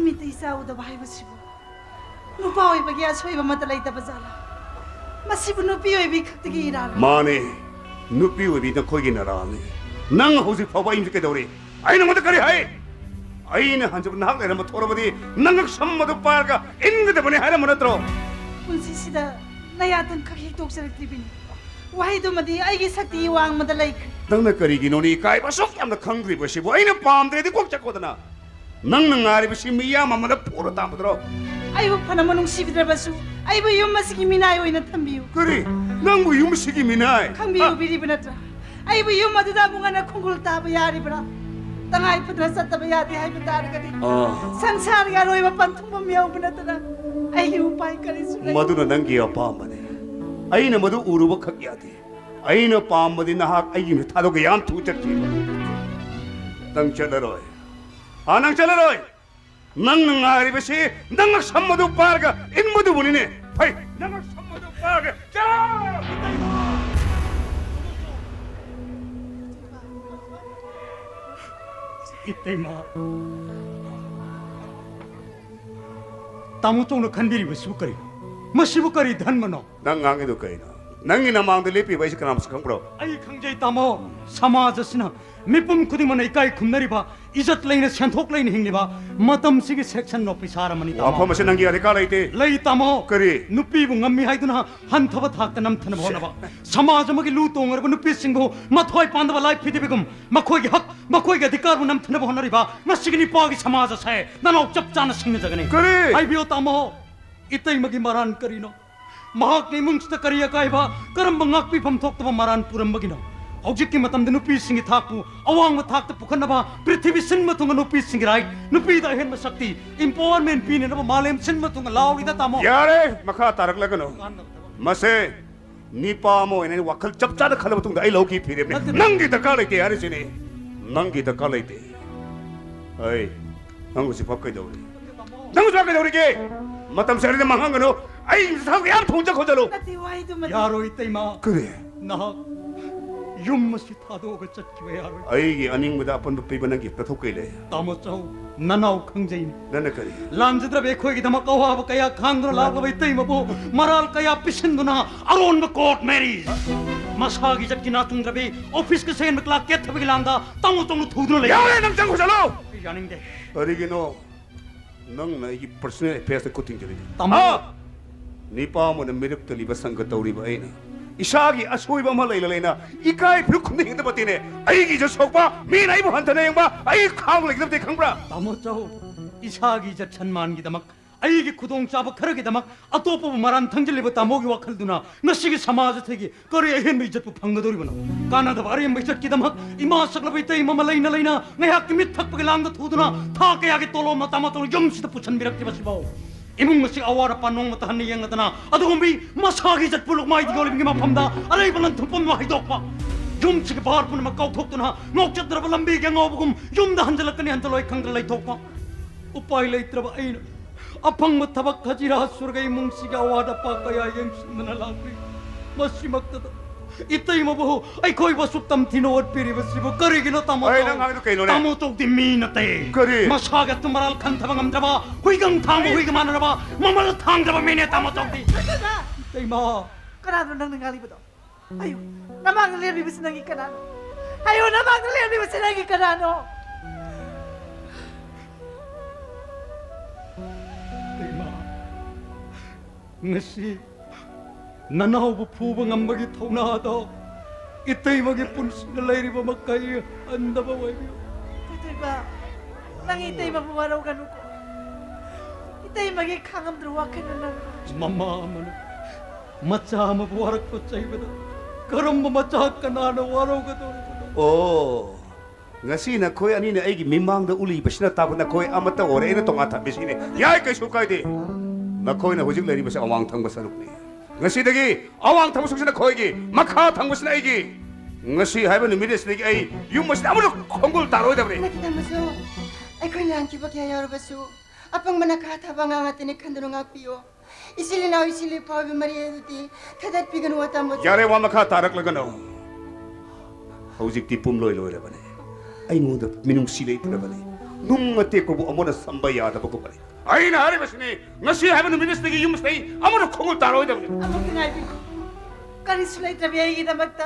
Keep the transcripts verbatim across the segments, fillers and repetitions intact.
ꯃꯤꯇꯩ ꯆꯥꯎꯗꯕ ꯍꯥꯏꯕꯁꯤꯕꯨ ꯅꯨꯄꯥ ꯑꯣꯏꯕꯒꯤ ꯑꯁꯣꯏꯕ ꯑꯃꯠꯇ ꯂꯩꯇꯕ ꯖꯥꯠꯂꯥ? ꯃꯁꯤꯕꯨ ꯅꯨꯄꯤ ꯑꯣꯏꯕꯤ ꯈꯛꯇꯒꯤ ꯏꯔꯥꯜꯂꯣ? ꯃꯥꯅꯦ, ꯅꯨꯄꯤ ꯑꯣꯏꯕꯤ ꯅꯈꯣꯏꯒꯤ ꯅꯔꯥꯜꯅꯤ꯫ ꯅꯪ ꯍꯧꯖꯤꯛ ꯐꯥꯎꯕ ꯑꯩ ꯀꯩꯗꯧꯔꯤ? ꯑꯩ ꯅꯉꯣꯟꯗ ꯀꯔꯤ ꯍꯥꯏ? ꯑꯩꯅ ꯍꯟꯖꯕ ꯅꯍꯥꯛ ꯂꯩꯔꯝꯕ ꯊꯣꯔꯕꯗꯤ ꯅꯉꯛ ꯁꯝ ꯑꯗꯨ ꯄꯥꯏꯔꯒ ꯏꯟꯒꯗꯕꯅꯤ ꯍꯥꯏꯔꯝꯕ ꯅꯠꯇ꯭ꯔꯣ? ꯄꯨꯟꯁꯤꯁꯤꯗ ꯅꯌꯥꯇꯪ ꯈꯛ ꯍꯦꯛ ꯇꯣꯛꯆꯔꯛꯇ꯭ꯔꯤꯕꯅꯤ꯫ ꯋꯥꯍꯩꯗꯨꯃꯗꯤ ꯑꯩꯒꯤ ꯁꯛꯇꯤ ꯋꯥꯡꯃꯗ ꯂꯩꯈ꯭ꯔꯦ꯫ ꯅꯪꯅ ꯀꯔꯤꯒꯤꯅꯣꯅꯦ ꯏꯀꯥꯏꯕ ꯑꯁꯨꯛ ꯌꯥꯝꯅ ꯈꯪꯗ꯭ꯔꯤꯕꯁꯤꯕꯨ? ꯑꯩꯅ ꯄꯥꯝꯗ꯭ꯔꯗꯤ ꯀꯣꯛ ꯆꯠꯈꯣꯗꯅ꯫ ꯅꯪꯅ ꯉꯥꯏꯔꯤꯕꯁꯤ ꯃꯤꯌꯥꯝ ꯑꯃꯗ ꯄꯨꯔ ꯇꯥꯝꯕꯗ꯭ꯔꯣ? ꯑꯩꯕꯨ ꯐꯅꯃꯛ ꯅꯨꯡꯁꯤꯕꯤꯗ꯭ꯔꯕꯁꯨ ꯑꯩꯕꯨ ꯌꯨꯝ ꯑꯁꯤꯒꯤ ꯃꯤꯅꯥꯏ ꯑꯣꯏꯅ ꯊꯝꯕꯤꯌꯨ꯫ ꯀꯔꯤ? ꯅꯪꯕꯨ ꯌꯨꯝ ꯑꯁꯤꯒꯤ ꯃꯤꯅꯥꯏ? ꯈꯪꯕꯤꯌꯨ, ꯕꯤꯔꯤꯕ ꯅꯠꯇ꯭ꯔꯥ? ꯑꯩꯕꯨ ꯌꯨꯝ ꯑꯗꯨꯗ ꯑꯃꯨꯛ ꯍꯟꯅ ꯈꯣꯡꯒꯨꯜ ꯇꯥꯕ ꯌꯥꯔꯤꯕ꯭ꯔꯥ? ꯇꯉꯥꯏ ꯐꯗꯅ ꯆꯠꯇꯕ ꯌꯥꯗꯦ ꯍꯥꯏꯕ ꯇꯥꯔꯒꯗꯤ ꯑꯥ꯫ ꯁꯪꯁꯥꯔꯒꯤ ꯑꯔꯣꯏꯕ ꯄꯟꯊꯨꯡꯐꯝ ꯌꯧꯕ ꯅꯠꯇꯅ ꯑꯩꯒꯤ ꯎꯄꯥꯏ ꯀꯔꯤꯁꯨ ꯂꯩꯇꯦ꯫ ꯃꯗꯨꯅ ꯅꯪꯒꯤ ꯑꯄꯥꯝꯕꯅꯤ꯫ ꯑꯩꯅ ꯃꯗꯨ ꯎꯔꯨꯕ ꯈꯛ ꯌꯥꯗꯦ꯫ ꯑꯩꯅ ꯄꯥꯝꯕꯗꯤ ꯅꯍꯥꯛ ꯑꯩꯒꯤ ꯃꯤꯠ ꯊꯥꯗꯣꯛꯀ ꯌꯥꯝ ꯊꯨꯅ ꯆꯠꯈꯤꯕ꯫ ꯅꯪ ꯆꯠꯂꯔꯣꯏ꯫ ꯑꯥ, ꯅꯪ ꯆꯠꯂꯔꯣꯏ꯫ ꯅꯪꯅ ꯉꯥꯏꯔꯤꯕꯁꯤ ꯅꯪꯅ ꯁꯝ ꯑꯗꯨ ꯄꯥꯔꯒ ꯏꯟꯕꯗꯨꯕꯨꯅꯤꯅꯦ꯫ ꯐꯩ, ꯅꯪꯅ ꯁꯝ ꯑꯗꯨ ꯄꯥꯔꯒ ꯆꯠꯂꯣ! ꯏꯇꯩꯃ, ꯇꯥꯃꯣ ꯆꯧꯅ ꯈꯟꯕꯤꯔꯤꯕꯁꯤꯕꯨ ꯀꯔꯤꯅꯣ? ꯃꯁꯤꯕꯨ ꯀꯔꯤ ꯙꯔꯃꯅꯣ? ꯅꯪ ꯉꯥꯡꯉꯤꯗꯣ ꯀꯩꯅꯣ? ꯅꯪꯒꯤ ꯅꯃꯥꯡꯗ ꯂꯦꯞꯄꯤꯕ ꯑꯩꯁꯦ ꯀꯅꯥꯃꯁꯨ ꯈꯪꯕ꯭ꯔꯣ? ꯑꯩ ꯈꯪꯖꯩ ꯇꯥꯃꯣ, ꯁꯃꯥꯖ ꯑꯁꯤꯅ ꯃꯤꯄꯨꯝ ꯈꯨꯗꯤꯡꯃꯛꯅ ꯏꯀꯥꯏ ꯈꯨꯝꯅꯔꯤꯕ, ꯏꯖꯠ ꯂꯩꯅ ꯁꯦꯟꯊꯣꯛ ꯂꯩꯅ ꯍꯤꯡꯂꯤꯕ ꯃꯇꯝꯁꯤꯒꯤ section officer ꯑꯃꯅꯤ ꯇꯥꯃꯣ꯫ ꯋꯥꯐꯝ ꯑꯁꯤ ꯅꯪꯒꯤ ꯑꯙꯤꯀꯥꯔ ꯂꯩꯇꯦ꯫ ꯂꯩ ꯇꯥꯃꯣ꯫ ꯀꯔꯤ? ꯅꯨꯄꯤꯕꯨ ꯉꯝꯃꯤ ꯍꯥꯏꯗꯨꯅ ꯍꯟꯊꯕ ꯊꯥꯛꯇ ꯅꯝꯊꯅꯕ ꯍꯣꯠꯅꯕ, ꯁꯃꯥꯖ ꯑꯃꯒꯤ ꯂꯨ ꯇꯣꯡꯉꯔꯕ ꯅꯨꯄꯤꯁꯤꯡꯕꯨ ꯃꯊ꯭ꯋꯥꯏ ꯄꯥꯟꯗꯕ ꯂꯥꯏ ꯐꯤꯗꯤꯕꯤꯒꯨꯝ ꯃꯈꯣꯏꯒꯤ ꯍꯛ, ꯃꯈꯣꯏꯒꯤ ꯑꯙꯤꯀꯥꯔꯕꯨ ꯅꯝꯊꯅꯕ ꯍꯣꯠꯅꯔꯤꯕ ꯃꯁꯤꯒꯤ ꯅꯤꯄꯥꯒꯤ ꯁꯃꯥꯖ ꯑꯁꯦ ꯅꯅꯥꯎ ꯆꯞ ꯆꯥꯅ ꯁꯤꯡꯅꯖꯒꯅꯤ꯫ ꯀꯔꯤ? ꯍꯥꯏꯕꯤꯌꯣ ꯇꯥꯃꯣ, ꯏꯇꯩꯃꯒꯤ ꯃꯔꯥꯟ ꯀꯔꯤꯅꯣ? ꯃꯍꯥꯛꯅ ꯏꯃꯨꯡꯁꯤꯗ ꯀꯔꯤ ꯑꯀꯥꯏꯕ, ꯀꯔꯝꯕ ꯉꯥꯛꯄꯤꯐꯝ ꯊꯣꯛꯇꯕ ꯃꯔꯥꯟ ꯄꯨꯔꯝꯕꯒꯤꯅꯣ? ꯍꯧꯖꯤꯛꯀꯤ ꯃꯇꯝꯗ ꯅꯨꯄꯤꯁꯤꯡꯒꯤ ꯊꯥꯛꯄꯨ ꯑꯋꯥꯡꯕ ꯊꯥꯛꯇ ꯄꯨꯈꯠꯅꯕ ꯄ꯭ꯔꯤꯊꯤꯕꯤ ꯁꯤꯟꯕ ꯊꯨꯡꯅ ꯅꯨꯄꯤꯁꯤꯡꯒꯤ right, ꯅꯨꯄꯤꯗ ꯑꯍꯦꯟꯕ ꯁꯛꯇꯤ, empowerment ꯄꯤꯅꯅꯕ ꯃꯥꯂꯦꯝ ꯁꯤꯟꯕ ꯊꯨꯡꯅ ꯂꯥꯎꯔꯤꯗ ꯇꯥꯃꯣ꯫ ꯌꯥꯔꯦ, ꯃꯈꯥ ꯇꯥꯔꯛꯂꯒꯅꯨ꯫ ꯃꯁꯦ ꯅꯤꯄꯥ ꯑꯃ ꯑꯣꯏꯅ ꯑꯩꯅ ꯋꯥꯈꯜ ꯆꯞ ꯆꯥꯅ ꯈꯜꯂꯕ ꯃꯇꯨꯡꯗ ꯑꯩ ꯂꯧꯈꯤ ꯐꯤꯔꯦꯞꯅꯦ꯫ ꯅꯠꯇꯦ, ꯅꯠꯇꯦ꯫ ꯅꯪꯒꯤ ꯗꯔꯀꯥꯔ ꯂꯩꯇꯦ ꯍꯥꯏꯔꯤꯁꯤꯅꯦ꯫ ꯅꯪꯒꯤ ꯗꯔꯀꯥꯔ ꯂꯩꯇꯦ꯫ ꯑꯩ, ꯅꯪ ꯍꯧꯖꯤꯛ ꯐꯥꯎ ꯀꯩꯗꯧꯔꯤ? ꯅꯪ ꯍꯧꯖꯤꯛ ꯐꯥꯎ ꯀꯩꯗꯧꯔꯤꯒꯦ? ꯃꯇꯝ ꯁꯔꯤꯗ ꯃꯥꯡꯍꯟꯒꯅꯨ꯫ ꯑꯩ ꯊꯕꯛ ꯌꯥꯝ ꯊꯨꯅ ꯆꯠꯈꯣꯠꯆꯠꯂꯨ꯫ ꯅꯠꯇꯦ, ꯋꯥꯍꯩꯗꯨꯃꯗꯤ꯫ ꯌꯥꯔꯣꯏ, ꯏꯇꯩꯃ꯫ ꯀꯔꯤ? ꯅꯍꯥꯛ ꯌꯨꯝ ꯑꯁꯤ ꯊꯥꯗꯣꯛꯑꯒ ꯆꯠꯈꯤꯕ ꯌꯥꯔꯣꯏ꯫ ꯑꯩꯒꯤ ꯑꯅꯤꯡꯕꯗ ꯑꯄꯟꯕ ꯄꯤꯕ ꯅꯪꯒꯤ ꯅꯊꯧ ꯀꯩ ꯂꯩ? ꯇꯥꯃꯣ ꯆꯧ, ꯅꯅꯥꯎ ꯈꯪꯖꯩꯅꯦ꯫ ꯅꯪꯅ ꯀꯔꯤ? ꯂꯥꯟꯖꯗ꯭ꯔꯕ ꯑꯩꯈꯣꯏꯒꯤꯗꯃꯛ ꯑꯋꯥꯕ ꯀꯌꯥ ꯈꯥꯡꯗꯨꯅ ꯂꯥꯛꯂꯕ ꯏꯇꯩꯃꯕꯨ ꯃꯔꯥꯜ ꯀꯌꯥ ꯄꯤꯁꯤꯟꯗꯨꯅ ꯑꯔꯣꯟꯕ ꯀꯣꯔꯠ ꯃꯦꯔꯤꯖ, ꯃꯁꯥꯒꯤ ꯏꯖꯠꯀꯤ ꯅꯥꯆꯨꯡꯗ꯭ꯔꯕꯤ ꯑꯣꯐꯤꯁꯀꯤ ꯁꯦꯟꯕ ꯀ꯭ꯂꯥꯔꯛ ꯀꯦꯊꯕꯒꯤ ꯂꯥꯟꯗ ꯇꯥꯃꯣ ꯆꯧꯅ ꯊꯨꯗꯨꯅ ꯂꯩ꯫ ꯌꯥꯔꯦ, ꯅꯪ ꯆꯪꯈ꯭ꯔꯣ, ꯆꯠꯂꯣ꯫ ꯑꯩ ꯌꯥꯅꯤꯡꯗꯦ꯫ ꯀꯔꯤꯒꯤꯅꯣ? ꯅꯪꯅ ꯑꯩꯒꯤ ꯄꯔꯁꯅꯦꯜ ꯑꯦꯐꯤꯌꯔꯁꯇ ꯈꯨꯠ ꯊꯤꯡꯖꯤꯜꯂꯤꯗꯣ? ꯇꯥꯃꯣ! ꯍꯥ? ꯅꯤꯄꯥ ꯑꯃꯅ ꯃꯤꯔꯛ ꯇꯤꯜꯂꯤꯕ ꯁꯪꯒ ꯇꯧꯔꯤꯕ ꯑꯩꯅ ꯏꯁꯥꯒꯤ ꯑꯁꯣꯏꯕ ꯑꯃ ꯂꯩꯅ ꯂꯩꯅ ꯏꯀꯥꯏ ꯐꯨꯔꯨꯞ ꯈꯨꯝꯅ ꯍꯤꯡꯗꯕ ꯇꯤꯅꯦ꯫ ꯑꯩꯒꯤ ꯏꯖꯠ ꯁꯣꯛꯄ, ꯃꯤꯅ ꯑꯩꯕꯨ ꯍꯟꯊꯅ ꯌꯦꯡꯕ, ꯑꯩ ꯈꯥꯡꯕ ꯂꯩꯒꯗꯕꯗꯤ ꯈꯪꯕ꯭ꯔꯥ? ꯇꯥꯃꯣ ꯆꯧ, ꯏꯁꯥꯒꯤ ꯏꯖꯠ ꯁꯟꯃꯥꯟꯒꯤꯗꯃꯛ, ꯑꯩꯒꯤ ꯈꯨꯗꯣꯡꯆꯥꯕ ꯈꯔꯒꯤꯗꯃꯛ ꯑꯇꯣꯞꯄꯕꯨ ꯃꯔꯥꯟ ꯊꯪꯖꯤꯜꯂꯤꯕ ꯇꯥꯃꯣꯒꯤ ꯋꯥꯈꯜꯗꯨꯅ ꯉꯁꯤꯒꯤ ꯁꯃꯥꯖ ꯑꯁꯤꯒꯤ ꯀꯔꯤ ꯑꯍꯦꯟꯕ ꯏꯖꯠꯄꯨ ꯐꯪꯒꯗꯧꯔꯤꯕꯅꯣ? ꯀꯥꯟꯅꯗꯕ ꯑꯔꯦꯝꯕ ꯏꯖꯠꯀꯤꯗꯃꯛ ꯏꯃꯥ ꯁꯛꯂꯕ ꯏꯇꯩꯃ ꯑꯃ ꯂꯩꯅ ꯂꯩꯅ ꯉꯥꯏꯍꯥꯛꯀꯤ ꯃꯤꯠ ꯊꯛꯄꯒꯤ ꯂꯥꯡꯗ ꯊꯨꯗꯨꯅ ꯊꯥ ꯀꯌꯥꯒꯤ ꯇꯣꯂꯣꯞ ꯃꯇꯥ ꯃꯇꯧꯅ ꯌꯨꯝꯁꯤꯗ ꯄꯨꯁꯟꯕꯤꯔꯛꯇ꯭ꯔꯤꯕꯁꯤꯐꯥꯎ, ꯏꯃꯨꯡ ꯑꯁꯤ ꯑꯋꯥꯠ ꯑꯄꯥ ꯅꯣꯡꯃꯇ ꯍꯟꯅ ꯌꯦꯡꯂꯗꯅ ꯑꯗꯨꯒꯨꯝꯕꯤ ꯃꯁꯥꯒꯤ ꯏꯖꯠꯄꯨ ꯂꯨꯛꯃꯥꯏꯗ ꯌꯣꯜꯂꯤꯕꯒꯤ ꯃꯐꯝꯗ ꯑꯔꯩꯕ ꯂꯟ ꯊꯨꯝ ꯄꯨꯝꯅꯃꯛ ꯍꯩꯗꯣꯛꯄ, ꯌꯨꯝꯁꯤꯒꯤ ꯚꯥꯔ ꯄꯨꯝꯅꯃꯛ ꯀꯥꯎꯊꯣꯛꯇꯨꯅ ꯉꯥꯎꯆꯠꯇ꯭ꯔꯕ ꯂꯝꯕꯤꯒꯤ ꯑꯉꯥꯎꯕꯒꯨꯝ ꯌꯨꯝꯗ ꯍꯟꯖꯤꯜꯂꯛꯀꯅꯤ ꯍꯟꯖꯤꯜꯂꯣꯏ ꯈꯪꯗꯅ ꯂꯩꯊꯣꯛꯄ꯫ ꯎꯄꯥꯏ ꯂꯩꯇ꯭ꯔꯕ ꯑꯩꯅ ꯑꯐꯪꯕ ꯊꯕꯛ ꯍꯖꯤꯔꯥ ꯁꯨꯔꯒ ꯏꯃꯨꯡꯁꯤꯒꯤ ꯑꯋꯥꯠ ꯑꯄꯥ ꯀꯌꯥ ꯌꯦꯡꯁꯤꯟꯗꯨꯅ ꯂꯥꯛꯂꯤ꯫ ꯃꯁꯤꯃꯛꯇꯗ ꯏꯇꯩꯃꯕꯨ ꯑꯩꯈꯣꯏꯕꯨ ꯑꯁꯨꯛ ꯇꯝꯊꯤꯅ ꯑꯣꯠꯄꯤꯔꯤꯕꯁꯤꯕꯨ ꯀꯔꯤꯒꯤꯅꯣ, ꯇꯥꯃꯣ ꯑꯩ ꯆꯧ? ꯅꯪ ꯍꯥꯏꯗꯣ ꯀꯩꯅꯣꯅꯦ? ꯇꯥꯃꯣ ꯆꯧꯗꯤ ꯃꯤ ꯅꯠꯇꯦ꯫ ꯀꯔꯤ? ꯃꯁꯥꯒꯤ ꯑꯆꯨꯝ ꯑꯔꯥꯜ ꯈꯟꯊꯕ ꯉꯝꯗ꯭ꯔꯕ, ꯍꯨꯏꯒꯪ ꯊꯥꯡꯕ ꯍꯨꯏꯒ ꯃꯥꯟꯅꯔꯕ, ꯃꯃꯜ ꯊꯥꯡꯗ꯭ꯔꯕ ꯃꯤꯅꯦ, ꯇꯥꯃꯣ ꯆꯧꯗꯤ꯫ ꯏꯇꯩꯃ! ꯀꯅꯥꯅꯣ ꯅꯪꯅ ꯉꯥꯡꯂꯤꯕꯗꯣ? ꯑꯌꯨ, ꯅꯃꯥꯡꯗ ꯂꯦꯞꯂꯤꯕꯁꯤ ꯅꯪꯒꯤ ꯀꯅꯥꯅꯣ? ꯑꯌꯨ, ꯅꯃꯥꯡꯗ ꯂꯦꯞꯂꯤꯕꯁꯤ ꯅꯪꯒꯤ ꯀꯅꯥꯅꯣ? ꯏꯃꯥ, ꯉꯁꯤ ꯅꯅꯥꯎꯕꯨ ꯐꯨꯕ ꯉꯝꯕꯒꯤ ꯊꯧꯅꯥꯗꯣ ꯏꯇꯩꯃꯒꯤ ꯄꯨꯟꯁꯤꯗ ꯂꯩꯔꯤꯕ ꯃꯈꯩ ꯍꯟꯗꯕ ꯑꯣꯏꯕꯤꯌꯨ꯫ ꯀꯩꯊꯣꯏꯕ, ꯅꯪ ꯏꯇꯩꯃꯕꯨ ꯋꯥꯔꯧꯒꯅꯨꯀꯣ꯫ ꯏꯇꯩꯃꯒꯤ ꯈꯥꯡꯉꯝꯗ꯭ꯔ ꯋꯥꯈꯜꯅ ꯅꯪ ꯃꯃꯥ ꯑꯃꯅ ꯃꯆꯥ ꯑꯃꯕꯨ ꯋꯥꯔꯛꯄ ꯆꯩꯕꯗ ꯀꯔꯝꯕ ꯃꯆꯥ ꯀꯅꯥꯅ ꯋꯥꯔꯧꯒꯗꯧꯔꯤꯕꯅꯣ? ꯑꯣ, ꯉꯁꯤ ꯅꯈꯣꯏ ꯑꯅꯤꯅ ꯑꯩꯒꯤ ꯃꯤꯃꯥꯡꯗ ꯎꯠꯂꯤꯕꯁꯤꯅ ꯇꯥꯛꯄ ꯅꯈꯣꯏ ꯑꯃꯠꯇ ꯑꯣꯏꯔꯦ, ꯑꯩꯅ ꯇꯣꯉꯥꯟ ꯊꯝꯕꯤꯁꯤꯅꯦ꯫ ꯌꯥꯏ, ꯀꯩꯁꯨ ꯀꯥꯏꯗꯦ꯫ ꯅꯈꯣꯏꯅ ꯍꯧꯖꯤꯛ ꯂꯩꯔꯤꯕꯁꯤ ꯑꯋꯥꯡ ꯊꯪꯕ ꯁꯔꯨꯛꯅꯤ꯫ ꯉꯁꯤꯗꯒꯤ ꯑꯋꯥꯡ ꯊꯪꯕ ꯁꯔꯨꯛꯁꯤꯅ ꯅꯈꯣꯏꯒꯤ, ꯃꯈꯥ ꯊꯪꯕꯁꯤꯅ ꯑꯩꯒꯤ꯫ ꯉꯁꯤ ꯍꯥꯏꯕ ꯅꯨꯃꯤꯠ ꯑꯁꯤꯗꯒꯤ ꯑꯩ ꯌꯨꯝ ꯑꯁꯤꯗ ꯑꯃꯨꯛ ꯈꯣꯡꯒꯨꯜ ꯇꯥꯔꯣꯏꯗꯕꯅꯤ꯫ ꯅꯠꯇꯦ, ꯇꯥꯃꯣꯁꯨ, ꯑꯩꯈꯣꯏ ꯂꯥꯟꯈꯤꯕ ꯀꯌꯥ ꯌꯥꯎꯔꯕꯁꯨ ꯑꯄꯪꯕꯅ ꯈꯥ ꯊꯥꯕ ꯑꯉꯥꯡ ꯉꯥꯛꯇꯅꯤ ꯈꯟꯗꯨꯅ ꯉꯥꯛꯄꯤꯌꯨ꯫ ꯏꯆꯤꯜ ꯏꯅꯥꯎ, ꯏꯆꯤꯜ ꯏꯄꯥ ꯑꯣꯏꯕ ꯃꯔꯤ ꯑꯗꯨꯗꯤ ꯊꯥꯗꯠꯄꯤꯒꯅꯨ, ꯇꯥꯃꯣꯁꯨ꯫ ꯌꯥꯔꯦ, ꯋꯥ ꯃꯈꯥ ꯇꯥꯔꯛꯂꯒꯅꯨ꯫ ꯍꯧꯖꯤꯛꯇꯤ ꯄꯨꯝꯂꯣꯏ ꯂꯣꯏꯔꯕꯅꯤ꯫ ꯑꯩꯉꯣꯟꯗ ꯃꯤꯅꯨꯡꯁꯤ ꯂꯩꯇ꯭ꯔꯕꯅꯤ꯫ ꯅꯨꯡ ꯑꯇꯦꯛꯄꯕꯨ ꯑꯃꯅ ꯁꯝꯕ ꯌꯥꯗꯕꯒꯨꯝꯕꯅꯤ꯫ ꯑꯩꯅ ꯍꯥꯏꯔꯤꯕꯁꯤꯅꯤ, ꯉꯁꯤ ꯍꯥꯏꯕ ꯅꯨꯃꯤꯠ ꯑꯁꯤꯗꯒꯤ ꯌꯨꯝ ꯑꯁꯤꯗ ꯑꯩ ꯑꯃꯅ ꯈꯣꯡꯎꯞ ꯇꯥꯔꯣꯏꯗꯕꯅꯤ꯫ ꯑꯃꯨꯛꯇ ꯉꯥꯏꯕꯤꯌꯨ꯫ ꯀꯔꯤꯁꯨ ꯂꯩꯇ꯭ꯔꯕꯤ ꯑꯩꯒꯤꯗꯃꯛꯇ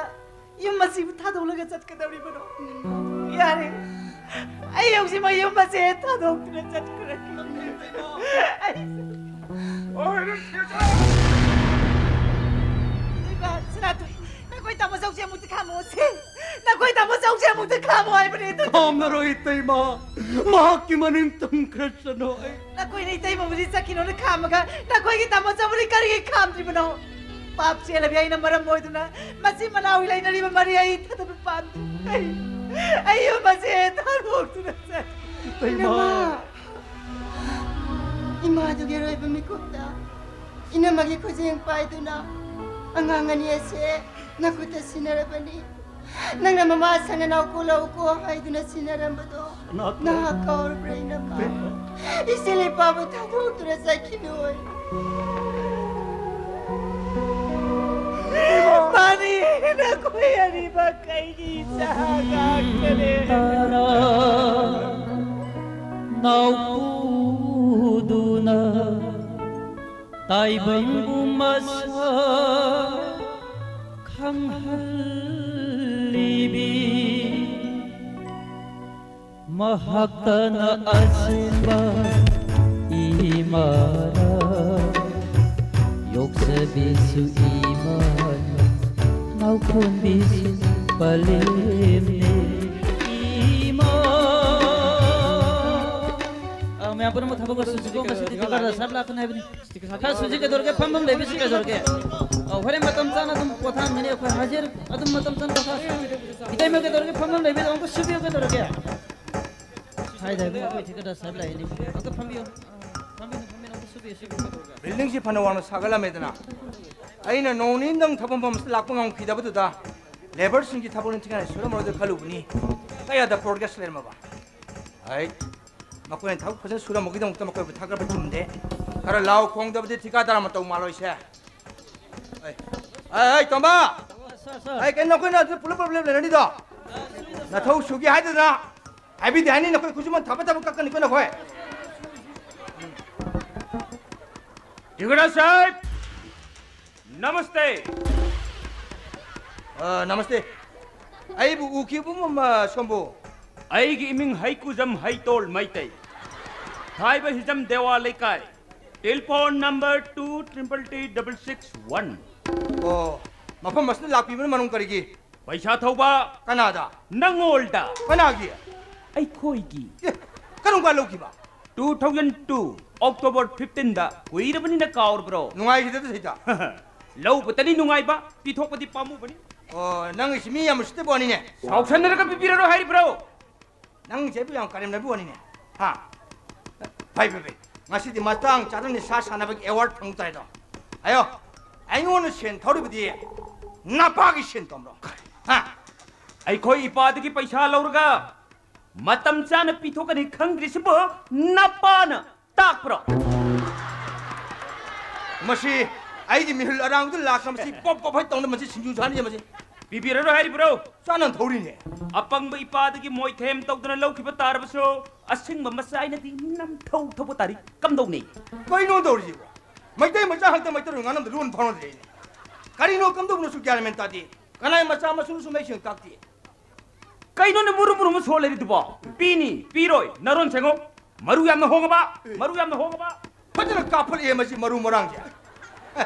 ꯌꯨꯝ ꯑꯁꯤꯕꯨ ꯊꯥꯗꯣꯛꯂꯒ ꯆꯠꯀꯗꯧꯔꯤꯕꯅꯣ? ꯌꯥꯔꯦ, ꯑꯩ ꯍꯧꯖꯤꯛꯃꯛ ꯌꯨꯝ ꯑꯁꯦ ꯊꯥꯗꯣꯛꯇꯨꯅ ꯆꯠꯈ꯭ꯔꯒꯦ꯫ ꯑꯩ ꯏꯃꯥ, ꯁꯅꯥꯇꯣꯏ, ꯅꯈꯣꯏ ꯇꯥꯃꯣ ꯆꯧꯁꯦ ꯑꯃꯨꯛꯇ ꯈꯥꯝꯃꯣꯁꯦ꯫ ꯅꯈꯣꯏ ꯇꯥꯃꯣ ꯆꯧꯁꯦ ꯑꯃꯨꯛꯇ ꯈꯥꯝꯃꯣ ꯍꯥꯏꯕꯅꯦ꯫ ꯈꯥꯝꯃꯔꯣꯏ, ꯏꯇꯩꯃ꯫ ꯃꯍꯥꯛꯀꯤ ꯃꯅꯤꯡ ꯇꯝꯈ꯭ꯔꯁꯅꯨ꯫ ꯑꯩ ꯅꯈꯣꯏꯅ ꯏꯇꯩꯃꯕꯨꯗꯤ ꯆꯠꯈꯤꯅꯣꯅ ꯈꯥꯝꯃꯒ ꯅꯈꯣꯏꯒꯤ ꯇꯥꯃꯣ ꯆꯧꯕꯨꯗꯤ ꯀꯔꯤꯒꯤ ꯈꯥꯝꯗ꯭ꯔꯤꯕꯅꯣ? ꯄꯥꯞ ꯆꯦꯜꯂꯕꯤ ꯑꯩꯅ ꯃꯔꯝ ꯑꯣꯏꯗꯨꯅ ꯃꯆꯤꯟ ꯃꯅꯥꯎ ꯂꯩꯅꯔꯤꯕ ꯃꯔꯤ ꯑꯩ ꯊꯥꯗꯣꯛꯄ ꯄꯥꯝꯗꯦ꯫ ꯑꯩ, ꯑꯩ ꯌꯨꯝ ꯑꯁꯦ ꯊꯥꯗꯣꯛꯇꯨꯅ ꯆꯠ-, ꯏꯇꯩꯃ꯫ ꯏꯅꯝꯃ! ꯏꯃꯥꯗꯨꯒꯤ ꯑꯔꯣꯏꯕ ꯃꯤꯀꯨꯞꯇ ꯏꯅꯝꯃꯒꯤ ꯈꯨꯖꯦꯡ ꯄꯥꯏꯗꯨꯅ ꯑꯉꯥꯡ ꯑꯅꯤ ꯑꯁꯦ ꯅꯈꯨꯠꯇ ꯁꯤꯟꯅꯔꯕꯅꯤ꯫ ꯅꯪꯅ ꯃꯃꯥ ꯁꯪꯅ ꯅꯥꯎ ꯀꯣꯜꯂꯛꯎꯀꯣ ꯍꯥꯏꯗꯨꯅ ꯁꯤꯟꯅꯔꯝꯕꯗꯣ ꯅꯍꯥꯛ ꯀꯥꯎꯔꯕ꯭ꯔꯥ, ꯏꯅꯝꯃ? ꯏꯆꯦ ꯏꯄꯥꯕꯨ ꯊꯥꯗꯣꯛꯇꯨꯅ ꯆꯠꯈꯤꯅꯣꯏ꯫ ꯃꯥꯅꯤ, ꯅꯈꯣꯏ ꯑꯅꯤꯃꯛ ꯑꯩꯒꯤ ꯏꯆꯥ ꯉꯥꯛꯇꯅꯦ꯫ ꯅꯥꯎꯄꯨꯗꯨꯅ ꯇꯥꯏꯕꯪꯕꯨ ꯃꯁꯛ ꯈꯪꯍꯜꯂꯤꯕꯤ꯫ ꯃꯍꯥꯛꯇꯅ ꯑꯁꯦꯡꯕ ꯏꯃꯥꯔꯥ, ꯌꯣꯛꯆꯕꯤꯁꯨ ꯏꯃꯥꯅꯤ, ꯅꯥꯎꯈꯣꯟꯕꯤꯁꯨ ꯄꯂꯦꯝꯅꯤ꯫ ꯏꯃꯥ꯫ ꯑ, ꯃꯌꯥꯝ ꯄꯨꯝꯅꯃꯛ ꯊꯕꯛ ꯂꯣꯏꯁꯤꯟꯁꯤꯀꯣ, ꯉꯁꯤꯗꯤ ꯗꯔꯀꯥꯔ ꯁꯥꯍꯦꯕ ꯂꯥꯛꯀꯅꯤ ꯍꯥꯏꯕꯅꯤ꯫ ꯈꯔ ꯁꯨꯖꯤ ꯀꯩꯗꯧꯔꯒꯦ? ꯐꯝꯐꯝ ꯂꯩꯕꯁꯤ ꯀꯩꯗꯧꯔꯒꯦ? ꯑꯧ, ꯍꯣꯔꯦꯟ ꯃꯇꯝ ꯆꯥꯅ ꯑꯗꯨꯝ ꯄꯣꯊꯥꯍꯟꯒꯅꯤ ꯑꯩꯈꯣꯏ꯫ ꯍꯥꯖꯤꯔ ꯑꯗꯨꯝ ꯃꯇꯝ ꯆꯥꯅ ꯄꯣꯊꯥꯁꯤ꯫ ꯏꯇꯩꯃ ꯀꯩꯗꯧꯔꯒꯦ? ꯐꯝꯐꯝ ꯂꯩꯕꯗꯣ ꯑꯃꯨꯛꯇ ꯁꯨꯕꯤꯌꯨ ꯀꯩꯗꯧꯔꯒꯦ? ꯍꯥꯏꯗꯕ ꯑꯩꯈꯣꯏ ꯊꯤꯀꯗ ꯁꯥꯍꯦꯕ ꯂꯥꯛꯏꯅꯤ꯫ ꯑꯝꯇ ꯐꯝꯕꯤꯌꯨ꯫ ꯐꯝꯕꯤꯌꯨ, ꯐꯝꯕꯤꯌꯨ, ꯑꯝꯇ ꯁꯨꯕꯤꯌꯨ, ꯁꯨꯕꯤꯌꯨ꯫ ꯕꯤꯜꯗꯤꯡꯁꯤ ꯐꯅ ꯋꯥꯡꯅ ꯁꯥꯒꯠꯂꯝꯃꯦꯗꯅ, ꯑꯩꯅ ꯅꯣꯡ ꯅꯤꯅꯤꯗꯪ ꯊꯕꯛ ꯃꯐꯝꯁꯤꯗ ꯂꯥꯛꯄ ꯉꯝꯈꯤꯗꯕꯗꯨꯗ ꯂꯦꯕꯔꯁꯤꯡꯒꯤ ꯊꯕꯛ ꯅꯤꯡꯊꯤꯅ ꯁꯨꯔꯝꯃꯔꯣꯏꯗ ꯈꯜꯂꯨꯕꯅꯤ꯫ ꯀꯌꯥꯗ ꯄ꯭ꯔꯣꯒ꯭ꯔꯦꯁ ꯂꯩꯔꯝꯃꯕ? ꯍꯥꯏ, ꯃꯈꯣꯏꯅ ꯊꯕꯛ ꯐꯖꯅ ꯁꯨꯔꯝꯕꯒꯤꯗꯃꯛꯇ ꯃꯈꯣꯏꯕꯨ ꯊꯥꯒꯠꯄ ꯆꯨꯝꯗꯦ꯫ ꯈꯔ ꯂꯥꯎ ꯈꯣꯡꯗꯕꯗꯤ ꯊꯤꯀꯥꯗꯥꯔ ꯃꯇꯧ ꯃꯥꯜꯂꯣꯏꯁꯦ꯫ ꯑꯩ, ꯑꯩ, ꯑꯩ, ꯇꯣꯝꯕ! ꯁꯥꯔ, ꯁꯥꯔ꯫ ꯑꯩ ꯀꯩꯅꯣ ꯅꯈꯣꯏꯅ ꯑꯗꯨ ꯄꯨꯂꯞ ꯄꯨꯂꯞ ꯂꯩꯔꯅꯤꯗꯣ? ꯅꯊꯧ ꯁꯨꯒꯦ ꯍꯥꯏꯗꯅ ꯍꯥꯏꯕꯤꯗꯦ ꯍꯥꯏꯅꯤ, ꯅꯈꯣꯏ ꯈꯨꯠꯁꯨꯃꯟ ꯊꯥꯕ ꯊꯕꯛ ꯀꯛꯀꯅꯤꯀꯣ ꯅꯈꯣꯏ꯫ ꯇꯤꯀꯦꯗꯥꯔ ꯁꯥꯍꯦꯕ, ꯅꯃꯁꯇꯦ꯫ ꯑ, ꯅꯃꯁꯇꯦ꯫ ꯑꯩꯕꯨ ꯎꯈꯤꯕ ꯃ-, ꯃ-, ꯁꯣꯝꯕꯨ? ꯑꯩꯒꯤ ꯏꯃꯤꯡ ꯍꯩꯀꯨꯖꯝ ꯍꯩꯇꯣꯜ ꯃꯩꯇꯩ꯫ ꯊꯥꯏꯕ ꯍꯤꯖꯝ ꯗꯦꯋꯥ ꯂꯩꯀꯥꯏ꯫ Telephone number two triple three double six one꯫ ꯑꯣ, ꯃꯐꯝ ꯑꯁꯤꯗ ꯂꯥꯛꯄꯤꯕꯅ ꯃꯔꯝ ꯀꯔꯤꯒꯤ? ꯄꯩꯁꯥ ꯊꯧꯕ꯫ ꯀꯅꯥꯗ? ꯅꯪꯉꯣꯜꯗ꯫ ꯀꯅꯥꯒꯤ? ꯑꯩꯈꯣꯏꯒꯤ꯫ ꯑꯦ, ꯀꯔꯝ ꯀꯥꯟ ꯂꯧꯈꯤꯕ? Two thousand two October fifteenꯗ꯫ ꯀꯨꯏꯔꯕꯅꯤꯅ ꯀꯥꯎꯔꯕ꯭ꯔꯣ? ꯅꯨꯡꯉꯥꯏꯈꯤꯗꯦꯗ ꯁꯤꯗ꯫ ꯂꯧꯕꯇꯅꯤ ꯅꯨꯡꯉꯥꯏꯕ, ꯄꯤꯊꯣꯛꯄꯗꯤ ꯄꯥꯝꯃꯨꯕꯅꯤ꯫ ꯑꯣ, ꯅꯪꯒꯤꯁꯤ ꯃꯤ ꯌꯥꯝ ꯎꯁꯤꯠꯇꯕ ꯋꯥꯅꯤꯅꯦ꯫ ꯁꯥꯎꯁꯟꯅꯔꯒ ꯄꯤꯕꯤꯔꯔꯣꯏ ꯍꯥꯏꯔꯤꯕ꯭ꯔꯣ? ꯅꯪꯁꯦ ꯑꯩꯕꯨ ꯌꯥꯝ ꯀꯔꯦꯝꯅꯕ ꯋꯥꯅꯤꯅꯦ꯫ ꯍꯥ? ꯐꯩ, ꯐꯩ, ꯐꯩ꯫ ꯉꯁꯤꯗꯤ ꯃꯇꯥꯡ ꯆꯥꯗꯅ ꯅꯤꯁꯥ ꯁꯥꯟꯅꯕꯒꯤ award ꯐꯪ ꯇꯥꯔꯦꯗꯣ꯫ ꯑꯌꯣ, ꯑꯩꯉꯣꯟꯗ ꯁꯦꯟ ꯊꯧꯔꯤꯕꯗꯤ ꯅꯄꯥꯒꯤ ꯁꯦꯟ ꯇꯣꯝꯕ꯭ꯔꯣ? ꯍꯥ? ꯑꯩꯈꯣꯏ ꯏꯄꯥꯗꯒꯤ ꯄꯩꯁꯥ ꯂꯧꯔꯒ ꯃꯇꯝ ꯆꯥꯅ ꯄꯤꯊꯣꯛꯀꯅꯤ ꯈꯪꯗ꯭ꯔꯤꯁꯤꯕꯨ ꯅꯄꯥꯅ ꯇꯥꯛꯄ꯭ꯔꯣ? ꯃꯁꯤ ꯑꯩꯒꯤ ꯃꯤꯍꯨꯜ ꯑꯔꯥꯡꯕꯗ ꯂꯥꯛꯈ꯭ꯔ ꯃꯁꯤ ꯄꯣꯞ ꯄꯣꯞ ꯍꯩ ꯇꯧꯅ ꯃꯁꯤ ꯁꯤꯡꯖꯨ ꯆꯥꯅꯤꯡꯉꯦ ꯃꯁꯤ꯫ ꯄꯤꯕꯤꯔꯔꯣꯏ ꯍꯥꯏꯔꯤꯕ꯭ꯔꯣ? ꯆꯥꯅ ꯊꯧꯔꯤꯅꯦ꯫ ꯑꯄꯪꯕ ꯏꯄꯥꯗꯒꯤ ꯃꯣꯏꯊꯦꯝ ꯇꯧꯗꯅ ꯂꯧꯈꯤꯕ ꯇꯥꯔꯕꯁꯨ ꯑꯁꯤꯡꯕ ꯃꯆꯥ ꯑꯩꯅꯗꯤ ꯅꯝꯊꯧ ꯊꯧꯕ ꯇꯥꯔꯤ꯫ ꯀꯝꯗꯧꯅꯤ? ꯀꯩꯅꯣ ꯇꯧꯔꯤꯁꯤꯕꯣ? ꯃꯩꯇꯩ ꯃꯆꯥ ꯍꯛꯇ ꯃꯩꯇꯩꯂꯣꯟ ꯉꯥꯡꯅꯕꯗ ꯂꯣꯟ ꯐꯥꯎꯅꯗ꯭ꯔꯦꯅꯦ꯫ ꯀꯔꯤꯅꯣ ꯀꯝꯗꯧꯕꯅꯣꯁꯨ ꯒ꯭ꯌꯥꯟ ꯃꯦꯟ ꯇꯥꯗꯦ꯫ ꯀꯅꯥꯏ ꯃꯆꯥ ꯃꯁꯨꯅꯁꯨ ꯃꯩ ꯁꯦꯡ ꯇꯥꯛꯇꯦ꯫ ꯀꯩꯅꯣꯅꯦ ꯃꯨꯔꯨ ꯃꯨꯔꯨ ꯑꯃ ꯁꯣꯜ ꯂꯩꯔꯤꯗꯨꯕꯣ? ꯄꯤꯅꯤ, ꯄꯤꯔꯣꯏ, ꯅꯔꯣꯟ ꯁꯦꯡꯉꯣ꯫ ꯃꯔꯨ ꯌꯥꯝꯅ ꯍꯣꯡꯉꯕ, ꯃꯔꯨ ꯌꯥꯝꯅ ꯍꯣꯡꯉꯕ꯫ ꯐꯖꯅ ꯀꯥꯞꯈꯠꯂꯛꯑꯦ ꯃꯁꯤ ꯃꯔꯨ ꯃꯔꯥꯡꯁꯦ꯫ ꯑꯦ,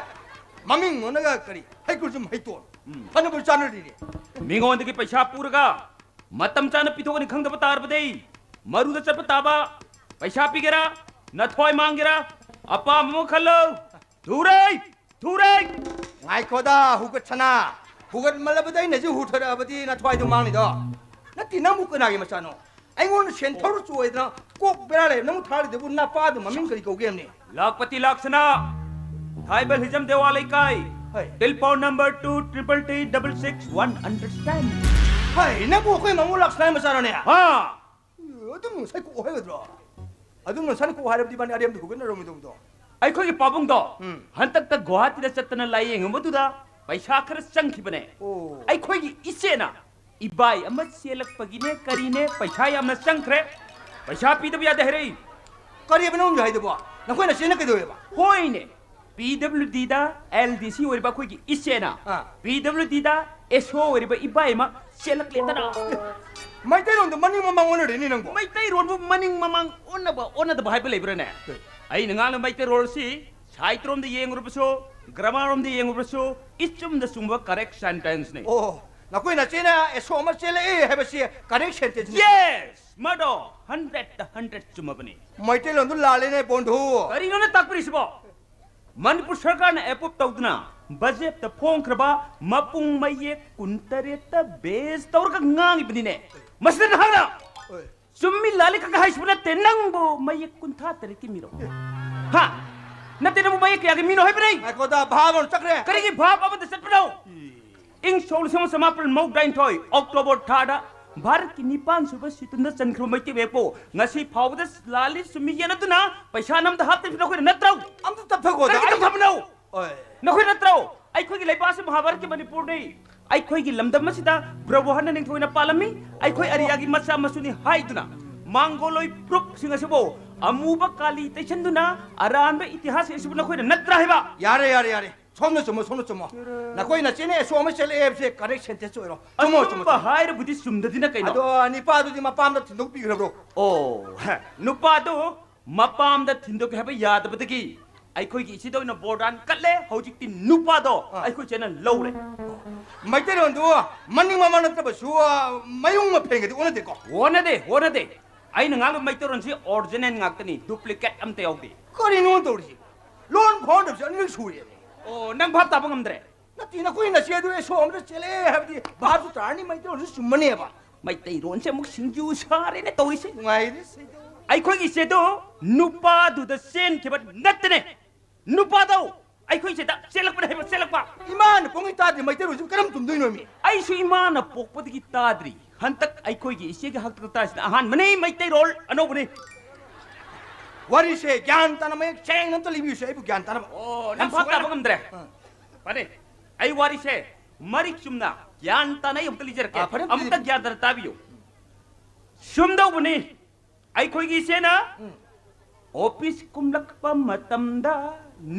ꯃꯃꯤꯡ ꯑꯣꯟꯅꯒ ꯀꯔꯤ ꯍꯩꯀ꯭ꯔꯨꯖꯝ ꯍꯩꯇꯣꯟ꯫ ꯎꯝ꯫ ꯐꯅꯕ ꯆꯥꯅꯔꯤꯅꯦ꯫ ꯃꯤꯉꯣꯟꯗꯒꯤ ꯄꯩꯁꯥ ꯄꯨꯔꯒ ꯃꯇꯝ ꯆꯥꯅ ꯄꯤꯊꯣꯛꯀꯅꯤ ꯈꯪꯗꯕ ꯇꯥꯔꯕꯗꯤ ꯃꯔꯨꯗ ꯆꯠꯄ ꯇꯥꯕ꯫ ꯄꯩꯁꯥ ꯄꯤꯒꯦꯔꯥ, ꯅꯊ꯭ꯋꯥꯏ ꯃꯥꯡꯒꯦꯔꯥ, ꯑꯄꯥꯝꯕ ꯑꯃ ꯈꯜꯂꯣ꯫ ꯊꯨꯔꯦ! ꯊꯨꯔꯦ! ꯉꯥꯏꯈꯣꯗ, ꯍꯨꯒꯠꯁꯅꯥ꯫ ꯍꯨꯒꯠꯃꯜꯂꯕꯗ ꯑꯩꯅꯁꯨ ꯍꯨꯊꯔꯛꯑꯕꯗꯤ ꯅꯊ꯭ꯋꯥꯏꯗꯣ ꯃꯥꯡꯅꯤꯗꯣ꯫ ꯅꯠꯇꯦ, ꯅꯪꯕꯨ ꯀꯅꯥꯒꯤ ꯃꯆꯥꯅꯣ? ꯑꯩꯉꯣꯟꯗ ꯁꯦꯟ ꯊꯧꯔ ꯆꯣꯏꯗꯅ ꯀꯣꯛ ꯕꯦꯔꯥ ꯂꯩꯔꯦ꯫ ꯅꯪꯕꯨ ꯊꯥꯔꯤꯗꯨꯕꯨ ꯅꯄꯥꯗꯨ ꯃꯃꯤꯡ ꯀꯔꯤ ꯀꯧꯒꯦ ꯍꯥꯏꯕꯅꯤ? ꯂꯥꯛꯄꯇꯤ ꯂꯥꯛꯁꯅꯥ꯫ ꯊꯥꯏꯕ ꯍꯤꯖꯝ ꯗꯦꯋꯥ ꯂꯩꯀꯥꯏ꯫ ꯍꯣꯏ꯫ Telephone number two triple three double six one, understand? ꯍꯣꯏ, ꯅꯪꯕꯨ ꯑꯩꯈꯣꯏ ꯃꯃꯨ ꯂꯥꯛꯁꯅꯥꯒꯤ ꯃꯆꯥꯔꯣꯅꯦ? ꯍꯥ? ꯑꯗꯨꯝ ꯉꯁꯥꯏ ꯀꯣꯛ ꯍꯥꯏꯒꯗ꯭ꯔꯣ? ꯑꯗꯨꯝ ꯉꯁꯥꯏ ꯀꯣꯛ ꯍꯥꯏꯔꯕꯗꯤ ꯏꯕꯥꯅꯤ ꯑꯔꯦꯝꯕꯗ ꯍꯨꯒꯠꯅꯔꯝꯃꯣꯏꯗꯧꯕꯗꯣ꯫ ꯑꯩꯈꯣꯏꯒꯤ ꯄꯥꯕꯨꯡꯗꯣ ꯎꯝ꯫ ꯍꯟꯗꯛꯇ ꯒꯨꯋꯥꯍꯥꯇꯤꯗ ꯆꯠꯇꯅ ꯂꯥꯏꯌꯦꯡꯉꯨꯕꯗꯨꯗ ꯄꯩꯁꯥ ꯈꯔ ꯆꯪꯈꯤꯕꯅꯦ꯫ ꯑꯣ꯫ ꯑꯩꯈꯣꯏꯒꯤ ꯏꯆꯦꯅ ꯏꯕꯥꯏ ꯑꯃ ꯆꯦꯜꯂꯛꯄꯒꯤꯅꯦ ꯀꯔꯤꯅꯦ ꯄꯩꯁꯥ ꯌꯥꯝꯅ ꯆꯪꯈ꯭ꯔꯦ, ꯄꯩꯁꯥ ꯄꯤꯗꯕ ꯌꯥꯗꯦ ꯍꯥꯏꯔꯛꯏ꯫ ꯀꯔꯤꯕꯅꯣ ꯅꯪꯅ ꯍꯥꯏꯗꯨꯕꯣ? ꯅꯈꯣꯏ ꯅꯆꯦꯅ ꯀꯩꯗꯧꯋꯦꯕ? ꯍꯣꯏꯅꯦ, ꯄꯤ ꯗꯕ꯭ꯂꯤꯎ ꯗꯤꯗ ꯑꯦꯜ ꯗꯤ ꯁꯤ ꯑꯣꯏꯔꯤꯕ ꯑꯩꯈꯣꯏꯒꯤ ꯏꯆꯦꯅ ꯑꯥ꯫ ꯄꯤ ꯗꯕ꯭ꯂꯤꯎ ꯗꯤꯗ ꯑꯦꯁ ꯑꯣ ꯑꯣꯏꯔꯤꯕ ꯏꯕꯥꯏ ꯑꯃ ꯆꯦꯜꯂꯛꯂꯦꯗꯅ꯫ ꯃꯩꯇꯩꯂꯣꯟꯗꯣ ꯃꯅꯤꯡ ꯃꯃꯥꯡ ꯑꯣꯟꯅꯔꯦꯅꯦ ꯅꯪꯕꯣ꯫ ꯃꯩꯇꯩꯔꯣꯟꯕꯨ ꯃꯅꯤꯡ ꯃꯃꯥꯡ ꯑꯣꯟꯅꯕ ꯑꯣꯟꯅꯗꯕ ꯍꯥꯏꯕ ꯂꯩꯕ꯭ꯔꯥꯅꯦ? ꯀꯩ? ꯑꯩꯅ ꯉꯥꯡꯂꯤꯕ ꯃꯩꯇꯩꯔꯣꯜ ꯑꯁꯤ ꯁꯥꯍꯤꯇ꯭ꯌꯔꯣꯝꯗ ꯌꯦꯡꯉꯨꯔꯕꯁꯨ, ꯒ꯭ꯔꯥꯃꯥꯔꯔꯣꯝꯗ ꯌꯦꯡꯉꯨꯔꯕꯁꯨ, ꯏꯆꯨꯝꯗ ꯆꯨꯝꯕ correct sentenceꯅꯤ꯫ ꯑꯣ, ꯅꯈꯣꯏ ꯅꯆꯦꯅ ꯑꯦꯁꯣ ꯑꯃ ꯆꯦꯜꯂꯛꯏ ꯍꯥꯏꯕꯁꯤ correct sentenceꯅꯤ? Yes, ꯃꯗꯣ hundredꯇ hundred ꯆꯨꯝꯃꯕꯅꯤ꯫ ꯃꯩꯇꯩꯂꯣꯟꯗꯨ ꯂꯥꯜꯂꯦꯅꯦ ꯕꯣꯟꯙꯨ꯫ ꯀꯔꯤꯅꯣꯅ ꯇꯥꯛꯄꯤꯔꯤꯁꯤꯕꯣ? ꯃꯅꯤꯄꯨꯔ ꯁꯔꯀꯥꯔꯅ approve ꯇꯧꯗꯨꯅ ꯕꯖꯦꯠꯇ ꯐꯣꯡꯈ꯭ꯔꯕ ꯃꯄꯨꯡ ꯃꯌꯦꯛ ꯀꯨꯟꯇꯔꯦꯠꯇ base ꯇꯧꯔꯒ ꯉꯥꯡꯉꯤꯕꯅꯤꯅꯦ꯫ ꯃꯁꯤꯗ ꯅꯍꯥꯛꯅ ꯑꯣꯏ꯫ ꯆꯨꯝꯃꯤ ꯂꯥꯜꯂꯤ ꯈꯛ ꯍꯥꯏꯁꯤꯕꯨ ꯅꯠꯇꯦ, ꯅꯪꯕꯨ ꯃꯌꯦꯛ ꯀꯨꯟꯊ꯭ꯔꯥ ꯇꯔꯦꯠꯀꯤ ꯃꯤꯔꯣ? ꯍꯥ? ꯅꯠꯇꯦ, ꯅꯪꯕꯨ ꯃꯌꯦꯛ ꯀꯌꯥꯒꯤ ꯃꯤꯅꯣ ꯍꯥꯏꯕꯅꯦ? ꯉꯥꯏꯈꯣꯗ, ꯚꯥꯕ ꯑꯃ ꯆꯠꯈ꯭ꯔꯦ꯫ ꯀꯔꯤꯒꯤ ꯚꯥꯕ ꯑꯃꯗ ꯆꯠꯄꯅꯣ? ꯏ꯫ ꯏꯪ ꯁꯣꯛ ꯂꯤꯁꯤꯡ ꯑꯃ ꯆꯃꯥꯄꯜ ꯃꯧꯗ꯭ꯔꯥꯅꯤꯊꯣꯏ October ꯊꯥꯗ ꯚꯥꯔꯠꯀꯤ ꯅꯤꯄꯥꯟ ꯁꯨꯕ ꯁꯤꯇꯟꯗ ꯆꯟꯈ꯭ꯔꯕ ꯃꯩꯇꯩ ꯃꯌꯦꯛꯄꯨ ꯉꯁꯤ ꯐꯥꯎꯕꯗ ꯂꯥꯜꯂꯤ ꯆꯨꯝꯃꯤ ꯌꯦꯟꯅꯗꯨꯅ ꯄꯩꯁꯥ ꯅꯝꯗ ꯍꯥꯞꯇꯕꯁꯤ ꯅꯈꯣꯏꯅ ꯅꯠꯇ꯭ꯔꯣ? ꯑꯝꯇ ꯇꯞꯊꯈꯣꯗ, ꯀꯔꯤꯒꯤ ꯑꯩ ꯇꯞꯊꯕꯅꯣ? ꯑꯣꯏ꯫ ꯅꯈꯣꯏ ꯅꯠꯇ꯭ꯔꯣ? ꯑꯩꯈꯣꯏꯒꯤ ꯂꯩꯕꯥꯛ ꯑꯁꯤ ꯃꯍꯥꯚꯥꯔꯠꯀꯤ ꯃꯅꯤꯄꯨꯔꯅꯤ꯫ ꯑꯩꯈꯣꯏꯒꯤ ꯂꯝꯗꯝ ꯑꯁꯤꯗ ꯕ꯭ꯔꯍꯃꯣꯍꯟꯅ ꯅꯤꯡꯊꯧꯅ ꯄꯥꯜꯂꯝꯃꯤ꯫ ꯑꯩꯈꯣꯏ ꯑꯔꯤꯌꯥꯒꯤ ꯃꯆꯥ ꯃꯁꯨꯅꯤ ꯍꯥꯏꯗꯨꯅ ꯃꯥꯡꯒꯣꯂꯣꯏ ꯐꯨꯔꯨꯞꯁꯤꯡ ꯑꯁꯤꯕꯨ ꯑꯃꯨꯕ ꯀꯥꯂꯤ ꯇꯩꯁꯟꯗꯨꯅ ꯑꯔꯥꯟꯕ ꯏꯇꯤꯍꯥꯁ ꯑꯁꯤꯕꯨ ꯅꯈꯣꯏꯅ ꯅꯠꯇ꯭ꯔꯥ ꯍꯥꯏꯕ? ꯌꯥꯔꯦ, ꯌꯥꯔꯦ, ꯌꯥꯔꯦ꯫ ꯁꯣꯝꯅ ꯆꯨꯝꯃꯣ, ꯁꯣꯝꯅ ꯆꯨꯝꯃꯣ꯫ ꯅꯈꯣꯏ ꯅꯆꯦꯅ ꯑꯦꯁꯣ ꯑꯃ ꯆꯦꯜꯂꯛꯑꯦ ꯍꯥꯏꯕꯁꯦ correct sentence ꯑꯣꯏꯔꯣ꯫ ꯆꯨꯝꯃꯣ, ꯆꯨꯝꯃꯣ, ꯑꯆꯨꯝꯕ ꯆꯨꯝꯃꯣ꯫ ꯍꯥꯏꯔꯕꯨꯗꯤ ꯆꯨꯝꯗꯗꯤꯅ ꯀꯩꯅꯣ? ꯑꯗꯣ ꯅꯤꯄꯥꯗꯨꯗꯤ ꯃꯄꯥꯝꯗ ꯊꯤꯟꯗꯣꯛꯄꯤꯈ꯭ꯔꯕ꯭ꯔꯣ? ꯑꯣ, ꯍꯦ, ꯅꯨꯄꯥꯗꯨ ꯃꯄꯥꯝꯗ ꯊꯤꯟꯗꯣꯛꯀꯦ ꯍꯥꯏꯕ ꯌꯥꯗꯕꯗꯒꯤ ꯑꯩꯈꯣꯏꯒꯤ ꯏꯆꯦꯗ ꯑꯣꯏꯅ ꯕꯣꯔꯗꯥꯟ ꯀꯠꯂꯦ꯫ ꯍꯧꯖꯤꯛꯇꯤ ꯅꯨꯄꯥꯗꯣ ꯑꯥ꯫ ꯑꯩꯈꯣꯏ ꯏꯆꯦꯅ ꯂꯧꯔꯦ꯫ ꯃꯩꯇꯩꯂꯣꯟꯗꯨ ꯃꯅꯤꯡ ꯃꯃꯥꯡ ꯅꯠꯇ꯭ꯔꯕꯁꯨ, ꯑ, ꯃꯌꯨꯡ ꯃꯐꯦꯟꯒꯗꯤ ꯑꯣꯟꯅꯗꯦꯀꯣ? ꯑꯣꯟꯅꯗꯦ, ꯑꯣꯟꯅꯗꯦ꯫ ꯑꯩꯅ ꯉꯥꯡꯕ ꯃꯩꯇꯩꯂꯣꯟꯁꯤ original ꯉꯥꯛꯇꯅꯤ, duplicate ꯑꯝꯇ ꯌꯥꯎꯗꯦ꯫ ꯀꯔꯤꯅꯣ ꯇꯧꯔꯤꯁꯤ? ꯂꯣꯟ ꯐꯥꯎꯅꯗꯕꯁꯤ ꯑꯅꯤꯔꯛ ꯁꯨꯔꯦ꯫ ꯑꯣ, ꯅꯪ ꯚꯥꯞ ꯇꯥꯕ ꯉꯝꯗ꯭ꯔꯦ? ꯅꯠꯇꯦ, ꯅꯈꯣꯏ ꯅꯆꯦꯗꯨ ꯑꯦꯁꯣ ꯑꯃꯗ ꯆꯦꯜꯂꯛꯑꯦ ꯍꯥꯏꯕꯗꯤ ꯚꯥꯞꯁꯨ ꯇꯥꯔꯅꯤ, ꯃꯩꯇꯩꯂꯣꯟꯁꯨ ꯆꯨꯝꯃꯅꯦꯕ꯫ ꯃꯩꯇꯩꯔꯣꯟꯁꯦ ꯑꯃꯨꯛ ꯁꯤꯡꯖꯨ ꯁꯥꯔꯦꯅꯦ ꯇꯧꯔꯤꯁꯦ꯫ ꯅꯨꯡꯉꯥꯏꯔꯦ ꯁꯤꯗ꯫ ꯑꯩꯈꯣꯏꯒꯤ ꯏꯆꯦꯗꯣ ꯅꯨꯄꯥꯗꯨꯗ ꯆꯦꯟꯈꯤꯕ ꯅꯠꯇꯦꯅꯦ꯫ ꯅꯨꯄꯥꯗꯣ ꯑꯩꯈꯣꯏ ꯏꯆꯦꯗ ꯆꯦꯜꯂꯛꯄꯅꯦ ꯍꯥꯏꯕ, ꯆꯦꯜꯂꯛꯄ꯫ ꯏꯃꯥꯅ ꯄꯣꯛꯉꯩ ꯇꯥꯗ꯭ꯔꯤ ꯃꯩꯇꯩꯔꯣꯟꯁꯤꯕꯨ ꯀꯔꯝ ꯆꯨꯝꯗꯣꯏꯅꯣꯃꯤ? ꯑꯩꯁꯨ ꯏꯃꯥꯅ ꯄꯣꯛꯄꯗꯒꯤ ꯇꯥꯗ꯭ꯔꯤ꯫ ꯍꯟꯗꯛ ꯑꯩꯈꯣꯏꯒꯤ ꯏꯆꯦꯒꯤ ꯍꯥꯛꯇꯛꯇ ꯇꯥꯏꯁꯤꯅ ꯑꯍꯥꯟꯕꯅꯤ ꯃꯩꯇꯩꯔꯣꯜ ꯑꯅꯧꯕꯅꯤ꯫ ꯋꯥꯔꯤꯁꯦ ꯒ꯭ꯌꯥꯟ ꯇꯥꯅ ꯃꯌꯦꯛ ꯁꯦꯡꯅ ꯑꯝꯇ ꯂꯤꯕꯤꯌꯨꯁꯦ, ꯑꯩꯕꯨ ꯒ꯭ꯌꯥꯟ ꯇꯥꯅꯕ꯫ ꯑꯣ, ꯅꯪ ꯌꯥꯝ ꯚꯥꯞ ꯁꯨꯒꯥꯏꯔꯦ꯫ ꯇꯥꯕ ꯉꯝꯗ꯭ꯔꯦ? ꯑꯥ꯫ ꯐꯔꯦ꯫ ꯑꯩ ꯋꯥꯔꯤꯁꯦ ꯃꯔꯤꯛ ꯆꯨꯝꯅ ꯒ꯭ꯌꯥꯟ ꯇꯥꯅ ꯑꯩ ꯑꯃꯨꯛꯇ ꯂꯤꯖꯔꯛꯀꯦ꯫ ꯑꯥ, ꯐꯔꯦ, ꯑꯃꯨꯛꯇ ꯂꯤꯖꯔꯛꯀꯦ꯫ ꯒ꯭ꯌꯥꯟ ꯇꯥꯅ ꯇꯥꯕꯤꯌꯨ꯫ ꯁꯨꯝꯗꯧꯕꯅꯤ, ꯑꯩꯈꯣꯏꯒꯤ ꯏꯆꯦꯅ ꯎꯝ꯫ ꯑꯣꯐꯤꯁ ꯀꯨꯝꯂꯛꯄ ꯃꯇꯝꯗ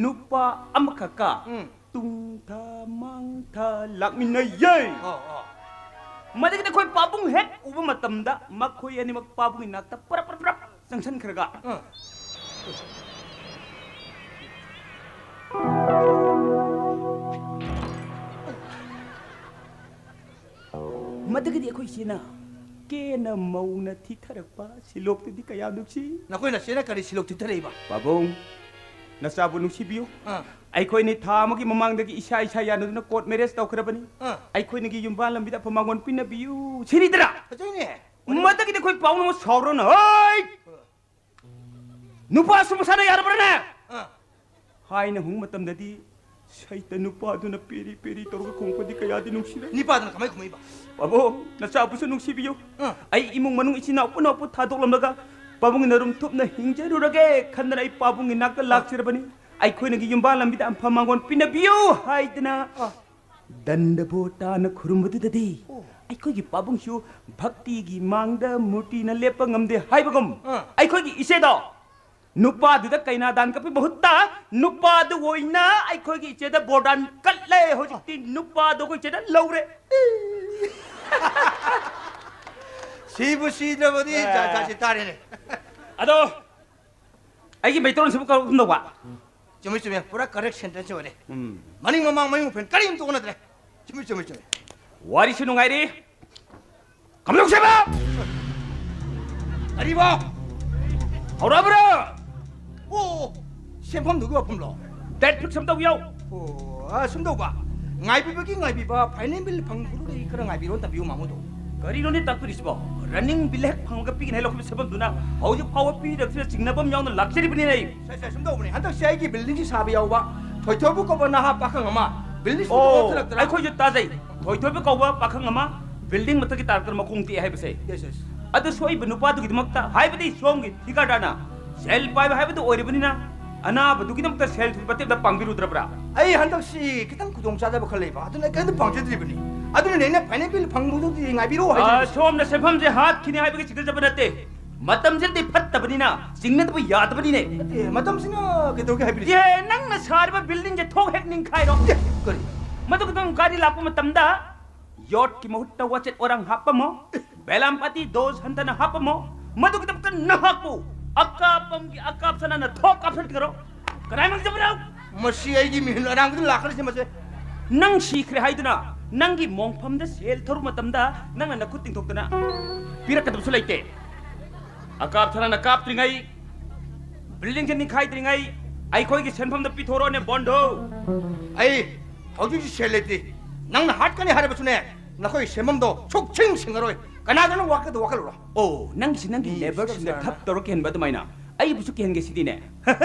ꯅꯨꯄꯥ ꯑꯃꯈꯛꯀ ꯎꯝ꯫ ꯇꯨꯡꯊ ꯃꯥꯡꯊ ꯂꯥꯛꯃꯤꯟꯅꯩꯌꯦ꯫ ꯑꯣ, ꯑꯣ꯫ ꯃꯗꯒꯤꯗꯤ ꯑꯩꯈꯣꯏ ꯄꯥꯕꯨꯡ ꯍꯦꯛ ꯎꯕ ꯃꯇꯝꯗ ꯃꯈꯣꯏ ꯑꯅꯤꯃꯛ ꯄꯥꯕꯨꯡꯒꯤ ꯅꯥꯛꯇ ꯄꯨꯔꯞ ꯄꯨꯔꯞ ꯄꯨꯔꯞ ꯆꯪꯁꯤꯟꯈ꯭ꯔꯒ ꯑꯥ꯫ ꯃꯗꯒꯤꯗꯤ ꯑꯩꯈꯣꯏ ꯏꯆꯦꯅ ꯀꯦꯅ ꯃꯧꯅ ꯊꯤꯊꯔꯛꯄ ꯁꯤꯂꯣꯛꯇꯨꯗꯤ ꯀꯌꯥ ꯅꯨꯡꯁꯤ꯫ ꯅꯈꯣꯏ ꯅꯆꯦꯅ ꯀꯔꯤ ꯁꯤꯂꯣꯛ ꯊꯤꯊꯔꯛꯏꯕ? ꯄꯥꯕꯨꯡ, ꯅꯆꯥꯕꯨ ꯅꯨꯡꯁꯤꯕꯤꯌꯨ꯫ ꯑꯥ꯫ ꯑꯩꯈꯣꯏꯅꯤ ꯊꯥ ꯑꯃꯒꯤ ꯃꯃꯥꯡꯗꯒꯤ ꯏꯁꯥ ꯏꯁꯥ ꯌꯥꯅꯗꯨꯅ ꯀꯣꯔꯠ ꯃꯦꯔꯦꯖ ꯇꯧꯈ꯭ꯔꯕꯅꯤ꯫ ꯑꯥ꯫ ꯑꯩꯈꯣꯏꯅꯤꯒꯤ ꯌꯨꯝꯕꯥꯜ ꯂꯝꯕꯤꯗ ꯑꯐ ꯃꯥꯡꯒꯣꯟ ꯄꯤꯅꯕꯤꯌꯨ ꯁꯤꯅꯤꯗꯅ꯫ ꯐꯖꯩꯅꯦ꯫ ꯃꯗꯒꯤꯗꯤ ꯑꯩꯈꯣꯏ ꯄꯥꯕꯨꯡꯅ ꯑꯃꯨꯛ ꯁꯥꯎꯔꯣꯅ, "ꯍꯩ! ꯅꯨꯄꯥꯁꯨ ꯃꯁꯥꯅ ꯌꯥꯔꯕ꯭ꯔꯅꯦ?" ꯑꯥ꯫ ꯍꯥꯏꯅ ꯍꯪꯕ ꯃꯇꯝꯗꯗꯤ ꯁꯩꯇ ꯅꯨꯄꯥꯗꯨꯅ ꯄꯦꯔꯤ ꯄꯦꯔꯤ ꯇꯧꯔꯒ ꯈꯣꯡꯄꯗꯤ ꯀꯌꯥꯗꯤ ꯅꯨꯡꯁꯤꯔꯦ꯫ ꯅꯤꯄꯥꯗꯨꯅ ꯀꯃꯥꯏ ꯈꯨꯝꯃꯛꯏꯕ? "ꯄꯥꯕꯨꯡ, ꯅꯆꯥꯕꯨꯁꯨ ꯅꯨꯡꯁꯤꯕꯤꯌꯨ꯫ ꯑꯥ꯫ ꯑꯩ ꯏꯃꯨꯡ ꯃꯅꯨꯡ ꯏꯆꯤꯟ ꯏꯅꯥꯎ ꯄꯨꯝꯅꯃꯛꯄꯨ ꯊꯥꯗꯣꯛꯂꯝꯂꯒ ꯄꯥꯕꯨꯡꯒꯤ ꯅꯔꯨꯝ ꯊꯨꯞꯅ ꯍꯤꯡꯖꯔꯨꯔꯒꯦ ꯈꯟꯗꯅ ꯑꯩ ꯄꯥꯕꯨꯡꯒꯤ ꯅꯥꯛꯇ ꯑꯥ꯫ ꯂꯥꯛꯆꯔꯕꯅꯤ꯫ ꯑꯩꯈꯣꯏꯅꯒꯤ ꯌꯨꯝꯕꯥꯜ ꯂꯝꯕꯤꯗ ꯑꯝꯐ ꯃꯥꯡꯒꯣꯟ ꯄꯤꯅꯕꯤꯌꯨ" ꯍꯥꯏꯗꯅ ꯑꯥ꯫ ꯗꯟꯗꯕꯣ ꯇꯥꯅ ꯈꯨꯔꯨꯝꯕꯗꯨꯗꯗꯤ ꯑꯣ꯫ ꯑꯩꯈꯣꯏꯒꯤ ꯄꯥꯕꯨꯡꯁꯨ ꯚꯛꯇꯤꯒꯤ ꯃꯥꯡꯗ ꯃꯨꯔꯇꯤꯅ ꯂꯦꯞꯄ ꯉꯝꯗꯦ ꯍꯥꯏꯕꯒꯨꯝ ꯑꯥ꯫ ꯑꯩꯈꯣꯏꯒꯤ ꯏꯆꯦꯗꯣ ꯅꯨꯄꯥꯗꯨꯗ ꯀꯩꯅꯥꯗꯥꯟ ꯀꯠꯄꯒꯤ ꯃꯍꯨꯠꯇ ꯅꯨꯄꯥꯗꯨ ꯑꯣꯏꯅ ꯑꯩꯈꯣꯏꯒꯤ ꯏꯆꯦꯗ ꯕꯣꯔꯗꯥꯟ ꯀꯠꯂꯦ꯫ ꯍꯧꯖꯤꯛꯇꯤ ꯅꯨꯄꯥꯗꯣ ꯑꯩꯈꯣꯏ ꯏꯆꯦꯗ ꯂꯧꯔꯦ꯫ ꯁꯤꯕꯨ ꯁꯤꯗ꯭ꯔꯕꯗꯤ ꯑꯦ꯫ ꯖꯥꯠ ꯖꯥꯠꯁꯤ ꯇꯥꯔꯦꯅꯦ꯫ ꯑꯗꯣ ꯑꯩꯒꯤ ꯃꯩꯇꯩꯂꯣꯟꯁꯤꯕꯨ ꯀꯔꯝ ꯇꯧꯕ? ꯆꯨꯝꯃꯤ, ꯆꯨꯝꯃꯤ꯫ ꯄꯨꯔꯥ correct sentence ꯑꯣꯏꯔꯦ꯫ ꯎꯝ꯫ ꯃꯅꯤꯡ ꯃꯃꯥꯡ ꯃꯌꯨꯝ ꯐꯦꯟ ꯀꯔꯤꯝꯇ ꯑꯣꯟꯅꯗ꯭ꯔꯦ꯫ ꯆꯨꯝꯃꯤ, ꯆꯨꯝꯃꯤ, ꯆꯨꯝꯃꯤ꯫ ꯋꯥꯔꯤꯁꯨ ꯅꯨꯡꯉꯥꯏꯔꯤ꯫ ꯀꯝꯗꯧꯁꯦꯕ? ꯀꯔꯤꯕꯣ? ꯍꯧꯔꯛꯑꯕ꯭ꯔꯥ? ꯑꯣ, ꯁꯦꯝꯐꯝꯗꯨꯒꯤ ꯋꯥꯐꯝꯂꯣ? Date fix ꯑꯝ ꯇꯧꯕꯤꯌꯣ꯫ ꯑꯣ, ꯑ, ꯁꯨꯝ ꯇꯧꯕ꯫ ꯉꯥꯏꯕꯤꯕꯒꯤ ꯉꯥꯏꯕꯤꯕ, final bill ꯐꯪꯕꯗꯨꯗ ꯑꯩ ꯈꯔ ꯉꯥꯏꯕꯤꯔꯣꯅ ꯇꯝꯕꯤꯌꯨ, ꯃꯥꯃꯣꯗꯣ꯫ ꯀꯔꯤꯅꯣꯅꯦ ꯇꯥꯛꯄꯤꯔꯤꯁꯤꯕꯣ? Running bill ꯍꯦꯛ ꯐꯪꯕꯒ ꯄꯤꯒꯅꯤ ꯍꯥꯏ ꯂꯧꯈꯤꯕ ꯁꯦꯝꯐꯝꯗꯨꯅ ꯍꯧꯖꯤꯛ ꯐꯥꯎꯕ ꯄꯤꯗꯕꯁꯤꯗ ꯆꯤꯡꯅꯕ ꯑꯃ ꯌꯥꯎꯅ ꯂꯥꯛꯆꯔꯤꯕꯅꯤꯅꯦ ꯑꯩ꯫ ꯁꯦ, ꯁꯦ, ꯁꯨꯝ ꯇꯧꯕꯅꯦ꯫ ꯍꯟꯗꯛꯁꯦ ꯑꯩꯒꯤ buildingꯁꯤ ꯁꯥꯕ ꯌꯥꯎꯕ ꯊꯣꯏꯊꯣꯏꯕ ꯀꯧꯕ ꯅꯍꯥ ꯄꯥꯈꯪ ꯑꯃ buildingꯁꯤ ꯑꯣ, ꯊꯣꯛꯂꯛꯇꯅ ꯑꯩꯈꯣꯏꯁꯨ ꯇꯥꯖꯩ꯫ ꯊꯣꯏꯊꯣꯏꯕ ꯀꯧꯕ ꯄꯥꯈꯪ ꯑꯃ building ꯃꯊꯛꯀꯤ ꯇꯥꯔꯛꯇꯅ ꯃꯈꯣꯡ ꯇꯦꯛꯑꯦ ꯍꯥꯏꯕꯁꯦ꯫ Yes, yes꯫ ꯑꯗꯨ ꯁꯣꯛꯏꯕ ꯅꯨꯄꯥꯗꯨꯒꯤꯗꯃꯛꯇ, ꯍꯥꯏꯕꯗꯤ ꯁꯣꯝꯒꯤ ꯊꯤꯀꯥꯗꯥꯔꯅ ꯁꯦꯜ ꯄꯥꯏꯕ ꯍꯥꯏꯕꯗꯨ ꯑꯣꯏꯔꯤꯕꯅꯤꯅ, ꯑꯅꯥꯕꯗꯨꯒꯤꯗꯃꯛꯇ ꯁꯦꯜ ꯊꯨꯝ ꯃꯇꯦꯡ ꯑꯝꯇ ꯄꯥꯡꯕꯤꯔꯨꯗ꯭ꯔꯕ꯭ꯔꯥ? ꯑꯩ ꯍꯟꯗꯛꯁꯤ ꯈꯤꯇꯪ ꯈꯨꯗꯣꯡ ꯆꯥꯗꯕ ꯈꯔ ꯂꯩꯕ, ꯑꯗꯨꯅ ꯑꯩ ꯀꯔꯤꯝꯇ ꯄꯥꯡꯖꯗ꯭ꯔꯤꯕꯅꯤ꯫ ꯑꯗꯨꯅꯅꯦ ꯑꯩꯅ ꯐꯥꯏꯅꯦꯟꯁꯤꯌꯦꯜ ꯐꯪꯕꯗꯨꯗꯤ ꯉꯥꯏꯕꯤꯔꯣ ꯍꯥꯏꯖꯔꯤꯕꯁꯦ꯫ ꯁꯣꯝꯅ ꯁꯦꯟꯐꯝꯁꯦ ꯍꯥꯠꯈꯤꯅꯤ ꯍꯥꯏꯕꯒꯤ ꯆꯤꯡꯅꯖꯕ ꯅꯠꯇꯦ꯫ ꯃꯇꯝꯁꯤꯗꯤ ꯐꯠꯇꯕꯅꯤꯅ ꯆꯤꯡꯅꯗꯕ ꯌꯥꯗꯕꯅꯤꯅꯦ꯫ ꯅꯠꯇꯦ, ꯃꯇꯝꯁꯤꯅ ꯀꯩꯗꯧꯒꯦ ꯍꯥꯏꯕꯤꯔꯤꯁꯦ? ꯑꯦ, ꯅꯪꯅ ꯁꯥꯔꯤꯕ ꯕꯤꯜꯗꯤꯡꯁꯦ ꯊꯣꯡ ꯍꯦꯛ ꯅꯤꯡꯈꯥꯏꯔꯣ꯫ ꯑꯦ, ꯀꯔꯤ? ꯃꯗꯨꯒꯤꯗꯃꯛ ꯒꯥꯔꯤ ꯂꯥꯛꯄ ꯃꯇꯝꯗ ꯌꯣꯠꯀꯤ ꯃꯍꯨꯠꯇ ꯋꯥꯆꯦꯠ ꯋꯥꯔꯥꯡ ꯍꯥꯞꯄꯝꯃꯣ꯫ ꯕꯦꯂꯥꯝꯄꯥꯇꯤ ꯗꯣꯁ ꯍꯟꯊꯅ ꯍꯥꯞꯄꯝꯃꯣ꯫ ꯃꯗꯨꯒꯤꯗꯃꯛꯇ ꯅꯍꯥꯛꯄꯨ ꯑꯀꯥꯞꯄꯝꯒꯤ ꯑꯀꯥꯞ ꯁꯅꯥꯅ ꯊꯣꯛ ꯀꯥꯞꯁꯤꯟꯈ꯭ꯔꯣ꯫ ꯀꯗꯥꯏ ꯃꯥꯡꯖꯕꯅꯣ? ꯃꯁꯤ ꯑꯩꯒꯤ ꯃꯤꯍꯨꯟ ꯑꯔꯥꯡꯕꯗꯨ ꯂꯥꯛꯀꯅꯤ ꯃꯁꯦ꯫ ꯅꯪ ꯁꯤꯈ꯭ꯔꯦ ꯍꯥꯏꯗꯨꯅ ꯅꯪꯒꯤ ꯃꯣꯡꯐꯝꯗ ꯁꯦꯜ ꯊꯧꯔꯨ ꯃꯇꯝꯗ ꯅꯪꯅ ꯅꯈꯨꯠ ꯇꯤꯡꯊꯣꯛꯇꯅ ꯄꯤꯔꯛꯀꯗꯕꯁꯨ ꯂꯩꯇꯦ꯫ ꯑꯀꯥꯞ ꯁꯅꯥꯅ ꯀꯥꯞꯇ꯭ꯔꯤꯉꯩ, ꯕꯤꯜꯗꯤꯡꯁꯦ ꯅꯤꯡꯈꯥꯏꯗ꯭ꯔꯤꯉꯩ ꯑꯩꯈꯣꯏꯒꯤ ꯁꯦꯟꯐꯝꯗ ꯄꯤꯊꯣꯔꯛꯑꯣꯅꯦ ꯕꯣꯟꯗꯣ꯫ ꯑꯩ ꯍꯧꯖꯤꯛ ꯍꯧꯖꯤꯛ ꯁꯦꯜ ꯂꯩꯇꯦ꯫ ꯅꯪꯅ ꯍꯥꯠꯀꯅꯤ ꯍꯥꯏꯔꯕꯁꯨꯅꯦ, ꯅꯈꯣꯏ ꯁꯦꯟꯐꯝꯗꯣ ꯁꯨꯛꯁꯤꯡ ꯁꯤꯡꯉꯔꯣꯏ꯫ ꯀꯅꯥꯗꯅꯣ ꯋꯥꯀꯗ ꯋꯥꯀꯠꯂꯨꯔꯣ꯫ ꯑꯣ, ꯅꯪꯒꯤꯁꯤ ꯅꯪꯒꯤ ꯃꯤ ꯂꯦꯕꯔꯁꯤꯡꯗ ꯁꯤꯗ ꯊꯞ ꯇꯧꯔ ꯀꯤꯍꯟꯕ ꯑꯗꯨꯃꯥꯏꯅ ꯑꯩꯕꯨꯁꯨ ꯀꯤꯍꯟꯒꯦ ꯁꯤꯗꯤꯅꯦ꯫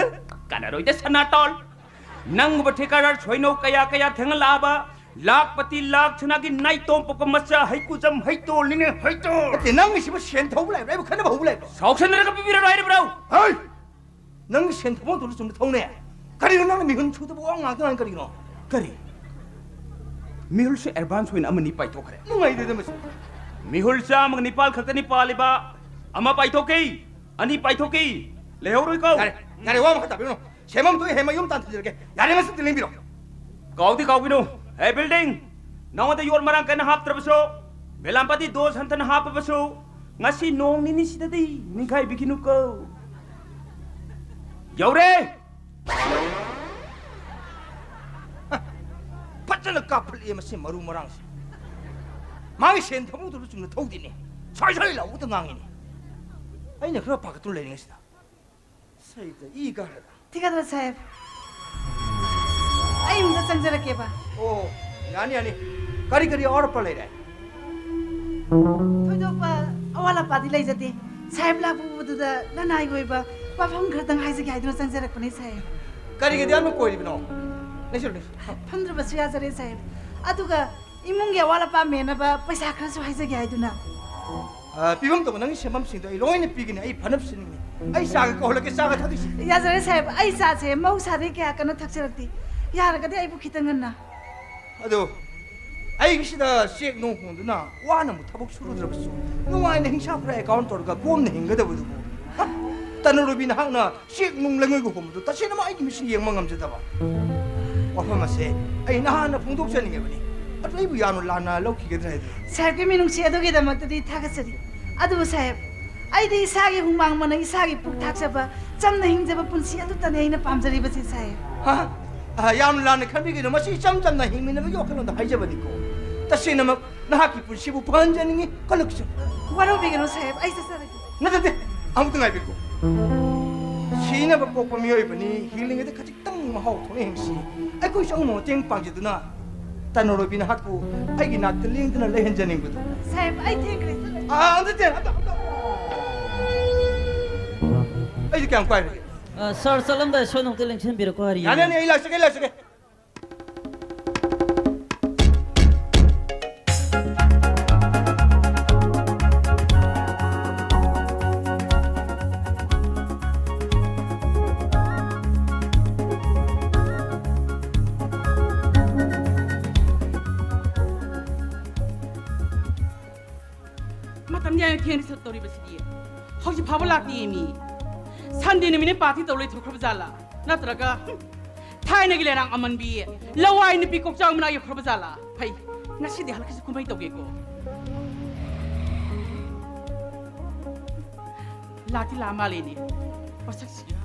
ꯀꯥꯟꯅꯔꯣꯏꯗ ꯁꯅꯥꯇꯣꯜ꯫ ꯅꯪꯒꯨꯝꯕ ꯊꯤꯀꯥꯗꯥꯔ ꯁꯣꯏꯅꯧ ꯀꯌꯥ ꯀꯌꯥ ꯊꯦꯡꯅꯂꯛꯑꯕ ꯂꯥꯛꯄꯇꯤ ꯂꯥꯛ ꯁꯅꯥꯒꯤ ꯅꯥꯏꯇꯣꯝ ꯄꯣꯛꯄ ꯃꯆꯥ ꯍꯩꯀꯨꯖꯝ ꯍꯩꯇꯣꯜꯅꯤꯅꯦ, ꯍꯩꯇꯣꯜ꯫ ꯅꯠꯇꯦ, ꯅꯪꯒꯤꯁꯤꯕꯨ ꯁꯦꯟ ꯊꯧꯕ ꯂꯩꯕ꯭ꯔꯥ? ꯑꯩꯕꯨ ꯈꯟꯅꯕ ꯍꯧꯕ ꯂꯩꯕ꯭ꯔꯣ? ꯁꯥꯎꯁꯟꯅꯔꯒ ꯄꯤꯕꯤꯔꯔꯣꯏ ꯍꯥꯏꯔꯤꯕ꯭ꯔꯣ? ꯍꯩ! ꯅꯪꯒꯤ ꯁꯦꯟ ꯊꯧꯐꯝ ꯊꯣꯛꯄ ꯆꯨꯝꯅ ꯊꯧꯅꯦ꯫ ꯀꯔꯤꯅꯣ ꯅꯪꯅ ꯃꯤꯍꯨꯟ ꯁꯨꯗꯕ ꯋꯥ ꯉꯥꯡꯗꯅ ꯀꯔꯤꯒꯤꯅꯣ? ꯀꯔꯤ? ꯃꯤꯍꯨꯜꯁꯦ ꯑꯦꯗꯚꯥꯟꯁ ꯑꯣꯏꯅ ꯑꯃꯅꯤ ꯄꯥꯏꯊꯣꯛꯈ꯭ꯔꯦ꯫ ꯅꯨꯡꯉꯥꯏꯇꯦꯗ ꯃꯁꯤ꯫ ꯃꯤꯍꯨꯜ ꯆꯥꯝꯃꯒ ꯅꯤꯄꯥꯜ ꯈꯛꯇꯅꯤ ꯄꯥꯜꯂꯤꯕ꯫ ꯑꯃ ꯄꯥꯏꯊꯣꯛꯀꯦ, ꯑꯅꯤ ꯄꯥꯏꯊꯣꯛꯀꯦ꯫ ꯂꯩꯍꯧꯔꯣꯏꯀꯣ꯫ ꯌꯥꯔꯦ, ꯌꯥꯔꯦ, ꯋꯥ ꯃꯈꯥ ꯇꯥꯕꯤꯔꯨꯅꯨ꯫ ꯁꯦꯝꯐꯝ ꯊꯣꯛꯏ ꯍꯦ, ꯃꯌꯨꯝ ꯇꯥꯟꯊꯣꯛꯆꯔꯒꯦ꯫ ꯌꯥꯔꯦ, ꯃꯁꯤꯗꯤ ꯂꯦꯡꯕꯤꯔꯣ꯫ ꯀꯥꯎꯗꯤ ꯀꯥꯎꯕꯤꯅꯨ꯫ ꯍꯦ, ꯕꯤꯜꯗꯤꯡ! ꯅꯉꯣꯟꯗ ꯌꯣꯠ ꯃꯔꯥꯡ ꯀꯥꯏꯅ ꯍꯥꯞꯇ꯭ꯔꯕꯁꯨ, ꯕꯦꯂꯥꯝꯄꯥꯇꯤ ꯗꯣꯁ ꯍꯟꯊꯅ ꯍꯥꯞꯄꯕꯁꯨ, ꯉꯁꯤ ꯅꯣꯡ ꯅꯤꯅꯤꯁꯤꯗꯗꯤ ꯅꯤꯡꯈꯥꯏꯕꯤꯈꯤꯅꯨꯀꯣ꯫ ꯌꯧꯔꯦ! ꯐꯖꯅ ꯀꯥꯞꯐꯠꯂꯛꯑꯦ ꯃꯁꯤ ꯃꯔꯨ ꯃꯔꯥꯡꯁꯦ꯫ ꯃꯥꯒꯤ ꯁꯦꯟ ꯊꯧꯐꯝ ꯊꯣꯛꯄ ꯆꯨꯝꯅ ꯊꯧꯗꯦꯅꯦ꯫ ꯁ꯭ꯋꯥꯏ ꯁ꯭ꯋꯥꯏ ꯂꯥꯎꯕꯗ ꯉꯥꯡꯉꯤꯅꯦ꯫ ꯑꯩꯅ ꯈꯔ ꯄꯥꯈꯠꯇꯨꯅ ꯂꯩꯔꯤꯉꯩꯁꯤꯗ꯫ ꯁꯩꯗ ꯏ ꯀꯥꯔꯦꯗ꯫ ꯊꯤꯀꯥꯗꯥꯔ ꯁꯥꯍꯦꯕ, ꯑꯩ ꯑꯝꯇ ꯆꯪꯖꯔꯛꯀꯦꯕ꯫ ꯑꯣ, ꯌꯥꯅꯤ, ꯌꯥꯅꯤ꯫ ꯀꯔꯤ ꯀꯔꯤ ꯑꯋꯥꯠ ꯑꯄꯥ ꯂꯩꯔꯦ? ꯊꯣꯏꯗꯣꯛꯄ ꯑꯋꯥꯠ ꯑꯄꯥꯗꯤ ꯂꯩꯖꯗꯦ꯫ ꯁꯥꯍꯦꯕ ꯂꯥꯛꯄ ꯎꯕꯗꯨꯗ ꯂꯅꯥꯏꯒꯤ ꯑꯣꯏꯕ ꯋꯥꯐꯝ ꯈꯔꯇꯪ ꯍꯥꯏꯖꯒꯦ ꯍꯥꯏꯗꯨꯅ ꯆꯪꯖꯔꯛꯄꯅꯦ, ꯁꯥꯍꯦꯕ꯫ ꯀꯔꯤꯒꯤꯗꯤ ꯑꯃ ꯀꯣꯏꯔꯤꯕꯅꯣ? ꯂꯩꯁꯤꯜꯂꯨ, ꯂꯩꯁꯤꯜꯂꯨ꯫ ꯐꯝꯗ꯭ꯔꯕꯁꯨ ꯌꯥꯖꯔꯦ, ꯁꯥꯍꯦꯕ꯫ ꯑꯗꯨꯒ ꯏꯃꯨꯡꯒꯤ ꯑꯋꯥꯠ ꯑꯄꯥ ꯃꯦꯟꯅꯕ ꯄꯩꯁꯥ ꯈꯔꯁꯨ ꯍꯥꯏꯖꯒꯦ ꯍꯥꯏꯗꯨꯅ꯫ ꯑ, ꯄꯤꯐꯝ ꯊꯣꯛꯄ ꯅꯪꯒꯤ ꯁꯦꯝꯐꯝꯁꯤꯡꯗꯣ ꯑꯩ ꯂꯣꯏꯅ ꯄꯤꯒꯅꯤ꯫ ꯑꯩ ꯐꯅꯕ ꯁꯤꯟꯒꯅꯤ꯫ ꯑꯩ ꯆꯥꯒ ꯀꯧꯍꯜꯂꯛꯀꯦ, ꯆꯥꯒ ꯊꯛꯈꯤꯁꯤ꯫ ꯌꯥꯖꯔꯦ ꯁꯥꯍꯦꯕ, ꯑꯩ ꯆꯥꯁꯦ ꯃꯍꯧꯁꯥꯗꯒꯤ ꯀꯌꯥ ꯀꯟꯅ ꯊꯛꯆꯔꯛꯇꯦ꯫ ꯌꯥꯔꯒꯗꯤ ꯑꯩꯕꯨ ꯈꯤꯇꯪ ꯉꯟꯅ꯫ ꯑꯗꯣ ꯑꯩꯒꯤꯁꯤꯗ ꯆꯦꯛ ꯅꯨꯡ ꯍꯣꯟꯗꯨꯅ ꯋꯥꯅ ꯑꯃꯨꯛ ꯊꯕꯛ ꯁꯨꯔꯨꯗ꯭ꯔꯕꯁꯨ ꯅꯨꯡꯉꯥꯏꯅ ꯍꯤꯡꯁꯥ ꯈꯨꯔꯥ ꯑꯦꯀꯥꯎꯟ ꯇꯧꯔꯒ ꯀꯣꯝꯅ ꯍꯤꯡꯒꯗꯕꯗꯨꯕꯨ꯫ ꯍ? ꯇꯅꯨ ꯔꯨꯕꯤꯅ ꯍꯥꯛꯅ ꯆꯦꯛ ꯅꯨꯡ ꯂꯩꯉꯣꯏꯒ ꯍꯣꯟꯕꯗꯨ ꯇꯁꯦꯡꯅꯃꯛ ꯑꯩꯒꯤ ꯃꯤꯠꯁꯤꯅ ꯌꯦꯡꯕ ꯉꯝꯖꯗꯕ꯫ ꯋꯥꯐꯝ ꯑꯁꯦ ꯑꯩ ꯅꯍꯥꯟꯅ ꯐꯣꯡꯗꯣꯛꯆꯅꯤꯡꯉꯕꯅꯤ꯫ ꯑꯗꯨ ꯑꯩꯕꯨ ꯌꯥꯝꯅ ꯂꯥꯟꯅ ꯂꯧꯈꯤꯒꯗ꯭ꯔꯥ ꯍꯥꯏꯗꯨꯅ꯫ ꯁꯥꯍꯦꯕꯀꯤ ꯃꯤꯅꯨꯡꯁꯤ ꯑꯗꯨꯒꯤꯗꯃꯛꯇꯗꯤ ꯊꯥꯒꯠꯆꯔꯤ꯫ ꯑꯗꯨꯕꯨ ꯁꯥꯍꯦꯕ, ꯑꯩꯗꯤ ꯏꯁꯥꯒꯤ ꯍꯨꯃꯥꯡ ꯃꯅ ꯏꯁꯥꯒꯤ ꯄꯨꯛ ꯊꯥꯛꯆꯕ, ꯆꯝꯅ ꯍꯤꯡꯖꯕ ꯄꯨꯟꯁꯤ ꯑꯗꯨꯇꯅꯤ ꯑꯩꯅ ꯄꯥꯝꯖꯔꯤꯕꯁꯤ ꯁꯥꯍꯦꯕ꯫ ꯍꯥ? ꯑ, ꯌꯥꯝꯅ ꯂꯥꯟꯅ ꯈꯟꯕꯤꯒꯅꯨ꯫ ꯃꯁꯤ ꯏꯆꯝ ꯆꯝꯅ ꯍꯤꯡꯃꯤꯟꯅꯕꯒꯤ ꯋꯥꯈꯜꯂꯣꯟꯗ ꯍꯥꯏꯖꯕꯅꯤꯀꯣ꯫ ꯇꯁꯦꯡꯅꯃꯛ ꯅꯍꯥꯛꯀꯤ ꯄꯨꯟꯁꯤꯕꯨ ꯐꯍꯟꯖꯅꯤꯡꯉꯤ꯫ ꯀꯜꯂꯛꯆꯅꯤ꯫ ꯋꯥꯔꯧꯕꯤꯒꯅꯨ ꯁꯥꯍꯦꯕ, ꯑꯩ ꯆꯠꯆꯔꯒꯦ꯫ ꯅꯠꯇꯦ, ꯅꯠꯇꯦ, ꯑꯃꯨꯛꯇ ꯉꯥꯏꯕꯤꯌꯨ꯫ ꯁꯤꯅꯕ ꯄꯣꯛꯄ ꯃꯤꯑꯣꯏꯕꯅꯤ, ꯍꯤꯡꯂꯤꯉꯩꯗ ꯈꯖꯤꯛꯇꯪ ꯃꯍꯥꯎ ꯊꯣꯛꯅ ꯍꯤꯡꯁꯤ꯫ ꯑꯩꯈꯣꯏꯁꯨ ꯑꯃ ꯃꯇꯦꯡ ꯄꯥꯡꯖꯗꯨꯅ ꯇꯅꯣꯔꯣꯕꯤ ꯅꯍꯥꯛꯄꯨ ꯑꯩꯒꯤ ꯅꯥꯛꯇ ꯂꯦꯡꯗꯨꯅ ꯂꯩꯍꯟꯖꯅꯤꯡꯕꯗꯨ꯫ ꯁꯥꯍꯦꯕ, ꯑꯩ ꯊꯦꯡꯈ꯭ꯔꯦ, ꯆꯠꯂꯒꯦ꯫ ꯑꯥ, ꯅꯠꯇꯦ, ꯑꯝꯇ, ꯑꯝꯇ꯫ ꯑꯩꯗꯤ ꯀꯌꯥꯝ ꯀꯥꯏꯔꯒꯦ? ꯑ, ꯁꯥꯔ, ꯆꯠꯂꯝꯗꯥꯏ ꯁꯣꯏꯗꯅ ꯑꯝꯇ ꯂꯦꯡꯁꯤꯟꯕꯤꯔꯛꯀꯣ, ꯍꯥꯏꯔꯤꯌꯦ꯫ ꯌꯥꯅꯤ, ꯌꯥꯅꯤ, ꯑꯩ ꯂꯥꯛꯆꯒꯦ, ꯑꯩ ꯂꯥꯛꯆꯒꯦ꯫ ꯃꯇꯝ ꯌꯥꯝ ꯊꯦꯡꯅ ꯆꯠꯇꯧꯔꯤꯕꯁꯤꯗꯤ꯫ ꯍꯧꯖꯤꯛ ꯐꯥꯎꯕ ꯂꯥꯛꯇꯦ ꯃꯤ꯫ ꯁꯟꯗꯦ ꯅꯨꯃꯤꯠꯅ ꯄꯥꯔꯇꯤ ꯇꯧ ꯂꯩꯊꯣꯛꯈ꯭ꯔꯕ ꯖꯥꯠꯂꯥ? ꯅꯠꯇ꯭ꯔꯒ, ꯍꯨꯝ, ꯊꯥꯏꯅꯒꯤ ꯂꯩꯔꯥꯡ ꯑꯃꯟꯕꯤ ꯂꯋꯥꯏ ꯅꯨꯄꯤ ꯀꯣꯛꯆꯥꯎ ꯃꯅꯥꯛ ꯌꯧꯈ꯭ꯔꯕ ꯖꯥꯠꯂꯥ? ꯐꯩ, ꯉꯁꯤꯗꯤ ꯍꯜꯂꯛꯈꯤꯁꯤ, ꯀꯨꯝꯍꯩ ꯇꯧꯒꯦꯀꯣ꯫ ꯂꯥꯛꯇꯤ ꯂꯥꯛ ꯃꯥꯜꯂꯦꯅꯦ ꯃꯁꯛꯁꯤꯒ꯫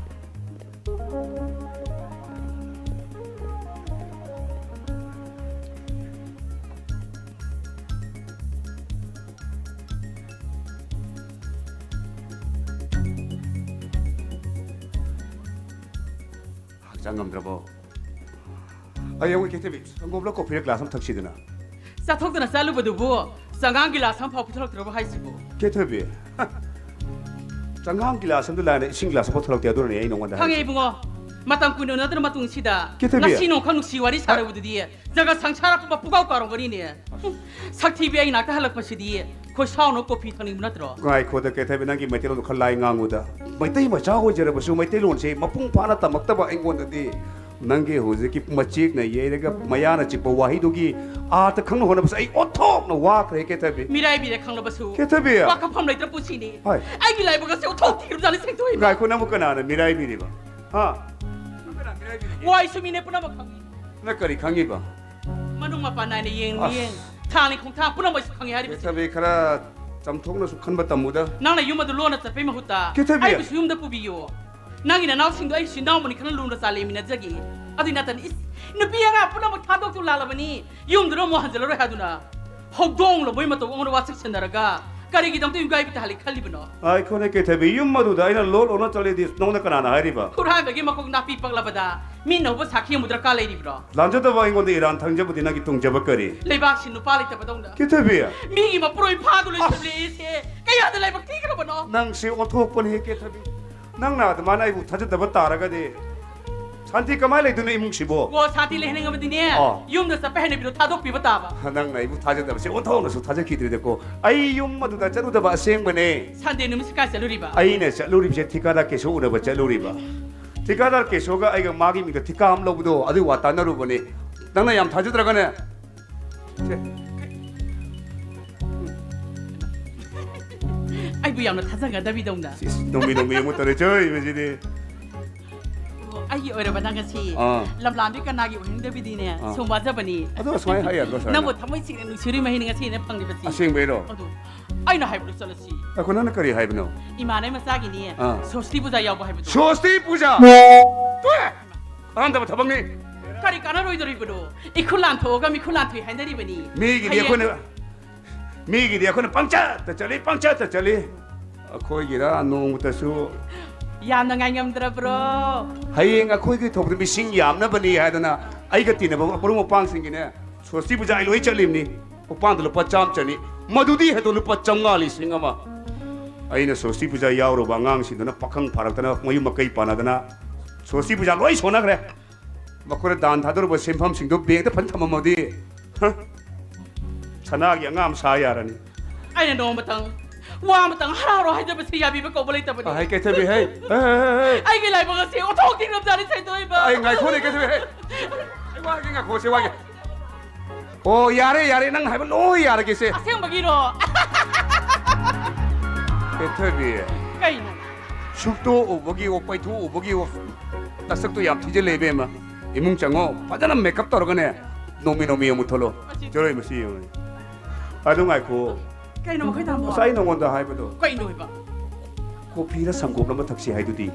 ꯍꯛꯆꯥꯡ ꯉꯝꯗ꯭ꯔꯕꯣ? ꯑꯩ ꯑꯃꯨꯛ ꯀꯦꯊꯕꯤ, ꯁꯪꯒꯣꯝꯂ ꯀꯣꯐꯤꯔ ꯒ꯭ꯂꯥꯁ ꯑꯃ ꯊꯛꯁꯤꯗꯅ꯫ ꯆꯥꯊꯣꯛꯇꯅ ꯆꯠꯂꯨꯕꯗꯨꯕꯨ ꯆꯉꯥꯡ ꯒꯤꯂꯥꯁ ꯑꯃ ꯐꯥꯎ ꯄꯨꯊꯣꯔꯛꯇ꯭ꯔꯕꯣ ꯍꯥꯏꯁꯤꯕꯨ? ꯀꯦꯊꯕꯤ, ꯆꯉꯥꯡ ꯒꯤꯂꯥꯁ ꯑꯃꯗ ꯂꯥꯏꯅ ꯏꯁꯤꯡ ꯒꯤꯂꯥꯁ ꯑꯃ ꯄꯨꯊꯣꯔꯛꯇꯦ, ꯑꯗꯨꯅꯅꯦ ꯑꯩ ꯅꯉꯣꯟꯗ ꯈꯪꯉꯦ ꯍꯥꯏꯔꯤꯁꯦ꯫ ꯏꯕꯨꯡꯉꯣ, ꯃꯇꯝ ꯀꯨꯏꯅ ꯎꯅꯗ꯭ꯔ ꯃꯇꯨꯡꯁꯤꯗ ꯀꯩꯊꯕꯤ꯫ ꯉꯁꯤ ꯅꯣꯡꯈꯛ ꯅꯨꯡꯁꯤ ꯋꯥꯔꯤ ꯁꯥꯔꯨꯕꯗꯨꯗꯤ ꯖꯒꯠ ꯁꯪꯁꯥꯔ ꯄꯨꯝꯕ ꯄꯨꯡꯀꯥꯎ ꯀꯥꯎꯔꯝꯒꯅꯤꯅꯦ꯫ ꯁꯛꯊꯤꯕꯤ ꯑꯩ ꯅꯥꯛꯇ ꯍꯜꯂꯛꯄꯁꯤꯗꯤ ꯈꯣꯏꯁꯥꯎꯅ ꯀꯣꯐꯤ ꯊꯛꯅꯤꯡꯕ ꯅꯠꯇ꯭ꯔꯣ? ꯉꯥꯏꯈꯣꯗ ꯀꯩꯊꯕꯤ, ꯅꯪꯒꯤ ꯃꯩꯇꯩꯂꯣꯟꯗꯣ ꯈꯔ ꯂꯥꯏ ꯉꯥꯡꯉꯨꯗ꯫ ꯃꯩꯇꯩ ꯃꯆꯥ ꯑꯣꯏꯖꯔꯕꯁꯨ ꯃꯩꯇꯩꯂꯣꯟꯁꯦ ꯃꯄꯨꯡ ꯐꯥꯅ ꯇꯝꯃꯛꯇꯕ ꯑꯩꯉꯣꯟꯗꯗꯤ ꯅꯪꯒꯤ ꯍꯧꯖꯤꯛꯀꯤ ꯃꯆꯦꯛꯅ ꯌꯩꯔꯒ ꯃꯌꯥꯅ ꯆꯤꯛꯄ ꯋꯥꯍꯩꯗꯨꯒꯤ ꯑꯥꯔꯊ ꯈꯪꯅ ꯍꯣꯠꯅꯕꯁꯦ ꯑꯩ ꯑꯣꯟꯊꯣꯛꯅ ꯋꯥꯈ꯭ꯔꯦ ꯀꯩꯊꯕꯤ꯫ ꯃꯤꯔꯥꯏꯕꯤꯔꯦ ꯈꯪꯂꯕꯁꯨ ꯀꯩꯊꯕꯤ꯫ ꯋꯥꯈꯐꯝ ꯂꯩꯇ꯭ꯔ ꯄꯨꯟꯁꯤꯅꯤ꯫ ꯍꯣꯏ꯫ ꯑꯩꯒꯤ ꯂꯥꯏꯕꯛ ꯑꯁꯤ ꯑꯣꯟꯊꯣꯛ ꯊꯤꯔꯕꯖꯥꯠꯅꯤ ꯁꯦꯡꯗꯣꯛꯏ꯫ ꯉꯥꯏꯈꯣ, ꯅꯪꯕꯨ ꯀꯅꯥꯅ ꯃꯤꯔꯥꯏꯕꯤꯔꯤꯕ? ꯍꯥ? ꯅꯪ ꯀꯅꯥ ꯃꯤꯔꯥꯏꯕꯤꯔꯤꯒꯦ? ꯋꯥꯏꯁꯨ ꯃꯤꯅꯦ ꯄꯨꯝꯅꯃꯛ ꯈꯪꯉꯤ꯫ ꯅꯪ ꯀꯔꯤ ꯈꯪꯉꯤꯕ? ꯃꯅꯨꯡ ꯃꯄꯥꯟ ꯅꯥꯏꯅ ꯌꯦꯡ ꯑꯁ꯫ ꯌꯦꯡ ꯊꯥꯡꯅꯤ ꯈꯣꯡꯊꯥꯡ ꯄꯨꯝꯅꯃꯛꯁꯨ ꯈꯪꯉꯤ ꯍꯥꯏꯔꯤꯕꯁꯤ꯫ ꯀꯩꯊꯕꯤ, ꯈꯔ ꯆꯝꯊꯣꯛꯅꯁꯨ ꯈꯟꯕ ꯇꯝꯃꯨꯗ꯫ ꯅꯪꯅ ꯌꯨꯝ ꯑꯗꯨ ꯂꯣꯟꯅ ꯆꯠꯄꯩ ꯃꯍꯨꯠꯇ ꯀꯩꯊꯕꯤ꯫ ꯑꯩꯕꯨꯁꯨ ꯌꯨꯝꯗ ꯄꯨꯕꯤꯌꯨ꯫ ꯅꯪꯒꯤ ꯅꯅꯥꯎꯁꯤꯡꯗꯣ ꯑꯩꯁꯨ ꯏꯅꯥꯎꯃꯅꯤ ꯈꯅ ꯂꯨꯅ ꯆꯥꯟ ꯂꯩꯃꯤꯟꯅꯖꯒꯦ꯫ ꯑꯗꯨꯏ ꯅꯠꯇꯅ ꯏꯁ, ꯅꯨꯄꯤ ꯑꯉꯥꯡ ꯄꯨꯝꯅꯃꯛ ꯊꯥꯗꯣꯛꯇꯨ ꯂꯥꯛꯂꯕꯅꯤ꯫ ꯌꯨꯝꯗꯨꯗ ꯑꯃꯨꯛ ꯍꯟꯖꯤꯜꯂꯔꯣꯏ ꯍꯥꯏꯗꯨꯅ ꯍꯧꯗꯣꯡ ꯂꯣꯕꯣꯏ ꯃꯇꯧ ꯑꯃꯒ ꯋꯥꯁꯛ ꯁꯟꯅꯔꯒ ꯀꯔꯤꯒꯤꯗꯃꯛꯇ ꯌꯨꯝꯒꯥꯏꯕꯤ ꯇꯥꯍꯜꯂꯤ ꯈꯜꯂꯤꯕꯅꯣ? ꯑꯩꯈꯣꯏꯅ ꯀꯩꯊꯕꯤ, ꯌꯨꯝ ꯑꯗꯨꯗ ꯑꯩꯅ ꯂꯣꯠ ꯂꯣꯠꯅ ꯆꯠꯂꯤꯗꯤ ꯅꯉꯣꯟꯗ ꯀꯅꯥꯅ ꯍꯥꯏꯔꯤꯕ? ꯍꯨꯔꯥꯟꯕꯒꯤ ꯃꯀꯣꯛ ꯅꯥꯄꯤ ꯄꯛꯂꯕꯗ ꯃꯤꯅ ꯍꯧꯕ ꯁꯥꯈꯤ ꯑꯃꯨꯛ ꯗꯔꯀꯥꯔ ꯂꯩꯔꯤꯕ꯭ꯔꯣ? ꯂꯥꯟꯖꯗꯕ ꯑꯩꯉꯣꯟꯗ ꯏꯔꯥꯟ ꯊꯪꯖꯕꯗꯤ ꯅꯪꯒꯤ ꯇꯣꯡꯖꯕ ꯀꯔꯤ? ꯂꯩꯕꯥꯛꯁꯤ ꯅꯨꯄꯥ ꯂꯩꯇꯕꯗꯧꯅ ꯀꯩꯊꯕꯤ꯫ ꯃꯤꯒꯤ ꯃꯄꯨꯔꯣꯏ ꯐꯥꯗꯨ ꯂꯩꯁꯤꯜꯂꯛꯏꯁꯦ ꯀꯌꯥꯗ ꯂꯥꯏꯕꯛ ꯊꯤꯈ꯭ꯔꯕꯅꯣ? ꯅꯪꯁꯦ ꯑꯣꯟꯊꯣꯛꯄꯅꯤꯍꯦ ꯀꯩꯊꯕꯤ꯫ ꯅꯪꯅ ꯑꯗꯨꯃꯥꯏꯅ ꯑꯩꯕꯨ ꯊꯥꯖꯗꯕ ꯇꯥꯔꯒꯗꯤ ꯁꯥꯟꯇꯤ ꯀꯃꯥꯏꯅ ꯂꯩꯗꯣꯏꯅꯣ ꯏꯃꯨꯡꯁꯤꯕꯣ? ꯑꯣ, ꯁꯥꯟꯇꯤ ꯂꯩꯍꯟꯅꯤꯡꯉꯕꯗꯤꯅꯦ, ꯑꯣ꯫ ꯌꯨꯝꯗ ꯆꯠꯄ ꯍꯩꯅꯕꯤꯗꯣ ꯊꯥꯗꯣꯛꯄꯤꯕ ꯇꯥꯕ꯫ ꯅꯪꯅ ꯑꯩꯕꯨ ꯊꯥꯖꯗꯕꯁꯦ ꯑꯣꯟꯊꯣꯛꯅꯁꯨ ꯊꯥꯖꯈꯤꯗ꯭ꯔꯦꯗꯀꯣ꯫ ꯑꯩ ꯌꯨꯝ ꯑꯗꯨꯗ ꯆꯠꯂꯨꯗꯕ ꯑꯁꯦꯡꯕꯅꯦ꯫ ꯁꯟꯗꯦ ꯅꯨꯃꯤꯠꯁꯤ ꯀꯥꯏ ꯆꯠꯂꯨꯔꯤꯕ? ꯑꯩꯅ ꯆꯠꯂꯨꯔꯤꯕꯁꯦ ꯊꯤꯀꯥꯗꯥꯔ ꯀꯦꯁꯣ ꯎꯅꯕ ꯆꯠꯂꯨꯔꯤꯕ꯫ ꯊꯤꯀꯥꯗꯥꯔ ꯀꯦꯁꯣꯒ ꯑꯩꯒ ꯃꯥꯒꯤ ꯃꯤꯡꯗ ꯊꯤꯀꯥ ꯑꯃ ꯂꯧꯕꯗꯣ ꯑꯗꯨꯒꯤ ꯋꯥ ꯇꯥꯟꯅꯔꯨꯕꯅꯦ꯫ ꯅꯪꯅ ꯌꯥꯝ ꯊꯥꯖꯗ꯭ꯔꯒꯅꯦ꯫ ꯁꯦ꯫ ꯑꯩꯕꯨ ꯌꯥꯝꯅ ꯊꯥꯖꯒꯗꯕꯤꯗꯧꯅ꯫ ꯁꯤꯁ, ꯅꯣꯡꯃꯤ ꯅꯣꯡꯃꯤ ꯑꯃꯨꯛ ꯇꯧꯔꯦ, ꯆꯣꯏ, ꯃꯁꯤꯗꯤ꯫ ꯑꯣ, ꯑꯩꯒꯤ ꯑꯣꯏꯔꯕ ꯅꯪ ꯉꯁꯤ ꯑꯥ꯫ ꯂꯝꯂꯥꯟꯕꯤ ꯀꯅꯥꯒꯤ ꯑꯣꯏꯍꯟꯗꯕꯤꯗꯤꯅꯦ, ꯑꯥ꯫ ꯁꯨꯝ ꯋꯥꯖꯕꯅꯤ꯫ ꯑꯗꯣ ꯁꯨꯃꯥꯏꯅ ꯍꯥꯏ ꯌꯥꯗ꯭ꯔꯣ, ꯁꯨꯃꯥꯏꯅ? ꯅꯪꯕꯨ ꯊꯃꯣꯏ ꯁꯦꯡꯅ ꯅꯨꯡꯁꯤꯔꯨꯏ ꯃꯍꯩꯅ ꯉꯁꯤ ꯑꯩꯅ ꯐꯪꯂꯤꯕꯁꯤ꯫ ꯑꯁꯦꯡꯕꯩꯔꯣ? ꯑꯗꯨ ꯑꯩꯅ ꯍꯥꯏꯕꯗꯨ ꯆꯠꯂꯁꯤ꯫ ꯑꯩꯈꯣꯏ ꯅꯪꯅ ꯀꯔꯤ ꯍꯥꯏꯕꯅꯣ? ꯏꯃꯥꯟꯅꯕ ꯃꯆꯥꯒꯤꯅꯦ, ꯑꯥ꯫ ꯁꯣꯁꯇꯤ ꯄꯨꯖꯥ ꯌꯥꯎꯕ ꯍꯥꯏꯕꯗꯨ꯫ ꯁꯣꯁꯇꯤ ꯄꯨꯖꯥ? ꯇꯣꯛꯑꯦ! ꯀꯥꯟꯅꯗꯕ ꯊꯕꯛꯅꯤ꯫ ꯀꯔꯤ ꯀꯥꯟꯅꯔꯣꯏꯗꯧꯔꯤꯕꯅꯣ? ꯏꯈꯨꯠ ꯂꯥꯟꯊꯣꯛꯑꯒ ꯃꯤꯈꯨꯠ ꯂꯥꯟꯊꯣꯛꯏ ꯍꯥꯏꯅꯔꯤꯕꯅꯤ꯫ ꯃꯤꯒꯤꯗꯤ ꯍꯌꯦꯡ ꯑꯩꯈꯣꯏꯅ ꯃꯤꯒꯤꯗꯤ ꯑꯩꯈꯣꯏꯅ ꯄꯪꯆꯠꯇ ꯆꯠꯂꯤ, ꯄꯪꯆꯠꯇ ꯆꯠꯂꯤ꯫ ꯑꯩꯈꯣꯏꯒꯤꯔ ꯅꯣꯡꯃꯇꯁꯨ ꯌꯥꯝꯅ ꯉꯥꯏꯉꯝꯗ꯭ꯔꯕ꯭ꯔꯣ? ꯍꯌꯦꯡ ꯑꯩꯈꯣꯏꯒꯤ ꯊꯣꯛꯄꯗ ꯃꯤꯁꯤꯡ ꯌꯥꯝꯅꯕꯅꯤ ꯍꯥꯏꯗꯅ ꯑꯩꯒ ꯇꯤꯟꯅꯕ ꯃꯔꯨꯞ ꯃꯄꯥꯡꯁꯤꯡꯒꯤꯅꯦ, ꯁꯣꯁꯇꯤ ꯄꯨꯖꯥ ꯑꯩ ꯂꯣꯏ ꯆꯠꯂꯤꯕꯅꯤ꯫ ꯃꯄꯥꯟꯗ ꯂꯨꯄꯥ ꯆꯥꯝꯃ ꯆꯅꯤ, ꯃꯗꯨꯗꯤ ꯍꯦꯟꯗꯣꯛ ꯂꯨꯄꯥ ꯆꯥꯝꯃꯉꯥ, ꯂꯤꯁꯤꯡ ꯑꯃ꯫ ꯑꯩꯅ ꯁꯣꯁꯇꯤ ꯄꯨꯖꯥ ꯌꯥꯎꯔꯨꯕ ꯑꯉꯥꯡꯁꯤꯡꯗꯨꯅ ꯄꯥꯈꯪ ꯐꯥꯔꯛꯇꯅ ꯃꯌꯨꯝ ꯃꯀꯩ ꯄꯥꯟꯅꯗꯅ ꯁꯣꯁꯇꯤ ꯄꯨꯖꯥ ꯂꯣꯏ ꯁꯣꯟꯅꯈ꯭ꯔꯦ꯫ ꯃꯈꯣꯏꯅ ꯗꯥꯟ ꯊꯥꯗꯧꯔꯕ ꯁꯦꯟꯐꯝꯁꯤꯡꯗꯣ ꯕꯦꯡꯛꯇ ꯐꯖꯅ ꯊꯝꯃꯝꯃꯗꯤ, ꯍ? ꯁꯅꯥꯒꯤ ꯑꯉꯥ ꯑꯃ ꯁꯥ ꯌꯥꯔꯅꯤ꯫ ꯑꯩꯅ ꯅꯣꯡꯃꯇꯪ, ꯋꯥ ꯑꯃꯇꯪ ꯍꯔꯥꯎ ꯍꯔꯥꯎ ꯍꯥꯏꯖꯕꯁꯤ ꯌꯥꯕꯤꯕ ꯀꯧꯕ ꯂꯩꯇꯕꯅꯤ꯫ ꯑ, ꯍꯩ, ꯀꯩꯊꯕꯤ, ꯍꯩ꯫ ꯍꯩ, ꯍꯩ, ꯍꯩ, ꯍꯩ꯫ ꯑꯩꯒꯤ ꯂꯥꯏꯕꯛ ꯑꯁꯤ ꯑꯣꯟꯊꯣꯛ ꯊꯤꯡꯂꯕꯖꯥꯠꯅꯤ, ꯁꯩꯇꯣꯛꯏꯕ꯫ ꯑꯩ ꯉꯥꯏꯈꯣꯅꯦ, ꯀꯩꯊꯕꯤ, ꯍꯩ꯫ ꯑꯩ ꯋꯥꯒꯦ, ꯉꯥꯏꯈꯣꯁꯦ, ꯋꯥꯒꯦ꯫ ꯑꯣ, ꯌꯥꯔꯦ, ꯌꯥꯔꯦ, ꯅꯪ ꯍꯥꯏꯕ ꯂꯣꯏ ꯌꯥꯔꯒꯦꯁꯦ꯫ ꯑꯁꯦꯡꯕꯒꯤꯔꯣ? ꯀꯩꯊꯕꯤ꯫ ꯀꯩꯅꯣ? ꯁꯨꯛꯇꯣꯛꯎꯕꯒꯤ, ꯑꯣ, ꯄꯩꯊꯣꯛꯎꯕꯒꯤ, ꯑꯣ, ꯅꯁꯛꯇꯣ ꯌꯥꯝ ꯊꯤꯖꯤꯜꯂꯦ, ꯏꯕꯦꯝꯃ꯫ ꯏꯃꯨꯡ ꯆꯪꯉꯣ, ꯐꯖꯅ ꯃꯦꯀꯞ ꯇꯧꯔꯒꯅꯦ, ꯅꯣꯡꯃꯤ ꯅꯣꯡꯃꯤ ꯑꯃꯨꯛ ꯊꯣꯛꯂꯣ꯫ ꯑꯁꯤ ꯆꯠꯂꯣꯏ, ꯃꯁꯤ ꯌꯦꯡꯉꯨꯅꯦ꯫ ꯑꯗꯨ ꯉꯥꯏꯈꯣ꯫ ꯀꯩꯅꯣ, ꯃꯈꯣꯏ ꯇꯥꯃꯣ? ꯉꯁꯥꯏ ꯅꯉꯣꯟꯗ ꯍꯥꯏꯕꯗꯣ꯫ ꯀꯩꯅꯣ ꯍꯥꯏꯕ? ꯀꯣꯐꯤꯔ ꯁꯪꯒꯣꯝꯂ ꯑꯃ ꯊꯛꯁꯤ ꯍꯥꯏꯗꯨꯗꯤ꯫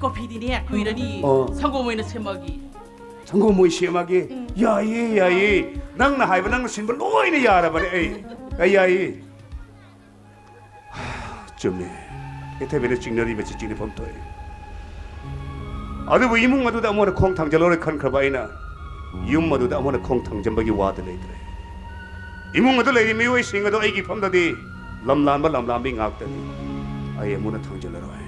ꯀꯣꯐꯤꯗꯤꯅꯦ ꯀꯨꯏꯔꯅꯤ꯫ ꯑꯣ꯫ ꯁꯪꯒꯣꯝ ꯑꯣꯏꯅ ꯁꯦꯝꯃꯒꯦ꯫ ꯁꯪꯒꯣꯝ ꯑꯣꯏꯅ ꯁꯦꯝꯃꯒꯦ? ꯎꯝ꯫ ꯌꯥꯏꯌꯦ, ꯌꯥꯏꯌꯦ꯫ ꯅꯪꯅ ꯍꯥꯏꯕ, ꯅꯪꯅ ꯁꯤꯟꯕ ꯂꯣꯏꯅ ꯌꯥꯔꯕꯅꯦ ꯑꯩ꯫ ꯑꯩ ꯌꯥꯏꯌꯦ꯫ ꯆꯨꯝꯃꯦ꯫ ꯀꯩꯊꯕꯤꯅ ꯆꯤꯡꯅꯔꯤꯕꯁꯤ ꯆꯤꯡꯅꯐꯝ ꯊꯣꯛꯑꯦ꯫ ꯑꯗꯨꯕꯨ ꯏꯃꯨꯡ ꯑꯗꯨꯗ ꯑꯃꯨꯛ ꯍꯟꯅ ꯈꯣꯡ ꯊꯥꯡꯖꯤꯜꯂꯔꯣꯏ ꯈꯟꯈ꯭ꯔꯕ ꯑꯩꯅ, ꯌꯨꯝ ꯑꯗꯨꯗ ꯑꯃꯨꯛ ꯍꯟꯅ ꯈꯣꯡ ꯊꯥꯡꯖꯤꯟꯕꯒꯤ ꯋꯥꯗꯤ ꯂꯩꯇ꯭ꯔꯦ꯫ ꯏꯃꯨꯡ ꯑꯗꯨ ꯂꯩꯔꯤ ꯃꯤꯑꯣꯏꯁꯤꯡ ꯑꯗꯨ ꯑꯩꯒꯤ ꯏꯐꯝꯗꯗꯤ ꯂꯝꯂꯥꯟꯕ ꯂꯝꯂꯥꯟꯕꯤ ꯉꯥꯛꯇꯅꯤ꯫ ꯑꯩ ꯑꯃꯨꯛ ꯍꯟꯅ ꯊꯥꯡꯖꯤꯜꯂꯔꯣꯏ꯫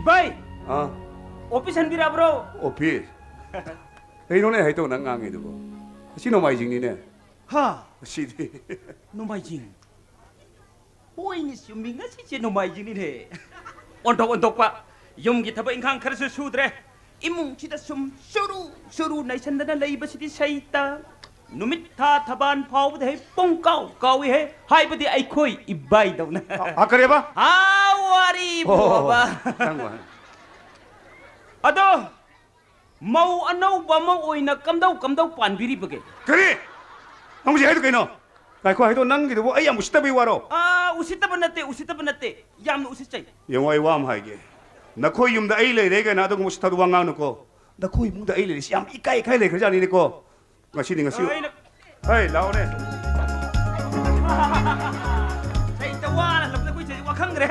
ꯏꯕꯥꯏ! ꯑꯥ? ꯑꯣꯐꯤꯁ ꯍꯟꯕꯤꯔꯛꯑꯕ꯭ꯔꯣ? ꯑꯣꯐꯤꯁ? ꯀꯩꯅꯣꯅꯦ ꯍꯥꯏꯗꯣ ꯅꯪ ꯉꯥꯡꯉꯤꯗꯨꯕꯣ? ꯉꯁꯤ ꯅꯣꯡꯃꯥꯏꯖꯤꯡꯅꯤꯅꯦ꯫ ꯍꯥ? ꯉꯁꯤꯗꯤ꯫ ꯅꯣꯡꯃꯥꯏꯖꯤꯡ? ꯍꯣꯏꯅꯦ, ꯆꯨꯝꯃꯤ, ꯉꯁꯤꯁꯦ ꯅꯣꯡꯃꯥꯏꯖꯤꯡꯅꯤꯅꯦ꯫ ꯑꯣꯟꯊꯣꯛ ꯑꯣꯟꯊꯣꯛꯄ꯫ ꯌꯨꯝꯒꯤ ꯊꯕꯛ ꯏꯪꯈꯥꯡ ꯈꯔꯁꯨ ꯁꯨꯗ꯭ꯔꯦ꯫ ꯏꯃꯨꯡꯁꯤꯗ ꯁꯨꯝ ꯆꯨꯔꯨ ꯆꯨꯔꯨ ꯅꯩꯁꯟꯗꯅ ꯂꯩꯕꯁꯤꯗꯤ ꯁꯩꯇ꯫ ꯅꯨꯃꯤꯠ ꯊꯥ ꯊꯕꯥꯟ ꯐꯥꯎꯕꯗ ꯍꯦꯛ ꯄꯨꯡ ꯀꯥꯎ ꯀꯥꯎꯏ ꯍꯦ꯫ ꯍꯥꯏꯕꯗꯤ ꯑꯩꯈꯣꯏ ꯏꯕꯥꯏꯗꯧꯅ꯫ ꯑ, ꯑ, ꯀꯔꯤꯕ? ꯍꯥ, ꯋꯥꯔꯤꯕꯨ ꯑꯣ, ꯍꯥꯏꯕ꯫ ꯅꯪ ꯋꯥ-, ꯑꯗꯣ, ꯃꯧ ꯑꯅꯧꯕ ꯑꯃ ꯑꯣꯏꯅ ꯀꯝꯗꯧ ꯀꯝꯗꯧ ꯄꯥꯟꯕꯤꯔꯤꯕꯒꯦ? ꯀꯔꯤ? ꯅꯪ ꯍꯧꯖꯤꯛ ꯍꯥꯏꯗꯣ ꯀꯩꯅꯣ? ꯉꯥꯏꯈꯣ, ꯍꯥꯏꯗꯣ ꯅꯪꯒꯤꯗꯨꯕꯨ ꯑꯩ ꯌꯥꯝ ꯎꯁꯤꯠꯇꯕꯩ ꯋꯥꯔꯣ? ꯑꯥ, ꯎꯁꯤꯠꯇꯕ ꯅꯠꯇꯦ, ꯎꯁꯤꯠꯇꯕ ꯅꯠꯇꯦ꯫ ꯌꯥꯝꯅ ꯎꯁꯤꯠꯆꯩ꯫ ꯌꯦꯡꯉꯣ, ꯑꯩ ꯋꯥ ꯑꯃ ꯍꯥꯏꯒꯦ꯫ ꯅꯈꯣꯏ ꯌꯨꯝꯗ ꯑꯩ ꯂꯩꯔꯦ ꯀꯥꯏꯅ ꯑꯗꯨꯒꯨꯝꯕ ꯎꯁꯤꯠꯇꯕ ꯋꯥ ꯉꯥꯡꯅꯨꯀꯣ꯫ ꯅꯈꯣꯏ ꯏꯃꯨꯡꯗ ꯑꯩ ꯂꯩꯔꯤꯁꯤ ꯌꯥꯝ ꯏꯀꯥꯏ ꯏꯀꯥꯏ ꯂꯩꯈ꯭ꯔꯖꯥꯠꯅꯤꯅꯦꯀꯣ꯫ ꯉꯁꯤꯗꯤ ꯉꯁꯤ꯫ ꯑꯩꯅ ꯍꯩ, ꯂꯥꯛꯑꯣꯅꯦ꯫ ꯆꯩꯇ ꯋꯥꯅ ꯍꯜꯂꯛꯄꯗ ꯑꯩꯈꯣꯏ ꯆꯦꯁꯦ ꯋꯥꯈꯪꯈ꯭ꯔꯦ꯫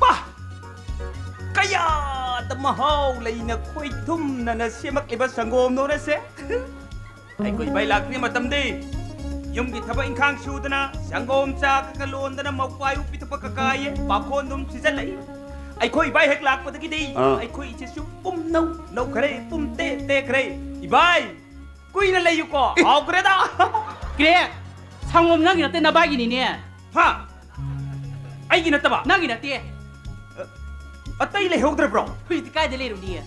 ꯄꯥ! ꯀꯌꯥꯗ ꯃꯍꯥꯎ ꯂꯩꯅ ꯈꯣꯏꯊꯨꯝꯅꯅ ꯁꯦꯝꯃꯛꯂꯤꯕ ꯁꯪꯒꯣꯝꯅꯣꯔꯁꯦ꯫ ꯑꯩꯈꯣꯏ ꯏꯕꯥꯏ ꯂꯥꯛꯇ꯭ꯔꯤ ꯃꯇꯝꯗꯤ ꯌꯨꯝꯒꯤ ꯊꯕꯛ ꯏꯪꯈꯥꯡ ꯁꯨꯗꯅ, ꯁꯪꯒꯣꯝ ꯆꯥ ꯈꯔ ꯈꯔ ꯂꯣꯟꯗꯅ, ꯃꯧꯄꯥꯏꯕꯨ ꯄꯤꯊꯣꯛꯄ ꯀꯀꯥꯌꯦ, ꯄꯥꯈꯣꯟ ꯑꯗꯨꯝ ꯁꯤꯖꯜꯂꯛꯏ꯫ ꯑꯩꯈꯣꯏ ꯏꯕꯥꯏ ꯍꯦꯛ ꯂꯥꯛꯄꯗꯒꯤꯗꯤ ꯑꯥ꯫ ꯑꯩꯈꯣꯏ ꯏꯆꯦꯁꯨ ꯄꯨꯝꯅꯧ ꯅꯧꯈ꯭ꯔꯦ, ꯄꯨꯝ ꯇꯦꯛ ꯇꯦꯛꯈ꯭ꯔꯦ꯫ ꯏꯕꯥꯏ, ꯀꯨꯏꯅ ꯂꯩꯌꯨꯀꯣ, ꯍꯥꯎꯈ꯭ꯔꯦꯗ꯫ ꯀ꯭ꯔꯦꯛ, ꯁꯪꯒꯣꯝ ꯅꯪꯒꯤ ꯅꯠꯇꯦ, ꯅꯕꯥꯏꯒꯤꯅꯤꯅꯦ꯫ ꯍꯥ? ꯑꯩꯒꯤ ꯅꯠꯇꯕ? ꯅꯪꯒꯤ ꯅꯠꯇꯦ꯫ ꯑꯇꯩ ꯂꯩꯍꯧꯗ꯭ꯔꯕ꯭ꯔꯣ? ꯍꯧꯖꯤꯛꯇꯤ ꯀꯥꯏꯗ ꯂꯩꯔꯨꯅꯤ?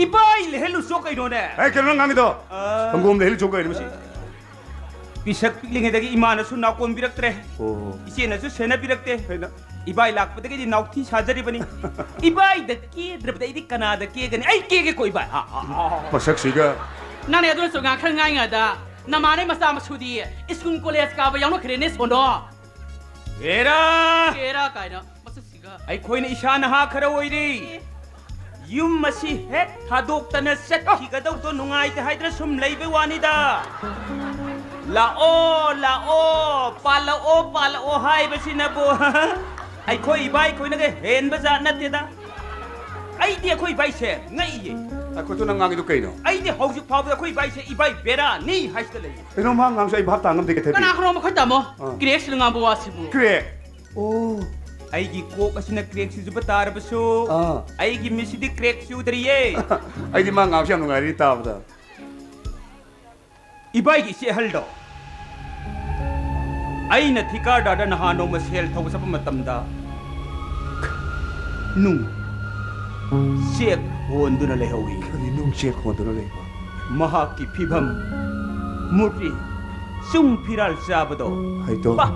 ꯏꯕꯥꯏ ꯂꯩꯍꯜꯂꯨꯆꯣ ꯀꯩꯅꯣꯅꯦ꯫ ꯑꯦ, ꯀꯩꯅꯣ ꯅꯪ ꯉꯥꯡꯉꯤꯗꯣ? ꯑ, ꯁꯪꯒꯣꯝ ꯂꯩꯍꯜꯂꯨꯆꯣ ꯀꯩꯅꯣ ꯃꯁꯤ? ꯄꯤꯁꯛ ꯄꯤꯛꯂꯤꯉꯩꯗꯒꯤ ꯏꯃꯥꯅꯁꯨ ꯅꯥꯎꯀꯣꯟꯕꯤꯔꯛꯇ꯭ꯔꯦ꯫ ꯑꯣ꯫ ꯏꯆꯦꯅꯁꯨ ꯁꯦꯟꯅꯕꯤꯔꯛꯇꯦ꯫ ꯀꯩꯅꯣ? ꯏꯕꯥꯏ ꯂꯥꯛꯄꯗꯒꯤꯗꯤ ꯅꯥꯎꯊꯤ ꯁꯥꯖꯔꯤꯕꯅꯤ꯫ ꯏꯕꯥꯏꯗ ꯀꯦꯗ꯭ꯔꯕꯗ ꯑꯩꯗꯤ ꯀꯅꯥꯗ ꯀꯦꯒꯅꯤ? ꯑꯩ ꯀꯦꯒꯦꯀꯣ ꯏꯕꯥꯏ꯫ ꯑ, ꯑ, ꯑ, ꯑ꯫ ꯃꯁꯛꯁꯤꯒ꯫ ꯅꯪꯅꯦ ꯑꯗꯨꯅꯁꯨ ꯉꯥꯡꯈꯜ ꯉꯥꯡꯉꯤꯉꯩꯗ ꯅꯃꯥꯟꯅꯩ ꯃꯆꯥ ꯃꯁꯨꯗꯤ ꯁ꯭ꯀꯨꯜ ꯀꯣꯂꯦꯖ ꯀꯥꯕ ꯌꯥꯎꯅꯈ꯭ꯔꯦꯅꯦ ꯁꯣꯟꯗꯣ꯫ ꯍꯦꯔꯥ! ꯍꯦꯔꯥ ꯀꯥꯏꯅ ꯃꯁꯛꯁꯤꯒ꯫ ꯑꯩꯈꯣꯏꯅ ꯏꯁꯥ ꯅꯍꯥ ꯈꯔ ꯑꯣꯏꯔꯤ꯫ ꯌꯨꯝ ꯑꯁꯤ ꯍꯦꯛ ꯊꯥꯗꯣꯛꯇꯅ ꯆꯠꯈꯤꯒꯗꯧꯗꯣ ꯅꯨꯡꯉꯥꯏꯇꯦ ꯍꯥꯏꯗꯅ ꯁꯨꯝ ꯂꯩꯕꯩ ꯋꯥꯅꯤꯗ꯫ ꯂꯥꯛꯑꯣ, ꯂꯥꯛꯑꯣ, ꯄꯥꯜꯂꯛꯑꯣ, ꯄꯥꯜꯂꯛꯑꯣ ꯍꯥꯏꯕꯁꯤꯅꯕꯨ ꯑꯩꯈꯣꯏ ꯏꯕꯥꯏ ꯑꯩꯈꯣꯏꯅꯒ ꯍꯦꯟꯕ ꯖꯥꯠ ꯅꯠꯇꯦꯗ꯫ ꯑꯩꯗꯤ ꯑꯩꯈꯣꯏ ꯏꯕꯥꯏꯁꯦ ꯉꯛꯏꯌꯦ꯫ ꯑꯩꯈꯣꯏ ꯅꯪ ꯉꯥꯡꯉꯤꯗꯣ ꯀꯩꯅꯣ? ꯑꯩꯗꯤ ꯍꯧꯖꯤꯛ ꯐꯥꯎꯕꯗ ꯑꯩꯈꯣꯏ ꯏꯕꯥꯏꯁꯦ ꯏꯕꯥꯏ ꯕꯦꯔꯥꯅꯤ ꯍꯥꯏꯁꯤꯗ ꯂꯩꯌꯦ꯫ ꯀꯩꯅꯣ ꯃꯥ ꯉꯥꯡꯁꯨ ꯑꯩ ꯚꯥꯞ ꯇꯥ ꯉꯝꯗꯦ ꯀꯩꯊꯕꯤ꯫ ꯀꯅꯥ ꯈꯪꯅꯣ ꯃꯈꯣꯏ ꯇꯥꯃꯣ? ꯑꯥ꯫ ꯀ꯭ꯔꯦꯛꯁꯤꯅ ꯉꯥꯡꯕ ꯋꯥꯁꯤꯕꯨ꯫ ꯀ꯭ꯔꯦꯛ? ꯑꯣ, ꯑꯩꯒꯤ ꯀꯣꯛ ꯑꯁꯤꯅ ꯀ꯭ꯔꯦꯛ ꯆꯨꯖꯕ ꯇꯥꯔꯕꯁꯨ, ꯑꯥ꯫ ꯑꯩꯒꯤ ꯃꯤꯠꯁꯤꯗꯤ ꯀ꯭ꯔꯦꯛ ꯆꯨꯗ꯭ꯔꯤꯌꯦ꯫ ꯑꯩꯗꯤ ꯃꯥ ꯉꯥꯡꯁꯨ ꯌꯥꯝ ꯅꯨꯡꯉꯥꯏꯔꯤ ꯇꯥꯕꯗ꯫ ꯏꯕꯥꯏꯒꯤ ꯏꯆꯦ ꯑꯍꯜꯗꯣ, ꯑꯩꯅ ꯊꯤꯀꯥꯗꯥꯔꯗ ꯅꯍꯥꯟ ꯅꯣꯡꯃ ꯁꯦꯜ ꯊꯧꯕ ꯆꯠꯄ ꯃꯇꯝꯗ ꯅꯨꯡ ꯆꯦꯛ ꯍꯣꯟꯗꯨꯅ ꯂꯩꯍꯧꯏ꯫ ꯀꯔꯤ ꯅꯨꯡ ꯆꯦꯛ ꯍꯣꯟꯗꯨꯅ ꯂꯩꯕ? ꯃꯍꯥꯛꯀꯤ ꯐꯤꯕꯝ, ꯃꯨꯔꯇꯤ, ꯆꯨꯡ ꯐꯤꯔꯥꯜ ꯆꯥꯕꯗꯣ꯫ ꯍꯩꯇꯣ꯫ ꯄꯥ,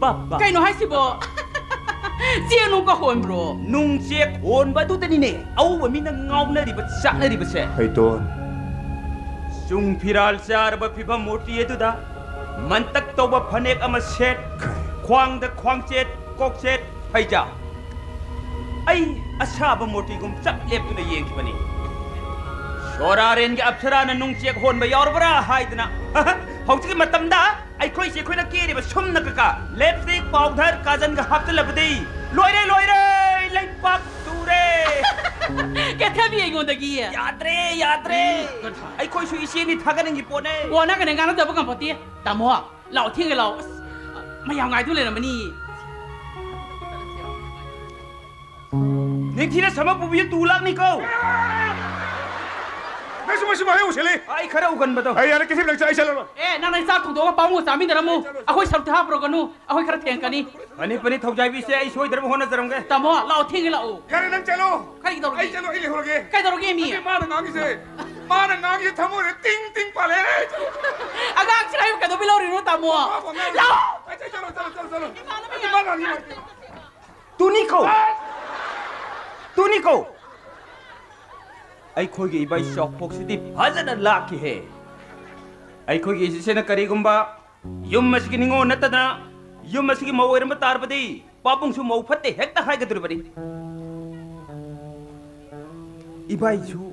ꯄꯥ, ꯄꯥ꯫ ꯀꯩꯅꯣ ꯍꯥꯏꯁꯤꯕꯣ? ꯆꯦꯛ ꯅꯨꯡ ꯀ ꯍꯣꯟꯕ꯭ꯔꯣ? ꯅꯨꯡ ꯆꯦꯛ ꯍꯣꯟꯕ ꯑꯗꯨꯗꯅꯤꯅꯦ ꯑꯎꯕ ꯃꯤꯅ ꯉꯥꯎꯅꯔꯤꯕ ꯆꯥꯛꯅꯔꯤꯕꯁꯦ꯫ ꯍꯩꯇꯣꯟ꯫ ꯆꯨꯡ ꯐꯤꯔꯥꯜ ꯆꯥꯔꯕ ꯐꯤꯕꯝ ꯃꯨꯔꯇꯤ ꯑꯗꯨꯗ ꯃꯟꯇꯛ ꯇꯧꯕ ꯐꯅꯦꯛ ꯑꯃ ꯁꯦꯠ, ꯈ꯭ꯋꯥꯡꯗ ꯈ꯭ꯋꯥꯡꯆꯦꯠ, ꯀꯣꯛꯆꯦꯠ, ꯐꯩꯖꯥ꯫ ꯑꯩ ꯑꯁꯥꯕ ꯃꯨꯔꯇꯤꯒꯨꯝ ꯆꯞ ꯂꯦꯞꯇꯨꯅ ꯌꯦꯡꯈꯤꯕꯅꯤ꯫ ꯁꯣꯔꯥꯔꯦꯟꯒꯤ ꯑꯞꯁꯔꯥꯅ ꯅꯨꯡ ꯆꯦꯛ ꯍꯣꯟꯕ ꯌꯥꯎꯔꯕ꯭ꯔꯥ ꯍꯥꯏꯗꯅ꯫ ꯍꯧꯖꯤꯛꯀꯤ ꯃꯇꯝꯗ ꯑꯩꯈꯣꯏꯁꯦ ꯑꯩꯈꯣꯏꯅ ꯀꯦꯔꯤꯕ ꯁꯝꯅ ꯀꯀꯥ, ꯂꯤꯞꯁꯇꯤꯛ, ꯄꯥꯎꯗꯔ, ꯀꯥꯖꯟꯒ ꯍꯥꯞꯆꯤꯜꯂꯕꯗꯤ ꯂꯣꯏꯔꯦ, ꯂꯣꯏꯔꯦ, ꯂꯩꯄꯥꯛ ꯇꯨꯔꯦ꯫ ꯆꯠꯊꯕꯤ ꯑꯩꯉꯣꯟꯗꯒꯤ꯫ ꯌꯥꯗ꯭ꯔꯦ, ꯌꯥꯗ꯭ꯔꯦ꯫ ꯑꯩꯈꯣꯏꯁꯨ ꯏꯆꯦꯅꯤ ꯊꯥꯒꯠꯅꯤꯡꯉꯤ ꯄꯣꯠꯅꯦ꯫ ꯑꯣ, ꯅꯪꯒꯅꯦ ꯉꯥꯡꯅꯗꯕ ꯉꯝꯄꯣꯠꯇꯦ꯫ ꯇꯥꯃꯣ, ꯂꯥꯛꯑꯣ, ꯊꯦꯡꯒꯦ ꯂꯥꯛꯑꯣ꯫ ꯑꯁ, ꯃꯌꯥꯝ ꯉꯥꯏꯗꯨ ꯂꯩꯔꯝꯃꯅꯤ꯫ ꯅꯤꯡꯊꯤꯅ ꯁꯃ ꯄꯨꯕꯤꯌꯨ, ꯇꯨ ꯂꯥꯛꯅꯤꯀꯣ꯫ ꯅꯪꯁꯨ ꯃꯁꯤ ꯃꯍꯩ ꯎꯁꯤꯜꯂꯤ꯫ ꯑꯩ ꯈꯔ ꯎꯒꯟꯕꯗꯣ꯫ ꯑꯩ ꯌꯥꯔꯦ, ꯀꯩꯁꯤꯝ ꯂꯪꯆꯥ, ꯑꯩ ꯆꯠꯂꯔꯣꯏ꯫ ꯑꯦ, ꯅꯪ ꯅꯆꯥ ꯊꯣꯡꯗꯣꯛꯑꯒ ꯄꯥꯕꯨꯡꯒ ꯆꯥꯃꯤꯟꯅꯔꯝꯃꯨ꯫ ꯑꯩꯈꯣꯏ ꯁꯔꯨꯛꯇꯤ ꯍꯥꯞꯄꯨꯔꯒꯅꯨ꯫ ꯑꯩꯈꯣꯏ ꯈꯔ ꯊꯦꯡꯉꯛꯀꯅꯤ꯫ ꯐꯅꯤ, ꯐꯅꯤ, ꯊꯧꯖꯥꯏꯕꯤꯁꯦ, ꯑꯩ ꯁꯣꯏꯗꯅꯕ ꯍꯣꯠꯅꯖꯔꯝꯒꯦ꯫ ꯇꯥꯃꯣ, ꯂꯥꯛꯑꯣ, ꯊꯦꯡꯉꯦ ꯂꯥꯛꯑꯣ꯫ ꯌꯥꯔꯦ, ꯅꯪ ꯆꯠꯂꯣ꯫ ꯀꯔꯤ ꯇꯧꯔꯒꯦ? ꯑꯩ ꯆꯠꯂꯣ, ꯑꯩ ꯂꯩꯍꯧꯔꯒꯦ꯫ ꯀꯩꯗꯧꯔꯒꯦ, ꯃꯤ? ꯅꯠꯇꯦ, ꯃꯥꯅ ꯉꯥꯡꯉꯤꯁꯦ, ꯃꯥꯅ ꯉꯥꯡꯉꯤꯁꯦ ꯊꯃꯣꯏꯗ ꯇꯤꯡ ꯇꯤꯡ ꯄꯥꯜꯂꯦ꯫ ꯑꯉꯥꯡꯁꯤꯅ ꯑꯩꯕꯨ ꯀꯩꯗꯧꯕꯩ ꯂꯧꯔꯤꯅꯣ, ꯇꯥꯃꯣ? ꯃꯥ ꯉꯥꯡꯉꯤꯁꯦ꯫ ꯂꯥꯛꯑꯣ꯫ ꯑꯩ, ꯑꯩ, ꯆꯠꯂꯣ, ꯆꯠꯂꯣ, ꯆꯠꯂꯣ, ꯆꯠꯂꯣ꯫ ꯏꯃꯥꯟꯅꯕ ꯅꯠꯇꯦ, ꯃꯥ ꯉꯥꯡꯉꯤ꯫ ꯇꯨꯅꯤꯀꯣ! ꯇꯨꯅꯤꯀꯣ! ꯑꯩꯈꯣꯏꯒꯤ ꯏꯕꯥꯏ ꯆꯥꯎꯄꯣꯛꯁꯤꯗꯤ ꯐꯖꯅ ꯂꯥꯛꯈꯤꯍꯦ꯫ ꯑꯩꯈꯣꯏꯒꯤ ꯏꯆꯦꯅ ꯀꯔꯤꯒꯨꯝꯕ ꯌꯨꯝ ꯑꯁꯤꯒꯤ ꯅꯤꯉꯣꯜ ꯅꯠꯇꯅ ꯌꯨꯝ ꯑꯁꯤꯒꯤ ꯃꯧ ꯑꯣꯏꯔꯝꯕ ꯇꯥꯔꯕꯗꯤ ꯄꯥꯕꯨꯡꯁꯨ ꯃꯧ ꯐꯠꯇꯦ ꯍꯦꯛꯇ ꯍꯥꯏꯒꯗꯧꯔꯤꯕꯅꯤ꯫ ꯏꯕꯥꯏꯁꯨ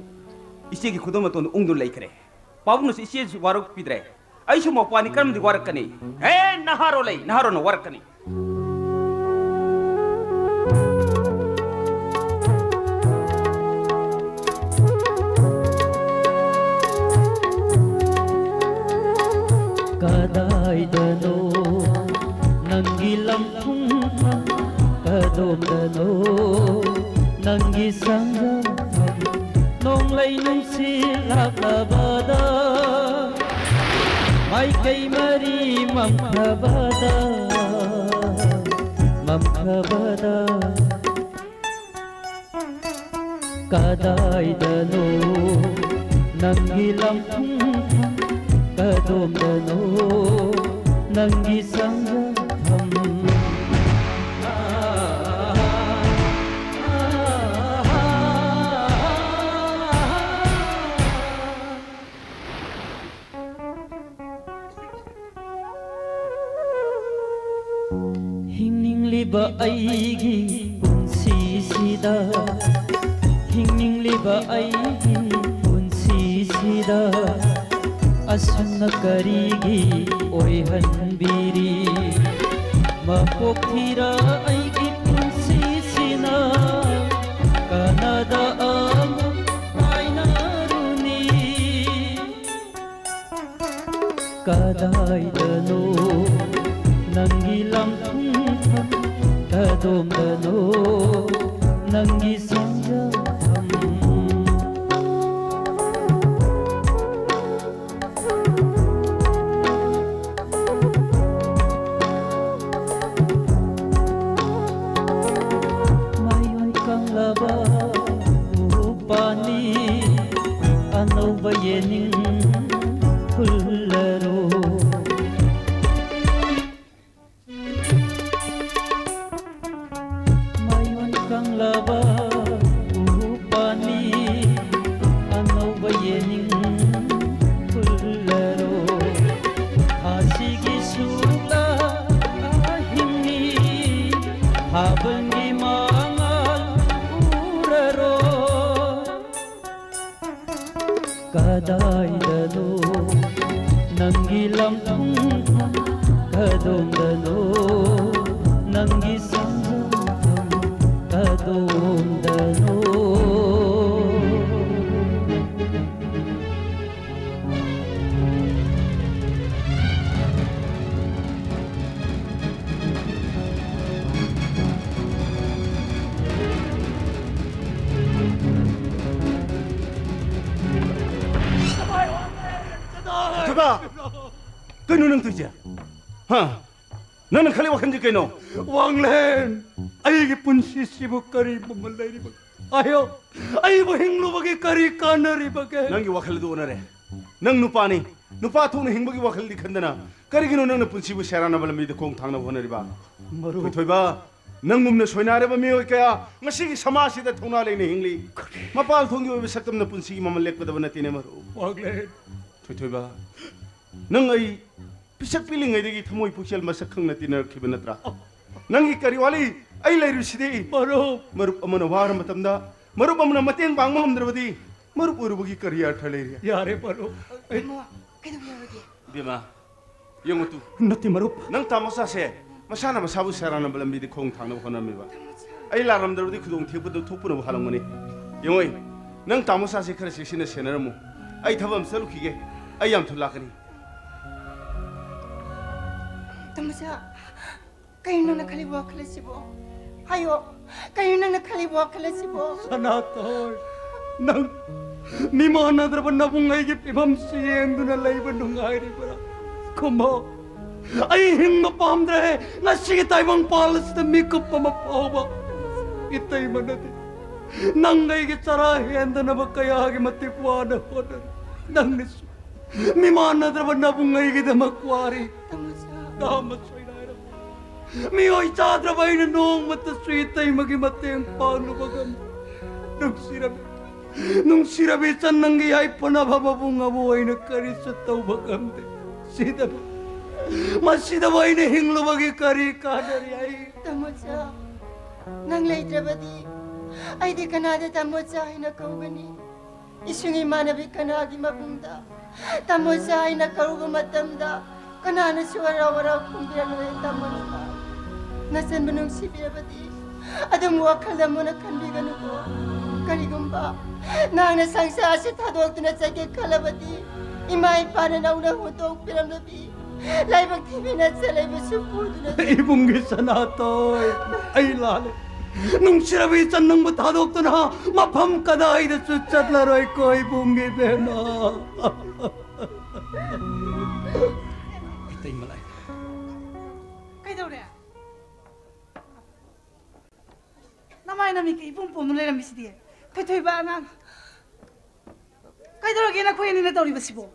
ꯏꯆꯦꯒꯤ ꯈꯨꯗꯣꯜ ꯃꯇꯣꯟꯗ ꯎꯪꯗꯨꯅ ꯂꯩꯈ꯭ꯔꯦ꯫ ꯄꯥꯕꯨꯡꯅꯁꯨ ꯏꯆꯦꯁꯨ ꯋꯥꯔꯧꯄꯤꯗ꯭ꯔꯦ꯫ ꯑꯩꯁꯨ ꯃꯧꯄꯥꯅꯤ, ꯀꯔꯝꯗꯤ ꯋꯥꯔꯛꯀꯅꯤ? ꯍꯦ, ꯅꯍꯥꯔꯣꯜ ꯂꯩ, ꯅꯍꯥꯔꯣꯜꯅ ꯋꯥꯔꯛꯀꯅꯤ꯫ ꯀꯗꯥꯏꯗꯅꯣ ꯅꯪꯒꯤ ꯂꯝꯐꯝ, ꯀꯗꯣꯝꯗꯅꯣ ꯅꯪꯒꯤ ꯁꯪꯒꯝ, ꯅꯣꯡꯂꯩ ꯅꯨꯡꯁꯤꯠ ꯂꯥꯛꯂꯕꯗ, ꯃꯥꯏꯀꯩ ꯃꯔꯤ ꯃꯝꯈ꯭ꯔꯕꯗ, ꯃꯝꯈ꯭ꯔꯕꯗ꯫ ꯀꯗꯥꯏꯗꯅꯣ ꯅꯪꯒꯤ ꯂꯝꯐꯝ, ꯀꯗꯣꯝꯗꯅꯣ ꯅꯪꯒꯤ ꯁꯪꯒꯝ? ꯍꯤꯡꯅꯤꯡꯂꯤꯕ ꯑꯩꯒꯤ ꯄꯨꯟꯁꯤꯁꯤꯗ, ꯍꯤꯡꯅꯤꯡꯂꯤꯕ ꯑꯩꯒꯤ ꯄꯨꯟꯁꯤꯁꯤꯗ, ꯑꯁꯨꯝꯅ ꯀꯔꯤꯒꯤ ꯑꯣꯏꯍꯟꯕꯤꯔꯤ? ꯃꯄꯣꯛ ꯊꯤꯔ ꯑꯩꯒꯤ ꯄꯨꯟꯁꯤꯁꯤꯅ ꯀꯅꯥꯗ ꯀꯗꯥꯏꯗꯅꯣ ꯅꯪꯒꯤ ꯂꯝꯊꯨꯡꯐꯝ? ꯀꯗꯣꯝꯗꯅꯣ ꯅꯪꯒꯤ ꯁꯣꯟꯖꯐꯝ? ꯃꯌꯣꯟ ꯀꯪꯂꯕ ꯎꯄꯥꯅꯤ, ꯑꯅꯧꯕ ꯌꯦꯅꯤꯡ ꯍꯨꯜꯂꯔꯣ꯫ ꯃꯌꯣꯟ ꯀꯪꯂꯕ ꯎꯄꯥꯅꯤ, ꯑꯅꯧꯕ ꯌꯦꯅꯤꯡ ꯍꯨꯜꯂꯔꯣ꯫ ꯊꯥꯁꯤꯒꯤ ꯁꯨꯛꯂꯥ ꯑꯍꯤꯡꯅꯤ, ꯊꯥꯕꯜꯒꯤ ꯃꯉꯥꯜ ꯎꯔꯔꯣ꯫ ꯀꯗꯥꯏꯗꯅꯣ ꯅꯪꯒꯤ ꯂꯝꯊꯨꯡꯐꯝ? ꯀꯗꯣꯝꯗꯅꯣ ꯅꯪꯒꯤ ꯁꯪꯒꯝꯐꯝ? ꯀꯗꯣꯝꯗꯅꯣ? ꯊꯣꯏꯕ! ꯀꯩꯅꯣ ꯅꯪ ꯇꯧꯏꯁꯦ? ꯍꯥ? ꯅꯪꯅ ꯈꯜꯂꯤ ꯋꯥꯈꯜꯁꯦ ꯀꯩꯅꯣ? ꯋꯥꯡꯂꯦꯟ, ꯑꯩꯒꯤ ꯄꯨꯟꯁꯤꯁꯤꯕꯨ ꯀꯔꯤ ꯃꯃꯜ ꯂꯩꯔꯤꯕꯒꯦ? ꯍꯥꯏꯌꯣ, ꯑꯩꯕꯨ ꯍꯤꯡꯂꯨꯕꯒꯤ ꯀꯔꯤ ꯀꯥꯟꯅꯔꯤꯕꯒꯦ? ꯅꯪꯒꯤ ꯋꯥꯈꯜ ꯑꯗꯨ ꯑꯣꯟꯅꯔꯦ꯫ ꯅꯪ ꯅꯨꯄꯥꯅꯤ, ꯅꯨꯄꯥ ꯊꯣꯛꯅ ꯍꯤꯡꯕꯒꯤ ꯋꯥꯈꯜꯗꯤ ꯈꯟꯗꯅ ꯀꯔꯤꯒꯤꯅꯣ ꯅꯪꯅ ꯄꯨꯟꯁꯤꯕꯨ ꯁꯦꯔꯥꯟꯅꯕ ꯂꯝꯕꯤꯗ ꯈꯣꯡ ꯊꯥꯡꯅꯕ ꯍꯣꯠꯅꯔꯤꯕ? ꯃꯔꯨꯞ꯫ ꯊꯣꯏꯊꯣꯏꯕ, ꯅꯪꯒꯨꯝꯅ ꯁꯣꯏꯅꯥꯏꯔꯕ ꯃꯤꯑꯣꯏ ꯀꯌꯥ ꯉꯁꯤꯒꯤ ꯁꯃꯥꯖꯁꯤꯗ ꯊꯧꯅꯥ ꯂꯩꯅ ꯍꯤꯡꯂꯤ꯫ ꯃꯄꯥꯟ ꯊꯣꯡꯒꯤ ꯑꯣꯏꯕ ꯁꯛꯇꯝꯅ ꯄꯨꯟꯁꯤꯒꯤ ꯃꯃꯜ ꯂꯦꯞꯀꯗꯕ ꯅꯠꯇꯦꯅꯦ ꯃꯔꯨꯞ꯫ ꯋꯥꯡꯂꯦꯟ꯫ ꯊꯣꯏꯊꯣꯏꯕ, ꯅꯪ ꯑꯩ ꯄꯤꯁꯛ ꯄꯤꯛꯂꯤꯉꯩꯗꯒꯤ ꯊꯃꯣꯏ ꯄꯨꯛꯆꯦꯜ ꯃꯁꯛ ꯈꯪꯅ ꯇꯤꯟꯅꯔꯛꯈꯤꯕ ꯅꯠꯇ꯭ꯔꯥ? ꯅꯪꯒꯤ ꯀꯔꯤ ꯋꯥꯠꯂꯤ? ꯑꯩ ꯂꯩꯔꯤꯁꯤꯗꯤ꯫ ꯃꯔꯨꯞ꯫ ꯃꯔꯨꯞ ꯑꯃꯅ ꯋꯥꯔ ꯃꯇꯝꯗ ꯃꯔꯨꯞ ꯑꯃꯅ ꯃꯇꯦꯡ ꯄꯥꯡꯕ ꯉꯝꯗ꯭ꯔꯕꯗꯤ ꯃꯔꯨꯞ ꯑꯣꯏꯔꯨꯕꯒꯤ ꯀꯔꯤ ꯑꯔꯊ ꯂꯩꯔꯤ? ꯌꯥꯔꯦ ꯃꯔꯨꯞ꯫ ꯑꯩ ꯏꯕꯦꯝꯃ, ꯀꯩꯗꯧꯔꯒꯦ? ꯏꯕꯦꯝꯃ, ꯌꯦꯡꯉꯨ ꯇꯨ꯫ ꯅꯠꯇꯦ ꯃꯔꯨꯞ꯫ ꯅꯪ ꯇꯥꯃꯣ ꯆꯥꯁꯦ ꯃꯁꯥꯅ ꯃꯁꯥꯕꯨ ꯁꯦꯔꯥꯟꯅꯕ ꯂꯝꯕꯤꯗ ꯈꯣꯡ ꯊꯥꯡꯅꯕ ꯍꯣꯠꯅꯔꯝꯃꯤꯕ꯫ ꯑꯩ ꯂꯥꯛꯂꯝꯗ꯭ꯔꯕꯗꯤ ꯈꯨꯗꯣꯡ ꯊꯤꯕꯗꯨ ꯊꯣꯛꯄꯅꯕꯨ ꯍꯥꯜꯂꯝꯒꯅꯤ꯫ ꯌꯦꯡꯉꯣꯏ, ꯅꯪ ꯇꯥꯃꯣ ꯆꯥꯁꯦ ꯈꯔ ꯆꯦꯛꯁꯤꯟꯅ ꯁꯦꯟꯅꯔꯝꯃꯨ꯫ ꯑꯩ ꯊꯕꯛ ꯑꯃ ꯆꯠꯂꯨꯈꯤꯒꯦ꯫ ꯑꯩ ꯌꯥꯝ ꯊꯨꯅ ꯂꯥꯛꯀꯅꯤ꯫ ꯏꯆꯥ, ꯀꯩꯅꯣ ꯅꯪꯅ ꯈꯜꯂꯤꯕ ꯋꯥꯈꯜ ꯑꯁꯤꯕꯣ? ꯍꯥꯏꯌꯣ, ꯀꯩꯅꯣ ꯅꯪꯅ ꯈꯜꯂꯤꯕ ꯋꯥꯈꯜ ꯑꯁꯤꯕꯣ? ꯁꯅꯥꯊꯣꯏ, ꯅꯪ ꯃꯤꯃꯥꯟꯅꯗ꯭ꯔꯕ ꯅꯕꯨꯡ ꯑꯩꯒꯤ ꯐꯤꯕꯝꯁꯤ ꯌꯦꯡꯗꯨꯅ ꯂꯩꯕ ꯅꯨꯡꯉꯥꯏꯔꯤꯕ꯭ꯔꯥ? ꯈꯨꯝꯃꯣ꯫ ꯑꯩ ꯍꯤꯡꯕ ꯄꯥꯝꯗ꯭ꯔꯦ꯫ ꯉꯁꯤꯒꯤ ꯇꯥꯏꯕꯪꯄꯥꯜ ꯑꯁꯤꯗ ꯃꯤꯀꯨꯞ ꯑꯃ ꯐꯥꯎꯕ ꯏꯇꯩꯃꯅꯗꯤ ꯅꯪ ꯑꯩꯒꯤ ꯆꯔꯥ ꯍꯦꯟꯗꯅꯕ ꯀꯌꯥꯒꯤ ꯃꯇꯤꯛ ꯋꯥꯅ ꯍꯣꯠꯅꯔꯤ꯫ ꯅꯪꯅꯁꯨ ꯃꯤꯃꯥꯟꯅꯗ꯭ꯔꯕ ꯅꯕꯨꯡ ꯑꯩꯒꯤꯗꯃꯛ ꯋꯥꯔꯤ꯫ ꯇꯥꯃꯣꯆꯥ꯫ ꯅꯥꯃ ꯁꯣꯏꯅꯥꯏꯔꯕ ꯃꯤꯑꯣꯏ ꯆꯥꯗ꯭ꯔꯕ ꯑꯩꯅ ꯅꯣꯡꯃꯇꯁꯨ ꯏꯇꯩꯃꯒꯤ ꯃꯇꯦꯡ ꯄꯥꯡꯂꯨꯕ ꯉꯝꯗꯦ꯫ ꯅꯨꯡꯁꯤꯔꯕꯤ, ꯅꯨꯡꯁꯤꯔꯕꯤ ꯏꯆꯟ, ꯅꯪꯒꯤ ꯌꯥꯏꯐꯅꯕ ꯃꯕꯨꯡ ꯑꯕꯨ ꯑꯩꯅ ꯀꯔꯤꯁꯨ ꯇꯧꯕ ꯉꯝꯗꯦ꯫ ꯁꯤꯗꯕ, ꯃꯁꯤꯗꯕꯨ ꯑꯩꯅ ꯍꯤꯡꯂꯨꯕꯒꯤ ꯀꯔꯤ ꯀꯥꯟꯅꯔꯤ? ꯑꯩ ꯇꯥꯃꯣꯆꯥ, ꯅꯪ ꯂꯩꯇ꯭ꯔꯕꯗꯤ ꯑꯩꯗꯤ ꯀꯅꯥꯗ ꯇꯥꯃꯣꯆꯥ ꯍꯥꯏꯅ ꯀꯧꯒꯅꯤ? ꯏꯁꯨꯡ ꯏꯃꯥꯟꯅꯕꯤ ꯀꯅꯥꯒꯤ ꯃꯕꯨꯡꯗ ꯇꯥꯃꯣꯆꯥ ꯍꯥꯏꯅ ꯀꯧꯔꯨꯕ ꯃꯇꯝꯗ ꯀꯅꯥꯅꯁꯨ ꯍꯔꯥꯎ ꯍꯔꯥꯎ ꯈꯨꯝꯕꯤꯔꯝꯂꯣꯏ ꯇꯥꯃꯣꯆꯥ? ꯅꯆꯟꯕꯨ ꯅꯨꯡꯁꯤꯕꯤꯔꯕꯗꯤ ꯑꯗꯨꯝ ꯋꯥꯈꯜꯗ ꯃꯨꯟꯅ ꯈꯟꯕꯤꯒꯅꯨꯀꯣ꯫ ꯀꯔꯤꯒꯨꯝꯕ ꯅꯍꯥꯛꯅ ꯁꯪꯁꯥꯔ ꯑꯁꯤ ꯊꯥꯗꯣꯛꯇꯨꯅ ꯆꯠꯀꯦ ꯈꯜꯂꯕꯗꯤ ꯏꯃꯥ ꯏꯄꯥꯅ ꯅꯧꯅ ꯍꯨꯟꯗꯣꯛꯄꯤꯔꯝꯂꯕꯤ ꯂꯥꯏꯕꯛ ꯊꯤꯕꯤ ꯅꯆꯟ ꯂꯩꯕꯁꯨ ꯄꯨꯗꯨꯅ ꯆꯠ- ꯏꯕꯨꯡꯒꯤ ꯁꯅꯥꯇꯣꯏ, ꯑꯩ ꯂꯥꯜꯂꯦ꯫ ꯅꯨꯡꯁꯤꯔꯕꯤ ꯏꯆꯟ, ꯅꯪꯕꯨ ꯊꯥꯗꯣꯛꯇꯨꯅ ꯃꯐꯝ ꯀꯗꯥꯏꯗꯁꯨ ꯆꯠꯂꯔꯣꯏꯀꯣ ꯏꯕꯨꯡꯒꯤ ꯕꯦꯝꯃ꯫ ꯏꯇꯩꯃ ꯂꯥꯏ꯫ ꯀꯩꯗꯧꯔꯦ? ꯅꯃꯥꯏ ꯅꯃꯤꯠꯀ ꯏꯄꯣꯝ ꯄꯣꯝꯅ ꯂꯩꯔꯝꯃꯤꯁꯤꯗꯤ꯫ ꯊꯣꯏꯊꯣꯏꯕ ꯑꯉꯥꯡ꯫ ꯀꯩꯗꯧꯔꯒꯦ ꯅꯈꯣꯏ ꯑꯅꯤꯅ ꯇꯧꯔꯤꯕꯁꯤꯕꯣ?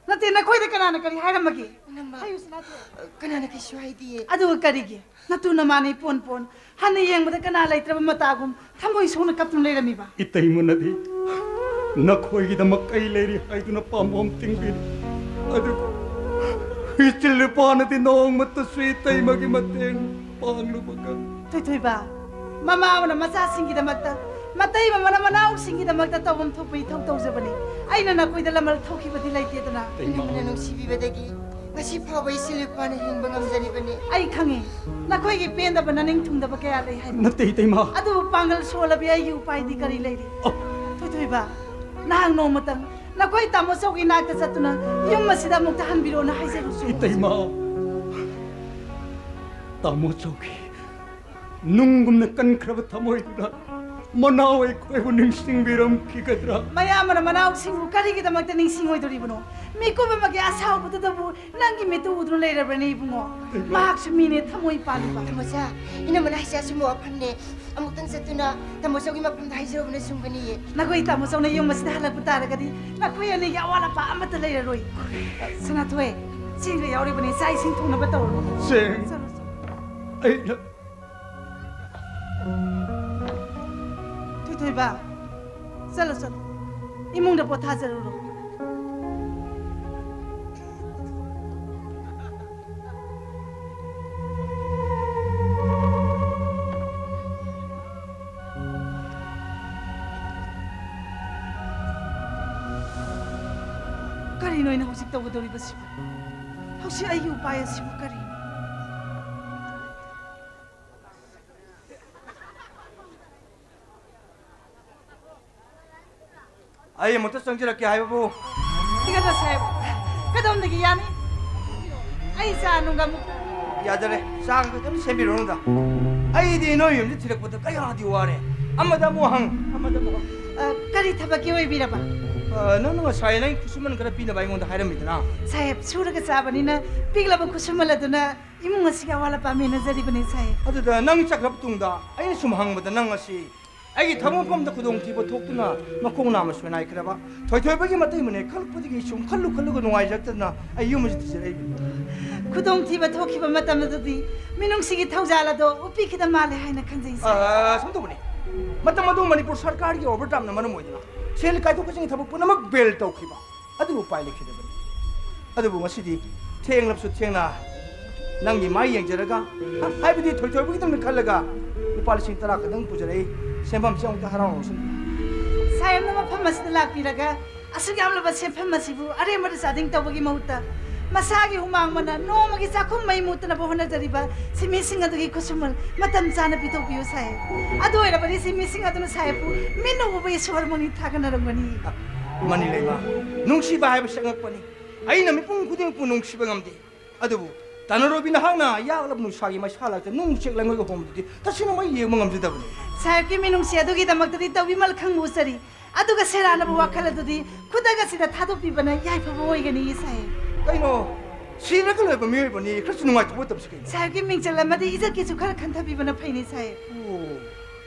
ꯅꯠꯇꯦ, ꯅꯈꯣꯏꯗ ꯀꯅꯥꯅ ꯀꯔꯤ ꯍꯥꯏꯔꯝꯃꯒꯦ? ꯏꯅꯝꯃ, ꯍꯥꯏꯌꯨ ꯁꯅꯥꯊꯣꯏ꯫ ꯀꯅꯥꯅ ꯀꯩꯁꯨ ꯍꯥꯏꯗꯤꯌꯦ꯫ ꯑꯗꯨꯒ ꯀꯔꯤꯒꯤ? ꯅꯇꯨ ꯅꯃꯥꯟꯅ ꯏꯄꯣꯟ ꯄꯣꯟ, ꯍꯟꯅ ꯌꯦꯡꯕꯗ ꯀꯅꯥ ꯂꯩꯇ꯭ꯔꯕ ꯃꯇꯥꯒꯨꯝ ꯊꯃꯣꯏ ꯁꯣꯛꯅ ꯀꯞꯇꯨꯅ ꯂꯩꯔꯝꯃꯤꯕ? ꯏꯇꯩꯃꯅꯗꯤ ꯅꯈꯣꯏꯒꯤꯗꯃꯛ ꯑꯩ ꯂꯩꯔꯤ ꯍꯥꯏꯗꯨꯅ ꯄꯥꯝꯕꯣꯝ ꯇꯤꯡꯕꯤꯔꯤ꯫ ꯑꯗꯨꯕꯨ ꯏꯆꯤꯜ ꯏꯄꯥꯅꯗꯤ ꯅꯣꯡꯃꯇꯁꯨ ꯏꯇꯩꯃꯒꯤ ꯃꯇꯦꯡ ꯄꯥꯡꯂꯨꯕ ꯉꯝꯗꯦ꯫ ꯊꯣꯏꯊꯣꯏꯕ, ꯃꯃꯥ ꯑꯃꯅ ꯃꯆꯥꯁꯤꯡꯒꯤꯗꯃꯛꯇ, ꯃꯇꯩ ꯑꯃꯅ ꯃꯅꯥꯎꯁꯤꯡꯒꯤꯗꯃꯛꯇ ꯇꯧꯐꯝ ꯊꯣꯛꯄ ꯏꯊꯧ ꯇꯧꯖꯕꯅꯤ꯫ ꯑꯩꯅ ꯅꯈꯣꯏꯗ ꯂꯃꯜ ꯊꯣꯛꯈꯤꯕꯗꯤ ꯂꯩꯇꯦꯗꯅ꯫ ꯏꯇꯩꯃ꯫ ꯏꯅꯝꯃꯅ ꯅꯨꯡꯁꯤꯕꯤꯕꯗꯒꯤ ꯉꯁꯤ ꯐꯥꯎꯕ ꯏꯆꯤꯜ ꯏꯄꯥꯅ ꯍꯤꯡꯕ ꯉꯝꯖꯔꯤꯕꯅꯤ꯫ ꯑꯩ ꯈꯪꯉꯤ, ꯅꯈꯣꯏꯒꯤ ꯄꯦꯟꯗꯕ ꯅꯅꯤꯡ ꯊꯨꯡꯗꯕ ꯀꯌꯥ ꯂꯩ ꯍꯥꯏꯕ꯫ ꯅꯠꯇꯦ, ꯏꯇꯩꯃ꯫ ꯑꯗꯨꯕꯨ ꯄꯥꯡꯒꯜ ꯁꯣꯜꯂꯕꯤ ꯑꯩꯒꯤ ꯎꯄꯥꯏꯗꯤ ꯀꯔꯤ ꯂꯩꯔꯤ? ꯑꯣ꯫ ꯊꯣꯏꯊꯣꯏꯕ, ꯅꯍꯥꯛ ꯅꯣꯡꯃꯇꯪ ꯅꯈꯣꯏ ꯇꯥꯃꯣ ꯆꯧꯒꯤ ꯅꯥꯛꯇ ꯆꯠꯇꯨꯅ ꯌꯨꯝ ꯑꯁꯤꯗ ꯑꯃꯨꯛꯇ ꯍꯟꯕꯤꯔꯣꯅ ꯍꯥꯏꯖꯔꯨꯁꯨ꯫ ꯏꯇꯩꯃ꯫ ꯇꯥꯃꯣ ꯆꯧꯒꯤ ꯅꯨꯡꯒꯨꯝꯅ ꯀꯟꯈ꯭ꯔꯕ ꯊꯃꯣꯏꯗꯨꯅ ꯃꯅꯥꯎ ꯑꯩꯈꯣꯏꯕꯨ ꯅꯤꯡꯁꯤꯡꯕꯤꯔꯝꯈꯤꯒꯗ꯭ꯔꯥ? ꯃꯌꯥꯝꯕꯅ ꯃꯅꯥꯎꯁꯤꯡꯕꯨ ꯀꯔꯤꯒꯤꯗꯃꯛꯇ ꯅꯤꯡꯁꯤꯡꯉꯣꯏꯗꯣꯔꯤꯕꯅꯣ? ꯃꯤꯀꯨꯞ ꯑꯃꯒꯤ ꯑꯁꯥꯎꯕꯗꯨꯗꯕꯨ ꯅꯪꯒꯤ ꯃꯤꯠꯇ ꯎꯗꯨꯅ ꯂꯩꯔꯕ꯭ꯔꯅꯦ, ꯏꯕꯨꯡꯉꯣ? ꯏꯃꯥ꯫ ꯃꯍꯥꯛꯁꯨ ꯃꯤꯅꯦ, ꯊꯃꯣꯏ ꯄꯥꯜꯂꯤꯕ꯫ ꯇꯥꯃꯣꯆꯥ, ꯏꯅꯝꯃꯅ ꯍꯥꯏꯁꯦ ꯑꯆꯨꯝꯕ ꯋꯥꯐꯝꯅꯦ꯫ ꯑꯃꯨꯛꯇꯪ ꯆꯠꯇꯨꯅ ꯇꯥꯃꯣꯆꯧꯒꯤ ꯃꯐꯝꯗ ꯍꯥꯏꯖꯔꯨꯕꯅ ꯆꯨꯝꯒꯅꯤꯌꯦ꯫ ꯅꯈꯣꯏ ꯇꯥꯃꯣꯆꯧꯅ ꯌꯨꯝ ꯑꯁꯤꯗ ꯍꯜꯂꯛꯄ ꯇꯥꯔꯒꯗꯤ ꯅꯈꯣꯏ ꯑꯅꯤꯒꯤ ꯑꯋꯥꯠ ꯑꯄꯥ ꯑꯃꯠꯇ ꯂꯩꯔꯔꯣꯏ꯫ ꯁꯅꯥꯊꯣꯏ, ꯆꯦꯡꯒ ꯌꯥꯎꯔꯤꯕꯅꯤ, ꯆꯥꯛ ꯏꯁꯤꯡ ꯊꯣꯡꯅꯕ ꯇꯧꯔꯣ꯫ ꯆꯦꯡ꯫ ꯆꯠꯂꯣ, ꯆꯠꯂꯣ꯫ ꯑꯩꯅ ꯊꯣꯏꯊꯣꯏꯕ, ꯆꯠꯂꯣ, ꯆꯠꯂꯣ꯫ ꯏꯃꯨꯡꯗ ꯄꯣꯊꯥꯖꯔꯨꯔꯣ꯫ ꯀꯔꯤꯅꯣ ꯑꯩꯅ ꯍꯧꯖꯤꯛ ꯇꯧꯒꯗꯧꯔꯤꯕꯁꯤꯕꯨ? ꯍꯧꯖꯤꯛ ꯑꯩꯒꯤ ꯎꯄꯥꯏ ꯑꯁꯤꯕꯨ ꯀꯔꯤꯅꯣ? ꯑꯩ ꯑꯃꯨꯛꯇ ꯆꯪꯖꯔꯛꯀꯦ ꯍꯥꯏꯕꯕꯨ꯫ ꯊꯤꯒꯠꯂꯣ ꯁꯥꯍꯦꯕ, ꯀꯗꯣꯝꯗꯒꯤ ꯌꯥꯅꯤ? ꯑꯩ ꯆꯥ ꯅꯨꯡꯒ ꯑꯃꯨꯛ ꯌꯥꯖꯔꯦ, ꯆꯥꯒ ꯀꯩꯝ ꯁꯦꯝꯕꯤꯔꯨꯅꯨꯗ꯫ ꯑꯩꯗꯤ ꯅꯣꯏ ꯌꯨꯝꯁꯤ ꯊꯤꯔꯛꯄꯗ ꯀꯌꯥꯗꯤ ꯋꯥꯔꯦ꯫ ꯑꯃꯗ ꯑꯃꯨꯛ ꯍꯪ, ꯑꯃꯗ ꯑꯃꯨꯛ ꯍꯪ꯫ ꯑ, ꯀꯔꯤ ꯊꯕꯛꯀꯤ ꯑꯣꯏꯕꯤꯔꯕ? ꯑ, ꯅꯪꯅ ꯉꯁꯥꯏ ꯅꯪꯒꯤ ꯈꯨꯠꯁꯨꯃꯟ ꯈꯔ ꯄꯤꯅꯕ ꯑꯩꯉꯣꯟꯗ ꯍꯥꯏꯔꯝꯃꯤꯗꯅ꯫ ꯁꯥꯍꯦꯕ, ꯁꯨꯔꯒ ꯆꯥꯕꯅꯤꯅ ꯄꯤꯛꯂꯕ ꯈꯨꯠꯁꯨꯃꯜ ꯑꯗꯨꯅ ꯏꯃꯨꯡ ꯑꯁꯤꯒꯤ ꯑꯋꯥꯠ ꯑꯄꯥ ꯃꯦꯟꯅꯖꯔꯤꯕꯅꯤ ꯁꯥꯍꯦꯕ꯫ ꯑꯗꯨꯗ ꯅꯪ ꯆꯠꯈ꯭ꯔꯕ ꯇꯨꯡꯗ ꯑꯩꯅ ꯁꯨꯝ ꯍꯪꯕꯗ ꯅꯪ ꯑꯁꯤ ꯑꯩꯒꯤ ꯊꯕꯛ ꯃꯐꯝꯗ ꯈꯨꯗꯣꯡꯊꯤꯕ ꯊꯣꯛꯇꯨꯅ ꯃꯈꯣꯡ ꯅꯥꯝꯃ ꯁꯣꯏꯅꯥꯏꯈ꯭ꯔꯕ ꯊꯣꯏꯊꯣꯏꯕꯒꯤ ꯃꯇꯩ ꯃꯅꯥꯏ ꯈꯜꯂꯛꯄꯗꯒꯤ ꯁꯨꯝ ꯈꯜꯂꯨ ꯈꯜꯂꯨꯒ ꯅꯨꯡꯉꯥꯏꯖꯔꯛꯇꯗꯅ ꯑꯩ ꯌꯨꯝ ꯑꯁꯤ ꯊꯤꯖꯔꯛꯏꯕꯅꯤ꯫ ꯈꯨꯗꯣꯡꯊꯤꯕ ꯊꯣꯛꯈꯤꯕ ꯃꯇꯝ ꯑꯗꯨꯗꯤ ꯃꯤꯅꯨꯡꯁꯤꯒꯤ ꯊꯧꯖꯥꯜ ꯑꯗꯣ ꯎꯞꯄꯤꯈꯤꯗ ꯃꯥꯜꯂꯦ ꯍꯥꯏꯅ ꯈꯟꯖꯩ ꯁꯥꯍꯦꯕ꯫ ꯑ, ꯁꯨꯝ ꯇꯧꯕꯅꯤ, ꯃꯇꯝ ꯑꯗꯨ ꯃꯅꯤꯄꯨꯔ ꯁꯔꯀꯥꯔꯒꯤ ꯑꯣꯚꯔ ꯇꯥꯏꯝꯅ ꯃꯔꯝ ꯑꯣꯏꯗꯨꯅ ꯁꯦꯜ ꯀꯥꯏꯊꯣꯛ ꯀꯥꯏꯁꯤꯟꯒꯤ ꯊꯕꯛ ꯄꯨꯝꯅꯃꯛ ꯕꯦꯟ ꯇꯧꯈꯤꯕ꯫ ꯑꯗꯨꯕꯨ ꯎꯄꯥꯏ ꯂꯩꯈꯤꯗꯕꯅꯤ꯫ ꯑꯗꯨꯕꯨ ꯉꯁꯤꯗꯤ ꯊꯦꯡꯂꯕꯁꯨ ꯊꯦꯡꯅ ꯅꯪꯒꯤ ꯃꯥꯏ ꯌꯦꯡꯖꯔꯒ, ꯍꯥꯏꯕꯗꯤ ꯊꯣꯏꯊꯣꯏꯕꯒꯤꯗꯃꯛ ꯈꯜꯂꯒ ꯂꯨꯄꯥ ꯂꯤꯁꯤꯡ ꯇꯔꯥ ꯈꯛꯇꯪ ꯄꯨꯖꯔꯛꯏ꯫ ꯁꯦꯟꯐꯝꯁꯤ ꯑꯃꯨꯛꯇ ꯍꯔꯥꯎ ꯍꯔꯥꯎꯁꯤꯟꯕꯤꯌꯨ꯫ ꯁꯥꯍꯦꯕꯅ ꯃꯐꯝ ꯑꯁꯤꯗ ꯂꯥꯛꯄꯤꯔꯒ ꯑꯁꯨꯛ ꯌꯥꯝꯂꯕ ꯁꯦꯟꯐꯝ ꯑꯁꯤꯕꯨ ꯑꯔꯦꯝꯕꯗ ꯆꯥꯗꯤꯡ ꯇꯧꯕꯒꯤ ꯃꯍꯨꯠꯇ ꯃꯁꯥꯒꯤ ꯍꯨꯃꯥꯡ ꯃꯅꯥ ꯅꯣꯡꯃꯒꯤ ꯆꯥꯛꯈꯨꯝ ꯃꯩ ꯃꯨꯠꯇꯅꯕ ꯍꯣꯠꯅꯖꯔꯤꯕ ꯁꯤꯟꯃꯤꯁꯤꯡ ꯑꯗꯨꯒꯤ ꯈꯨꯠꯁꯨꯃꯟ ꯃꯇꯝ ꯆꯥꯅ ꯄꯤꯊꯣꯛꯄꯤꯌꯨ ꯁꯥꯍꯦꯕ꯫ ꯑꯗꯨ ꯑꯣꯏꯔꯕꯗꯤ ꯁꯤꯟꯃꯤꯁꯤꯡ ꯑꯗꯨꯅ ꯁꯥꯍꯦꯕꯄꯨ ꯃꯤꯠꯅ ꯎꯕ ꯏꯁꯣꯔꯃꯛꯅꯤ ꯊꯥꯒꯠꯅꯔꯝꯒꯅꯤ꯫ ꯃꯅꯤ ꯂꯩꯃ, ꯅꯨꯡꯁꯤꯕ ꯍꯥꯏꯕꯁꯤ ꯑꯉꯛꯄꯅꯤ꯫ ꯑꯩꯅ ꯃꯤꯄꯨꯝ ꯈꯨꯗꯤꯡꯃꯛꯄꯨ ꯅꯨꯡꯁꯤꯕ ꯉꯝꯗꯦ, ꯑꯗꯨꯕꯨ ꯇꯥꯟꯅꯔꯣꯏꯕꯤ ꯅꯍꯥꯛꯅ ꯌꯥꯛꯂꯕ ꯅꯨꯡꯁꯥꯒꯤ ꯃꯩꯁꯥ ꯂꯥꯛꯇ ꯅꯨꯡ ꯎꯆꯦꯛ ꯂꯪꯉꯣꯏꯒ ꯍꯣꯡꯕꯗꯨꯗꯤ ꯇꯁꯦꯡꯅ ꯃꯩ ꯌꯦꯡꯕ ꯉꯝꯖꯗꯕꯅꯤ꯫ ꯁꯥꯍꯦꯕꯀꯤ ꯃꯤꯅꯨꯡꯁꯤ ꯑꯗꯨꯒꯤꯗꯃꯛꯇꯗꯤ ꯇꯧꯕꯤꯃꯜ ꯈꯪꯕ ꯎꯖꯔꯤ꯫ ꯑꯗꯨꯒ ꯁꯦꯔꯥꯟꯅꯕ ꯋꯥꯈꯜ ꯑꯗꯨꯗꯤ ꯈꯨꯗꯛ ꯑꯁꯤꯗ ꯊꯥꯗꯣꯛꯄꯤꯕꯅ ꯌꯥꯏꯐꯕ ꯑꯣꯏꯒꯅꯤ, ꯁꯥꯍꯦꯕ꯫ ꯀꯩꯅꯣ? ꯁꯤꯔꯒ ꯂꯣꯏꯕ ꯃꯤꯑꯣꯏꯕꯅꯤ, ꯈꯔꯁꯨ ꯅꯨꯡꯉꯥꯏꯊꯣꯛꯄ ꯇꯝꯁꯤ ꯀꯩꯅꯣ? ꯁꯥꯍꯦꯕꯀꯤ ꯃꯤꯡꯆꯜ ꯑꯃꯗꯤ ꯏꯖꯠꯀꯤꯁꯨ ꯈꯔ ꯈꯟꯊꯕꯤꯕꯅ ꯐꯩꯅꯤ, ꯁꯥꯍꯦꯕ꯫ ꯑꯣ,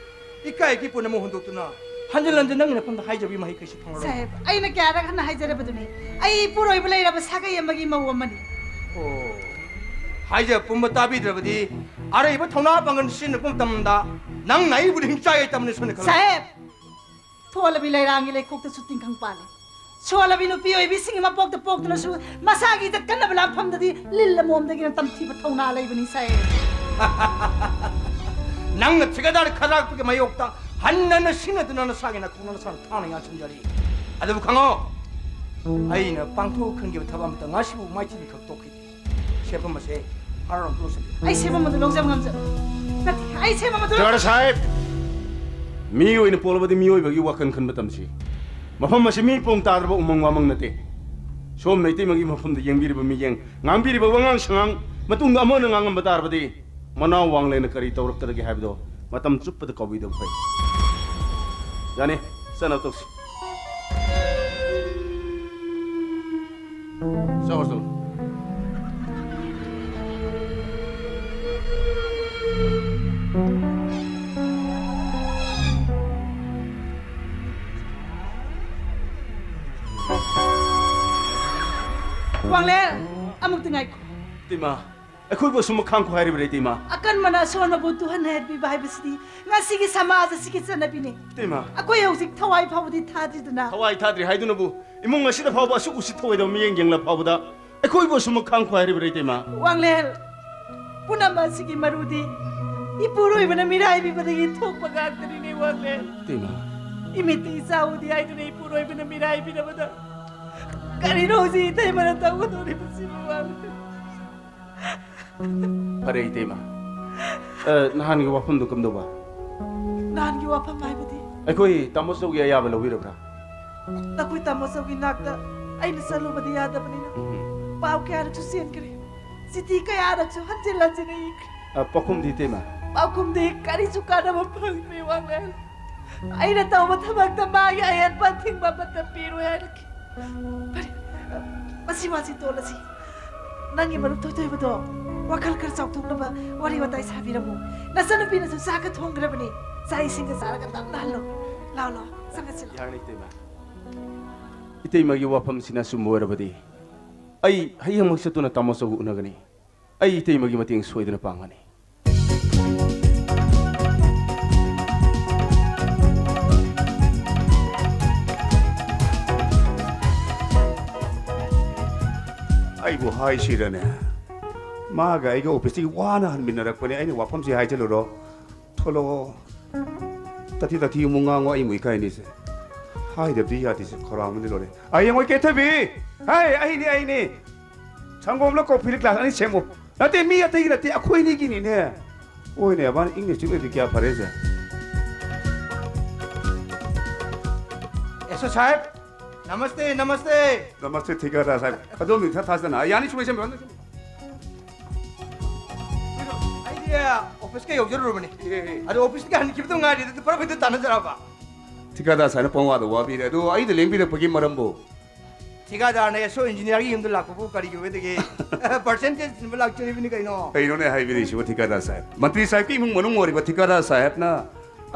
ꯏꯀꯥꯏꯒꯤ ꯄꯨꯝꯅꯃꯛ ꯍꯨꯟꯗꯣꯛꯇꯨꯅ ꯍꯟꯖꯤꯟ ꯍꯟꯖꯤꯟ ꯅꯪꯒꯤ ꯅꯐꯝꯗ ꯍꯥꯏꯖꯕꯒꯤ ꯃꯍꯩ ꯀꯩꯁꯨ ꯐꯪꯂꯔꯣꯏ꯫ ꯁꯥꯍꯦꯕ, ꯑꯩꯅ ꯀꯌꯥꯔꯛ ꯍꯟꯅ ꯍꯥꯏꯖꯔꯕꯗꯨꯅꯤ, ꯑꯩ ꯏꯄꯨꯔꯣꯏꯕ ꯂꯩꯔꯕ ꯁꯥꯒꯩ ꯑꯃꯒꯤ ꯃꯧ ꯑꯃꯅꯤ꯫ ꯑꯣ, ꯍꯥꯏꯖꯕ ꯄꯨꯝꯕ ꯇꯥꯕꯤꯗ꯭ꯔꯕꯗꯤ ꯑꯔꯩꯕ ꯊꯧꯅꯥ ꯄꯥꯡꯒꯜ ꯁꯤꯖꯤꯟꯅꯔꯛꯄ ꯃꯇꯝꯗ ꯅꯪꯅ ꯑꯩꯕꯨ ꯍꯤꯡꯆꯥꯏ ꯇꯝꯅ ꯁꯣꯏꯅ ꯈꯜꯂꯣ꯫ ꯁꯥꯍꯦꯕ, ꯊꯣꯜꯂꯕꯤ ꯂꯩꯔꯥꯡꯒꯤ ꯂꯩꯈꯣꯛꯇꯁꯨ ꯇꯤꯡꯈꯪ ꯄꯥꯜꯂꯤ꯫ ꯁꯣꯜꯂꯕꯤ ꯅꯨꯄꯤ ꯑꯣꯏꯕꯤꯁꯤꯡꯒꯤ ꯃꯄꯣꯛꯇ ꯄꯣꯛꯇꯨꯅꯁꯨ ꯃꯁꯥꯒꯤ ꯏꯖꯠ ꯀꯟꯅꯕ ꯂꯥꯟꯐꯝꯗꯗꯤ ꯂꯤꯜ ꯑꯃꯣꯝꯗꯒꯤꯅ ꯇꯝꯊꯤꯕ ꯊꯧꯅꯥ ꯂꯩꯕꯅꯤ, ꯁꯥꯍꯦꯕ꯫ ꯅꯪꯅ ꯊꯤꯀꯥꯗꯥꯔ ꯈꯗ꯭ꯔꯥꯛꯄꯤꯒꯤ ꯃꯥꯌꯣꯛꯇ ꯍꯟꯅ ꯍꯟꯅ ꯁꯤꯟꯅꯗꯨꯅ ꯅꯁꯥꯒꯤ ꯅꯈꯣꯡꯅ ꯅꯁꯥꯅ ꯊꯥꯡꯅ ꯌꯥꯟꯁꯤꯟꯖꯔꯤ꯫ ꯑꯗꯨꯕꯨ ꯈꯪꯉꯣ, ꯑꯩꯅ ꯄꯥꯡꯊꯣꯛ ꯈꯟꯈꯤꯕ ꯊꯕꯛ ꯑꯃꯇ ꯉꯁꯤꯕꯨ ꯃꯥꯏꯊꯤꯕ ꯈꯛ ꯇꯣꯛꯈꯤꯗꯦ꯫ ꯁꯦꯟꯐꯝ ꯑꯁꯦ ꯍꯔꯥꯎ ꯍꯔꯥꯎ ꯂꯧꯁꯤꯟꯕꯤꯌꯨ꯫ ꯑꯩ ꯁꯦꯟꯐꯝ ꯑꯗꯨ ꯂꯧꯖꯕ ꯉꯝꯖ-, ꯅꯠꯇꯦ, ꯑꯩ ꯁꯦꯟꯐꯝ ꯑꯗꯨ ꯂꯧ- ꯗꯔ ꯁꯥꯍꯦꯕ, ꯃꯤ ꯑꯣꯏꯅ ꯄꯣꯛꯂꯕꯗꯤ ꯃꯤꯑꯣꯏꯕꯒꯤ ꯋꯥꯈꯜ ꯈꯟꯕ ꯇꯝꯁꯤ꯫ ꯃꯐꯝ ꯑꯁꯤ ꯃꯤ ꯄꯣꯡ ꯇꯥꯗ꯭ꯔꯕ ꯎꯃꯪ ꯋꯥꯃꯪ ꯅꯠꯇꯦ꯫ ꯁꯣꯝꯅ ꯏꯇꯩꯃꯒꯤ ꯃꯐꯝꯗ ꯌꯦꯡꯕꯤꯔꯤꯕ ꯃꯤꯠꯌꯦꯡ, ꯉꯥꯡꯕꯤꯔꯤꯕ ꯋꯥꯉꯥꯡ ꯁꯉꯥꯡ, ꯃꯇꯨꯡꯗ ꯑꯃꯨꯛ ꯍꯟꯅ ꯉꯥꯡꯉꯝꯕ ꯇꯥꯔꯕꯗꯤ ꯃꯅꯥꯎ ꯋꯥꯡꯂꯦꯅ ꯀꯔꯤ ꯇꯧꯔꯛꯀꯗꯒꯦ ꯍꯥꯏꯕꯗꯣ ꯃꯇꯝ ꯆꯨꯞꯄꯗ ꯀꯥꯎꯕꯤꯗꯕ ꯐꯩ꯫ ꯌꯥꯅꯤ, ꯆꯠꯅꯕ ꯇꯧꯁꯤ꯫ ꯆꯠꯂꯣ, ꯆꯠꯂꯣ꯫ ꯋꯥꯡꯂꯦꯟ, ꯑꯃꯨꯛꯇ ꯉꯥꯏꯈꯣ꯫ ꯏꯇꯩꯃ, ꯑꯩꯈꯣꯏꯕꯨ ꯑꯁꯨꯝ ꯈꯥꯡꯈꯣ ꯍꯥꯏꯔꯤꯕꯔꯥ, ꯏꯇꯩꯃ? ꯑꯀꯟꯕꯅ ꯑꯁꯣꯟꯕꯕꯨ ꯇꯨꯍꯟ ꯍꯥꯏꯕꯤꯕ ꯍꯥꯏꯕꯁꯤꯗꯤ ꯉꯁꯤꯒꯤ ꯁꯃꯥꯖ ꯑꯁꯤꯒꯤ ꯆꯠꯅꯕꯤꯅꯤ꯫ ꯏꯇꯩꯃ꯫ ꯑꯩꯈꯣꯏ ꯍꯧꯖꯤꯛ ꯊꯋꯥꯏ ꯐꯥꯎꯕꯗꯤ ꯊꯥꯗ꯭ꯔꯤꯗꯅ꯫ ꯊꯋꯥꯏ ꯊꯥꯗ꯭ꯔꯤ ꯍꯥꯏꯗꯨꯅꯕꯨ ꯏꯃꯨꯡ ꯑꯁꯤꯗ ꯐꯥꯎꯕ ꯑꯁꯨꯛ ꯎꯁꯤꯠ ꯊꯧꯑꯣꯏꯗꯕ ꯃꯤꯠꯌꯦꯡ ꯌꯦꯡꯂ ꯐꯥꯎꯕꯗ ꯑꯩꯈꯣꯏꯕꯨ ꯑꯁꯨꯝ ꯈꯥꯡꯈꯣ ꯍꯥꯏꯔꯤꯕꯔꯥ, ꯏꯇꯩꯃ? ꯋꯥꯡꯂꯦꯟ, ꯄꯨꯝꯅꯃꯛ ꯑꯁꯤꯒꯤ ꯃꯔꯨꯗꯤ ꯏꯄꯨꯔꯣꯏꯕꯅ ꯃꯤꯔꯥꯏꯕꯤꯕꯗꯒꯤ ꯊꯣꯛꯄ ꯉꯥꯛꯇꯅꯤꯅꯦ, ꯋꯥꯡꯂꯦꯟ꯫ ꯏꯇꯩꯃ꯫ ꯏꯃꯤꯠꯇ ꯏꯆꯥ ꯎꯗꯦ ꯍꯥꯏꯗꯨꯅ ꯏꯄꯨꯔꯣꯏꯕꯅ ꯃꯤꯔꯥꯏꯕꯤꯔꯕꯗ ꯀꯔꯤꯅꯣ ꯍꯧꯖꯤꯛ ꯏꯇꯩꯃꯅ ꯇꯧꯒꯗꯧꯔꯤꯕꯁꯤꯕꯨ, ꯋꯥꯡꯂꯦꯟ? ꯐꯔꯦ, ꯏꯇꯩꯃ꯫ ꯑ, ꯅꯍꯥꯟꯒꯤ ꯋꯥꯐꯝꯗꯨ ꯀꯝꯗꯧꯕ? ꯅꯍꯥꯟꯒꯤ ꯋꯥꯐꯝ ꯍꯥꯏꯕꯗꯤ? ꯑꯩꯈꯣꯏ ꯇꯥꯃꯣꯆꯧꯒꯤ ꯑꯌꯥꯕ ꯂꯧꯕꯤꯔꯕ꯭ꯔꯥ? ꯅꯈꯣꯏ ꯇꯥꯃꯣꯆꯧꯒꯤ ꯅꯥꯛꯇ ꯑꯩꯅ ꯆꯠꯂꯨꯕꯗꯤ ꯌꯥꯗꯕꯅꯤꯅ ꯎꯝ꯫ ꯄꯥꯎ ꯀꯌꯥꯔꯛꯁꯨ ꯆꯦꯟꯈ꯭ꯔꯦ꯫ ꯆꯤꯊꯤ ꯀꯌꯥꯔꯛꯁꯨ ꯍꯟꯖꯤꯜ ꯍꯟꯖꯤꯜ ꯏꯈ꯭ꯔꯦ꯫ ꯑ, ꯄꯥꯎꯈꯨꯝꯗꯤ, ꯏꯇꯩꯃ? ꯄꯥꯎꯈꯨꯝꯗꯤ ꯀꯔꯤꯁꯨ ꯀꯥꯟꯅꯕ ꯐꯪꯗ꯭ꯔꯦ, ꯋꯥꯡꯂꯦꯟ꯫ ꯑꯩꯅ ꯇꯧꯕ ꯊꯕꯛꯇ ꯃꯥꯒꯤ ꯑꯍꯦꯟꯕ ꯑꯊꯤꯡꯕ ꯑꯃꯠꯇ ꯄꯤꯔꯣꯏ ꯍꯥꯏꯔꯛꯈꯤ꯫ ꯐꯔꯦ, ꯃꯁꯤ ꯋꯥꯁꯤ ꯇꯣꯜꯂꯁꯤ꯫ ꯅꯪꯒꯤ ꯃꯔꯨꯞ ꯊꯣꯏꯊꯣꯏꯕꯗꯣ ꯋꯥꯈꯜ ꯈꯔ ꯆꯥꯎꯊꯣꯛꯅꯕ ꯋꯥꯔꯤ ꯋꯥꯇꯥꯏ ꯁꯥꯕꯤꯔꯝꯃꯨ꯫ ꯅꯆꯟꯅꯨꯄꯤꯅꯁꯨ ꯆꯥꯛꯀ ꯊꯣꯡꯈ꯭ꯔꯕꯅꯤ꯫ ꯆꯥꯛ ꯏꯁꯤꯡꯒ ꯆꯥꯔꯒ ꯇꯞꯅ ꯍꯜꯂꯣ꯫ ꯂꯥꯛꯑꯣ, ꯂꯥꯛꯑꯣ, ꯆꯪꯉꯁꯤ, ꯂꯥꯛꯑꯣ꯫ ꯌꯥꯔꯅꯤ, ꯏꯇꯩꯃ꯫ ꯏꯇꯩꯃꯒꯤ ꯋꯥꯐꯝꯁꯤꯅ ꯑꯆꯨꯝꯕ ꯑꯣꯏꯔꯕꯗꯤ ꯑꯩ ꯍꯌꯦꯡꯃꯛ ꯆꯠꯇꯨꯅ ꯇꯥꯃꯣ ꯆꯧꯒ ꯎꯅꯒꯅꯤ꯫ ꯑꯩ ꯏꯇꯩꯃꯒꯤ ꯃꯇꯦꯡ ꯁꯣꯏꯗꯅ ꯄꯥꯡꯒꯅꯤ꯫ ꯑꯩꯕꯨ ꯍꯥꯏꯁꯤꯔꯅꯦ? ꯃꯥꯒ ꯑꯩꯒ ꯑꯣꯐꯤꯁꯇꯒꯤ ꯋꯥꯅ ꯍꯟꯃꯤꯟꯅꯔꯛꯄꯅꯦ꯫ ꯑꯩꯅ ꯋꯥꯐꯝꯁꯤ ꯍꯥꯏꯖꯜꯂꯨꯔꯣ? ꯊꯣꯛꯂꯛꯑꯣ꯫ ꯇꯊꯤ ꯇꯊꯤ ꯑꯃꯨꯛ ꯉꯥꯡꯉꯣ, ꯑꯩ ꯑꯃꯨꯛ ꯏꯀꯥꯏꯅꯤꯁꯦ꯫ ꯍꯥꯏꯗꯕꯗꯤ ꯌꯥꯗꯦꯁꯦ, ꯈꯧꯔꯥꯡꯕꯅ ꯂꯣꯏꯔꯦ꯫ ꯑꯩ ꯑꯃꯨꯛ ꯀꯦꯊꯕꯤ! ꯍꯥꯏ, ꯑꯩꯅꯤ, ꯑꯩꯅꯤ! ꯁꯪꯒꯣꯝꯂ ꯀꯣꯐꯤꯂ ꯒ꯭ꯂꯥꯁ ꯑꯅꯤ ꯁꯦꯝꯃꯨ꯫ ꯅꯠꯇꯦ, ꯃꯤ ꯑꯇꯩꯒꯤ ꯅꯠꯇꯦ, ꯑꯩꯈꯣꯏꯅꯤꯒꯤꯅꯤꯅꯦ꯫ ꯍꯣꯏꯅꯦ, ꯃꯥꯅ ꯏꯪꯅ ꯆꯤꯛꯅꯗꯤ ꯀꯌꯥ ꯐꯔꯦꯁꯦ꯫ ꯑꯦꯁ ꯑꯣ ꯁꯥꯍꯦꯕ, ꯅꯃꯁꯇꯦ, ꯅꯃꯁꯇꯦ꯫ ꯅꯃꯁꯇꯦ, ꯊꯤꯀꯥꯗꯥꯔ ꯁꯥꯍꯦꯕ꯫ ꯑꯗꯣꯝ ꯃꯤꯡ ꯊꯥ ꯊꯥꯖꯅ꯫ ꯌꯥꯅꯤ, ꯁꯨꯃꯥꯏ ꯁꯦꯝꯕꯤꯔꯣ꯫ ꯑꯩꯗꯤ ꯑꯣꯐꯤꯁꯀ ꯌꯧꯖꯔꯨꯔꯕꯅꯤ꯫ ꯑꯦ, ꯑꯦ꯫ ꯑꯗꯣ ꯑꯣꯐꯤꯁꯇꯒꯤ ꯍꯟꯈꯤꯕꯗ ꯉꯥꯏꯔꯤ, ꯑꯗꯨ ꯐꯔ ꯐꯔ ꯇꯥꯟꯅꯖꯔꯕ꯫ ꯊꯤꯀꯥꯗꯥꯔ ꯁꯥꯍꯦꯕꯅ ꯄꯪꯋꯥꯗ ꯋꯥꯕꯤꯔꯦ꯫ ꯑꯗꯣ ꯑꯩꯗ ꯂꯦꯡꯕꯤꯔꯛꯄꯒꯤ ꯃꯔꯝꯕꯨ? ꯊꯤꯀꯥꯗꯥꯔꯅ ꯑꯦꯁ ꯑꯣ ꯏꯟꯖꯤꯅꯤꯌꯥꯔꯒꯤ ꯌꯨꯝꯗ ꯂꯥꯛꯄꯕꯨ ꯀꯔꯤꯒꯤ ꯑꯣꯏꯗꯒꯦ? ꯄꯔꯁꯦꯟꯇꯦꯖ ꯁꯤꯟꯕ ꯂꯥꯛꯆꯔꯤꯕꯅꯤ ꯀꯩꯅꯣ꯫ ꯀꯩꯅꯣꯅꯦ ꯍꯥꯏꯕꯤꯔꯤꯁꯤꯕꯨ, ꯊꯤꯀꯥꯗꯥꯔ ꯁꯥꯍꯦꯕ? ꯃꯟꯇ꯭ꯔꯤ ꯁꯥꯍꯦꯕꯀꯤ ꯏꯃꯨꯡ ꯃꯅꯨꯡ ꯑꯣꯏꯔꯤꯕ ꯊꯤꯀꯥꯗꯥꯔ ꯁꯥꯍꯦꯕꯅ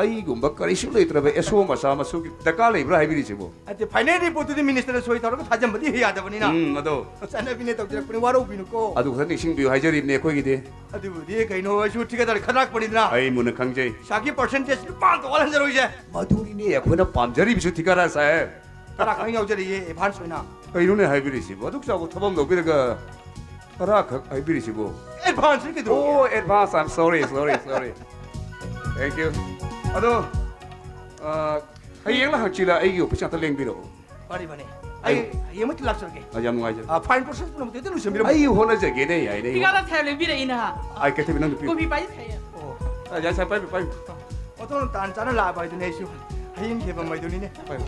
ꯑꯩꯒꯨꯝꯕ ꯀꯔꯤꯁꯨ ꯂꯩꯇ꯭ꯔꯕ ꯑꯦꯁ ꯑꯣ ꯃꯆꯥ ꯃꯁꯨꯒꯤ ꯗꯔꯀꯥꯔ ꯂꯩꯕ꯭ꯔꯥ ꯍꯥꯏꯕꯤꯔꯤꯁꯤꯕꯨ? ꯅꯠꯇꯦ, ꯐꯥꯏꯅꯦꯜ ꯔꯤꯄꯣꯔꯠꯇꯨꯗꯤ ꯃꯤꯅꯤꯁꯇꯔꯅ ꯁꯣꯏ ꯇꯧꯔꯒ ꯊꯥꯖꯟꯕꯗꯤ ꯌꯥꯗꯕꯅꯤꯅ꯫ ꯎꯝ, ꯑꯗꯣ꯫ ꯆꯠꯅꯕꯤꯅꯦ, ꯇꯧꯖꯔꯛꯄꯅꯤ, ꯋꯥꯔꯧꯕꯤꯅꯨꯀꯣ꯫ ꯑꯗꯨ ꯈꯛꯇ ꯅꯤꯡꯁꯤꯡꯕꯤꯌꯨ ꯍꯥꯏꯖꯔꯤꯕꯅꯦ ꯑꯩꯈꯣꯏꯒꯤꯗꯤ꯫ ꯑꯗꯨꯕꯨꯗꯤ ꯀꯩꯅꯣ, ꯑꯩꯁꯨ ꯊꯤꯀꯥꯗꯥꯔ ꯈꯗ꯭ꯔꯥꯛꯄꯅꯤꯗꯅ꯫ ꯑꯩ ꯃꯨꯟꯅ ꯈꯪꯖꯩ꯫ ꯄꯩꯁꯥꯒꯤ ꯄꯔꯁꯦꯟꯇꯦꯖ ꯂꯨꯄꯥ ꯑꯝꯇ ꯋꯥꯠꯍꯟꯖꯔꯣꯏꯁꯦ꯫ ꯃꯗꯨꯅꯤꯅꯦ ꯑꯩꯈꯣꯏꯅ ꯄꯥꯝꯖꯔꯤꯕꯁꯨ, ꯊꯤꯀꯥꯗꯥꯔ ꯁꯥꯍꯦꯕ꯫ ꯇꯔꯥ ꯈꯛ ꯌꯥꯎꯖꯔꯤꯌꯦ, ꯑꯦꯗꯚꯥꯟꯁ ꯑꯣꯏꯅ꯫ ꯀꯩꯅꯣꯅꯦ ꯍꯥꯏꯕꯤꯔꯤꯁꯤꯕꯣ? ꯑꯗꯨꯛ ꯆꯥꯎꯕ ꯊꯕꯛ ꯑꯃ ꯂꯧꯕꯤꯔꯒ ꯇꯔꯥ ꯈꯛ ꯍꯥꯏꯕꯤꯔꯤꯁꯤꯕꯣ? ꯑꯦꯗꯚꯥꯟꯁꯅꯤ ꯀꯩꯗꯧꯔꯒꯦ? ꯑꯣ, advance, I'm sorry, sorry, sorry. Thank you. ꯑꯗꯣ, ꯑ, ꯍꯌꯦꯡꯂ ꯍꯪꯆꯤꯠꯂ ꯑꯩꯒꯤ ꯑꯣꯐꯤꯁ ꯉꯥꯛꯇ ꯂꯦꯡꯕꯤꯔꯛꯑꯣ꯫ ꯐꯔꯦ, ꯐꯔꯦ꯫ ꯑꯩ ꯑꯩ ꯍꯌꯦꯡꯃꯛꯇ ꯂꯥꯛꯆꯔꯒꯦ꯫ ꯑ, ꯌꯥꯝ ꯅꯨꯡꯉꯥꯏꯖꯔꯦ꯫ ꯑ, ꯐꯥꯏꯜ ꯄ꯭ꯔꯣꯁꯦꯁ ꯄꯨꯝꯅꯃꯛꯇꯤ ꯑꯗꯨꯝ ꯂꯣꯏꯁꯤꯟꯕꯤꯔꯝꯃꯨ꯫ ꯑꯩ ꯍꯣꯠꯅꯖꯒꯦꯅꯦ, ꯌꯥꯏꯅꯦ, ꯑꯩ ꯊꯤꯀꯥꯗꯥꯔ ꯁꯥꯍꯦꯕ ꯂꯦꯡꯕꯤꯔꯛꯏꯅ꯫ ꯑꯥꯏ, ꯀꯩꯊꯕꯤ, ꯅꯪ ꯅꯨꯄꯤ꯫ ꯀꯣꯐꯤ ꯄꯥꯏꯁꯦ ꯁꯥꯏꯌꯦ꯫ ꯑꯣ꯫ ꯑ, ꯌꯥꯏ, ꯁꯥꯏ, ꯄꯥꯏꯕꯤꯌꯨ, ꯄꯥꯏꯕꯤꯌꯨ꯫ ꯑꯣꯟꯊꯣꯛꯅ ꯇꯥꯟ ꯆꯥꯅ ꯂꯥꯛꯑꯕ ꯍꯥꯏꯗꯨꯅꯦ ꯑꯩꯁꯨ꯫ ꯍꯌꯦꯡ ꯊꯦꯕꯝ ꯍꯥꯏꯗꯨꯅꯤꯅꯦ꯫ ꯄꯥꯏꯌꯨ꯫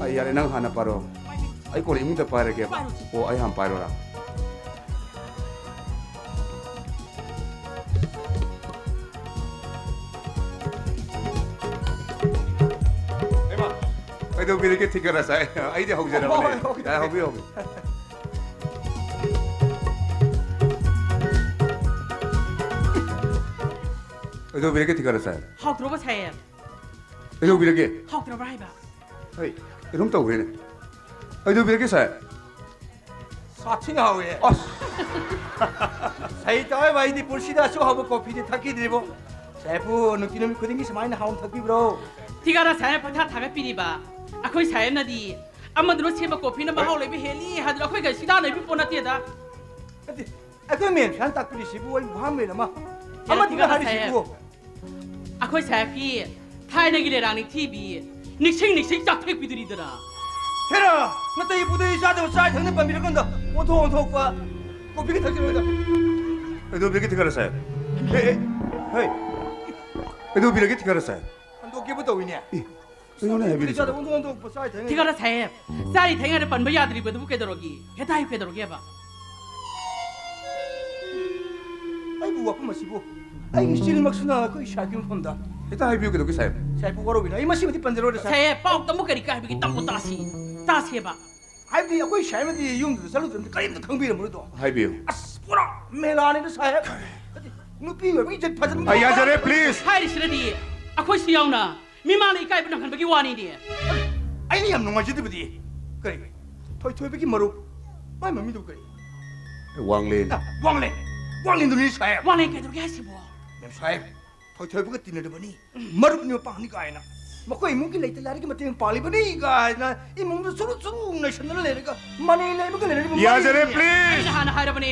ꯑꯩ ꯌꯥꯔꯦ, ꯅꯪ ꯍꯥꯟꯅ ꯄꯥꯔꯣ꯫ ꯑꯩ ꯀꯣꯟꯅ ꯏꯃꯨꯡꯗ ꯄꯥꯏꯔꯒꯦꯕ꯫ ꯄꯥꯏꯔꯣ꯫ ꯑꯣ, ꯑꯩ ꯍꯥꯟꯅ ꯄꯥꯏꯔꯣꯔꯥ? ꯀꯩꯗꯧꯕꯤꯔꯒꯦ ꯊꯤꯀꯥꯔꯥ ꯁꯥꯍꯦꯕ? ꯑꯩꯗꯤ ꯍꯧꯖꯔꯕꯅꯦ꯫ ꯍꯣꯏ, ꯍꯣꯏ, ꯍꯣꯏ꯫ ꯌꯥ, ꯍꯧꯕꯤꯌꯨ, ꯍꯧꯕꯤꯌꯨ꯫ ꯀꯩꯗꯧꯕꯤꯔꯒꯦ ꯊꯤꯀꯥꯔꯥ ꯁꯥꯍꯦꯕ? ꯍꯥꯎꯇ꯭ꯔꯣꯕ ꯁꯥꯍꯦꯕ? ꯀꯩꯗꯧꯕꯤꯔꯒꯦ? ꯍꯥꯎꯇ꯭ꯔꯕ꯭ꯔꯥ ꯍꯥꯏꯕ? ꯍꯩ, ꯀꯩꯅꯣꯝ ꯇꯧꯈ꯭ꯔꯦꯅꯦ꯫ ꯀꯩꯗꯧꯕꯤꯔꯒꯦ ꯁꯥꯍꯦꯕ? ꯁꯥꯊꯤꯅ ꯍꯥꯎꯋꯦ꯫ ꯑꯁ꯫ ꯁꯍꯤ ꯇꯧꯋꯦꯕ, ꯑꯩꯗꯤ ꯄꯨꯟꯁꯤꯗ ꯑꯁꯨꯛ ꯍꯥꯎꯕ ꯀꯣꯐꯤꯗꯤ ꯊꯛꯈꯤꯗ꯭ꯔꯤꯕꯣ꯫ ꯁꯥꯍꯦꯕꯄꯨ ꯅꯨꯡꯇꯤ ꯅꯨꯃꯤꯠ ꯈꯨꯗꯤꯡꯒꯤ ꯁꯨꯃꯥꯏꯅ ꯍꯥꯎꯅ ꯊꯛꯄꯤꯕ꯭ꯔꯣ? ꯊꯤꯀꯥꯔꯥ ꯁꯥꯍꯦꯕ ꯄꯪꯊꯥ ꯊꯥꯒꯠꯄꯤꯔꯤꯕ꯫ ꯑꯩꯈꯣꯏ ꯁꯥꯍꯦꯕꯅꯗꯤ ꯑꯃꯗꯨꯅ ꯁꯦꯝꯕ ꯀꯣꯐꯤꯅ ꯃꯍꯥꯎ ꯂꯩꯕ ꯍꯦꯜꯂꯤ ꯍꯥꯏꯗꯨꯅ ꯑꯩꯈꯣꯏꯒ ꯁꯤꯗꯥꯟꯅꯕ ꯄꯣꯠ ꯅꯠꯇꯦꯗ꯫ ꯅꯠꯇꯦ, ꯑꯩꯈꯣꯏ ꯃꯦꯝ ꯁꯥꯍꯦꯕꯅ ꯇꯥꯛꯄꯤꯔꯤꯁꯤꯕꯨ ꯑꯩ ꯚꯥꯞ ꯃꯦꯟ ꯑꯃ꯫ ꯌꯥꯔꯦ, ꯑꯃꯗꯨꯅ ꯊꯤꯀꯥꯔꯥ ꯍꯥꯏꯔꯤꯁꯤꯕꯨ꯫ ꯁꯥꯍꯦꯕ꯫ ꯑꯩꯈꯣꯏ ꯁꯥꯍꯦꯕꯀꯤ ꯊꯥꯏꯅꯒꯤ ꯂꯩꯔꯥꯡ ꯅꯤꯡꯊꯤꯕꯤ, ꯅꯤꯡꯁꯤꯡ ꯅꯤꯡꯁꯤꯡ ꯆꯥꯛꯊꯦꯛꯄꯤꯗꯨꯅꯤꯗꯅ꯫ ꯍꯦꯔꯥ! ꯅꯇꯩ ꯏꯄꯨꯗꯩ ꯆꯥꯗꯕ ꯆꯥ ꯊꯛꯅ ꯄꯟꯕꯤꯔꯀꯥꯟꯗ ꯑꯣꯟꯊꯣꯛ ꯑꯣꯟꯊꯣꯛꯄ ꯀꯣꯐꯤꯒ ꯊꯛꯆꯤꯜꯂꯣꯏꯗ꯫ ꯀꯩꯗꯧꯕꯤꯔꯒꯦ ꯊꯤꯀꯥꯔꯥ ꯁꯥꯍꯦꯕ? ꯍꯦ, ꯍꯦ, ꯍꯦ꯫ ꯀꯩꯗꯧꯕꯤꯔꯒꯦ ꯊꯤꯀꯥꯔꯥ ꯁꯥꯍꯦꯕ? ꯍꯟꯗꯣꯛꯀꯦꯕꯨ ꯇꯧꯏꯅꯦ꯫ ꯑꯦ, ꯑꯩꯉꯣꯟꯗ ꯍꯥꯏꯕꯤꯔꯤꯁꯤꯕꯣ? ꯆꯥꯗꯕ ꯑꯣꯟꯊꯣꯛ ꯑꯣꯟꯊꯣꯛꯄ ꯆꯥꯔꯤ ꯊꯛꯏ꯫ ꯊꯤꯀꯥꯔꯥ ꯁꯥꯍꯦꯕ, ꯆꯥꯔꯤ ꯊꯛꯏ ꯍꯥꯏꯅ ꯄꯟꯕ ꯌꯥꯗ꯭ꯔꯤꯕꯗꯨꯕꯨ ꯀꯩꯗꯧꯔꯒꯦ? ꯍꯦꯛꯇ ꯍꯥꯏꯌꯨ, ꯀꯩꯗꯧꯔꯒꯦꯕ? ꯑꯩꯕꯨ ꯋꯥꯐꯝ ꯑꯁꯤꯕꯨ ꯑꯩꯒꯤ ꯏꯆꯤꯜ ꯏꯅꯥꯎꯁꯤꯡꯅ ꯑꯩꯈꯣꯏ ꯁꯥꯍꯦꯕꯀꯤ ꯃꯐꯝꯗ ꯍꯦꯛꯇ ꯍꯥꯏꯕꯤꯌꯨ, ꯀꯩꯗꯧꯒꯦ ꯁꯥꯍꯦꯕ? ꯁꯥꯍꯦꯕꯄꯨ ꯋꯥꯔꯧꯕꯤꯅꯨ, ꯑꯩ ꯃꯁꯤꯃꯗꯤ ꯄꯟꯖꯔꯣꯏꯗ ꯁꯥꯍꯦꯕ꯫ ꯁꯥꯍꯦꯕ, ꯄꯥꯎ ꯇꯝꯕꯨ ꯀꯔꯤ ꯀꯥꯏꯕꯒꯦ? ꯇꯝꯃꯨ ꯇꯥꯁꯤ, ꯇꯥꯁꯦꯕ꯫ ꯍꯥꯏꯕꯗꯤ ꯑꯩꯈꯣꯏ ꯁꯥꯍꯦꯕꯅꯗꯤ ꯌꯨꯝꯗꯨꯗ ꯆꯠꯂꯨꯗ꯭ꯔꯕꯅꯤꯅ ꯀꯔꯤꯝꯇ ꯈꯪꯕꯤꯔꯝꯃꯔꯣꯏꯗꯣ꯫ ꯍꯥꯏꯕꯤꯌꯨ꯫ ꯑꯁ, ꯄꯨꯔꯥ ꯃꯦꯂꯥꯅꯤꯗ ꯁꯥꯍꯦꯕ꯫ ꯅꯨꯄꯤ ꯑꯣꯏꯕꯒꯤ ꯏꯖꯠ ꯐꯖꯅ ꯑꯩ ꯌꯥꯖꯔꯦ, please꯫ ꯍꯥꯏꯔꯤꯁꯤꯅꯗꯤ ꯑꯩꯈꯣꯏꯁꯨ ꯌꯥꯎꯅ ꯃꯤꯃꯥꯡꯗ ꯏꯀꯥꯏꯕ ꯅꯪꯍꯟꯕꯒꯤ ꯋꯥꯅꯤꯅꯦ꯫ ꯑꯩꯅ ꯌꯥꯝ ꯅꯨꯡꯉꯥꯏꯖꯗꯕꯗꯤ ꯀꯔꯤ? ꯊꯣꯏꯊꯣꯏꯕꯒꯤ ꯃꯔꯨꯞ, ꯃꯥꯏ ꯃꯃꯤꯡꯗꯨ ꯀꯔꯤ? ꯋꯥꯡꯂꯦꯟ꯫ ꯑ, ꯋꯥꯡꯂꯦꯟ꯫ ꯋꯥꯡꯂꯦꯟꯗꯨꯅꯤ ꯁꯥꯍꯦꯕ꯫ ꯋꯥꯡꯂꯦꯟ ꯀꯩꯗꯧꯔꯒꯦ ꯍꯥꯏꯁꯤꯕꯣ? ꯃꯦꯝ ꯁꯥꯍꯦꯕ, ꯊꯣꯏꯊꯣꯏꯕꯒ ꯇꯤꯟꯅꯔꯕꯅꯤ, ꯃꯔꯨꯞꯅꯤ ꯃꯄꯥꯡꯅꯤ ꯀꯥꯏꯅ꯫ ꯃꯈꯣꯏ ꯏꯃꯨꯡꯒꯤ ꯂꯩꯇ ꯂꯥꯏꯔꯒꯤ ꯃꯇꯦꯡ ꯄꯥꯡꯂꯤꯕꯅꯤ ꯀꯥꯏꯅ ꯏꯃꯨꯡꯗ ꯆꯨꯔꯨ ꯆꯨꯔꯨ ꯅꯩꯁꯟꯗꯅ ꯂꯩꯔꯒ ꯃꯅꯩ ꯂꯩꯕꯒ ꯂꯩꯔꯤꯕ ꯌꯥꯖꯔꯦ, ꯃꯔꯨꯞꯅꯤ꯫ Please꯫ ꯑꯩꯅ ꯍꯥꯟꯅ ꯍꯥꯏꯔꯕꯅꯤ,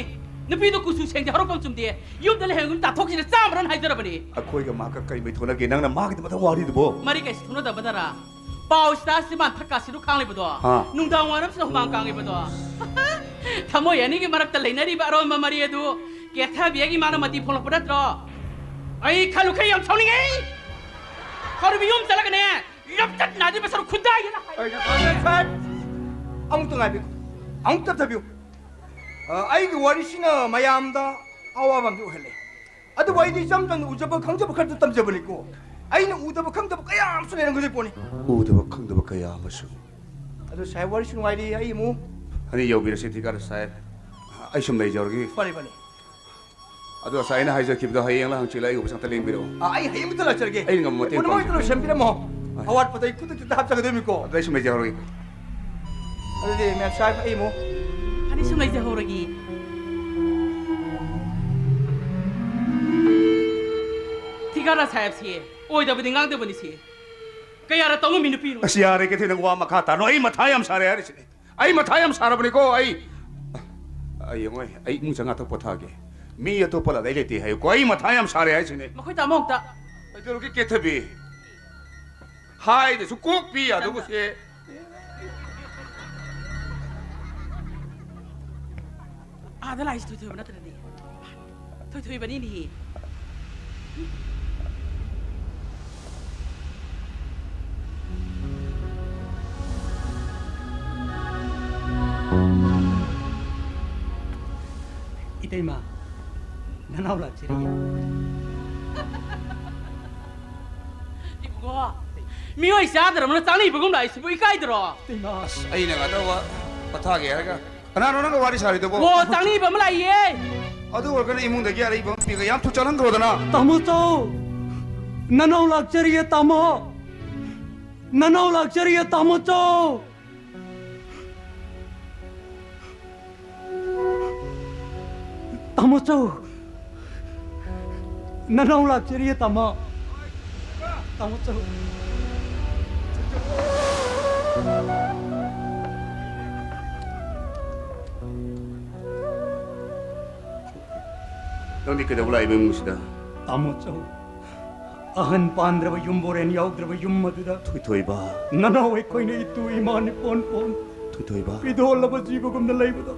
ꯅꯨꯄꯤꯗꯣ ꯀꯨꯆꯨ ꯁꯦꯡꯗꯦ, ꯍꯧꯔꯛꯐꯝ ꯆꯨꯝꯗꯦ, ꯌꯨꯝꯗ ꯂꯩꯍꯟꯒꯨꯝ ꯇꯥꯊꯣꯛꯈꯤꯁꯤꯅ ꯆꯥꯝꯃꯔꯣꯝ ꯍꯥꯏꯖꯔꯕꯅꯤ꯫ ꯑꯩꯈꯣꯏꯒ ꯃꯥꯒ ꯀꯔꯤ ꯃꯩ ꯊꯣꯛꯅꯒꯦ? ꯅꯪꯅ ꯃꯥꯒꯤꯗꯃꯛꯇ ꯋꯥꯔꯤꯗꯨꯕꯣ? ꯃꯔꯤ ꯀꯩꯁꯨ ꯊꯣꯛꯅꯗꯕꯗꯔ? ꯄꯥꯎ ꯁꯤꯗ ꯁꯤꯃꯥꯟ ꯊꯛꯀꯥꯁꯤꯗꯨ ꯈꯥꯡꯂꯤꯕꯗꯣ꯫ ꯑꯥ꯫ ꯅꯨꯡꯗꯥꯡ ꯋꯥꯏꯔꯝꯁꯤꯗ ꯍꯨꯃꯥꯡ ꯀꯥꯡꯂꯤꯕꯗꯣ꯫ ꯊꯃꯣꯏ ꯑꯅꯤꯒꯤ ꯃꯔꯛꯇ ꯂꯩꯅꯔꯤꯕ ꯑꯔꯣꯟꯕ ꯃꯔꯤ ꯑꯗꯨ ꯀꯦꯊꯕꯤꯔꯒ ꯏꯃꯥꯅ ꯃꯇꯤ ꯐꯣꯡꯂꯛꯄ ꯅꯠꯇ꯭ꯔꯣ? ꯑꯩ ꯈꯜꯂꯨ ꯈꯜꯂꯨ ꯌꯥꯝ ꯁꯥꯎꯅꯤꯡꯉꯦ꯫ ꯍꯧꯔꯤꯕ ꯌꯨꯝ ꯆꯠꯂꯒꯅꯦ, ꯂꯝꯆꯠ ꯅꯥꯏꯗ꯭ꯔꯤꯕ ꯁꯔꯨꯛ ꯈꯨꯟꯗꯥꯏꯒꯦꯅ ꯍꯥꯏ꯫ ꯑꯩ, ꯁꯥꯍꯦꯕ, ꯑꯃꯨꯛꯇ ꯉꯥꯏꯕꯤꯌꯨ꯫ ꯑꯃꯨꯛꯇ ꯊꯥꯕꯤꯌꯨ꯫ ꯑ, ꯑꯩꯒꯤ ꯋꯥꯔꯤꯁꯤꯅ ꯃꯌꯥꯝꯗ ꯑꯋꯥꯕ ꯑꯃꯗꯤ ꯑꯣꯏꯍꯜꯂꯦ꯫ ꯑꯗꯨꯕꯨ ꯑꯩꯗꯤ ꯏꯆꯝ ꯆꯝꯅ ꯎꯖꯕ ꯈꯪꯖꯕ ꯈꯔꯗ ꯇꯝꯖꯕꯅꯤꯀꯣ꯫ ꯑꯩꯅ ꯎꯗꯕ ꯈꯪꯗꯕ ꯀꯌꯥ ꯑꯃꯁꯨ ꯂꯩꯔꯝꯒꯗꯣꯏ ꯄꯣꯠꯅꯤ꯫ ꯎꯗꯕ ꯈꯪꯗꯕ ꯀꯌꯥ ꯑꯃꯁꯨ꯫ ꯑꯗꯨ ꯁꯥꯍꯦꯕ, ꯋꯥꯔꯤꯁꯨ ꯅꯨꯡꯉꯥꯏꯔꯤ, ꯑꯩ ꯑꯃꯨꯛ ꯑꯅꯤ ꯌꯧꯕꯤꯔꯁꯤ ꯊꯤꯀꯥꯔ ꯁꯥꯍꯦꯕ꯫ ꯑꯩ ꯁꯨꯝ ꯂꯩꯖꯍꯧꯔꯒꯦ꯫ ꯐꯔꯦ, ꯐꯔꯦ꯫ ꯑꯗꯣ ꯉꯁꯥꯏ ꯑꯩꯅ ꯍꯥꯏꯖꯈꯤꯕꯗꯣ ꯍꯌꯦꯡꯂ ꯍꯪꯆꯤꯠꯂ ꯑꯩ ꯑꯣꯐꯤꯁ ꯑꯝꯇ ꯂꯦꯡꯕꯤꯔꯛꯑꯣ꯫ ꯑꯥ, ꯑꯩ ꯍꯌꯦꯡꯃꯛꯇ ꯂꯥꯛꯆꯔꯒꯦ꯫ ꯑꯩꯅ ꯉꯝꯕ ꯃꯇꯦꯡ ꯄꯨꯝꯅꯃꯛꯇ ꯄꯥꯡꯖꯒꯦ꯫ ꯂꯣꯏꯁꯤꯟꯕꯤꯔꯝꯃꯣ꯫ ꯑꯥ꯫ ꯑꯋꯥꯠꯄꯗꯣ ꯑꯩ ꯈꯨꯗꯛꯇ ꯍꯥꯞꯆꯒꯗꯣꯏꯅꯤꯀꯣ꯫ ꯑꯗꯣ ꯑꯩ ꯁꯨꯝ ꯂꯩꯖꯍꯧꯔꯒꯦ꯫ ꯑꯗꯨꯗꯤ ꯃꯦꯝ ꯁꯥꯍꯦꯕ, ꯑꯩ ꯑꯃꯨꯛ꯫ ꯑꯅꯤ ꯁꯨꯝ ꯂꯩꯖꯍꯧꯔꯒꯦ꯫ ꯊꯤꯀꯥꯔ ꯁꯥꯍꯦꯕꯁꯤ ꯑꯣꯏꯗꯕꯗꯤ ꯉꯥꯡꯗꯕꯅꯤ ꯁꯤ꯫ ꯀꯌꯥꯔ ꯇꯧꯉꯝꯃꯤ ꯅꯨꯄꯤꯅꯣ? ꯑꯁ, ꯌꯥꯔꯦ ꯀꯩꯊꯦꯜ, ꯅꯪ ꯋꯥ ꯃꯈꯥ ꯇꯥꯅꯣ꯫ ꯑꯩ ꯃꯊꯥ ꯌꯥꯝ ꯁꯥꯔꯦ ꯍꯥꯏꯔꯤꯁꯤꯅꯦ꯫ ꯑꯩ ꯃꯊꯥ ꯌꯥꯝ ꯁꯥꯔꯕꯅꯤꯀꯣ꯫ ꯑꯩ, ꯑꯩ ꯌꯦꯡꯉꯣꯏ, ꯑꯩ ꯏꯃꯨꯡ ꯆꯪ ꯉꯥꯛꯇ ꯄꯣꯊꯥꯒꯦ꯫ ꯃꯤ ꯑꯇꯣꯞꯄ ꯂꯥꯛꯂꯩ ꯂꯩꯇꯦ ꯍꯥꯏꯌꯨꯀꯣ꯫ ꯑꯩ ꯃꯊꯥ ꯌꯥꯝ ꯁꯥꯔꯦ ꯍꯥꯏꯁꯤꯅꯦ꯫ ꯃꯈꯣꯏ ꯇꯥꯃꯣ ꯑꯝꯇ꯫ ꯀꯩꯗꯧꯔꯒꯦ ꯀꯦꯊꯕꯤ? ꯍꯥꯏꯗꯁꯨ ꯀꯣꯛ ꯄꯤ ꯌꯥꯗꯧꯕꯁꯦ꯫ ꯑꯥꯗ ꯂꯥꯛꯏꯁꯤ ꯊꯣꯏꯊꯣꯏꯕ ꯅꯠꯇ꯭ꯔꯅꯦ? ꯊꯣꯏꯊꯣꯏꯕꯅꯤꯅꯦꯍꯦ꯫ ꯏꯇꯩꯃ, ꯅꯅꯥꯎ ꯂꯥꯛꯆꯔꯤꯌꯦ꯫ ꯏꯕꯨꯡꯉꯣ, ꯃꯤꯑꯣꯏ ꯆꯥꯗ꯭ꯔꯕꯅ ꯆꯥꯅꯤꯡꯕꯒꯨꯝ ꯂꯥꯛꯏꯁꯤꯕꯨ ꯏꯀꯥꯏꯗ꯭ꯔꯣ? ꯏꯇꯩꯃ, ꯑꯁ, ꯑꯩꯅ ꯉꯥꯛꯇ ꯋꯥ ꯄꯊꯥꯒꯦ ꯍꯥꯏꯔꯒ ꯀꯅꯥꯅꯣ ꯅꯪꯒ ꯋꯥꯔꯤ ꯁꯥꯔꯤꯗꯨꯕꯣ? ꯑꯣ, ꯆꯥꯅꯤꯡꯕ ꯑꯃ ꯂꯥꯛꯏꯌꯦ꯫ ꯑꯗꯨ ꯑꯣꯏꯔꯒꯅ ꯏꯃꯨꯡꯗꯒꯤ ꯑꯔꯩꯕ ꯑꯃ ꯄꯤꯒ ꯌꯥꯝ ꯊꯨ ꯆꯠꯍꯟꯈ꯭ꯔꯣꯗꯅ꯫ ꯇꯥꯃꯣ ꯆꯧ, ꯅꯅꯥꯎ ꯂꯥꯛꯆꯔꯤꯌꯦ ꯇꯥꯃꯣ, ꯅꯅꯥꯎ ꯂꯥꯛꯆꯔꯤꯌꯦ ꯇꯥꯃꯣ ꯆꯧ꯫ ꯇꯥꯃꯣ ꯆꯧ, ꯅꯅꯥꯎ ꯂꯥꯛꯆꯔꯤꯌꯦ ꯇꯥꯃꯣ꯫ ꯇꯥꯃꯣ ꯆꯧ꯫ ꯅꯪꯗꯤ ꯀꯩꯗꯧꯕ ꯂꯥꯛꯏꯕ ꯏꯃꯨꯡꯁꯤꯗ? ꯇꯥꯃꯣ ꯆꯧ, ꯑꯍꯟ ꯄꯥꯟꯗ꯭ꯔꯕ ꯌꯨꯝꯕꯣꯔꯦꯟ ꯌꯥꯎꯗ꯭ꯔꯕ ꯌꯨꯝ ꯑꯗꯨꯗ ꯊꯣꯏꯊꯣꯏꯕ꯫ ꯅꯅꯥꯎ ꯑꯩꯈꯣꯏꯅ ꯏꯇꯨ ꯏꯃꯥ ꯅꯤꯄꯣꯟ ꯄꯣꯟ ꯊꯣꯏꯊꯣꯏꯕ꯫ ꯄꯤꯗꯣꯜꯂꯕ ꯖꯤꯕꯒꯨꯝꯅ ꯂꯩꯕꯗꯣ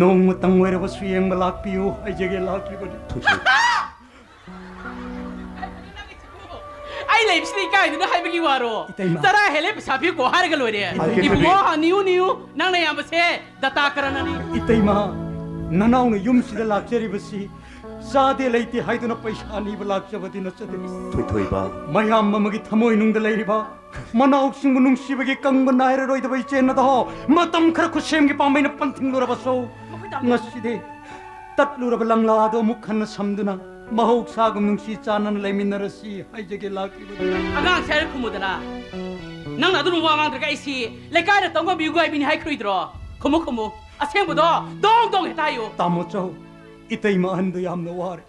ꯅꯣꯡꯃꯇꯪ ꯑꯣꯏꯔꯕꯁꯨ ꯌꯦꯡꯕ ꯂꯥꯛꯄꯤꯌꯨ ꯍꯥꯏꯖꯒꯦ ꯂꯥꯛꯂꯤꯕꯅꯤ꯫ ꯊꯣꯏꯊꯣꯏꯕ꯫ ꯑꯩ ꯂꯩꯕꯁꯤꯗ ꯏꯀꯥꯏꯗꯨꯅ ꯍꯥꯏꯕꯒꯤ ꯋꯥꯔꯣ? ꯏꯇꯩꯃ꯫ ꯆꯔꯥ ꯍꯦꯜꯂꯦ, ꯄꯩꯁꯥ ꯄꯤꯌꯨꯀꯣ ꯍꯥꯏꯔꯒ ꯂꯣꯏꯔꯦ꯫ ꯏꯕꯨꯡꯉꯣ, ꯅꯤꯌꯨ, ꯅꯤꯌꯨ, ꯅꯪꯅ ꯌꯥꯝꯕꯁꯦ ꯗꯇꯥ ꯀꯔꯅꯅꯤ꯫ ꯏꯇꯩꯃ, ꯅꯅꯥꯎꯅ ꯌꯨꯝꯁꯤꯗ ꯂꯥꯛꯆꯔꯤꯕꯁꯤ ꯆꯥꯗꯦ ꯂꯩꯇꯦ ꯍꯥꯏꯗꯨꯅ ꯄꯩꯁꯥ ꯅꯤꯕ ꯂꯥꯛꯆꯕꯗꯤ ꯅꯠꯆꯗꯦ꯫ ꯊꯣꯏꯊꯣꯏꯕ꯫ ꯃꯌꯥꯝ ꯑꯃꯒꯤ ꯊꯃꯣꯏ ꯅꯨꯡꯗ ꯂꯩꯔꯤꯕ ꯃꯅꯥꯎꯁꯤꯡꯕꯨ ꯅꯨꯡꯁꯤꯕꯒꯤ ꯀꯪꯕ ꯅꯥꯏꯔꯔꯣꯏꯗꯕ ꯏꯆꯦ ꯅꯗꯍꯣ, ꯃꯇꯝ ꯈꯔ ꯈꯨꯠꯁꯦꯝꯒꯤ ꯄꯥꯝꯕꯩꯅ ꯄꯟꯊꯤꯡꯂꯨꯔꯕꯁꯨ, ꯃꯈꯣꯏ ꯇꯥꯃꯣ꯫ ꯉꯁꯤꯗꯤ ꯇꯠꯂꯨꯔꯕ ꯂꯪꯂꯥ ꯑꯗꯨ ꯑꯃꯨꯛ ꯍꯟꯅ ꯁꯝꯗꯨꯅ ꯃꯍꯧꯁꯥꯒꯨꯝ ꯅꯨꯡꯁꯤ ꯆꯥꯟꯅꯅ ꯂꯩꯃꯤꯟꯅꯔꯁꯤ ꯍꯥꯏꯖꯒꯦ ꯂꯥꯛꯂꯤꯕꯅꯤ꯫ ꯑꯉꯥꯡꯁꯦ ꯍꯥꯏꯔ ꯈꯨꯝꯃꯨꯗꯅ꯫ ꯅꯪꯅ ꯑꯗꯨꯝ ꯋꯥ ꯉꯥꯡꯗ꯭ꯔꯒ ꯑꯩꯁꯤ ꯂꯩꯀꯥꯏꯅ ꯇꯧ ꯉꯝꯕꯤꯌꯨ ꯍꯥꯏꯕꯤꯅꯤ ꯍꯥꯏꯈ꯭ꯔꯣꯏꯗ꯭ꯔꯣ? ꯈꯨꯝꯃꯨ, ꯈꯨꯝꯃꯨ꯫ ꯑꯁꯦꯡꯕꯗꯣ ꯗꯣꯡ ꯗꯣꯡ ꯍꯦꯛꯇ ꯍꯥꯏꯌꯨ꯫ ꯇꯥꯃꯣ ꯆꯧ, ꯏꯇꯩꯃ ꯑꯍꯟꯗꯨ ꯌꯥꯝꯅ ꯋꯥꯔꯦ꯫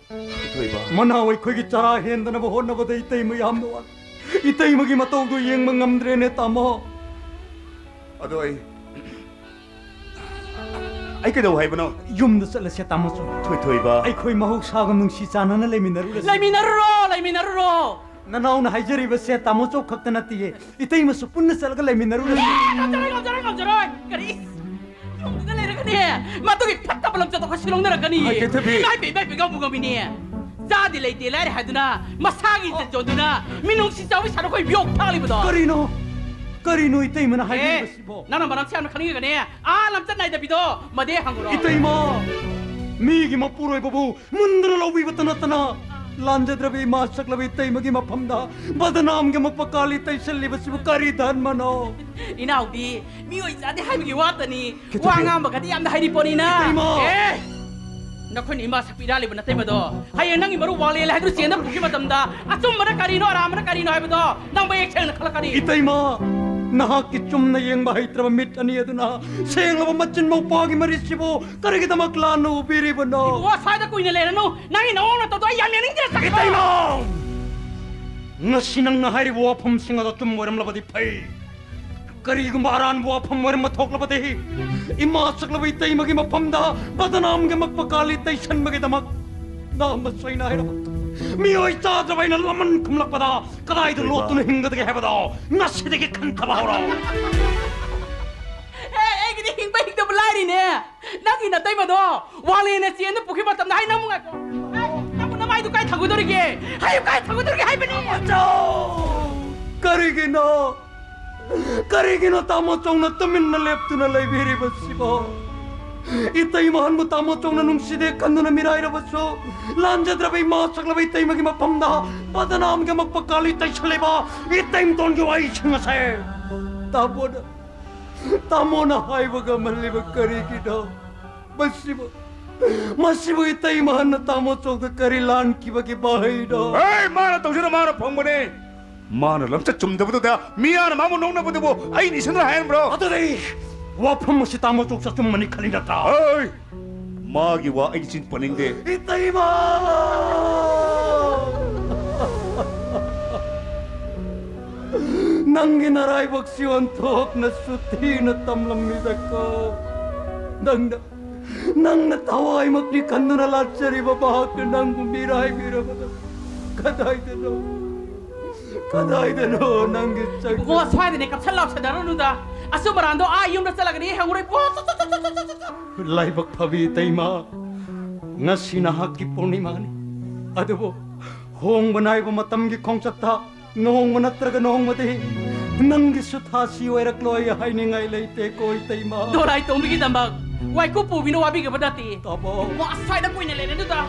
ꯊꯣꯏꯕ꯫ ꯃꯅꯥꯎ ꯑꯩꯈꯣꯏꯒꯤ ꯆꯔꯥ ꯍꯦꯟꯗꯅꯕ ꯍꯣꯠꯅꯕꯗ ꯏꯇꯩꯃ ꯌꯥꯝꯅ ꯋꯥꯔꯦ꯫ ꯏꯇꯩꯃꯒꯤ ꯃꯇꯧꯗꯨ ꯌꯦꯡꯕ ꯉꯝꯗ꯭ꯔꯦꯅꯦ, ꯇꯥꯃꯣ꯫ ꯑꯗꯣ ꯑꯩ, ꯑꯩ ꯀꯩꯗꯧ ꯍꯥꯏꯕꯅꯣ? ꯌꯨꯝꯗ ꯆꯠꯂꯁꯦ, ꯇꯥꯃꯣ ꯆꯧ꯫ ꯊꯣꯏꯊꯣꯏꯕ꯫ ꯑꯩꯈꯣꯏ ꯃꯍꯧꯁꯥꯒ ꯅꯨꯡꯁꯤ ꯆꯥꯟꯅꯅ ꯂꯩꯃꯤꯟꯅꯔꯨꯔꯁꯦ꯫ ꯂꯩꯃꯤꯟꯅꯔꯨꯔꯣ, ꯂꯩꯃꯤꯟꯅꯔꯨꯔꯣ꯫ ꯅꯅꯥꯎꯅ ꯍꯥꯏꯖꯔꯤꯕꯁꯦ ꯇꯥꯃꯣ ꯆꯧ ꯈꯛꯇ ꯅꯠꯇꯦꯌꯦ, ꯏꯇꯩꯃꯁꯨ ꯄꯨꯟꯅ ꯆꯠꯂꯒ ꯂꯩꯃꯤꯟꯅꯔꯨꯔꯁꯤ꯫ ꯑꯦ, ꯉꯝꯖꯔꯣꯏ, ꯉꯝꯖꯔꯣꯏ, ꯉꯝꯖꯔꯣꯏ꯫ ꯀꯔꯤ? ꯌꯨꯝꯗꯨꯗ ꯂꯩꯔꯒꯅꯦ, ꯃꯗꯨꯒꯤ ꯐꯠꯇꯕ ꯂꯝꯆꯠꯇꯣ ꯑꯩꯈꯣꯏ ꯁꯤꯂꯣꯡꯅꯔꯛꯀꯅꯤ꯫ ꯍꯥꯏ, ꯀꯩꯊꯕꯤ꯫ ꯏꯃꯥꯏ ꯄꯦꯝꯃ, ꯏꯃꯥꯏ ꯄꯦꯝꯃ, ꯉꯝꯕꯨ ꯉꯝꯃꯤꯅꯦ꯫ ꯆꯥꯗꯤ ꯂꯩꯇꯦ ꯂꯥꯏꯔꯦ ꯍꯥꯏꯗꯨꯅ, ꯃꯁꯥꯒꯤ ꯏꯖꯠ ꯌꯣꯟꯗꯨꯅ, ꯃꯤꯅꯨꯡꯁꯤ ꯆꯥꯎꯕꯤ ꯁꯥꯔ ꯑꯩꯈꯣꯏ ꯌꯣꯛ ꯊꯥꯛꯂꯤꯕꯗꯣ꯫ ꯀꯔꯤꯅꯣ? ꯀꯔꯤꯅꯣ ꯏꯇꯩꯃꯅ ꯑꯦ, ꯍꯥꯏꯕꯤꯔꯤꯕꯁꯤꯕꯣ? ꯅꯪꯅ ꯃꯔꯝꯁꯦ ꯌꯥꯝꯅ ꯈꯪꯅꯤꯡꯉꯒꯅꯦ, ꯑꯥ ꯂꯝꯆꯠ ꯅꯥꯏꯗꯕꯤꯗꯣ ꯃꯗꯦ ꯍꯪꯉꯨꯔꯣ꯫ ꯏꯇꯩꯃ, ꯃꯤꯒꯤ ꯃꯄꯨꯔꯣꯏꯕꯕꯨ ꯃꯨꯟꯗꯨꯅ ꯂꯧꯕꯤꯕꯇ ꯅꯠꯇꯅ, ꯂꯥꯟꯖꯗ꯭ꯔꯕ ꯏꯃꯥ ꯁꯛꯂꯕ ꯏꯇꯩꯃꯒꯤ ꯃꯐꯝꯗ ꯕꯗꯅꯥꯝꯒꯤ ꯑꯃꯛꯄ ꯀꯥꯂꯤ ꯇꯩꯁꯜꯂꯤꯕꯁꯤꯕꯨ ꯀꯔꯤ ꯙꯔꯃꯅꯣ? ꯏꯅꯥꯎꯗꯤ, ꯃꯤꯑꯣꯏ ꯆꯥꯗꯦ ꯍꯥꯏꯕꯒꯤ ꯋꯥꯇꯅꯤ꯫ ꯀꯩꯗꯧꯒꯦ? ꯋꯥ ꯉꯥꯡꯕꯒꯗꯤ ꯌꯥꯝꯅ ꯍꯩꯔꯤ ꯄꯣꯠꯅꯤꯅ꯫ ꯏꯇꯩꯃ! ꯑꯦ! ꯅꯈꯣꯏꯅ ꯏꯃꯥ ꯁꯛꯄꯤ ꯏꯔꯥꯜꯂꯤꯕ ꯅꯇꯩꯃꯗꯣ, ꯍꯌꯦꯡ ꯅꯪꯒꯤ ꯃꯔꯨꯞ ꯋꯥꯡꯂꯦꯟ ꯍꯥꯏꯗꯨ ꯆꯦꯟꯗ ꯄꯨꯈꯤ ꯃꯇꯝꯗ ꯑꯆꯨꯝꯕꯅ ꯀꯔꯤꯅꯣ, ꯑꯔꯥꯟꯕꯅ ꯀꯔꯤꯅꯣ ꯍꯥꯏꯕꯗꯣ ꯅꯪ ꯃꯌꯦꯛ ꯁꯦꯡꯅ ꯈꯜꯂꯛꯀꯅꯤ꯫ ꯏꯇꯩꯃ! ꯅꯍꯥꯛꯀꯤ ꯆꯨꯝꯅ ꯌꯦꯡꯕ ꯍꯩꯇ꯭ꯔꯕ ꯃꯤꯠ ꯑꯅꯤ ꯑꯗꯨꯅ ꯁꯦꯡꯂꯕ ꯃꯆꯤꯟ ꯃꯧꯄ꯭ꯋꯥꯒꯤ ꯃꯔꯤꯠꯁꯤꯕꯨ ꯀꯔꯤꯒꯤꯗꯃꯛ ꯂꯥꯟꯅ ꯎꯕꯤꯔꯤꯕꯅꯣ? ꯏꯕꯨꯡꯉꯣ, ꯁ꯭ꯋꯥꯏꯗ ꯀꯨꯏꯅ ꯂꯩꯔꯅꯨ꯫ ꯅꯪꯒꯤ ꯅꯑꯣꯡ ꯅꯇꯧꯗꯣ ꯑꯩ ꯌꯥꯝ ꯌꯦꯡꯅꯤꯡꯗ꯭ꯔꯦ, ꯆꯠꯈ꯭ꯔꯣ꯫ ꯏꯇꯩꯃ! ꯉꯁꯤ ꯅꯪꯅ ꯍꯥꯏꯔꯤꯕ ꯋꯥꯐꯝꯁꯤꯡ ꯑꯗꯣ ꯑꯆꯨꯝꯕ ꯑꯣꯏꯔꯝꯂꯕꯗꯤ ꯐꯩ꯫ ꯀꯔꯤꯒꯨꯝꯕ ꯑꯔꯥꯟꯕ ꯋꯥꯐꯝ ꯑꯣꯏꯔꯝꯕ ꯊꯣꯛꯂꯕꯗꯤ, ꯏꯃꯥ ꯁꯛꯂꯕ ꯏꯇꯩꯃꯒꯤ ꯃꯐꯝꯗ ꯕꯗꯅꯥꯝꯒꯤ ꯃꯛꯄ ꯀꯥꯂꯤ ꯇꯩꯁꯟꯕꯒꯤꯗꯃꯛ ꯅꯥꯝꯕ ꯁꯣꯏꯅ ꯍꯥꯏꯔꯕ ꯃꯤꯑꯣꯏ ꯆꯥꯗ꯭ꯔꯕ ꯑꯩꯅ ꯂꯃꯟ ꯈꯨꯝꯂꯛꯄꯗ ꯀꯗꯥꯏꯗ ꯂꯣꯠꯇꯨꯅ ꯍꯤꯡꯒꯗꯒꯦ ꯍꯥꯏꯕꯗꯣ ꯉꯁꯤꯗꯒꯤ ꯈꯟꯊꯕ ꯍꯧꯔꯣ꯫ ꯑꯦ, ꯑꯩꯒꯤꯗꯤ ꯍꯤꯡꯕ ꯍꯤꯡꯗꯕ ꯂꯥꯏꯔꯤꯅꯦ꯫ ꯅꯪꯒꯤ ꯅꯇꯩꯃꯗꯣ ꯋꯥꯡꯂꯦꯟꯅ ꯆꯦꯟꯗ ꯄꯨꯈꯤ ꯃꯇꯝꯗ, ꯍꯥꯏ, ꯅꯪꯕꯨ ꯉꯥꯏꯈꯣ꯫ ꯑꯦ, ꯅꯪꯕꯨ ꯅꯃꯥꯏꯗꯨ ꯀꯥꯏ ꯊꯥꯡꯒꯨꯗꯧꯔꯤꯒꯦ? ꯍꯥꯏꯌꯨ, ꯀꯥꯏ ꯊꯥꯡꯒꯨꯗꯧꯔꯤꯒꯦ ꯍꯥꯏꯕꯅꯤ? ꯑꯆꯧ! ꯀꯔꯤꯒꯤꯅꯣ? ꯀꯔꯤꯒꯤꯅꯣ ꯇꯥꯃꯣ ꯆꯧꯅ ꯇꯨꯃꯤꯟꯅ ꯂꯦꯞꯇꯨꯅ ꯂꯩꯕꯤꯔꯤꯕꯁꯤꯕꯣ? ꯏꯇꯩꯃꯍꯟꯕꯨ ꯇꯥꯃꯣ ꯆꯧꯅ ꯅꯨꯡꯁꯤꯗꯦ ꯈꯟꯗꯨꯅ ꯃꯤꯔꯥꯏꯔꯕꯁꯨ, ꯂꯥꯟꯖꯗ꯭ꯔꯕ ꯏꯃꯥ ꯁꯛꯂꯕ ꯏꯇꯩꯃꯒꯤ ꯃꯐꯝꯗ ꯕꯗꯅꯥꯝꯒꯤ ꯑꯃꯛꯄ ꯀꯥꯂꯤ ꯇꯩꯁꯜꯂꯤꯕ ꯏꯇꯩꯃꯇꯣꯟꯒꯤ ꯋꯥꯍꯩꯁꯤꯡ ꯑꯁꯦ ꯇꯥꯃꯣꯅ, ꯇꯥꯃꯣꯅ ꯍꯥꯏꯕ ꯉꯝꯍꯜꯂꯤꯕ ꯀꯔꯤꯒꯤꯅꯣ? ꯃꯁꯤꯕꯨ, ꯃꯁꯤꯕꯨ ꯏꯇꯩꯃꯍꯟꯅ ꯇꯥꯃꯣ ꯆꯧꯗ ꯀꯔꯤ ꯂꯥꯟꯈꯤꯕꯒꯤ ꯃꯍꯩꯅꯣ? ꯑꯦ, ꯃꯥꯅ ꯇꯧꯖꯅ ꯃꯥꯅ ꯐꯪꯕꯅꯦ꯫ ꯃꯥꯅ ꯂꯝꯆꯠ ꯆꯨꯝꯗꯕꯗꯨꯗ ꯃꯤꯌꯥꯝꯅ ꯃꯥꯕꯨ ꯅꯣꯛꯅꯕꯗꯨꯕꯨ ꯑꯩ ꯅꯤꯡꯁꯤꯡꯗ꯭ꯔꯥ ꯍꯥꯏꯔꯝꯕ꯭ꯔꯣ? ꯑꯗꯨꯗꯤ ꯋꯥꯐꯝ ꯑꯁꯤ ꯇꯥꯃꯣ ꯆꯧ ꯑꯆꯨꯝꯕꯅꯤ ꯈꯜꯂꯤ ꯅꯠꯇ꯭ꯔꯥ? ꯑꯩ ꯃꯥꯒꯤ ꯋꯥ ꯑꯩ ꯆꯤꯟ ꯄꯟꯅꯤꯡꯗꯦ꯫ ꯏꯇꯩꯃ! ꯅꯪꯒꯤ ꯅꯔꯥꯏꯕꯛꯁꯤ ꯑꯣꯟꯊꯣꯛꯅꯁꯨ ꯊꯤꯅ ꯇꯝꯂꯝꯃꯤꯗꯀꯣ꯫ ꯅꯪꯅ, ꯅꯪꯅ ꯊꯋꯥꯏꯃꯛꯅꯤ ꯈꯟꯗꯨꯅ ꯂꯥꯠꯆꯔꯤꯕ ꯃꯍꯥꯛꯅ ꯅꯪꯕꯨ ꯃꯤꯔꯥꯏꯕꯤꯔꯕꯗ ꯀꯗꯥꯏꯗꯅꯣ? ꯀꯗꯥꯏꯗꯅꯣ ꯅꯪꯒꯤ ꯆꯪ- ꯏꯕꯨꯡꯉꯣ, ꯁ꯭ꯋꯥꯏꯗꯅꯦ ꯀꯞꯁꯟ ꯂꯥꯎꯁꯟꯅꯔꯨꯅꯨꯗ꯫ ꯑꯆꯨꯝ ꯑꯔꯥꯟꯗꯣ ꯑꯥ ꯌꯨꯝꯗ ꯆꯠꯂꯒꯅꯦ ꯍꯪꯉꯨꯔꯣ, ꯏꯕꯨꯡꯉꯣ꯫ ꯆꯠ, ꯆꯠ, ꯆꯠ, ꯆꯠ, ꯆꯠ, ꯆꯠ꯫ ꯂꯥꯏꯕꯛ ꯐꯕꯤ ꯏꯇꯩꯃ, ꯉꯁꯤ ꯅꯍꯥꯛꯀꯤ ꯄꯨꯔꯅꯤꯃꯥꯅꯤ꯫ ꯑꯗꯨꯕꯨ ꯍꯣꯡꯕ ꯅꯥꯏꯕ ꯃꯇꯝꯒꯤ ꯈꯣꯡꯆꯠꯇ ꯅꯣꯡꯃ ꯅꯠꯇ꯭ꯔꯒ ꯅꯣꯡꯃꯗꯤ ꯅꯪꯒꯤꯁꯨ ꯊꯥꯁꯤ ꯑꯣꯏꯔꯛꯂꯣꯏ ꯍꯥꯏꯅꯤꯡꯉꯥꯏ ꯂꯩꯇꯦꯀꯣ ꯏꯇꯩꯃ꯫ ꯗꯣꯔꯥꯏ ꯇꯣꯡꯕꯤꯒꯤꯗꯃꯛ ꯋꯥꯏꯀꯨꯞ ꯄꯨꯕꯤꯅ ꯋꯥꯕꯤꯒꯗꯕ ꯅꯠꯇꯦ꯫ ꯇꯥꯃꯣ꯫ ꯏꯕꯨꯡꯉꯣ, ꯑꯁ꯭ꯋꯥꯏꯗ ꯀꯨꯏꯅ ꯂꯩꯔꯅꯨꯗ꯫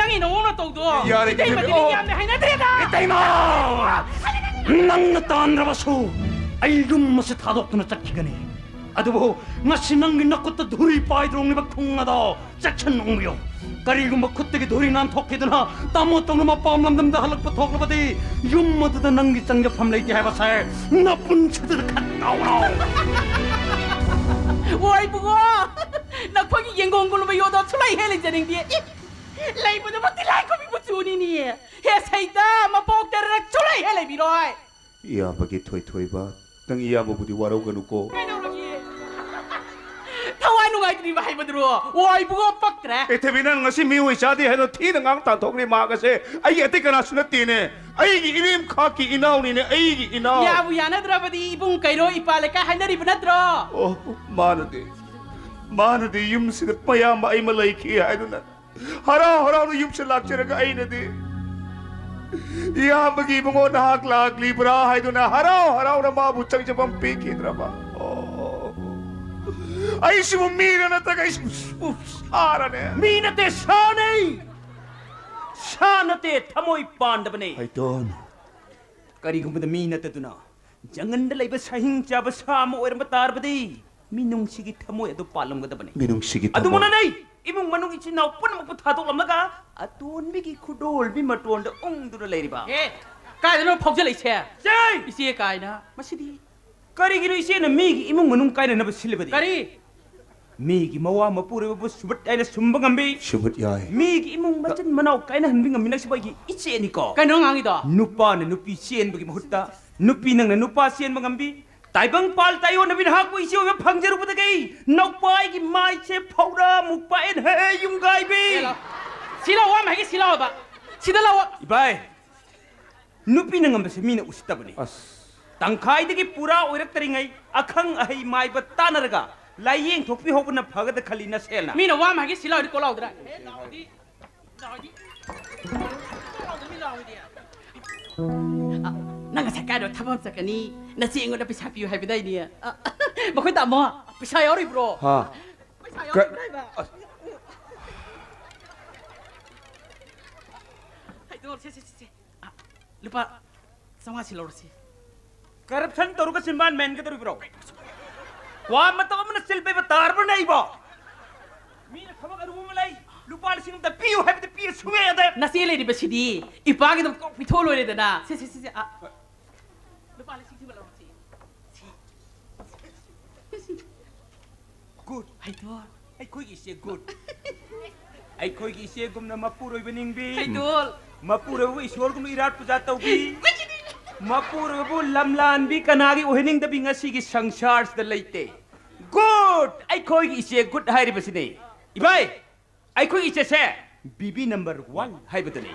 ꯅꯪꯒꯤ ꯅꯑꯣꯡ ꯅꯇꯧꯗꯣ ꯌꯥꯔꯦ, ꯏꯇꯩꯃꯗꯤ ꯏꯇꯩꯃ꯫ ꯃꯤ ꯌꯥꯝꯅ ꯍꯩꯅꯗ꯭ꯔꯦꯗ꯫ ꯏꯇꯩꯃ! ꯅꯪꯅ ꯇꯥꯟꯗ꯭ꯔꯕꯁꯨ ꯑꯩ ꯌꯨꯝ ꯑꯁꯤ ꯊꯥꯗꯣꯛꯇꯨꯅ ꯆꯠꯈꯤꯒꯅꯤ꯫ ꯑꯗꯨꯕꯨ ꯉꯁꯤ ꯅꯪꯒꯤ ꯅꯈꯨꯠꯇ ꯙꯨꯔꯤ ꯄꯥꯏꯗ꯭ꯔꯣꯡꯂꯤꯕ ꯈꯨꯡ ꯑꯗꯣ ꯆꯦꯛꯁꯤꯟ ꯎꯪꯕꯤꯌꯨ꯫ ꯀꯔꯤꯒꯨꯝꯕ ꯈꯨꯠꯇꯒꯤ ꯙꯨꯔꯤ ꯅꯥꯟꯊꯣꯛꯈꯤꯗꯨꯅ ꯇꯥꯃꯣ ꯇꯧꯅ ꯃꯄꯥꯝ ꯂꯝꯗꯝꯗ ꯍꯜꯂꯛꯄ ꯊꯣꯛꯂꯕꯗꯤ ꯌꯨꯝ ꯑꯗꯨꯗ ꯅꯪꯒꯤ ꯆꯪꯖꯐꯝ ꯂꯩꯇꯦ ꯍꯥꯏꯕꯁꯦ ꯅꯄꯨꯟꯁꯤꯗꯨꯗ ꯈꯟ ꯇꯧꯔꯣ꯫ ꯋꯥꯏ ꯏꯕꯨꯡꯉꯣ, ꯅꯈꯣꯏꯒꯤ ꯌꯦꯡꯒꯣꯡ ꯒꯨꯂꯨꯃ ꯌꯣꯗꯣ ꯁꯨꯂꯩ ꯍꯦ ꯂꯩꯖꯅꯤꯡꯗꯦ꯫ ꯏ, ꯂꯩꯕꯗꯨꯕꯨ ꯇꯤꯜꯍꯥꯏꯈꯨꯝꯕꯤ ꯃꯆꯨꯅꯤꯅꯦ꯫ ꯍꯦ ꯁꯩꯇ, ꯃꯄꯣꯛ ꯇꯔꯔꯛ ꯁꯨꯂꯩ ꯍꯦ ꯂꯩꯕꯤꯔꯣꯏ꯫ ꯏꯌꯥꯝꯕꯒꯤ ꯊꯣꯏꯊꯣꯏꯕ, ꯅꯪ ꯏꯌꯥꯝꯕꯕꯨꯗꯤ ꯋꯥꯔꯧꯒꯅꯨꯀꯣ꯫ ꯀꯩꯗꯧꯔꯒꯦ? ꯊꯋꯥꯏ ꯅꯨꯡꯉꯥꯏꯇ꯭ꯔꯤꯕ ꯍꯥꯏꯕꯗꯨꯔꯣ? ꯋꯥ, ꯏꯕꯨꯡꯉꯣ, ꯄꯛꯇ꯭ꯔꯦ꯫ ꯑꯦ, ꯊꯣꯏꯕꯤ, ꯅꯪ ꯉꯁꯤ ꯃꯤꯑꯣꯏ ꯆꯥꯗꯦ ꯍꯥꯏꯗꯣ ꯊꯤꯅ ꯉꯥꯡ ꯇꯥꯟꯊꯣꯛꯂꯤ꯫ ꯃꯥꯒꯁꯦ ꯑꯩꯒꯤ ꯑꯇꯩ ꯀꯅꯥꯁꯨ ꯅꯠꯇꯦꯅꯦ꯫ ꯑꯩꯒꯤ ꯏꯔꯦꯝꯈꯥꯛꯀꯤ ꯏꯅꯥꯎꯅꯤꯅꯦ, ꯑꯩꯒꯤ ꯏꯅꯥꯎ꯫ ꯌꯥꯕꯨ ꯌꯥꯅꯗ꯭ꯔꯕꯗꯤ ꯏꯕꯨꯡ ꯀꯩꯔꯣ ꯏꯄꯥ ꯂꯩꯀꯥꯏ ꯍꯥꯏꯅꯔꯤꯕ ꯅꯠꯇ꯭ꯔꯣ? ꯑꯣ, ꯃꯥꯅꯗꯤ, ꯃꯥꯅꯗꯤ ꯌꯨꯝꯁꯤꯗ ꯃꯌꯥꯝꯕ ꯑꯃ ꯂꯩꯈꯤ ꯍꯥꯏꯗꯨꯅ ꯍꯔꯥꯎ ꯍꯔꯥꯎꯅ ꯌꯨꯝꯁꯤꯗ ꯂꯥꯛꯆꯔꯒ ꯑꯩꯅꯗꯤ ꯏꯌꯥꯝꯕꯒꯤ ꯏꯕꯨꯡꯉꯣ ꯅꯍꯥꯛ ꯂꯥꯛꯂꯤꯕ꯭ꯔꯥ ꯍꯥꯏꯗꯨꯅ ꯍꯔꯥꯎ ꯍꯔꯥꯎꯅ ꯃꯥꯕꯨ ꯆꯪꯖꯐꯝ ꯄꯤꯈꯤꯗ꯭ꯔꯕ꯫ ꯑꯣ, ꯑꯩꯁꯤꯕꯨ ꯃꯤꯔ ꯅꯠꯇ꯭ꯔꯒ ꯑꯩꯁꯤꯕꯨ ꯁꯥꯔꯅꯦ? ꯃꯤ ꯅꯠꯇꯦ, ꯁꯥꯅꯦ꯫ ꯁꯥ ꯅꯠꯇꯦ, ꯊꯃꯣꯏ ꯄꯥꯟꯗꯕꯅꯦ꯫ ꯍꯩꯇꯣꯟ꯫ ꯀꯔꯤꯒꯨꯝꯕꯗ ꯃꯤ ꯅꯠꯇꯗꯨꯅ ꯖꯪꯒꯜꯗ ꯂꯩꯕ ꯁꯥꯍꯤꯡ ꯆꯥꯕ ꯁꯥ ꯑꯃ ꯑꯣꯏꯔꯝꯕ ꯇꯥꯔꯕꯗꯤ, ꯃꯤꯅꯨꯡꯁꯤꯒꯤ ꯊꯃꯣꯏ ꯑꯗꯨ ꯄꯥꯜꯂꯝꯒꯗꯕꯅꯤ꯫ ꯃꯤꯅꯨꯡꯁꯤꯒꯤ ꯊꯃꯣꯏ꯫ ꯑꯗꯨꯃꯛꯅꯅꯦ, ꯏꯃꯨꯡ ꯃꯅꯨꯡ ꯏꯆꯤꯟ ꯏꯅꯥꯎ ꯄꯨꯝꯅꯃꯛꯄꯨ ꯊꯥꯗꯣꯛꯂꯝꯂꯒ ꯑꯇꯣꯟꯕꯤꯒꯤ ꯈꯨꯗꯣꯜꯕꯤ ꯃꯇꯣꯟꯗ ꯎꯪꯗꯨꯅ ꯂꯩꯔꯤꯕ꯫ ꯑꯦ, ꯀꯥꯏꯗꯅꯣ ꯐꯥꯎꯖꯜꯂꯛꯏꯁꯦ? ꯏꯆꯦ! ꯏꯆꯦ ꯀꯥꯏꯅ꯫ ꯃꯁꯤꯗꯤ ꯀꯔꯤꯒꯤꯅꯣ ꯏꯆꯦꯅ ꯃꯤꯒꯤ ꯏꯃꯨꯡ ꯃꯅꯨꯡ ꯀꯥꯏꯅꯅꯕ ꯁꯤꯜꯂꯤꯕꯗꯤ? ꯀꯔꯤ? ꯃꯤꯒꯤ ꯃꯋꯥ ꯃꯄꯨꯔꯣꯏꯕꯕꯨ ꯁꯨꯕꯠ ꯍꯥꯏꯅ ꯁꯨꯝꯕ ꯉꯝꯕꯤ꯫ ꯁꯨꯕꯠ ꯌꯥꯏ꯫ ꯃꯤꯒꯤ ꯏꯃꯨꯡ ꯃꯆꯤꯟ ꯃꯅꯥꯎ ꯀꯥꯏꯅꯍꯟꯕꯤ ꯉꯝꯃꯤ ꯅꯪꯁꯤꯕꯨ ꯑꯩꯒꯤ ꯏꯆꯦꯅꯤꯀꯣ꯫ ꯀꯩꯅꯣ ꯉꯥꯡꯉꯤꯗꯣ? ꯅꯨꯄꯥꯅ ꯅꯨꯄꯤ ꯆꯦꯟꯕꯒꯤ ꯃꯍꯨꯠꯇ ꯅꯨꯄꯤ ꯅꯪꯅ ꯅꯨꯄꯥ ꯆꯦꯟꯕ ꯉꯝꯕꯤ꯫ ꯇꯥꯏꯕꯪ ꯄꯥꯜ ꯇꯥꯏꯌꯣꯟꯅꯕꯤ ꯅꯍꯥꯛꯄꯨ ꯏꯆꯦ ꯑꯣꯏꯕ ꯐꯪꯖꯔꯨꯕꯗ ꯀꯩ ꯅꯧꯄꯥ ꯑꯩꯒꯤ ꯃꯥꯏꯁꯦ ꯐꯧꯔꯥ ꯃꯨꯛꯄ ꯑꯦꯟ ꯍꯦ ꯌꯨꯝꯒꯥꯏꯕꯤ꯫ ꯑꯦ, ꯂꯥꯎ꯫ ꯁꯤ ꯂꯥꯎ, ꯋꯥ ꯑꯃ ꯍꯥꯏꯒꯦ, ꯁꯤ ꯂꯥꯎꯕ꯫ ꯁꯤꯗ ꯂꯥꯎ꯫ ꯏꯕꯥꯏ, ꯅꯨꯄꯤꯅ ꯉꯝꯕꯁꯦ ꯃꯤꯅ ꯎꯁꯤꯠꯇꯕꯅꯤ꯫ ꯑꯁ꯫ ꯇꯪꯈꯥꯏꯗꯒꯤ ꯄꯨꯔꯥ ꯑꯣꯏꯔꯛꯇ꯭ꯔꯤꯉꯩ ꯑꯈꯪ ꯑꯍꯩ ꯃꯥꯏꯕ ꯇꯥꯟꯅꯔꯒ ꯂꯥꯏꯌꯦꯡ ꯊꯣꯛꯄꯤꯍꯧꯕꯅ ꯐꯒꯗ ꯈꯜꯂꯤ ꯅꯁꯦꯜꯅ꯫ ꯃꯤꯅ ꯋꯥ ꯑꯃ ꯍꯥꯏꯒꯦ ꯁꯤ ꯂꯥꯎꯗꯤ ꯀꯣ ꯂꯥꯎꯗ꯭ꯔꯥ? ꯑꯦ, ꯂꯥꯎꯗꯤ, ꯂꯥꯎꯗꯤ, ꯂꯥꯎꯗꯤ, ꯂꯥꯎꯗꯤ꯫ ꯑ, ꯅꯪ ꯉꯁꯥꯏ ꯀꯥꯏꯗ ꯊꯕꯛ ꯑꯃ ꯆꯠꯀꯅꯤ? ꯅꯆꯦ ꯑꯩꯉꯣꯟꯗ ꯄꯩꯁꯥ ꯄꯤꯌꯨ ꯍꯥꯏꯕꯗꯥꯏꯅꯦ? ꯑ, ꯃꯈꯣꯏ ꯇꯥꯃꯣ, ꯄꯩꯁꯥ ꯌꯥꯎꯔꯤꯕ꯭ꯔꯣ? ꯍꯥ? ꯄꯩꯁꯥ ꯀ-, ꯌꯥꯎꯔꯤꯕ꯭ꯔꯣ ꯍꯥꯏꯕ? ꯑꯁ꯫ ꯍꯥꯏꯗꯣꯛꯑꯣ, ꯁꯦ, ꯁꯦ, ꯁꯦ, ꯁꯦ꯫ ꯑ, ꯂꯨꯄꯥ ꯆꯥꯝꯃꯉꯥ ꯁꯤ ꯂꯧꯔꯁꯤ꯫ Corruption ꯇꯧꯔꯒ ꯆꯤꯟꯕꯥꯟ ꯃꯦꯟꯒꯗꯧꯔꯤꯕ꯭ꯔꯣ? ꯋꯥ ꯃꯇꯝ ꯑꯃꯅ ꯆꯤꯜ ꯄꯩꯕ ꯇꯥꯔꯕ꯭ꯔꯅꯦ ꯑꯩꯕꯣ? ꯃꯤꯅ ꯊꯕꯛ ꯑꯔꯨꯕ ꯑꯃ ꯂꯩ, ꯂꯨꯄꯥ ꯂꯤꯁꯤꯡ ꯑꯝꯇ ꯄꯤꯌꯨ ꯍꯥꯏꯕꯗ ꯄꯤꯌꯨ ꯁꯨꯡꯌꯥ ꯌꯥꯗꯦ꯫ ꯅꯆꯦ ꯂꯩꯔꯤꯕꯁꯤꯗꯤ ꯏꯄꯥꯒꯤꯗꯃꯛ ꯀꯣꯛ ꯄꯤꯊꯣꯛꯑ ꯂꯣꯏꯔꯦꯗꯅ꯫ ꯁꯦ, ꯁꯦ, ꯁꯦ, ꯁꯦ, ꯑ, ꯂꯨꯄꯥ ꯂꯤꯁꯤꯡ ꯁꯤꯃ ꯂꯧꯔꯁꯤ꯫ ꯁꯤ꯫ Good꯫ ꯍꯩꯇꯣ꯫ ꯑꯩꯈꯣꯏꯒꯤ ꯏꯆꯦ good꯫ ꯑꯩꯈꯣꯏꯒꯤ ꯏꯆꯦꯒꯨꯝꯅ ꯃꯄꯨꯔꯣꯏꯕ ꯅꯤꯡꯕꯤ꯫ ꯍꯩꯇꯣꯜ꯫ ꯃꯄꯨꯔꯣꯏꯕꯕꯨ ꯏꯁꯣꯔꯒꯨꯝꯅ ꯏꯔꯥꯠ ꯄꯨꯖꯥ ꯇꯧꯕꯤ꯫ ꯃꯄꯨꯔꯣꯏꯕꯕꯨ ꯂꯝꯂꯥꯟꯕꯤ ꯀꯅꯥꯒꯤ ꯑꯣꯏꯍꯟꯅꯤꯡꯗꯕꯤ ꯉꯁꯤꯒꯤ ꯁꯪꯁꯥꯔꯁꯤꯗ ꯂꯩꯇꯦ꯫ Good! ꯑꯩꯈꯣꯏꯒꯤ ꯏꯆꯦ good ꯍꯥꯏꯔꯤꯕꯁꯤꯅꯤ꯫ ꯏꯕꯥꯏ, ꯑꯩꯈꯣꯏꯒꯤ ꯏꯆꯦꯁꯦ ꯕꯤꯕꯤ number one ꯍꯥꯏꯕꯗꯨꯅꯤ꯫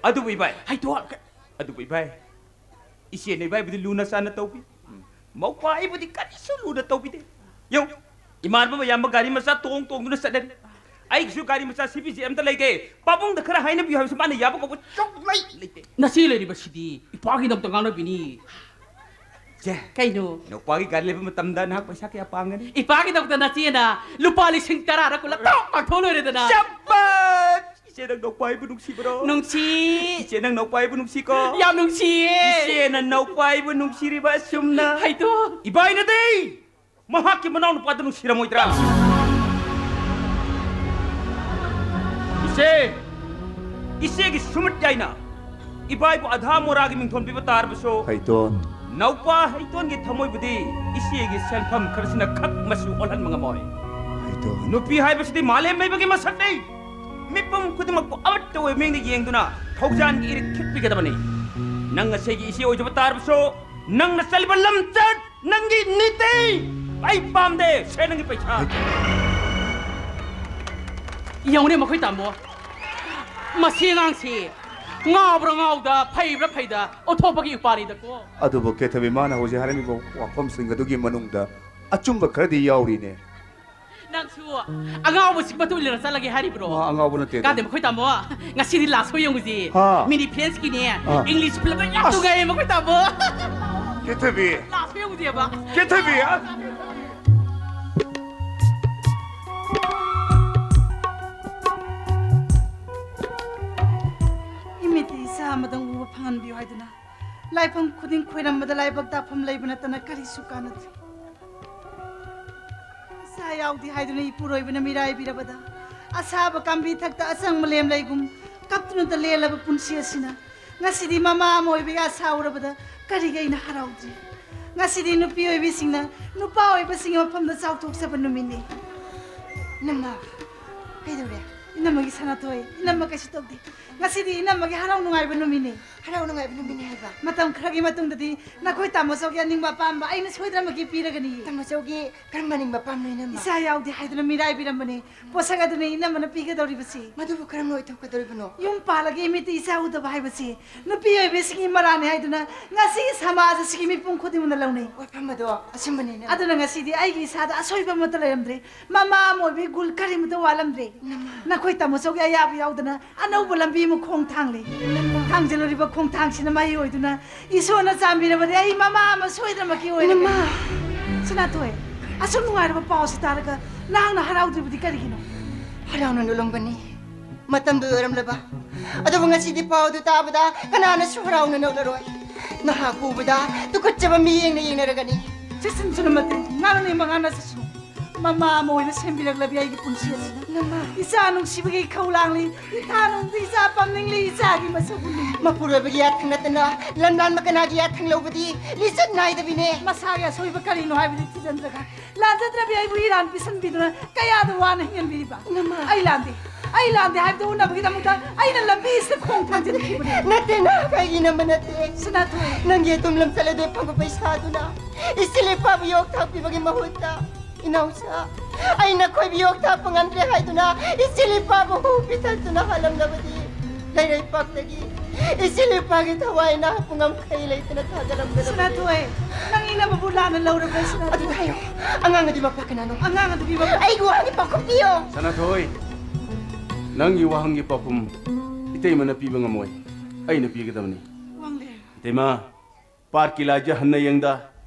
ꯑꯗꯨꯕꯨ ꯏꯕꯥꯏ, ꯍꯩꯇꯣꯜ꯫ ꯑꯗꯨꯕꯨ ꯏꯕꯥꯏ, ꯏꯆꯦꯅ ꯏꯕꯥꯏꯕꯨꯗꯤ ꯂꯨꯅ ꯆꯥꯟꯅ ꯇꯧꯕꯤ꯫ ꯃꯧꯄꯥ ꯑꯩꯕꯨꯗꯤ ꯀꯔꯤꯁꯨ ꯂꯨꯅ ꯇꯧꯕꯤꯗꯦ꯫ ꯌꯦꯡꯉꯨ, ꯏꯃꯥꯟꯅꯕ ꯃꯌꯥꯝꯕ ꯒꯥꯔꯤ ꯃꯆꯥ ꯇꯣꯡ ꯇꯣꯡꯗꯨꯅ ꯆꯠꯅꯔꯤ꯫ ꯑꯩꯒꯤꯁꯨ ꯒꯥꯔꯤ ꯃꯆꯥ ꯁꯤ ꯕꯤ ꯖꯦ ꯑꯝꯇ ꯂꯩꯒꯦ꯫ ꯄꯥꯕꯨꯡꯗ ꯈꯔ ꯍꯥꯏꯅꯕꯤꯌꯨ ꯍꯥꯏꯕꯁꯤ ꯃꯥꯅ ꯌꯥꯕ ꯀꯧꯕ ꯁꯨꯡꯂꯩ ꯂꯩꯇꯦ꯫ ꯅꯆꯦ ꯂꯩꯔꯤꯕꯁꯤꯗꯤ ꯏꯄꯥꯒꯤꯗꯃꯛꯇ ꯉꯥꯡꯅꯕꯤꯅꯤ꯫ ꯆꯦ, ꯀꯩꯅꯣ? ꯅꯨꯄꯥꯒꯤ ꯒꯥꯔꯤ ꯂꯩꯕ ꯃꯇꯝꯗ ꯅꯍꯥꯛ ꯄꯩꯁꯥ ꯀꯌꯥ ꯄꯥꯡꯒꯅꯤ? ꯏꯄꯥꯒꯤꯗꯃꯛꯇ ꯅꯆꯦꯅ ꯂꯨꯄꯥ ꯂꯤꯁꯤꯡ ꯇꯔꯥꯔ ꯀꯨꯟꯂ ꯇꯣꯛ ꯄꯥꯡꯊꯣꯛ ꯂꯣꯏꯔꯦꯗꯅ꯫ ꯆꯞꯄꯠ! ꯏꯆꯦ, ꯅꯪ ꯅꯧꯄꯥ ꯑꯩꯕꯨ ꯅꯨꯡꯁꯤꯕ꯭ꯔꯣ? ꯅꯨꯡꯁꯤ꯫ ꯏꯆꯦ, ꯅꯪ ꯅꯧꯄꯥ ꯑꯩꯕꯨ ꯅꯨꯡꯁꯤꯀꯣ? ꯌꯥꯝ ꯅꯨꯡꯁꯤꯌꯦ꯫ ꯏꯆꯦꯅ ꯅꯧꯄꯥ ꯑꯩꯕꯨ ꯅꯨꯡꯁꯤꯔꯤꯕ ꯑꯁꯨꯝꯅ? ꯍꯩꯇꯣ꯫ ꯏꯕꯥꯏꯅꯗꯤ ꯃꯍꯥꯛꯀꯤ ꯃꯅꯥꯎ ꯅꯨꯄꯥꯗꯨ ꯅꯨꯡꯁꯤꯔꯝꯃꯣꯏꯗ꯭ꯔꯥ? ꯏꯆꯦ, ꯏꯆꯦꯒꯤ ꯁꯨꯃꯤꯠ ꯌꯥꯏꯅ ꯏꯕꯥꯏꯕꯨ ꯑꯙꯥ ꯃꯣꯔꯥꯒꯤ ꯃꯤꯡꯊꯣꯟ ꯄꯤꯕ ꯇꯥꯔꯕꯁꯨ, ꯍꯩꯇꯣꯟ꯫ ꯅꯧꯄꯥ ꯍꯩꯇꯣꯟꯒꯤ ꯊꯃꯣꯏꯕꯨꯗꯤ ꯏꯆꯦꯒꯤ ꯁꯦꯟꯐꯝ ꯈꯔꯁꯤꯅ ꯈꯛ ꯃꯆꯨ ꯑꯣꯜꯍꯟꯕ ꯉꯝꯃꯣꯏ꯫ ꯍꯩꯇꯣꯟ꯫ ꯅꯨꯄꯤ ꯍꯥꯏꯕꯁꯤꯗꯤ ꯃꯥꯂꯦꯝ ꯂꯩꯕꯒꯤ ꯃꯁꯛꯅꯤ꯫ ꯃꯤꯄꯨꯝ ꯈꯨꯗꯤꯡꯃꯛꯄꯨ ꯑꯃꯠꯇ ꯑꯣꯏꯕ ꯃꯤꯠꯌꯦꯡꯗ ꯌꯦꯡꯗꯨꯅ ꯊꯧꯖꯥꯟꯒꯤ ꯏꯔꯤꯛ ꯈꯤꯛꯄꯤꯒꯗꯕꯅꯤ꯫ ꯅꯪ ꯉꯁꯤꯒꯤ ꯏꯆꯦ ꯑꯣꯏꯖꯕ ꯇꯥꯔꯕꯁꯨ, ꯅꯪꯅ ꯆꯠꯂꯤꯕ ꯂꯝꯆꯠ, ꯅꯪꯒꯤ ꯅꯤꯇꯤ ꯑꯩ ꯄꯥꯝꯗꯦ꯫ ꯁꯦ, ꯅꯪꯒꯤ ꯄꯩꯁꯥ꯫ ꯌꯦꯡꯉꯨꯅꯦ ꯃꯈꯣꯏ ꯇꯥꯃꯣ, ꯃꯁꯤ ꯑꯉꯥꯡꯁꯤ ꯉꯥꯎꯕ꯭ꯔꯥ ꯉꯥꯎꯗ, ꯐꯩꯕ꯭ꯔꯥ ꯐꯩꯗ ꯑꯣꯟꯊꯣꯛꯄꯒꯤ ꯎꯄꯥꯔꯤꯗꯀꯣ꯫ ꯑꯗꯨꯕꯨ ꯀꯦꯊꯕꯤ, ꯃꯥꯅ ꯍꯧꯖꯤꯛ ꯍꯥꯏꯔꯝꯃꯤꯕ ꯋꯥꯐꯝꯁꯤꯡ ꯑꯗꯨꯒꯤ ꯃꯅꯨꯡꯗ ꯑꯆꯨꯝꯕ ꯈꯔꯗꯤ ꯌꯥꯎꯔꯤꯅꯦ꯫ ꯅꯪꯁꯨ ꯑꯉꯥꯎꯕꯁꯤ ꯃꯇꯨꯡ ꯏꯜꯂꯅ ꯆꯠꯂꯒꯦ ꯍꯥꯏꯔꯤꯕ꯭ꯔꯣ? ꯃꯥ ꯑꯉꯥꯎꯕ ꯅꯠꯇꯦꯗ꯫ ꯀꯥꯟꯗꯦ ꯃꯈꯣꯏ ꯇꯥꯃꯣ, ꯉꯁꯤꯗꯤ ꯂꯥꯁ ꯁꯣ ꯌꯦꯡꯉꯨꯁꯤ꯫ ꯍꯥ꯫ ꯃꯤꯅꯤ ꯐ꯭ꯔꯦꯟꯁꯀꯤꯅꯦ, ꯑꯥ꯫ ꯏꯪꯂꯤꯁ ꯐꯤꯂꯝ ꯌꯥꯝ ꯑꯁ꯫ ꯅꯨꯡꯉꯥꯏꯌꯦ ꯃꯈꯣꯏ ꯇꯥꯃꯣ꯫ ꯀꯦꯊꯕꯤ꯫ ꯂꯥꯁ ꯁꯣ ꯌꯦꯡꯉꯨꯁꯦꯕ꯫ ꯀꯦꯊꯕꯤ, ꯑꯁ꯫ ꯏꯃꯤꯠꯇ ꯏꯆꯥ ꯑꯃꯗꯪ ꯎꯕ ꯐꯪꯍꯟꯕꯤꯌꯨ ꯍꯥꯏꯗꯨꯅ ꯂꯥꯏꯐꯝ ꯈꯨꯗꯤꯡ ꯈꯣꯏꯔꯝꯕꯗ ꯂꯥꯏꯕꯛ ꯇꯥꯐꯝ ꯂꯩꯕ ꯅꯠꯇꯅ ꯀꯔꯤꯁꯨ ꯀꯥꯟꯅꯗꯦ꯫ ꯏꯆꯥ ꯌꯥꯎꯗꯦ ꯍꯥꯏꯗꯨꯅ ꯏꯄꯨꯔꯣꯏꯕꯅ ꯃꯤꯔꯥꯏꯕꯤꯔꯕꯗ, ꯑꯁꯥꯕ ꯀꯥꯝꯕꯤ ꯊꯛꯇ ꯑꯁꯪꯕ ꯂꯦꯝ ꯂꯩꯒꯨꯝ ꯀꯞꯇꯨꯅꯇ ꯂꯦꯜꯂꯕ ꯄꯨꯟꯁꯤ ꯑꯁꯤꯅ ꯉꯁꯤꯗꯤ ꯃꯃꯥ ꯑꯃ ꯑꯣꯏꯕꯒꯤ ꯑꯁꯥ ꯎꯔꯕꯗ ꯀꯔꯤꯒꯤ ꯑꯩꯅ ꯍꯔꯥꯎꯗ꯭ꯔꯤ? ꯉꯁꯤꯗꯤ ꯅꯨꯄꯤ ꯑꯣꯏꯕꯤꯁꯤꯡꯅ ꯅꯨꯄꯥ ꯑꯣꯏꯕꯁꯤꯡꯒꯤ ꯃꯐꯝꯗ ꯆꯥꯎꯊꯣꯛꯆꯕ ꯅꯨꯃꯤꯠꯅꯤ꯫ ꯏꯅꯝꯃ, ꯀꯩꯗꯧꯔꯦ? ꯏꯅꯝꯃꯒꯤ ꯁꯅꯥꯊꯣꯏ, ꯏꯅꯝꯃ ꯀꯩꯁꯨ ꯇꯧꯗꯦ꯫ ꯉꯁꯤꯗꯤ ꯏꯅꯝꯃꯒꯤ ꯍꯔꯥꯎ ꯅꯨꯡꯉꯥꯏꯕ ꯅꯨꯃꯤꯠꯅꯤ꯫ ꯍꯔꯥꯎ ꯅꯨꯡꯉꯥꯏꯕ ꯅꯨꯃꯤꯠꯅꯤ ꯍꯥꯏꯕ? ꯃꯇꯝ ꯈꯔꯒꯤ ꯃꯇꯨꯡꯗꯗꯤ ꯅꯈꯣꯏ ꯇꯥꯃꯣꯆꯧꯒꯤ ꯑꯅꯤꯡꯕ ꯑꯄꯥꯝꯕ ꯑꯩꯅ ꯁꯣꯏꯗꯅꯃꯛꯀꯤ ꯄꯤꯔꯒꯅꯤ꯫ ꯇꯥꯃꯣꯆꯧꯒꯤ ꯀꯔꯝꯕ ꯑꯅꯤꯡꯕ ꯑꯄꯥꯝꯕꯅꯣ, ꯏꯅꯝꯃ? ꯏꯆꯥ ꯌꯥꯎꯗꯦ ꯍꯥꯏꯗꯨꯅ ꯃꯤꯔꯥꯏꯕꯤꯔꯝꯕꯅꯤ꯫ ꯄꯣꯠꯁꯛ ꯑꯗꯨꯅꯤ ꯏꯅꯝꯃꯅ ꯄꯤꯒꯗꯧꯔꯤꯕꯁꯤ꯫ ꯃꯗꯨꯕꯨ ꯀꯔꯝꯅ ꯑꯣꯏꯊꯣꯛꯀꯗꯧꯔꯤꯕꯅꯣ? ꯌꯨꯝ ꯄꯥꯜꯂꯒ ꯏꯃꯤꯠꯇ ꯏꯆꯥ ꯎꯗꯕ ꯍꯥꯏꯕꯁꯤ ꯅꯨꯄꯤ ꯑꯣꯏꯕꯤꯁꯤꯡꯒꯤ ꯃꯔꯥꯜꯅꯤ ꯍꯥꯏꯗꯨꯅ ꯉꯁꯤꯒꯤ ꯁꯃꯥꯖ ꯑꯁꯤꯒꯤ ꯃꯤꯄꯨꯝ ꯈꯨꯗꯤꯡꯃꯛꯅ ꯂꯧꯅꯩ꯫ ꯋꯥꯐꯝ ꯑꯗꯣ ꯑꯆꯨꯝꯕꯅꯤ, ꯏꯅꯝꯃ꯫ ꯑꯗꯨꯅ ꯉꯁꯤꯗꯤ ꯑꯩꯒꯤ ꯏꯁꯥꯗ ꯑꯁꯣꯏꯕ ꯑꯃꯠꯇ ꯂꯩꯔꯝꯗ꯭ꯔꯦ꯫ ꯃꯃꯥ ꯑꯃ ꯑꯣꯏꯕꯒꯤ ꯒꯨꯜ ꯀꯔꯤꯃꯠꯇ ꯋꯥꯠꯂꯝꯗ꯭ꯔꯦ꯫ ꯏꯅꯝꯃ꯫ ꯅꯈꯣꯏ ꯇꯥꯃꯣꯆꯧꯒꯤ ꯑꯌꯥꯕ ꯌꯥꯎꯗꯅ ꯑꯅꯧꯕ ꯂꯝꯕꯤ ꯑꯩꯕꯨ ꯈꯣꯡ ꯊꯥꯡꯂꯤ꯫ ꯊꯥꯡꯖꯜꯂꯨꯔꯤꯕ ꯈꯣꯡꯊꯥꯡꯁꯤꯅ ꯃꯍꯩ ꯑꯣꯏꯗꯨꯅ ꯏꯁꯣꯔꯅ ꯆꯥꯟꯕꯤꯔꯕꯗꯤ ꯑꯩ ꯃꯃꯥ ꯑꯃ ꯁꯣꯏꯗꯅꯃꯛꯀꯤ ꯑꯣꯏꯔꯒꯅꯤ꯫ ꯏꯃꯥ! ꯁꯅꯥꯊꯣꯏ, ꯑꯁꯨꯛ ꯅꯨꯡꯉꯥꯏꯔꯕ ꯄꯥꯎꯁꯤ ꯇꯥꯔꯒ ꯅꯍꯥꯛꯅ ꯍꯔꯥꯎꯗ꯭ꯔꯤꯕꯗꯤ ꯀꯔꯤꯒꯤꯅꯣ? ꯍꯔꯥꯎꯅ ꯅꯣꯛꯂꯝꯒꯅꯤ꯫ ꯃꯇꯝꯗꯨ ꯑꯣꯏꯔꯝꯂꯕ꯫ ꯑꯗꯨꯕꯨ ꯉꯁꯤꯗꯤ ꯄꯥꯎ ꯑꯗꯨ ꯇꯥꯕꯗ ꯀꯅꯥꯅꯁꯨ ꯍꯔꯥꯎꯅ ꯅꯣꯛꯂꯔꯣꯏ꯫ ꯅꯍꯥꯛ ꯎꯕꯗ ꯇꯨꯀꯠꯆꯕ ꯃꯤꯠꯌꯦꯡꯅ ꯌꯦꯡꯅꯔꯒꯅꯤ꯫ ꯆꯠꯁꯤꯟꯁꯅꯨ ꯃꯇꯦ, ꯉꯥꯡꯅꯤꯡꯕ ꯉꯥꯡꯅꯁꯤꯁꯅꯨ꯫ ꯃꯃꯥ ꯑꯃ ꯑꯣꯏꯅ ꯁꯦꯝꯕꯤꯔꯛꯂꯕꯤ ꯑꯩꯒꯤ ꯄꯨꯟꯁꯤ ꯑꯁꯤꯅ꯫ ꯅꯃꯥ꯫ ꯏꯆꯥ ꯅꯨꯡꯁꯤꯕꯒꯤ ꯏꯈꯧ ꯂꯥꯡꯂꯤ, ꯏꯊꯥ ꯅꯨꯡꯗꯤ ꯏꯆꯥ ꯄꯝꯅꯤꯡꯂꯤ, ꯏꯆꯥꯒꯤ ꯃꯁꯛ ꯎꯅꯤꯡꯂꯤ꯫ ꯃꯄꯨꯔꯣꯏꯕꯒꯤ ꯌꯥꯊꯪ ꯅꯠꯇꯅ ꯂꯝꯂꯥꯟꯕ ꯀꯅꯥꯒꯤ ꯌꯥꯊꯪ ꯂꯧꯕꯗꯤ ꯂꯤꯆꯠ ꯅꯥꯏꯗꯕꯤꯅꯦ꯫ ꯃꯁꯥꯒꯤ ꯑꯁꯣꯏꯕ ꯀꯔꯤꯅꯣ ꯍꯥꯏꯕꯗꯤ ꯊꯤꯖꯤꯟꯗ꯭ꯔꯒ ꯂꯥꯟꯖꯗ꯭ꯔꯕꯤ ꯑꯩꯕꯨ ꯏꯔꯥꯟ ꯄꯤꯁꯟꯕꯤꯗꯨꯅ ꯀꯌꯥꯗ ꯋꯥꯅ ꯍꯤꯡꯍꯟꯕꯤꯔꯤꯕ? ꯅꯃꯥ꯫ ꯑꯩ ꯂꯥꯟꯗꯦ, ꯑꯩ ꯂꯥꯟꯗꯦ ꯍꯥꯏꯕꯗꯨ ꯎꯅꯕꯒꯤꯗꯃꯛꯇ ꯑꯩꯅ ꯂꯝꯕꯤꯁꯤꯗ ꯈꯣꯡ ꯊꯥꯡꯖꯤꯟꯈꯤꯕꯅꯦ꯫ ꯅꯠꯇꯦ, ꯅꯍꯥꯛ ꯑꯩꯒꯤ ꯏꯅꯝꯃ ꯅꯠꯇꯦ꯫ ꯁꯅꯥꯊꯣꯏ꯫ ꯅꯪꯒꯤ ꯑꯗꯨꯝ ꯂꯝꯆꯠ ꯑꯗꯨ ꯐꯪꯕ ꯄꯩꯁꯥꯗꯨꯅ ꯏꯆꯦ ꯏꯄꯥꯕꯨ ꯌꯣꯛ ꯊꯥꯛꯄꯤꯕꯒꯤ ꯃꯍꯨꯠꯇ, ꯏꯅꯥꯎꯆꯥ, ꯑꯩ ꯅꯈꯣꯏꯕꯨ ꯌꯣꯛ ꯊꯥꯛꯄ ꯉꯝꯗ꯭ꯔꯦ ꯍꯥꯏꯗꯨꯅ ꯏꯆꯦ ꯏꯄꯥꯕꯨ ꯍꯨ ꯄꯤꯊꯛꯇꯨꯅ ꯍꯥꯠꯂꯝꯂꯕꯗꯤ ꯂꯩꯔꯩꯄꯥꯛꯇꯒꯤ ꯏꯆꯦ ꯏꯄꯥꯒꯤ ꯊꯋꯥꯏ ꯅꯍꯥꯛꯄꯨ ꯉꯝꯈꯩ ꯂꯩꯇꯅ ꯊꯥꯗꯔꯝꯒꯗꯕꯅꯤ꯫ ꯁꯅꯥꯊꯣꯏ, ꯅꯪ ꯏꯅꯝꯃꯕꯨ ꯂꯥꯟꯅ ꯂꯧꯔꯕ꯭ꯔꯥ, ꯁꯅꯥꯊꯣꯏ? ꯑꯗꯨ ꯍꯥꯏꯌꯣ, ꯑꯉꯥꯡ ꯑꯗꯨꯒꯤ ꯃꯄꯥ ꯀꯅꯥꯅꯣ? ꯑꯉꯥꯡ ꯑꯗꯨꯒꯤ ꯃꯄꯥ ꯑꯩꯒꯤ ꯋꯥꯍꯪꯒꯤ ꯄꯥꯎꯈꯨꯝ ꯄꯤꯌꯣ꯫ ꯁꯅꯥꯊꯣꯏ, ꯅꯪꯒꯤ ꯋꯥꯍꯪꯒꯤ ꯄꯥꯎꯈꯨꯝ ꯏꯇꯩꯃꯅ ꯄꯤꯕ ꯉꯝꯃꯣꯏ, ꯑꯩꯅ ꯄꯤꯒꯗꯕꯅꯤ꯫ ꯋꯥꯡꯂꯦꯟ꯫ ꯏꯇꯩꯃ, ꯄꯥꯠꯀꯤ ꯂꯥꯏꯖ ꯍꯟꯅ ꯌꯦꯡꯗ,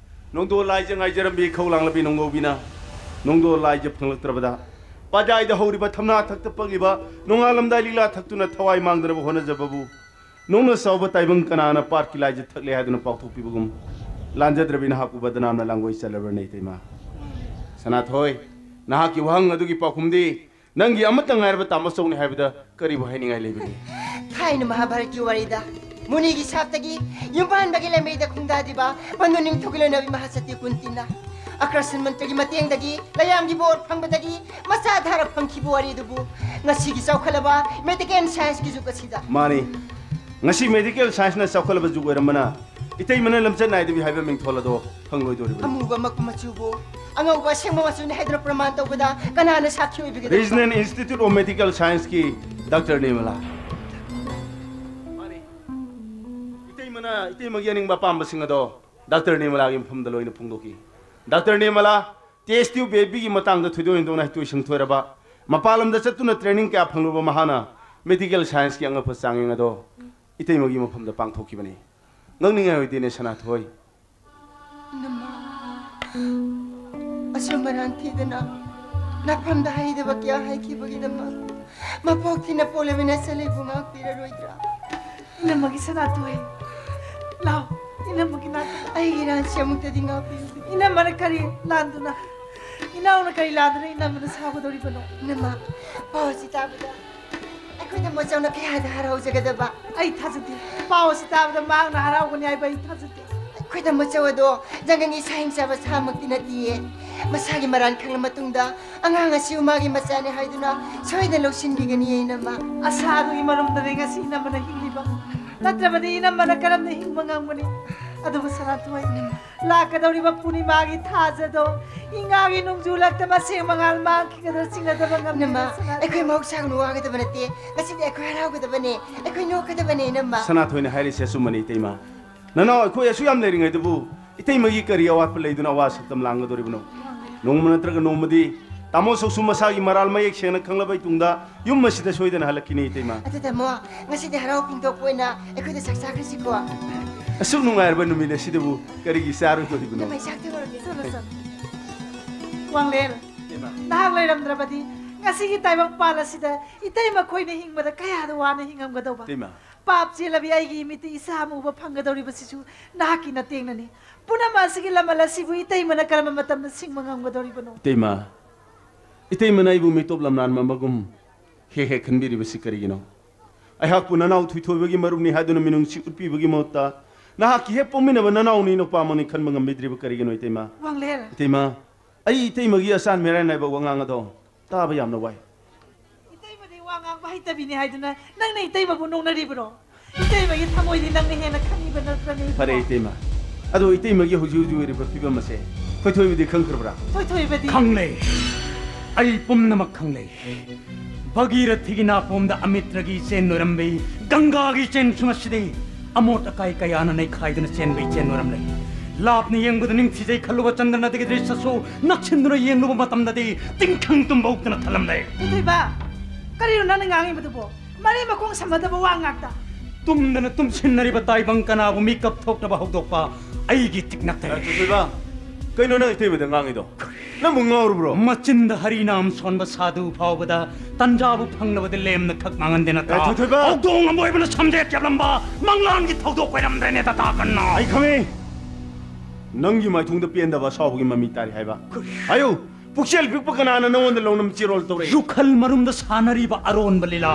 ꯅꯣꯡꯗꯣꯜ ꯂꯥꯏꯖ ꯉꯥꯏꯖꯔꯝꯕꯤ ꯈꯧꯂꯥꯡꯂꯕꯤ ꯅꯣꯡꯒꯧꯕꯤꯅ ꯅꯣꯡꯗꯣꯜ ꯂꯥꯏꯖ ꯐꯪꯂꯛꯇ꯭ꯔꯕꯗ, ꯄꯥꯖꯥꯏꯗ ꯍꯧꯔꯤꯕ ꯊꯝꯅꯥ ꯊꯛꯇ ꯄꯛꯂꯤꯕ ꯅꯣꯡꯉꯥꯜꯂꯝꯗꯥꯏ ꯂꯤꯛꯂꯥ ꯊꯛꯇꯨꯅ ꯊꯋꯥꯏ ꯃꯥꯡꯗꯅꯕ ꯍꯣꯠꯅꯖꯕꯕꯨ ꯅꯣꯡꯅ ꯆꯥꯎꯕ ꯇꯥꯏꯕꯪ ꯀꯅꯥꯅ ꯄꯥꯠꯀꯤ ꯂꯥꯏꯖ ꯊꯛꯂꯦ ꯍꯥꯏꯗꯨꯅ ꯄꯥꯎꯊꯣꯛꯄꯤꯕꯒꯨꯝ, ꯂꯥꯟꯖꯗ꯭ꯔꯕꯤ ꯅꯍꯥꯛ ꯎꯕꯗ ꯅꯥꯝꯅ ꯂꯥꯡꯒꯣꯏ ꯆꯠꯂꯕ꯭ꯔꯅꯦ ꯏꯇꯩꯃ? ꯁꯅꯥꯊꯣꯏ, ꯅꯍꯥꯛꯀꯤ ꯋꯥꯍꯪ ꯑꯗꯨꯒꯤ ꯄꯥꯎꯈꯨꯝꯗꯤ ꯅꯪꯒꯤ ꯑꯃꯠꯇ ꯉꯥꯏꯔꯕ ꯇꯥꯃꯣꯆꯧꯅꯤ ꯍꯥꯏꯕꯗ ꯀꯔꯤꯕꯨ ꯍꯥꯏꯅꯤꯡꯉꯥꯏ ꯂꯩꯕꯒꯦ? ꯊꯥꯏꯅ ꯃꯍꯥꯚꯥꯔꯠꯀꯤ ꯋꯥꯔꯤꯗ ꯃꯨꯅꯤꯒꯤ ꯁꯥꯞꯇꯒꯤ ꯌꯨꯝꯕꯥꯟꯕꯒꯤ ꯂꯝꯕꯤꯗ ꯈꯣꯡꯗꯥꯗ꯭ꯔꯤꯕ ꯄꯟꯗꯨ ꯅꯤꯡꯊꯧꯒꯤ ꯂꯣꯏꯅꯕꯤ ꯃꯍꯥꯁꯇꯤ ꯀꯨꯟꯇꯤꯅ ꯑꯀ꯭ꯔꯁꯟ ꯃꯟꯇ꯭ꯔꯒꯤ ꯃꯇꯦꯡꯗꯒꯤ ꯂꯌꯥꯝꯒꯤ ꯕꯣꯔ ꯐꯪꯕꯗꯒꯤ ꯃꯆꯥ ꯙꯥꯔꯥ ꯐꯪꯈꯤꯕ ꯋꯥꯔꯤ ꯑꯗꯨꯕꯨ ꯉꯁꯤꯒꯤ ꯆꯥꯎꯈꯠꯂꯕ ꯃꯦꯗꯤꯀꯦꯜ ꯁꯥꯏꯟꯁꯀꯤ ꯖꯨꯒ ꯑꯁꯤꯗ꯫ ꯃꯥꯅꯤ, ꯉꯁꯤ ꯃꯦꯗꯤꯀꯦꯜ ꯁꯥꯏꯟꯁꯅ ꯆꯥꯎꯈꯠꯂꯕ ꯖꯨꯒ ꯑꯣꯏꯔꯝꯕꯅ ꯏꯇꯩꯃꯅ ꯂꯝꯆꯠ ꯅꯥꯏꯗꯕꯤ ꯍꯥꯏꯕ ꯃꯤꯡꯊꯣꯜ ꯑꯗꯣ ꯐꯪꯂꯣꯏꯗꯧꯔꯤꯕꯅꯤ꯫ ꯑꯃꯨꯕ ꯃꯀꯨ ꯃꯆꯨꯕꯨ ꯑꯉꯧꯕ ꯑꯁꯦꯡꯕ ꯃꯆꯨꯅꯤ ꯍꯥꯏꯗꯨꯅ ꯄ꯭ꯔꯃꯥꯟ ꯇꯧꯕꯗ ꯀꯅꯥꯅ ꯁꯥꯈꯤ ꯑꯣꯏꯕꯤꯒꯗꯕ? Regional Institute of Medical Scienceꯀꯤ ꯗꯥꯛꯇꯔ ꯅꯤꯔꯃꯂꯥ꯫ ꯃꯥꯅꯤ꯫ ꯏꯇꯩꯃꯅ ꯏꯇꯩꯃꯒꯤ ꯑꯅꯤꯡꯕ ꯑꯄꯥꯝꯕꯁꯤꯡ ꯑꯗꯣ ꯗꯥꯛꯇꯔ ꯅꯤꯔꯃꯂꯥꯒꯤ ꯃꯐꯝꯗ ꯂꯣꯏꯅ ꯐꯣꯡꯗꯣꯛꯈꯤ꯫ ꯗꯥꯛꯇꯔ ꯅꯤꯔꯃꯂꯥ, test tube babyꯒꯤ ꯃꯇꯥꯡꯗ ꯊꯣꯏꯗꯣꯛ ꯍꯦꯟꯗꯣꯛꯅ ꯍꯩꯊꯣꯏ ꯁꯤꯡꯊꯣꯏꯔꯕ, ꯃꯄꯥꯟ ꯂꯝꯗ ꯆꯠꯇꯨꯅ training ꯀꯌꯥ ꯐꯪꯂꯨꯕ ꯃꯍꯥꯛꯅ ꯃꯦꯗꯤꯀꯦꯜ ꯁꯥꯏꯟꯁꯀꯤ ꯑꯉꯛꯄ ꯆꯥꯡꯌꯦꯡ ꯑꯗꯣ ꯏꯇꯩꯃꯒꯤ ꯃꯐꯝꯗ ꯄꯥꯡꯊꯣꯛꯈꯤꯕꯅꯤ꯫ ꯉꯛꯅꯤꯡꯉꯥꯏ ꯑꯣꯏꯗꯦꯅꯦ, ꯁꯅꯥꯊꯣꯏ꯫ ꯏꯅꯝꯃ, ꯑꯁꯨꯝ ꯃꯔꯥꯟ ꯊꯤꯗꯅ ꯅꯐꯝꯗ ꯍꯩꯗꯕ ꯀꯌꯥ ꯍꯩꯈꯤꯕꯒꯤꯗꯃꯛ ꯃꯄꯣꯛ ꯊꯤꯅ ꯄꯣꯛꯂꯕꯅ ꯆꯠꯂꯤꯕꯨ ꯉꯥꯛꯄꯤꯔꯔꯣꯏꯗ꯭ꯔꯥ? ꯏꯅꯝꯃꯒꯤ ꯁꯅꯥꯊꯣꯏ, ꯂꯥꯎ, ꯏꯅꯝꯃꯒꯤ ꯅꯥꯛꯇ꯫ ꯑꯩꯒꯤ ꯏꯔꯥꯟꯁꯤ ꯑꯃꯨꯛꯇꯗꯤ ꯉꯥꯛꯄꯤꯌꯨ꯫ ꯏꯅꯝꯃꯅ ꯀꯔꯤ ꯂꯥꯟꯗꯨꯅ, ꯏꯅꯥꯎꯅ ꯀꯔꯤ ꯂꯥꯟꯗꯨꯅ ꯏꯅꯝꯃꯅ ꯁꯥꯎꯒꯗꯧꯔꯤꯕꯅꯣ? ꯏꯅꯝꯃ, ꯄꯥꯎ ꯑꯁꯤ ꯇꯥꯕꯗ ꯑꯩꯈꯣꯏ ꯇꯥꯃꯣꯆꯧꯅ ꯀꯌꯥꯗ ꯍꯔꯥꯎꯖꯒꯗꯕ꯫ ꯑꯩ ꯊꯥꯖꯗꯦ꯫ ꯄꯥꯎ ꯑꯁꯤ ꯇꯥꯕꯗ ꯃꯍꯥꯛꯅ ꯍꯔꯥꯎꯒꯅꯤ ꯍꯥꯏꯕ ꯑꯩ ꯊꯥꯖꯗꯦ꯫ ꯑꯩꯈꯣꯏ ꯇꯥꯃꯣꯆꯧ ꯑꯗꯣ ꯖꯪꯒꯜꯒꯤ ꯁꯥꯍꯤꯡ ꯆꯥꯕ ꯁꯥꯃꯛꯇꯤ ꯅꯠꯇꯤꯌꯦ꯫ ꯃꯁꯥꯒꯤ ꯃꯔꯥꯟ ꯈꯪꯂ ꯃꯇꯨꯡꯗ ꯑꯉꯥꯡ ꯑꯁꯤꯕꯨ ꯃꯥꯒꯤ ꯃꯆꯥꯅꯤ ꯍꯥꯏꯗꯨꯅ ꯁꯣꯏꯗꯅ ꯂꯧꯁꯤꯟꯕꯤꯒꯅꯤꯌꯦ, ꯏꯅꯝꯃ꯫ ꯑꯁꯥꯗꯨꯒꯤ ꯃꯔꯨꯝꯗꯅꯦ ꯉꯁꯤ ꯏꯅꯝꯃꯅ ꯍꯤꯡꯂꯤꯕ꯫ ꯅꯠꯇ꯭ꯔꯕꯗꯤ ꯏꯅꯝꯃꯅ ꯀꯔꯝꯅ ꯍꯤꯡꯕ ꯉꯝꯒꯅꯤ? ꯑꯗꯨꯕꯨ ꯁꯅꯥꯊꯣꯏ, ꯂꯥꯛꯀꯗꯧꯔꯤꯕ ꯄꯨꯔꯅꯤꯃꯥꯒꯤ ꯊꯥꯖꯗꯣ ꯏꯉꯥꯒꯤ ꯅꯣꯡꯖꯨ ꯂꯛꯇ ꯃꯁꯦꯡ ꯃꯉꯥꯜ ꯃꯥꯡꯈꯤꯒꯗ꯭ꯔꯥ ꯆꯤꯡꯅꯗꯕ ꯉꯝꯗꯦ, ꯏꯅꯝꯃ, ꯁꯅꯥꯊꯣꯏ꯫ ꯑꯩꯈꯣꯏ ꯃꯍꯧꯁꯥꯒꯅꯨ ꯋꯥꯒꯗꯕ ꯅꯠꯇꯦ꯫ ꯉꯁꯤꯗꯤ ꯑꯩꯈꯣꯏ ꯍꯔꯥꯎꯒꯗꯕꯅꯦ꯫ ꯑꯩꯈꯣꯏ ꯅꯣꯛꯀꯗꯕꯅꯦ, ꯏꯅꯝꯃ꯫ ꯁꯅꯥꯊꯣꯏꯅ ꯍꯥꯏꯔꯤꯁꯦ ꯑꯆꯨꯝꯕꯅꯤ, ꯏꯇꯩꯃ꯫ ꯅꯅꯥꯎ ꯑꯩꯈꯣꯏ ꯑꯁꯨꯛ ꯌꯥꯝ ꯂꯩꯔꯤꯉꯩꯗꯕꯨ ꯏꯇꯩꯃꯒꯤ ꯀꯔꯤ ꯑꯋꯥꯠꯄ ꯂꯩꯗꯨꯅ ꯑꯋꯥ ꯁꯛꯇꯝ ꯂꯥꯡꯒꯗꯧꯔꯤꯕꯅꯣ? ꯅꯣꯡꯃ ꯅꯠꯇ꯭ꯔꯒ ꯅꯣꯡꯃꯗꯤ ꯇꯥꯃꯣ ꯁꯧꯁꯨ ꯃꯁꯥꯒꯤ ꯃꯔꯥꯜ ꯃꯌꯦꯛ ꯁꯦꯡꯅ ꯈꯪꯂꯕ ꯃꯇꯨꯡꯗ ꯌꯨꯝ ꯑꯁꯤꯗ ꯁꯣꯏꯗꯅ ꯍꯜꯂꯛꯈꯤꯅꯤ, ꯏꯇꯩꯃ꯫ ꯑꯗꯨ ꯇꯥꯃꯣ, ꯉꯁꯤꯗꯤ ꯍꯔꯥꯎ ꯐꯣꯡꯗꯣꯛꯄ ꯑꯣꯏꯅ ꯑꯩꯈꯣꯏꯗ ꯆꯥꯛ ꯆꯥꯈ꯭ꯔꯁꯤꯀꯣ꯫ ꯑꯁꯨꯛ ꯅꯨꯡꯉꯥꯏꯔꯕ ꯅꯨꯃꯤꯠ ꯑꯁꯤꯗꯕꯨ ꯀꯔꯤꯒꯤ ꯆꯥꯔꯣꯏꯗꯧꯔꯤꯕꯅꯣ? ꯏꯅꯝꯃ, ꯆꯥꯛ ꯇꯧꯔꯒꯦ꯫ ꯆꯠꯂꯣ, ꯆꯠꯂꯣ꯫ ꯋꯥꯡꯂꯦꯟ, ꯅꯍꯥꯛ ꯂꯩꯔꯝꯗ꯭ꯔꯕꯗꯤ ꯉꯁꯤꯒꯤ ꯇꯥꯏꯕꯪ ꯄꯥꯜ ꯑꯁꯤꯗ ꯏꯇꯩꯃ ꯑꯩꯈꯣꯏꯅ ꯍꯤꯡꯕꯗ ꯀꯌꯥꯗ ꯋꯥꯅ ꯍꯤꯡꯉꯝꯒꯗꯧꯕ꯫ ꯏꯇꯩꯃ꯫ ꯄꯥꯞ ꯆꯦꯜꯂꯕꯤ ꯑꯩꯒꯤ ꯏꯃꯤꯠꯇ ꯏꯆꯥ ꯑꯃ ꯎꯕ ꯐꯪꯒꯗꯧꯔꯤꯕꯁꯤꯁꯨ ꯅꯍꯥꯛꯀꯤ ꯅꯇꯦꯡꯅꯅꯤ꯫ ꯄꯨꯝꯅꯃꯛ ꯑꯁꯤꯒꯤ ꯂꯃꯜ ꯑꯁꯤꯕꯨ ꯏꯇꯩꯃꯅ ꯀꯔꯝꯕ ꯃꯇꯝꯗ ꯁꯤꯡꯕ ꯉꯝꯒꯗꯧꯔꯤꯕꯅꯣ? ꯏꯇꯩꯃ, ꯏꯇꯩꯃꯅ ꯑꯩꯕꯨ ꯃꯤꯇꯣꯞ ꯂꯝꯅꯥꯟꯕ ꯑꯃꯒꯨꯝ ꯍꯦꯛ ꯍꯦꯛ ꯈꯟꯕꯤꯔꯤꯕꯁꯤ ꯀꯔꯤꯒꯤꯅꯣ? ꯑꯩꯍꯥꯛꯄꯨ ꯅꯅꯥꯎ ꯊꯣꯏꯊꯣꯏꯕꯒꯤ ꯃꯔꯨꯞꯅꯤ ꯍꯥꯏꯗꯨꯅ ꯃꯤꯅꯨꯡꯁꯤ ꯎꯠꯄꯤꯕꯒꯤ ꯃꯍꯨꯠꯇ ꯅꯍꯥꯛꯀꯤ ꯍꯦꯛ ꯄꯣꯛꯃꯤꯟꯅꯕ ꯅꯅꯥꯎꯅꯤ ꯅꯨꯄꯥꯃꯛꯅꯤ ꯈꯟꯕ ꯉꯝꯕꯤꯗ꯭ꯔꯤꯕ ꯀꯔꯤꯒꯤꯅꯣ, ꯏꯇꯩꯃ? ꯋꯥꯡꯂꯦꯟ, ꯏꯇꯩꯃ, ꯑꯩ ꯏꯇꯩꯃꯒꯤ ꯑꯆꯥꯟ ꯃꯤꯔꯥꯏ ꯅꯥꯏꯕ ꯋꯥꯉꯥꯡ ꯑꯗꯣ ꯇꯥꯕ ꯌꯥꯝꯅ ꯋꯥꯏ꯫ ꯏꯇꯩꯃꯗꯤ ꯋꯥ ꯉꯥꯡꯕ ꯍꯩꯇꯕꯤꯅꯤ ꯍꯥꯏꯗꯨꯅ ꯅꯪꯅ ꯏꯇꯩꯃꯕꯨ ꯅꯣꯛꯅꯔꯤꯕ꯭ꯔꯣ? ꯏꯇꯩꯃꯒꯤ ꯊꯃꯣꯏꯗꯤ ꯅꯪꯅ ꯍꯦꯟꯅ ꯈꯪꯉꯤꯕ ꯅꯠꯇ꯭ꯔꯅꯦ, ꯏꯕꯨꯡꯉꯣ? ꯐꯔꯦ, ꯏꯇꯩꯃ꯫ ꯑꯗꯣ ꯏꯇꯩꯃꯒꯤ ꯍꯧꯖꯤꯛ ꯍꯧꯖꯤꯛ ꯑꯣꯏꯔꯤꯕ ꯐꯤꯕꯝ ꯑꯁꯦ ꯊꯣꯏꯊꯣꯏꯕꯗꯤ ꯈꯪꯈ꯭ꯔꯕ꯭ꯔꯥ? ꯊꯣꯏꯊꯣꯏꯕꯗꯤ ꯈꯪꯂꯦ꯫ ꯑꯩ ꯄꯨꯝꯅꯃꯛ ꯈꯪꯂꯦ꯫ ꯚꯒꯤꯔꯊꯤꯒꯤ ꯅꯥꯄꯣꯝꯗ ꯑꯃꯤꯇ꯭ꯔꯒꯤ ꯏꯆꯦꯟ ꯅꯣꯏꯔꯝꯕꯤ ꯒꯪꯒꯥꯒꯤ ꯏꯆꯦꯟꯁꯨ ꯉꯁꯤꯗꯤ ꯑꯃꯣꯠ ꯑꯀꯥꯏ ꯀꯌꯥꯅ ꯅꯩꯈꯥꯏꯗꯨꯅ ꯆꯦꯟꯕ ꯏꯆꯦꯟ ꯅꯣꯏꯔꯝꯂꯦ꯫ ꯂꯥꯞꯅ ꯌꯦꯡꯕꯗ ꯅꯤꯡꯊꯤꯖꯩ ꯈꯜꯂꯨꯕ ꯆꯟꯗ꯭ꯔꯅꯥꯊꯒꯤ ꯗ꯭ꯔꯤꯁ꯭ꯌꯁꯨ ꯅꯛꯁꯤꯟꯗꯨꯅ ꯌꯦꯡꯂꯨꯕ ꯃꯇꯝꯗꯗꯤ ꯇꯤꯡꯈꯪ ꯇꯨꯝꯕ ꯍꯧꯗꯅ ꯊꯜꯂꯝꯂꯦ꯫ ꯊꯣꯏꯊꯣꯏꯕ, ꯀꯔꯤꯅꯣ ꯅꯪꯅ ꯉꯥꯡꯉꯤꯕꯗꯨꯕꯣ? ꯃꯔꯤ ꯃꯈꯣꯡ ꯁꯝꯅꯗꯕ ꯋꯥ ꯉꯥꯛꯇ꯫ ꯇꯨꯝꯗꯅ ꯇꯨꯝꯁꯤꯟꯅꯔꯤꯕ ꯇꯥꯏꯕꯪ ꯀꯅꯥꯕꯨ ꯃꯤꯀꯞ ꯊꯣꯛꯅꯕ ꯍꯧꯗꯣꯛꯄ ꯑꯩꯒꯤ ꯇꯤꯛ ꯅꯠꯇꯦ꯫ ꯑꯦ, ꯊꯣꯏꯊꯣꯏꯕ, ꯀꯩꯅꯣ ꯅꯪ ꯏꯇꯩꯃꯗ ꯉꯥꯡꯉꯤꯗꯣ? ꯅꯪꯕꯨ ꯉꯥꯎꯔꯕ꯭ꯔꯣ? ꯃꯆꯤꯟꯗ ꯍꯔꯤꯅꯥꯝ ꯁꯣꯟꯕ ꯁꯥꯗꯨ ꯐꯥꯎꯕꯗ ꯇꯟꯖꯥꯕꯨ ꯐꯪꯅꯕꯗꯤ ꯂꯦꯝꯅ ꯈꯛ ꯃꯥꯡꯍꯟꯗꯦ ꯅꯠꯇ꯭ꯔꯥ? ꯑꯦ, ꯊꯣꯏꯊꯣꯏꯕ! ꯍꯧꯗꯣꯡ ꯑꯃ ꯑꯣꯏꯕꯅ ꯁꯝꯖꯦꯠ ꯌꯥꯞꯂꯝꯕ ꯃꯪꯂꯥꯟꯒꯤ ꯊꯧꯗꯣꯛ ꯑꯣꯏꯔꯝꯗ꯭ꯔꯦꯅꯦ, ꯇꯇꯥ ꯀꯟꯅ꯫ ꯑꯩ ꯈꯪꯉꯦ꯫ ꯅꯪꯒꯤ ꯃꯥꯏꯊꯣꯡꯗ ꯄꯦꯟꯗꯕ ꯑꯁꯥꯎꯕꯒꯤ ꯃꯃꯤ ꯇꯥꯔꯤ ꯍꯥꯏꯕ꯫ ꯍꯥꯏꯌꯨ, ꯄꯨꯛꯆꯦꯜ ꯄꯤꯛꯄ ꯀꯅꯥꯅ ꯅꯉꯣꯟꯗ ꯂꯧꯅꯝ ꯆꯤꯔꯣꯜ ꯇꯧꯔꯛꯏ? ꯌꯨꯈꯜ ꯃꯔꯨꯝꯗ ꯁꯥꯟꯅꯔꯤꯕ ꯑꯔꯣꯟꯕ ꯂꯤꯂꯥ,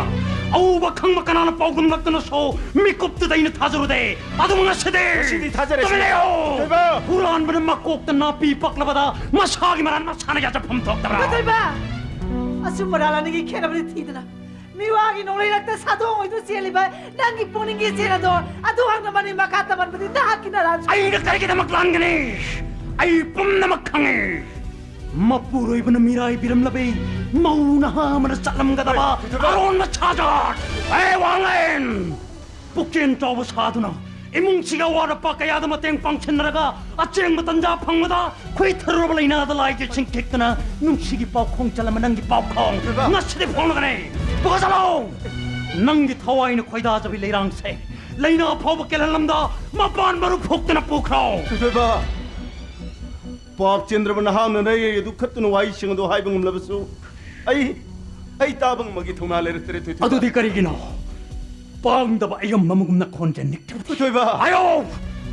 ꯑꯎꯕ ꯈꯪꯕ ꯀꯅꯥꯅ ꯄꯥꯎꯗꯝꯂꯛꯇꯅꯁꯨ ꯃꯤꯀꯨꯞꯇꯨꯗ ꯑꯩꯅ ꯊꯥꯖꯔꯨꯗꯦ꯫ ꯑꯗꯨꯕꯨ ꯉꯁꯤꯗꯤ ꯉꯁꯤꯗꯤ ꯊꯥꯖꯔꯦ, ꯇꯨꯃꯤꯟ ꯂꯩꯌꯣ! ꯊꯣꯏꯕ! ꯍꯨꯔꯥꯟꯕꯅ ꯃꯀꯣꯛꯇ ꯅꯥꯄꯤ ꯄꯛꯂꯕꯗ ꯃꯁꯥꯒꯤ ꯃꯔꯥꯟ ꯃꯁꯥꯅ ꯌꯥꯖꯐꯝ ꯊꯣꯛꯇꯕ꯭ꯔꯥ? ꯊꯣꯏꯕ! ꯑꯆꯨꯝ ꯑꯔꯥꯟ ꯑꯅꯤꯒꯤ ꯈꯦꯠꯅꯕꯗꯤ ꯊꯤꯗꯅ, ꯃꯤꯋꯥꯒꯤ ꯅꯣꯡꯂꯩꯔꯛꯇ ꯁꯥꯗꯣꯡ ꯑꯣꯏꯗꯨꯅ ꯆꯦꯜꯂꯤꯕ ꯅꯪꯒꯤ ꯄꯨꯛꯅꯤꯡꯒꯤ ꯏꯆꯦꯜ ꯑꯗꯣ, ꯑꯗꯨ ꯍꯛꯅ ꯃꯅꯤꯡ ꯃꯈꯥ ꯇꯝꯍꯟꯕꯗꯤ ꯅꯍꯥꯛꯀꯤ ꯅꯔꯥꯟ꯫ ꯑꯩꯅ ꯀꯔꯤꯒꯤꯗꯃꯛ ꯂꯥꯟꯒꯅꯤ? ꯑꯩ ꯄꯨꯝꯅꯃꯛ ꯈꯪꯉꯤ꯫ ꯃꯄꯨꯔꯣꯏꯕꯅ ꯃꯤꯔꯥꯏꯕꯤꯔꯝꯂꯕꯤ ꯃꯧ ꯅꯍꯥ ꯑꯃꯅ ꯆꯠꯂꯝꯒꯗꯕ ꯍꯣꯏ, ꯊꯣꯏꯕ꯫ ꯑꯔꯣꯟꯕ ꯁꯥꯖꯥꯠ! ꯑꯦ ꯋꯥꯡꯂꯦꯟ! ꯄꯨꯛꯆꯦꯜ ꯆꯥꯎꯕ ꯁꯥꯗꯨꯅ ꯏꯃꯨꯡꯁꯤꯒꯤ ꯑꯋꯥꯠ ꯑꯄꯥ ꯀꯌꯥꯗ ꯃꯇꯦꯡ ꯄꯥꯡꯁꯤꯟꯅꯔꯒ ꯑꯆꯦꯡꯕ ꯇꯟꯖꯥ ꯐꯪꯕꯗ ꯈꯨꯏꯊꯔꯨꯔꯕ ꯂꯩꯅꯥꯗ ꯂꯥꯏꯒꯤ ꯏꯁꯤꯡ ꯈꯤꯛꯇꯅ ꯅꯨꯡꯁꯤꯒꯤ ꯄꯥꯎꯈꯣꯡ ꯆꯜꯂꯝꯕ ꯅꯪꯒꯤ ꯄꯥꯎꯈꯣꯡ ꯊꯣꯏꯕ꯫ ꯉꯁꯤꯗꯤ ꯐꯣꯡꯂꯒꯅꯤ꯫ ꯄꯨꯒꯠꯆꯠꯂꯣ! ꯅꯪꯒꯤ ꯊꯋꯥꯏꯅ ꯈꯣꯏꯗꯥꯖꯕꯤ ꯂꯩꯔꯥꯡꯁꯦ ꯂꯩꯅꯥ ꯐꯥꯎꯕ ꯀꯦꯜꯍꯜꯂꯝꯗ ꯃꯄꯥꯟ ꯃꯔꯨ ꯐꯨꯛꯇꯅ ꯄꯨꯈ꯭ꯔꯣ꯫ ꯊꯣꯏꯕ! ꯄꯥꯞ ꯆꯦꯟꯗ꯭ꯔꯕ ꯅꯍꯥꯛꯅ ꯅꯌꯥꯏ ꯑꯗꯨ ꯈꯠꯇꯨꯅ ꯋꯥꯍꯩꯁꯤꯡ ꯑꯗꯨ ꯍꯥꯏꯕ ꯉꯝꯂꯕꯁꯨ, ꯑꯩ, ꯑꯩ ꯇꯥꯕ ꯉꯝꯕꯒꯤ ꯊꯧꯅꯥ ꯂꯩꯔꯛꯇ꯭ꯔꯦ, ꯊꯣꯏꯊꯣꯏꯕ꯫ ꯑꯗꯨꯗꯤ ꯀꯔꯤꯒꯤꯅꯣ? ꯄꯥꯡꯗꯕ ꯑꯌꯝꯕ ꯑꯃꯒꯨꯝꯅ ꯈꯣꯟꯖꯦꯜ ꯅꯤꯛꯇꯕꯗꯤ꯫ ꯊꯣꯏꯊꯣꯏꯕ! ꯍꯥꯏꯌꯣ!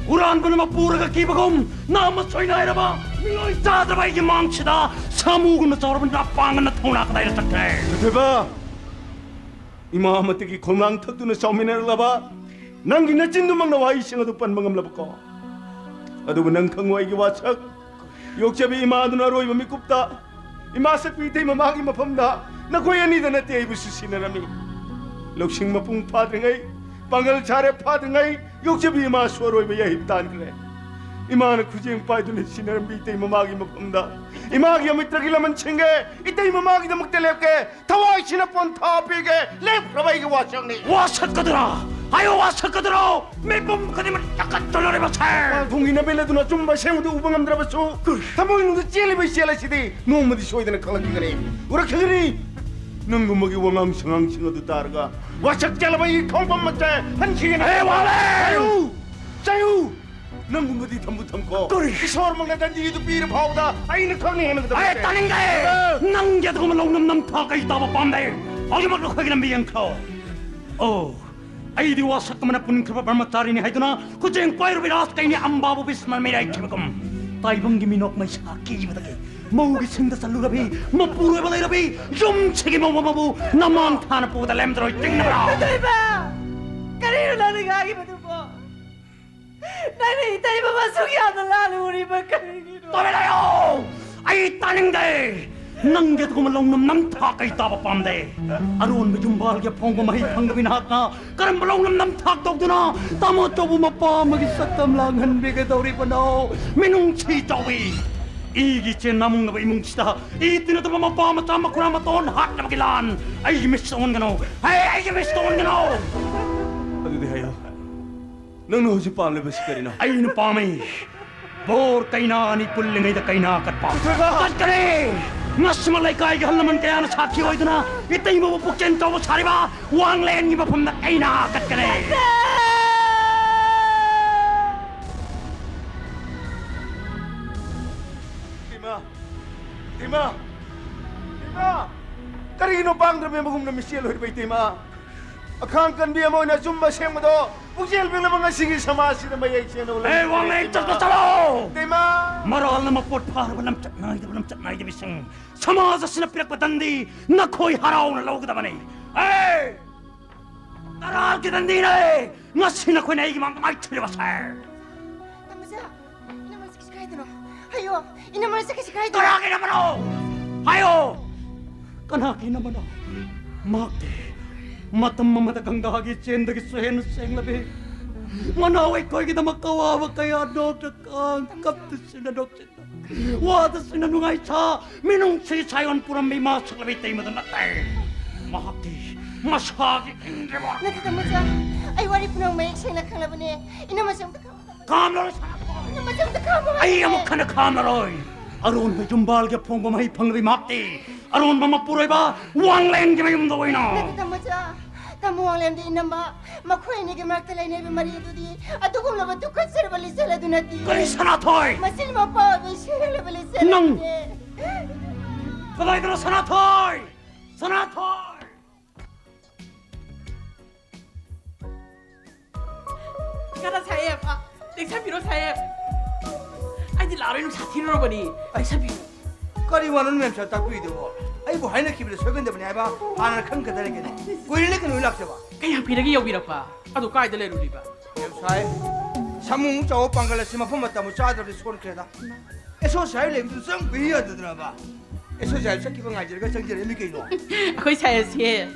ꯍꯨꯔꯥꯟꯕꯅ ꯃꯄꯨꯔꯒ ꯀꯤꯕꯒꯨꯝ ꯅꯥꯃ ꯁꯣꯏꯅꯥꯏꯔꯕ ꯃꯤꯑꯣꯏ ꯆꯥꯗ꯭ꯔꯕ ꯑꯩꯒꯤ ꯃꯥꯡꯁꯤꯗ ꯁꯥꯃꯨꯒꯨꯝꯅ ꯆꯥꯎꯔꯕ ꯅꯥꯄꯥꯡꯒꯅ ꯊꯧꯅꯥ ꯀꯗꯥꯏꯗ ꯆꯠꯈ꯭ꯔꯦ? ꯊꯣꯏꯊꯣꯏꯕ! ꯏꯃꯥ ꯑꯃꯠꯇꯒꯤ ꯈꯣꯡꯅꯥꯡ ꯊꯛꯇꯨꯅ ꯆꯥꯎꯃꯤꯟꯅꯔꯛꯂꯕ ꯅꯪꯒꯤ ꯅꯆꯤꯟꯗꯨꯃꯛꯅ ꯋꯥꯍꯩꯁꯤꯡ ꯑꯗꯨ ꯄꯟꯕ ꯉꯝꯂꯕꯀꯣ? ꯑꯗꯨꯕꯨ ꯅꯪ ꯈꯪꯉꯨ, ꯑꯩꯒꯤ ꯋꯥꯁꯛ, ꯌꯣꯛꯆꯕꯤ ꯏꯃꯥꯗꯨꯅ ꯑꯔꯣꯏꯕ ꯃꯤꯀꯨꯞꯇ ꯏꯃꯥ ꯁꯛꯄꯤ ꯏꯇꯩ ꯃꯃꯥꯒꯤ ꯃꯐꯝꯗ ꯅꯈꯣꯏ ꯑꯅꯤꯗ ꯅꯠꯇꯦ ꯑꯩꯕꯨꯁꯨ ꯁꯤꯟꯅꯔꯝꯃꯤ꯫ ꯂꯧꯁꯤꯡ ꯃꯄꯨꯡ ꯐꯥꯗ꯭ꯔꯤꯉꯩ, ꯄꯥꯡꯒꯜ ꯁꯥꯔꯦ ꯐꯥꯗ꯭ꯔꯤꯉꯩ ꯌꯣꯛꯆꯕꯤ ꯏꯃꯥꯁꯨ ꯑꯔꯣꯏꯕ ꯌꯥꯍꯤꯞ ꯇꯥꯟꯈ꯭ꯔꯦ꯫ ꯏꯃꯥꯅ ꯈꯨꯖꯦꯡ ꯄꯥꯏꯗꯨꯅ ꯁꯤꯟꯅꯔꯝꯕꯤ ꯏꯇꯩ ꯃꯃꯥꯒꯤ ꯃꯐꯝꯗ ꯏꯃꯥꯒꯤ ꯑꯃꯤꯇ꯭ꯔꯒꯤ ꯂꯃꯟ ꯁꯤꯡꯒꯦ, ꯏꯇꯩ ꯃꯃꯥꯒꯤꯗꯃꯛꯇ ꯂꯦꯞꯀꯦ꯫ ꯊꯋꯥꯏꯁꯤꯅ ꯄꯣꯟꯊꯥ ꯄꯤꯒꯦ, ꯂꯦꯞꯈ꯭ꯔꯕ ꯑꯩꯒꯤ ꯋꯥꯁꯛꯅꯤ꯫ ꯋꯥꯁꯛꯀꯗ꯭ꯔꯥ? ꯍꯥꯏꯌꯣ, ꯋꯥꯁꯛꯀꯗ꯭ꯔꯣ? ꯃꯤꯄꯨꯝ ꯈꯨꯗꯤꯡꯃꯛ ꯆꯥꯎꯈꯠꯇꯨꯅꯔꯤꯕꯁꯦ꯫ ꯄꯥꯡꯊꯣꯡꯒꯤ ꯅꯕꯦꯜ ꯑꯗꯨꯅ ꯑꯆꯨꯝꯕ ꯑꯁꯦꯡꯕꯗꯨ ꯎꯕ ꯉꯝꯗ꯭ꯔꯕꯁꯨ, ꯊꯃꯣꯏꯅꯨꯡꯗ ꯆꯦꯜꯂꯤꯕ ꯏꯆꯦꯜ ꯑꯁꯤꯗꯤ ꯅꯣꯡꯃꯗꯤ ꯁꯣꯏꯗꯅ ꯈꯪꯂꯛꯈꯤꯒꯅꯤ, ꯎꯔꯛꯈꯤꯒꯅꯤ꯫ ꯅꯪꯒꯨꯝꯕꯒꯤ ꯋꯥꯉꯥꯡ ꯁꯉꯥꯡꯁꯤꯡ ꯑꯗꯨ ꯇꯥꯔꯒ ꯋꯥꯁꯛ ꯆꯦꯜꯂꯕ ꯑꯩ ꯈꯣꯡꯕꯝ ꯃꯆꯦ ꯍꯟꯈꯤꯒꯅꯤ꯫ ꯑꯦ, ꯋꯥꯡꯂꯦꯟ! ꯆꯩꯌꯨ! ꯆꯩꯌꯨ! ꯅꯪꯒꯨꯝꯕꯗꯤ ꯊꯝꯕꯨ ꯊꯝꯈꯣ꯫ ꯀꯔꯤ? ꯏꯁꯣꯔꯃꯛꯅ ꯗꯟꯗꯤꯗꯨ ꯄꯤꯔ ꯐꯥꯎꯕꯗ ꯑꯩꯅ ꯈꯪꯅ ꯍꯦꯟꯒꯗꯕ ꯑꯩ ꯅꯠꯇꯦ꯫ ꯇꯥꯅꯤꯡꯗꯦ! ꯑ! ꯅꯪꯒꯤ ꯑꯗꯨꯒꯨꯝꯕ ꯂꯧꯅꯝ ꯅꯝꯊꯥꯛ ꯀꯩ ꯇꯥꯕ ꯄꯥꯝꯗꯦ꯫ ꯍꯧꯖꯤꯛꯃꯛ ꯅꯈꯣꯏꯒꯤ ꯂꯝꯕꯤ ꯌꯦꯡꯈ꯭ꯔꯣ꯫ ꯑꯣ, ꯑꯩꯗꯤ ꯋꯥꯁꯛ ꯑꯃꯅ ꯄꯨꯟꯈ꯭ꯔꯕ ꯕ꯭ꯔꯍ꯭ꯃꯆꯥꯔꯤꯅꯤ ꯍꯥꯏꯗꯨꯅ ꯈꯨꯖꯦꯡ ꯄꯥꯏꯔꯨꯕꯤ ꯔꯥꯖ ꯀꯩꯅꯤ ꯑꯝꯕꯥꯕꯨ ꯚꯤꯁꯃ ꯃꯤꯔꯥꯏꯈꯤꯕꯒꯨꯝ, ꯇꯥꯏꯕꯪꯒꯤ ꯃꯤꯅꯣꯛ ꯃꯩꯁꯥ ꯀꯤꯕꯗꯒꯤ ꯃꯧꯒꯤ ꯁꯤꯡꯗ ꯆꯜꯂꯨꯔꯕꯤ, ꯃꯄꯨꯔꯣꯏꯕ ꯂꯩꯔꯕꯤ ꯌꯨꯝꯁꯤꯒꯤ ꯃꯧ ꯑꯃꯕꯨ ꯅꯃꯥꯡ ꯊꯥꯅ ꯄꯨꯕꯗ ꯂꯦꯝꯗꯔꯣꯏ ꯆꯤꯡꯅꯕ꯭ꯔꯥ? ꯏꯇꯩꯃ! ꯀꯔꯤꯅꯣ ꯅꯪꯅ ꯉꯥꯡꯉꯤꯕꯗꯨꯕꯣ? ꯅꯪꯅ ꯏꯇꯩꯃꯕꯨ ꯑꯁꯨꯛ ꯌꯥꯝꯅ ꯂꯥꯟꯅ ꯎꯔꯤꯕ ꯀꯔꯤꯒꯤꯅꯣ? ꯇꯨꯃꯤꯟ ꯂꯩꯌꯨ! ꯑꯩ ꯇꯥꯅꯤꯡꯗꯦ! ꯅꯪꯒꯤ ꯑꯗꯨꯒꯨꯝꯕ ꯂꯧꯅꯝ ꯅꯝꯊꯥꯛ ꯑꯩ ꯇꯥꯕ ꯄꯥꯝꯗꯦ꯫ ꯑꯔꯣꯟꯕ ꯌꯨꯝꯕꯥꯜꯒꯤ ꯑꯐꯣꯡꯕ ꯃꯍꯩ ꯐꯪꯗꯕꯤ ꯅꯍꯥꯛꯅ ꯀꯔꯝꯕ ꯂꯧꯅꯝ ꯅꯝꯊꯥꯛ ꯇꯧꯗꯨꯅ ꯇꯥꯃꯣ ꯆꯧꯕ ꯃꯄꯥ ꯑꯃꯒꯤ ꯁꯛꯇꯝ ꯂꯥꯡꯍꯟꯕꯤꯒꯗꯧꯔꯤꯕꯅꯣ? ꯃꯤꯅꯨꯡꯁꯤ ꯆꯥꯎꯏ! ꯏꯒꯤ ꯏꯆꯦ ꯅꯥꯃꯨꯡꯅꯕ ꯏꯃꯨꯡꯁꯤꯗ ꯏ ꯇꯤꯟꯅꯗꯕ ꯃꯄꯥ ꯃꯆꯥ ꯃꯈꯨꯔꯥ ꯃꯇꯣꯟ ꯍꯥꯠꯅꯕꯒꯤ ꯂꯥꯟ ꯑꯩꯒꯤ ꯃꯤꯠꯁꯤꯗ ꯑꯣꯟꯒꯅꯨ! ꯍꯦ, ꯑꯩꯒꯤ ꯃꯤꯠꯁꯤꯗ ꯑꯣꯟꯒꯅꯨ! ꯑꯗꯨꯗꯤ ꯍꯥꯏꯌꯨ, ꯅꯪꯅ ꯍꯧꯖꯤꯛ ꯄꯥꯝꯂꯤꯕꯁꯤ ꯀꯔꯤꯅꯣ? ꯑꯩꯅ ꯄꯥꯝꯃꯤ꯫ ꯕꯣꯔ ꯀꯩꯅꯥ ꯑꯅꯤ ꯄꯨꯜꯂꯤꯉꯩꯗ ꯀꯩꯅꯥ ꯀꯠꯄ꯫ ꯄꯨꯊꯣꯏꯕ! ꯀꯠꯀꯅꯤ! ꯉꯁꯤꯃꯛ ꯂꯩꯀꯥꯏꯒꯤ ꯑꯍꯜ ꯂꯃꯟ ꯀꯌꯥꯅ ꯁꯥꯈꯤ ꯑꯣꯏꯗꯨꯅ ꯏꯇꯩꯃꯕꯨ ꯄꯨꯛꯆꯦꯜ ꯆꯥꯎꯕ ꯁꯥꯔꯤꯕ ꯋꯥꯡꯂꯦꯟꯒꯤ ꯃꯐꯝꯗ ꯀꯩꯅꯥ ꯀꯠꯀꯅꯤ꯫ ꯏꯃꯥ! ꯏꯃꯥ! ꯏꯃꯥ! ꯀꯔꯤꯒꯤꯅꯣ ꯄꯥꯡꯗ꯭ꯔꯕ ꯃꯒꯨꯝꯅ ꯃꯤꯆꯦꯜ ꯑꯣꯏꯔꯤꯕ ꯏꯇꯩꯃ? ꯑꯈꯥꯡ ꯀꯟꯕꯤ ꯑꯃ ꯑꯣꯏꯅ ꯑꯆꯨꯝꯕ ꯑꯁꯦꯡꯕꯗꯣ ꯄꯨꯛꯆꯦꯜ ꯄꯦꯜꯂꯕ ꯉꯁꯤꯒꯤ ꯁꯃꯥꯖꯁꯤꯗ ꯃꯌꯦꯛ ꯁꯦꯡꯅ ꯎꯠꯂꯝꯃꯤ꯫ ꯑꯦ, ꯋꯥꯡꯂꯦꯟ, ꯆꯠꯄ ꯆꯠꯂꯣ! ꯏꯇꯩꯃ! ꯃꯔꯥꯜꯅ ꯃꯄꯣꯠ ꯐꯥꯔꯕ ꯂꯝꯆꯠ ꯅꯥꯏꯗꯕ ꯂꯝꯆꯠ ꯅꯥꯏꯗꯕꯤꯁꯤꯡ ꯁꯃꯥꯖ ꯑꯁꯤꯅ ꯄꯤꯔꯛꯄ ꯗꯟꯗꯤ ꯅꯈꯣꯏ ꯍꯔꯥꯎꯅ ꯂꯧꯒꯗꯕꯅꯤ꯫ ꯑꯦ! ꯀꯔꯥꯔꯒꯤ ꯗꯟꯗꯤꯅꯦ! ꯉꯁꯤ ꯅꯈꯣꯏꯅ ꯑꯩꯒꯤ ꯃꯥꯡꯗ ꯃꯥꯏꯊꯤꯔꯕꯁꯦ! ꯇꯥꯃꯣꯆꯥ, ꯏꯅꯝꯃꯁꯦ ꯀꯩꯁꯨ ꯀꯥꯏꯗꯅꯣ? ꯍꯥꯏꯌꯣ, ꯏꯅꯝꯃꯁꯦ ꯀꯩꯁꯨ ꯀꯥꯏꯗꯅꯣ? ꯀꯅꯥꯒꯤ ꯏꯅꯝꯃꯅꯣ? ꯍꯥꯏꯌꯣ! ꯀꯅꯥꯒꯤ ꯏꯅꯝꯃꯅꯣ? ꯃꯍꯥꯛꯇꯤ ꯃꯇꯝ ꯑꯃꯗ ꯒꯪꯒꯥꯒꯤ ꯆꯦꯟꯗꯒꯤꯁꯨ ꯍꯦꯟꯅ ꯁꯦꯡꯂꯕꯤ, ꯃꯅꯥꯎ ꯑꯩꯈꯣꯏꯒꯤꯗꯃꯛ ꯑꯋꯥꯕ ꯀꯌꯥ ꯅꯣꯛꯇ ꯀꯥꯡ ꯀꯞꯇꯁꯤꯅ ꯅꯣꯛꯆꯠꯅ ꯋꯥꯗꯁꯤꯅ ꯅꯨꯡꯉꯥꯏ ꯁꯥ ꯃꯤꯅꯨꯡꯁꯤ ꯁꯥꯌꯣꯟ ꯄꯨꯔꯝꯃꯤ ꯃꯥ ꯁꯛꯂꯕꯤ ꯇꯩꯃꯗꯨ ꯅꯠꯇꯦ꯫ ꯃꯍꯥꯛꯇꯤ ꯃꯁꯥꯒꯤ ꯏꯪꯗ꯭ꯔꯤꯕ꯫ ꯅꯠꯇꯦ, ꯇꯥꯃꯣꯆꯥ, ꯑꯩ ꯋꯥꯔꯤ ꯄꯨꯝꯅꯃꯛ ꯃꯌꯦꯛ ꯁꯦꯡꯅ ꯈꯪꯂꯕꯅꯦ꯫ ꯏꯅꯝꯃꯁꯦ ꯑꯝꯇ ꯈꯥꯝꯃꯣ꯫ ꯈꯥꯝꯂꯔꯣꯏ, ꯁꯥꯟꯅꯊꯣꯛꯑꯣ꯫ ꯏꯅꯝꯃꯁꯦ ꯑꯝꯇ ꯈꯥꯝꯃꯣ ꯑꯩ ꯍꯥꯏꯕꯅꯦ꯫ ꯑꯃꯨꯛ ꯍꯟꯅ ꯈꯥꯝꯂꯔꯣꯏ꯫ ꯑꯔꯣꯟꯕ ꯌꯨꯝꯕꯥꯜꯒꯤ ꯑꯐꯣꯡꯕ ꯃꯍꯩ ꯐꯪꯂꯕꯤ ꯃꯍꯥꯛꯇꯤ ꯑꯔꯣꯟꯕ ꯃꯄꯨꯔꯣꯏꯕ ꯋꯥꯡꯂꯦꯟꯒꯤ ꯃꯌꯨꯝꯗ ꯑꯣꯏꯅ꯫ ꯅꯠꯇꯦ, ꯇꯥꯃꯣꯆꯥ꯫ ꯇꯥꯃꯣ ꯋꯥꯡꯂꯦꯟꯗꯤ ꯏꯅꯝꯕ, ꯃꯈꯣꯏ ꯑꯅꯤꯒꯤ ꯃꯔꯛꯇ ꯂꯩꯅꯔꯤꯕ ꯃꯔꯤ ꯑꯗꯨꯗꯤ ꯑꯗꯨꯒꯨꯝꯂꯕ ꯇꯨꯀꯠꯆꯔꯕ ꯂꯤꯆꯠ ꯑꯗꯨ ꯅꯠꯇꯦ꯫ ꯀꯔꯤ ꯁꯅꯥꯊꯣꯏ? ꯃꯁꯤꯅ ꯃꯄꯥ ꯑꯣꯏꯕ ꯏꯆꯦ ꯍꯦꯛꯂꯕ ꯂꯤꯆꯠ ꯅꯪ ꯑꯗꯨꯅꯦ꯫ ꯀꯗꯥꯏꯗꯅꯣ ꯁꯅꯥꯊꯣꯏ? ꯁꯅꯥꯊꯣꯏ! ꯀꯅꯥ ꯁꯥꯍꯦꯕ? ꯑ, ꯂꯦꯡꯁꯟꯕꯤꯔꯣ ꯁꯥꯍꯦꯕ꯫ ꯑꯩꯗꯤ ꯂꯥꯛꯑꯔꯣꯏ, ꯅꯨꯡꯁꯥ ꯊꯤꯔꯨꯔꯕꯅꯤ꯫ ꯂꯦꯡꯁꯟꯕꯤꯔꯣ꯫ ꯀꯔꯤ ꯋꯥꯅꯣ ꯃꯦꯝ ꯁꯥꯍꯦꯕ ꯇꯥꯛꯄꯤꯔꯤꯗꯨꯕꯣ? ꯑꯩꯕꯨ ꯍꯥꯏꯅꯈꯤꯕꯗ ꯁꯣꯏꯒꯟꯗꯕꯅꯤ ꯍꯥꯏꯕ ꯍꯥꯟꯅ ꯈꯪꯒꯗꯔꯦ ꯀꯩꯅꯣ? ꯀꯨꯏꯔꯦꯅꯦ ꯀꯩꯅꯣ ꯂꯥꯛꯆꯕ꯫ ꯀꯌꯥꯝ ꯀꯨꯏꯔꯒꯦ ꯌꯧꯕꯤꯔꯛꯄ? ꯑꯗꯨ ꯀꯥꯏꯗ ꯂꯩꯔꯨꯔꯤꯕ? ꯃꯦꯝ ꯁꯥꯍꯦꯕ, ꯁꯥꯃꯨꯃꯨꯛ ꯆꯥꯎꯕ ꯄꯥꯡꯒꯜ ꯑꯁꯤ ꯃꯐꯝ ꯃꯇꯝ ꯆꯥꯗ꯭ꯔꯕꯗꯤ ꯁꯣꯟꯈ꯭ꯔꯦꯗ꯫ ꯑꯦꯁ ꯑꯣ ꯁꯥꯍꯦꯕ ꯂꯩꯕꯗꯨ ꯆꯪꯕ ꯌꯥꯗꯗꯅꯕ? ꯑꯦꯁ ꯑꯣ ꯁꯥꯍꯦꯕ ꯆꯠꯈꯤꯕ ꯉꯥꯏꯖꯔꯒ ꯆꯪꯖꯔꯛꯏꯅꯤ ꯀꯩꯅꯣ꯫ ꯑꯩꯈꯣꯏ ꯁꯥꯍꯦꯕꯁꯦ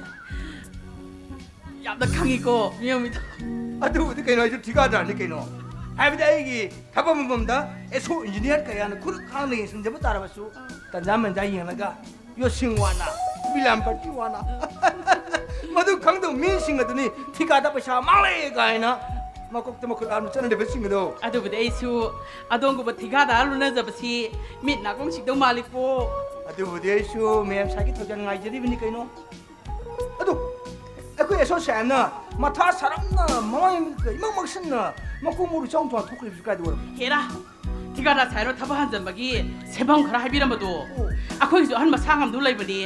ꯌꯥꯝꯅ ꯈꯪꯉꯤꯀꯣ, ꯃꯤꯑꯣꯏ ꯃꯤꯗꯣ꯫ ꯑꯗꯨꯕꯨꯗꯤ ꯀꯩꯅꯣ, ꯑꯩꯁꯨ ꯊꯤꯀꯥꯗꯥꯔꯅꯤ ꯀꯩꯅꯣ꯫ ꯍꯥꯏꯕꯗꯤ ꯑꯩꯒꯤ ꯊꯕꯛ ꯃꯐꯝꯗ ꯑꯦꯁ ꯑꯣ ꯏꯟꯖꯤꯅꯤꯌꯥꯔ ꯀꯌꯥꯅ ꯈꯨꯠ ꯍꯥꯡꯅ ꯌꯦꯡꯁꯤꯟꯖꯕ ꯇꯥꯔꯕꯁꯨ, ꯇꯟꯖꯥ ꯃꯦꯟꯖꯥ ꯌꯦꯡꯂꯒ ꯌꯣꯠꯁꯤꯡ ꯋꯥꯅ, ꯕꯤꯂꯥꯝꯕꯔꯇꯤ ꯋꯥꯅ꯫ ꯃꯗꯨ ꯈꯪꯗꯕ ꯃꯤꯁꯤꯡ ꯑꯗꯨꯅꯤ ꯊꯤꯀꯥꯗ ꯄꯩꯁꯥ ꯃꯥꯡꯂꯛꯑꯦ ꯀꯥꯏꯅ ꯃꯀꯣꯛꯇ ꯃꯈꯨꯠ ꯍꯥꯞꯅ ꯆꯠꯅꯔꯤꯕꯁꯤꯡ ꯑꯗꯣ꯫ ꯑꯗꯨꯕꯨꯗꯤ ꯑꯩꯁꯨ ꯑꯗꯣꯝꯒꯨꯝꯕ ꯊꯤꯀꯥꯗꯥꯔ ꯂꯨꯅꯖꯕꯁꯤ ꯃꯤꯠ ꯅꯥꯀꯣꯡ ꯁꯤꯛꯇꯧ ꯃꯥꯜꯂꯤꯀꯣ꯫ ꯑꯗꯨꯕꯨꯗꯤ ꯑꯩꯁꯨ ꯃꯦꯝ ꯁꯥꯍꯦꯕꯀꯤ ꯊꯧꯖꯥꯜ ꯉꯥꯏꯖꯔꯤꯕꯅꯤ ꯀꯩꯅꯣ꯫ ꯑꯗꯨ ꯑꯩꯈꯣꯏ ꯑꯦꯁ ꯑꯣ ꯁꯥꯍꯦꯕꯅ ꯃꯊꯥ ꯁꯥꯔꯝꯅ ꯃꯃꯥꯏ ꯃꯃꯤꯠꯀ ꯏꯃꯪ ꯃꯛꯁꯤꯟꯅ ꯃꯀꯣꯛ ꯃꯔꯨ ꯏꯆꯥꯎ ꯆꯥꯎꯅ ꯊꯣꯛꯈ꯭ꯔꯤꯕꯁꯤ ꯀꯥꯏꯗ ꯑꯣꯏꯔꯕꯅꯣ? ꯍꯦꯔꯥ, ꯊꯤꯀꯥꯗꯥꯔ ꯁꯥꯍꯦꯕꯅ ꯊꯕꯛ ꯍꯟꯖꯟꯕꯒꯤ ꯁꯦꯟꯐꯝ ꯈꯔ ꯍꯥꯏꯕꯤꯔꯝꯕꯗꯣ꯫ ꯑꯣ꯫ ꯑꯩꯈꯣꯏꯒꯤꯁꯨ ꯑꯍꯟ ꯃꯁꯥ ꯉꯝꯗꯕ ꯂꯩꯕꯅꯤ꯫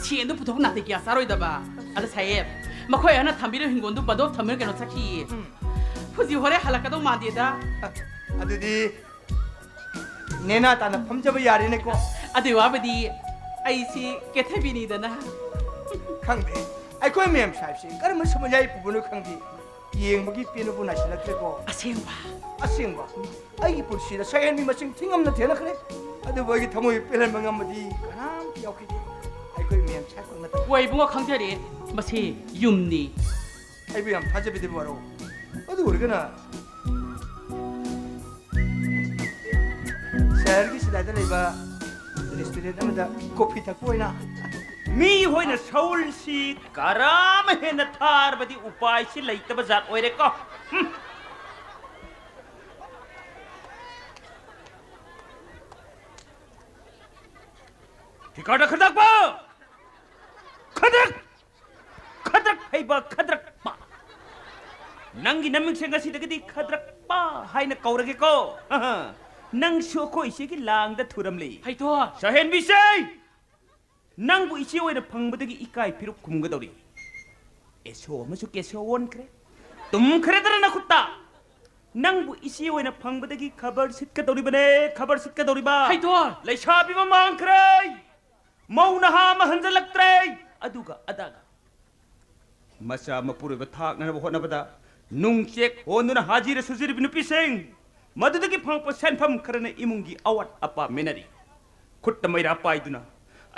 ꯁꯦꯟꯗꯨ ꯄꯨꯊꯣꯛ ꯅꯥꯇꯩ ꯀꯌꯥ ꯆꯥꯔꯣꯏꯗꯕ꯫ ꯑꯗ ꯁꯥꯍꯦꯕ, ꯃꯈꯣꯏ ꯑꯍꯟꯅ ꯊꯝꯕꯤꯔꯤꯕ ꯍꯤꯡꯒꯣꯜꯗꯨ ꯕꯟꯗꯣꯞ ꯊꯝꯃꯤꯔ ꯀꯩꯅꯣ ꯆꯠꯈꯤꯌꯦ꯫ ꯎꯝ꯫ ꯍꯧꯖꯤꯛ ꯍꯣꯔꯦꯟ ꯍꯜꯂꯛꯀꯗꯧ ꯃꯥꯟꯗꯦꯗ꯫ ꯑ, ꯑꯗꯨꯗꯤ ꯅꯦꯅꯥ ꯇꯥꯅ ꯐꯝꯖꯕ ꯌꯥꯔꯦꯅꯦꯀꯣ꯫ ꯑꯗꯨꯏ ꯋꯥꯕꯨꯗꯤ ꯑꯩꯁꯤ ꯀꯦꯊꯕꯤꯅꯤꯗꯅ꯫ ꯈꯪꯗꯦ, ꯑꯩꯈꯣꯏ ꯃꯦꯝ ꯁꯥꯍꯦꯕꯁꯦ ꯀꯔꯝꯕ ꯁꯃꯨꯗꯥꯏ ꯄꯨꯕꯅꯣ ꯈꯪꯗꯦ, ꯌꯦꯡꯕꯒꯤ ꯄꯦꯟꯕꯕꯨ ꯅꯥꯁꯤꯜꯂꯛꯇ꯭ꯔꯦꯀꯣ꯫ ꯑꯁꯦꯡꯕ? ꯑꯁꯦꯡꯕ꯫ ꯑꯩꯒꯤ ꯄꯨꯟꯁꯤꯗ ꯁꯛꯍꯦꯟꯕꯤ ꯃꯁꯤꯡ ꯊꯤꯉꯝꯅ ꯊꯦꯡꯅꯈ꯭ꯔꯦ, ꯑꯗꯨꯕꯨ ꯑꯩꯒꯤ ꯊꯃꯣꯏ ꯄꯦꯜꯍꯟꯕ ꯉꯝꯕꯗꯤ ꯀꯅꯥꯝꯇ ꯌꯥꯎꯈꯤꯗꯦ, ꯑꯩꯈꯣꯏ ꯃꯦꯝ ꯁꯥꯍꯦꯕ ꯈꯛ ꯅꯠꯇꯅ꯫ ꯍꯣꯏ ꯏꯕꯨꯡꯉꯣ, ꯈꯪꯖꯔꯦ, ꯃꯁꯤ ꯌꯨꯝꯅꯤ꯫ ꯑꯩꯕꯨ ꯌꯥꯝ ꯊꯥꯖꯕꯤꯗꯕ ꯋꯥꯔꯣ꯫ ꯑꯗꯨ ꯑꯣꯏꯔꯒꯅ ꯁꯍꯔꯒꯤ ꯁꯤꯗꯥꯏꯗ ꯂꯩꯕ ꯔꯦꯁꯇꯨꯔꯦꯟ ꯑꯃꯗ ꯀꯣꯐꯤ ꯊꯛꯄ ꯑꯣꯏꯅ꯫ ꯃꯤꯍꯣꯏꯅ ꯁꯧꯜꯁꯤ ꯀꯔꯝ ꯍꯦꯟꯅ ꯊꯥꯔꯕꯗꯤ ꯎꯄꯥꯏꯁꯤ ꯂꯩꯇꯕ ꯖꯥꯠ ꯑꯣꯏꯔꯦꯀꯣ꯫ ꯍꯨꯝ꯫ ꯀꯤꯀꯥꯔꯗ ꯈꯗ꯭ꯔꯛꯄ! ꯈꯗ꯭ꯔꯛ! ꯈꯗ꯭ꯔꯛ ꯍꯩꯕ ꯈꯗ꯭ꯔꯛꯄ! ꯅꯪꯒꯤ ꯅꯃꯤꯡꯁꯦ ꯉꯁꯤꯗꯒꯤꯗꯤ ꯈꯗ꯭ꯔꯛꯄ ꯍꯥꯏꯅ ꯀꯧꯔꯒꯦꯀꯣ꯫ ꯅꯪꯁꯨ ꯑꯩꯈꯣꯏ ꯏꯆꯦꯒꯤ ꯂꯥꯡꯗ ꯊꯨꯔꯝꯂꯤ꯫ ꯍꯩꯇꯣ! ꯁꯍꯦꯟꯕꯤꯁꯦ! ꯅꯪꯕꯨ ꯏꯆꯦ ꯑꯣꯏꯅ ꯐꯪꯕꯗꯒꯤ ꯏꯀꯥꯏ ꯐꯤꯔꯨꯛ ꯈꯨꯝꯒꯗꯧꯔꯤ꯫ ꯑꯦꯁꯣ ꯑꯃꯁꯨ ꯀꯦꯁꯣ ꯑꯣꯟꯈ꯭ꯔꯦ꯫ ꯇꯨꯝꯈ꯭ꯔꯦꯗꯅ ꯅꯈꯨꯠꯇ꯫ ꯅꯪꯕꯨ ꯏꯆꯦ ꯑꯣꯏꯅ ꯐꯪꯕꯗꯒꯤ ꯈꯕꯔ ꯁꯤꯠꯀꯗꯧꯔꯤꯕꯅꯦ, ꯈꯕꯔ ꯁꯤꯠꯀꯗꯧꯔꯤꯕ꯫ ꯍꯩꯇꯣ! ꯂꯩꯁꯥꯕꯤ ꯃꯃꯥꯡꯈ꯭ꯔꯦ꯫ ꯃꯧ ꯅꯍꯥ ꯑꯃ ꯍꯟꯖꯜꯂꯛꯇ꯭ꯔꯦ꯫ ꯑꯗꯨꯒ ꯑꯗꯥꯒ꯫ ꯃꯆꯥ ꯃꯄꯨꯔꯣꯏꯕ ꯊꯥꯛꯅꯅꯕ ꯍꯣꯠꯅꯕꯗ ꯅꯨꯡꯆꯦꯛ ꯍꯣꯟꯗꯨꯅ ꯍꯥꯖꯤꯔ ꯁꯨꯖꯤꯔꯤꯕ ꯅꯨꯄꯤꯁꯤꯡ, ꯃꯗꯨꯗꯒꯤ ꯐꯪꯉꯛꯄ ꯁꯦꯟꯐꯝ ꯈꯔꯅ ꯏꯃꯨꯡꯒꯤ ꯑꯋꯥꯠ ꯑꯄꯥ ꯃꯦꯟꯅꯔꯤ꯫ ꯈꯨꯠꯇ ꯃꯩꯔꯥ ꯄꯥꯏꯗꯨꯅ,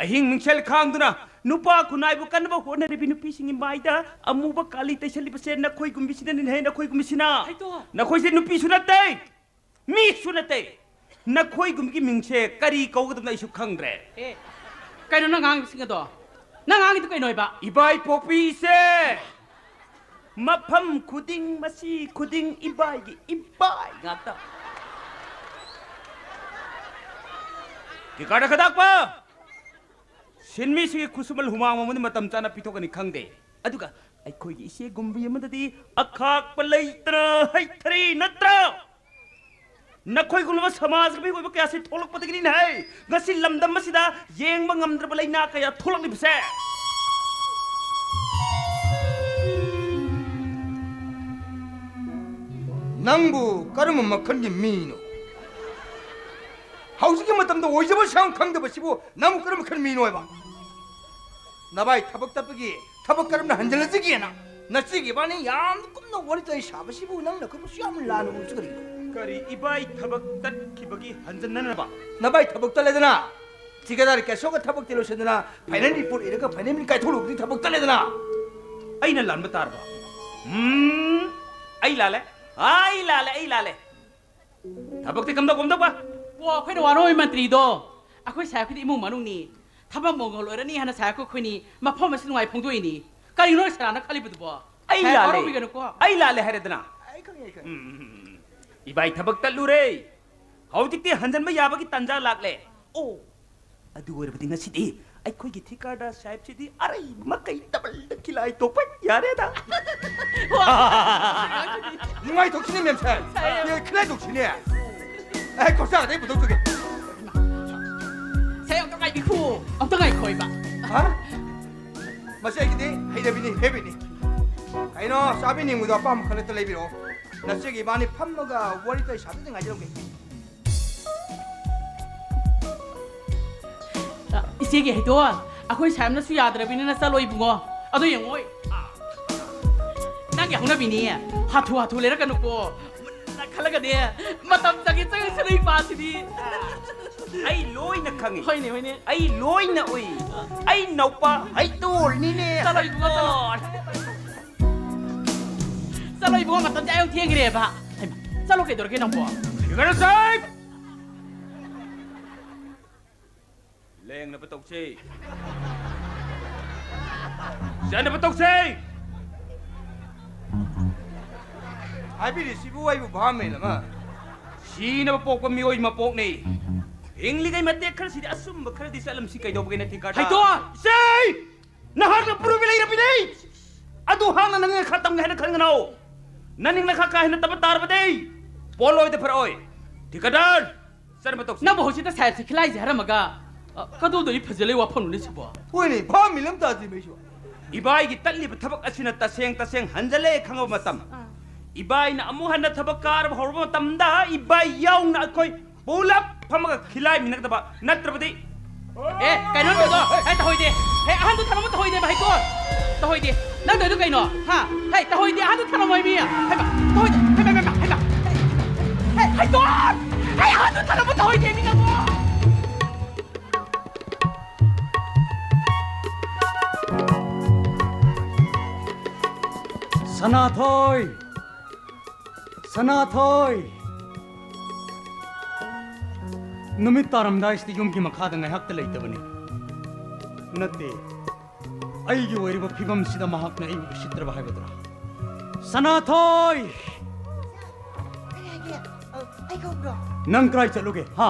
ꯑꯍꯤꯡ ꯅꯨꯡꯁꯦꯜ ꯈꯥꯡꯗꯨꯅ, ꯅꯨꯄꯥ ꯈꯨꯟꯅꯥꯏꯕꯨ ꯀꯟꯅꯕ ꯍꯣꯠꯅꯔꯤꯕꯤ ꯅꯨꯄꯤꯁꯤꯡꯒꯤ ꯃꯥꯏꯗ ꯑꯃꯨꯕ ꯀꯥꯂꯤ ꯇꯩꯁꯜꯂꯤꯕꯁꯦ ꯅꯈꯣꯏꯒꯨꯝꯕꯤꯁꯤꯅꯅꯤꯅꯦꯍꯦ, ꯅꯈꯣꯏꯒꯨꯝꯕꯤꯁꯤꯅ꯫ ꯍꯩꯇꯣ! ꯅꯈꯣꯏꯁꯦ ꯅꯨꯄꯤꯁꯨ ꯅꯠꯇꯦ, ꯃꯤꯁꯨ ꯅꯠꯇꯦ꯫ ꯅꯈꯣꯏꯒꯨꯝꯕꯒꯤ ꯃꯤꯡꯁꯦ ꯀꯔꯤ ꯀꯧꯒꯗꯕꯅꯣ ꯑꯩꯁꯨ ꯈꯪꯗ꯭ꯔꯦ꯫ ꯑꯦ, ꯀꯩꯅꯣ ꯅꯪ ꯉꯥꯡꯉꯤꯕꯁꯤꯡ ꯑꯗꯣ? ꯅꯪ ꯉꯥꯡꯉꯤꯗꯨ ꯀꯩꯅꯣ ꯍꯥꯏꯕ? ꯏꯕꯥꯏ ꯄꯣꯛꯄꯤꯁꯦ! ꯃꯐꯝ ꯈꯨꯗꯤꯡ, ꯃꯁꯤ ꯈꯨꯗꯤꯡ ꯏꯕꯥꯏꯒꯤ ꯏꯕꯥꯏ ꯉꯥꯛꯇ꯫ ꯀꯤꯀꯥꯔꯗ ꯈꯗꯥꯛꯄ! ꯁꯤꯟꯃꯤꯁꯤꯡꯒꯤ ꯈꯨꯠꯁꯨꯃꯜ ꯍꯨꯃꯥꯡ ꯃꯃꯟꯗꯤ ꯃꯇꯝ ꯆꯥꯅ ꯄꯤꯊꯣꯛꯀꯅꯤ ꯈꯪꯗꯦ꯫ ꯑꯗꯨꯒ ꯑꯩꯈꯣꯏꯒꯤ ꯏꯆꯦ ꯒꯨꯝꯕꯤ ꯑꯃꯗꯗꯤ ꯑꯈꯥꯛꯄ ꯂꯩꯇꯅ ꯍꯩꯊꯔꯤ ꯅꯠꯇ꯭ꯔꯥ? ꯅꯈꯣꯏꯒꯨꯝꯂꯕ ꯁꯃꯥꯖꯒꯤ ꯃꯤꯑꯣꯏꯕ ꯀꯌꯥꯁꯤ ꯊꯣꯛꯂꯛꯄꯗꯒꯤꯅꯤꯅꯦ ꯍꯦ, ꯉꯁꯤ ꯂꯝꯗꯝ ꯑꯁꯤꯗ ꯌꯦꯡꯕ ꯉꯝꯗ꯭ꯔꯕ ꯂꯩꯅꯥ ꯀꯌꯥ ꯊꯣꯛꯂꯛꯂꯤꯕꯁꯦ꯫ ꯅꯪꯕꯨ ꯀꯔꯝꯕ ꯃꯈꯜꯒꯤ ꯃꯤꯅꯣ? ꯍꯧꯖꯤꯛꯀꯤ ꯃꯇꯝꯗ ꯑꯣꯏꯖꯕ ꯁꯥꯡ ꯈꯪꯗꯕꯁꯤꯕꯨ ꯅꯪꯕꯨ ꯀꯔꯝꯕ ꯃꯈꯜ ꯃꯤꯅꯣ ꯍꯥꯏꯕ? ꯅꯕꯥꯏ ꯊꯕꯛ ꯇꯠꯄꯒꯤ ꯊꯕꯛ ꯀꯔꯝꯅ ꯍꯟꯖꯤꯜꯂꯁꯤꯒꯦꯅ ꯅꯆꯦꯒꯤ ꯏꯕꯥꯅꯤ ꯌꯥꯝ ꯀꯨꯞꯅ ꯋꯥꯔꯤ ꯇꯥꯏ ꯁꯥꯕꯁꯤꯕꯨ ꯅꯪꯅ ꯑꯩꯈꯣꯏꯕꯨꯁꯨ ꯌꯥꯝ ꯂꯥꯟꯅ ꯎꯔꯤꯁꯤ ꯀꯔꯤꯒꯤꯅꯣ? ꯀꯔꯤ ꯏꯕꯥꯏ ꯊꯕꯛ ꯇꯠꯈꯤꯕꯒꯤ ꯍꯟꯖꯤꯟꯅꯅꯕ? ꯅꯕꯥꯏ ꯊꯕꯛ ꯇꯠꯂꯦꯗꯅ, ꯊꯤꯀꯦꯗꯥꯔ ꯀꯦꯁꯣꯒ ꯊꯕꯛꯇꯤ ꯂꯣꯏꯁꯤꯟꯗꯅ ꯐꯥꯏꯅꯦꯜ ꯔꯤꯄꯣꯔꯠ ꯏꯔꯒ ꯐꯥꯏꯅꯦꯜ ꯀꯥꯏꯊꯣꯛꯂꯨꯕꯗꯤ ꯊꯕꯛ ꯇꯠꯂꯦꯗꯅ꯫ ꯑꯩꯅ ꯂꯥꯟꯕ ꯇꯥꯔꯕ? ꯎꯝ, ꯑꯩ ꯂꯥꯜꯂꯦ, ꯑꯩ ꯂꯥꯜꯂꯦ, ꯑꯩ ꯂꯥꯜꯂꯦ꯫ ꯊꯕꯛꯇꯤ ꯀꯝꯗꯧ ꯀꯝꯗꯧꯕ? ꯄꯣ, ꯑꯩꯈꯣꯏꯅ ꯋꯥꯔꯣꯏ ꯃꯟꯇ꯭ꯔꯤꯗꯣ꯫ ꯑꯩꯈꯣꯏ ꯁꯥꯍꯦꯕꯀꯤꯗꯤ ꯏꯃꯨꯡ ꯃꯅꯨꯡꯅꯤ꯫ ꯊꯕꯛ ꯃꯣꯡꯒꯣꯜ ꯑꯣꯏꯔꯅꯤ ꯍꯥꯏꯅ ꯁꯥꯍꯦꯕꯀ ꯑꯩꯈꯣꯏꯅꯤ ꯃꯐꯝ ꯑꯁꯤ ꯅꯨꯡꯉꯥꯏ ꯐꯣꯡꯗꯣꯛꯏꯅꯤ꯫ ꯀꯔꯤꯅꯣ ꯁꯔꯥꯅ ꯈꯜꯂꯤꯕꯗꯨꯕꯣ? ꯑꯩ ꯁꯥꯍꯦꯕ ꯂꯥꯜꯂꯦ꯫ ꯋꯥꯔꯧꯕꯤꯒꯅꯨꯀꯣ꯫ ꯑꯩ ꯂꯥꯜꯂꯦ ꯍꯥꯏꯔꯦꯗꯅ꯫ ꯑꯩ ꯈꯪꯉꯦ, ꯑꯩ ꯈꯪꯉꯦ꯫ ꯎꯝ, ꯎꯝ, ꯎꯝ, ꯎꯝ꯫ ꯏꯕꯥꯏ ꯊꯕꯛ ꯇꯠꯂꯨꯔꯦ꯫ ꯍꯧꯖꯤꯛꯇꯤ ꯍꯟꯖꯟꯕ ꯌꯥꯕꯒꯤ ꯇꯥꯟꯖꯥ ꯂꯥꯛꯂꯦ꯫ ꯑꯣ, ꯑꯗꯨ ꯑꯣꯏꯔꯕꯗꯤ ꯉꯁꯤꯗꯤ ꯑꯩꯈꯣꯏꯒꯤ ꯊꯤꯀꯥꯗꯥꯔ ꯁꯥꯍꯦꯕꯁꯤꯗꯤ ꯑꯔꯩꯕ ꯃꯈꯩ ꯗꯕꯜꯗ ꯈꯤꯂꯥꯏ ꯇꯣꯛꯄ ꯌꯥꯔꯦꯗ꯫ ꯅꯨꯡꯉꯥꯏꯊꯣꯛꯁꯤꯅꯦ, ꯃꯦꯝ ꯁꯥꯍꯦꯕ꯫ ꯁꯥꯍꯦꯕ꯫ ꯑꯦ, ꯈꯤꯂꯥꯏ ꯇꯣꯛꯁꯤꯅꯦ꯫ ꯑꯩ ꯈꯣꯔꯁꯥꯒꯗ ꯑꯩ ꯄꯨꯊꯣꯛꯆꯒꯦ꯫ ꯁꯦ, ꯑꯝꯇ ꯉꯥꯏꯕꯤꯈꯣ꯫ ꯑꯝꯇ ꯉꯥꯏꯈꯣꯏꯕ꯫ ꯍꯥ? ꯃꯁꯤ ꯑꯩꯒꯤꯗꯤ ꯍꯩꯅꯕꯤꯅꯤ, ꯍꯦꯕꯤꯠꯅꯤ꯫ ꯀꯩꯅꯣ, ꯆꯥꯕꯤꯅꯤꯡꯕꯗꯣ ꯑꯄꯥꯝꯕ ꯈꯜꯂꯛꯇ ꯂꯩꯕꯤꯔꯛꯑꯣ꯫ ꯅꯆꯦꯒꯤ ꯏꯕꯥꯅꯤ ꯐꯝꯃꯒ ꯋꯥꯔꯤ ꯇꯣꯏ ꯁꯥꯗꯨꯗ ꯉꯥꯏꯖꯔꯝꯒꯦ꯫ ꯑ, ꯏꯆꯦꯒꯤ ꯍꯩꯗꯣ, ꯑꯩꯈꯣꯏ ꯁꯥꯍꯦꯕꯅꯁꯨ ꯌꯥꯗ꯭ꯔꯕꯅꯤꯅ ꯆꯠꯂꯣ ꯏꯕꯨꯡꯉꯣ꯫ ꯑꯗꯣ ꯌꯦꯡꯉꯣꯏ꯫ ꯅꯪꯒꯤ ꯍꯧꯅꯕꯤꯅꯤ꯫ ꯍꯥꯊꯨ ꯍꯥꯊꯨ ꯂꯩꯔꯛꯀꯅꯨꯀꯣ꯫ ꯃꯨꯟꯅ ꯈꯜꯂꯒꯅꯦ꯫ ꯃꯇꯝ ꯆꯪꯉꯤ ꯆꯪꯉꯤ ꯁꯤꯗ ꯏꯄꯥꯁꯤꯗꯤ꯫ ꯑꯩ ꯂꯣꯏꯅ ꯈꯪꯉꯤ꯫ ꯍꯣꯏꯅꯦ, ꯍꯣꯏꯅꯦ꯫ ꯑꯩ ꯂꯣꯏꯅ ꯎꯏ꯫ ꯑꯩ ꯅꯧꯄꯥ ꯍꯩꯇꯣꯜꯅꯤꯅꯦ꯫ ꯆꯠꯂꯣ ꯏꯕꯨꯡꯉꯣ, ꯆꯠꯂꯣ꯫ ꯆꯠꯂꯣ ꯏꯕꯨꯡꯉꯣ, ꯃꯇꯝꯁꯦ ꯑꯌꯧ ꯊꯦꯡꯈ꯭ꯔꯦꯕ꯫ ꯍꯩꯃꯥ, ꯆꯠꯂꯣ ꯀꯩꯗꯧꯔꯒꯦ ꯅꯪꯕꯣ? ꯐꯤꯒꯔ ꯁꯥꯍꯦꯕ! ꯂꯦꯡꯅꯕ ꯇꯧꯁꯤ꯫ ꯆꯠꯅꯕ ꯇꯧꯁꯤ꯫ ꯍꯥꯏꯕꯤꯔꯤꯁꯤꯕꯨ ꯑꯩꯕꯨ ꯚꯥꯞ ꯃꯦꯟ ꯑꯃ? ꯁꯤꯅꯕ ꯄꯣꯛꯄ ꯃꯤꯑꯣꯏ ꯃꯄꯣꯛꯅꯤ꯫ ꯍꯤꯡꯂꯤꯉꯩ ꯃꯇꯦꯛ ꯈꯔꯁꯤꯗꯤ ꯑꯆꯨꯝꯕ ꯈꯔꯗꯤ ꯆꯠꯂꯝꯁꯤ ꯀꯩꯗꯧꯕꯒꯦ ꯅꯊꯤ ꯀꯥꯔꯇꯥ? ꯍꯩꯗꯣ! ꯁꯤ! ꯅꯍꯥꯛꯅ ꯄꯨꯔꯨꯕꯤ ꯂꯩꯔꯕꯤꯅꯤ! ꯑꯗꯨ ꯍꯥꯟꯅ ꯅꯪ ꯈꯔ ꯇꯝꯒꯦ ꯍꯥꯏꯅ ꯈꯟꯒꯅꯣ꯫ ꯅꯅꯤꯡꯅ ꯈꯔ ꯀꯥ ꯍꯦꯟꯅ ꯇꯝꯕ ꯇꯥꯔꯕꯗꯤ ꯄꯣꯠꯂꯣꯏꯗ ꯐꯔꯛꯑꯣꯏ꯫ ꯊꯤꯀꯥꯗꯥꯔ! ꯆꯠꯅꯕ ꯇꯧꯁꯤ꯫ ꯅꯪꯕꯨ ꯍꯧꯖꯤꯛꯇ ꯁꯥꯍꯦꯕꯁꯤ ꯈꯤꯂꯥꯏꯁꯦ ꯍꯥꯏꯔꯝꯃꯒ, ꯑ, ꯀꯗꯧꯗꯣꯏ ꯐꯖꯜꯂꯤ ꯋꯥꯐꯝꯅꯦ ꯁꯤꯕꯣ? ꯍꯣꯏꯅꯦ, ꯚꯥꯞ ꯃꯤꯜ ꯑꯃ ꯇꯥꯗꯦ ꯃꯩꯁꯨ꯫ ꯏꯕꯥꯏꯒꯤ ꯇꯠꯂꯤꯕ ꯊꯕꯛ ꯑꯁꯤꯅ ꯇꯁꯦꯡ ꯇꯁꯦꯡ ꯍꯟꯖꯜꯂꯦ ꯈꯪꯉꯕ ꯃꯇꯝ, ꯏꯕꯥꯏꯅ ꯑꯃꯨꯛ ꯍꯟꯅ ꯊꯕꯛ ꯀꯥꯔꯕ ꯍꯧꯔꯕ ꯃꯇꯝꯗ ꯏꯕꯥꯏ ꯌꯥꯎꯅ ꯑꯩꯈꯣꯏ ꯄꯨꯂꯞ ꯐꯝꯃꯒ ꯈꯤꯂꯥꯏꯃꯤꯟꯅꯒꯗꯕ ꯅꯠꯇ꯭ꯔꯕꯗꯤ꯫ ꯑꯦ, ꯀꯩꯅꯣ ꯇꯧꯗꯣ? ꯑꯦ, ꯇꯧꯍꯣꯏꯗꯦ꯫ ꯑꯦ, ꯑꯍꯟꯗꯨ ꯊꯅꯝꯃꯨ, ꯇꯧꯍꯣꯏꯗꯦꯕ, ꯍꯩꯇꯣ꯫ ꯇꯧꯍꯣꯏꯗꯦ꯫ ꯅꯪ ꯇꯧꯏꯗꯨ ꯀꯩꯅꯣ? ꯍꯥ? ꯍꯦ, ꯇꯧꯍꯣꯏꯗꯦ, ꯑꯍꯟꯗꯨ ꯊꯅꯝꯃꯣ ꯍꯥꯏꯃꯤ꯫ ꯍꯩꯃꯥ, ꯇꯧꯍꯣꯏꯗꯦ꯫ ꯍꯩꯃꯥ, ꯍꯩꯃꯥ, ꯍꯩꯃꯥ, ꯍꯩꯃꯥ꯫ ꯍꯦ, ꯍꯩꯇꯣ! ꯍꯦ, ꯑꯍꯟꯗꯨ ꯊꯅꯝꯃꯨ, ꯇꯧꯍꯣꯏꯗꯦ ꯃꯤ ꯅꯪꯕꯣ꯫ ꯁꯅꯥꯊꯣꯏ! ꯁꯅꯥꯊꯣꯏ! ꯅꯨꯃꯤꯠ ꯇꯥꯔꯝꯗꯥꯏꯁꯤꯗ ꯌꯨꯝꯒꯤ ꯃꯈꯥꯗ ꯉꯥꯏꯍꯥꯛꯇ ꯂꯩꯇꯕꯅꯤ꯫ ꯅꯠꯇꯦ, ꯑꯩꯒꯤ ꯑꯣꯏꯔꯤꯕ ꯐꯤꯕꯝꯁꯤꯗ ꯃꯍꯥꯛꯅ ꯑꯩꯕꯨ ꯎꯁꯤꯠꯇ꯭ꯔꯕ ꯍꯥꯏꯒꯗ꯭ꯔꯥ? ꯁꯅꯥꯊꯣꯏ! ꯀꯔꯤ ꯍꯥꯏꯒꯦ? ꯑ, ꯑꯩ ꯀꯧꯕ꯭ꯔꯣ? ꯅꯪ ꯀꯗꯥꯏ ꯆꯠꯂꯨꯒꯦ, ꯍꯥ?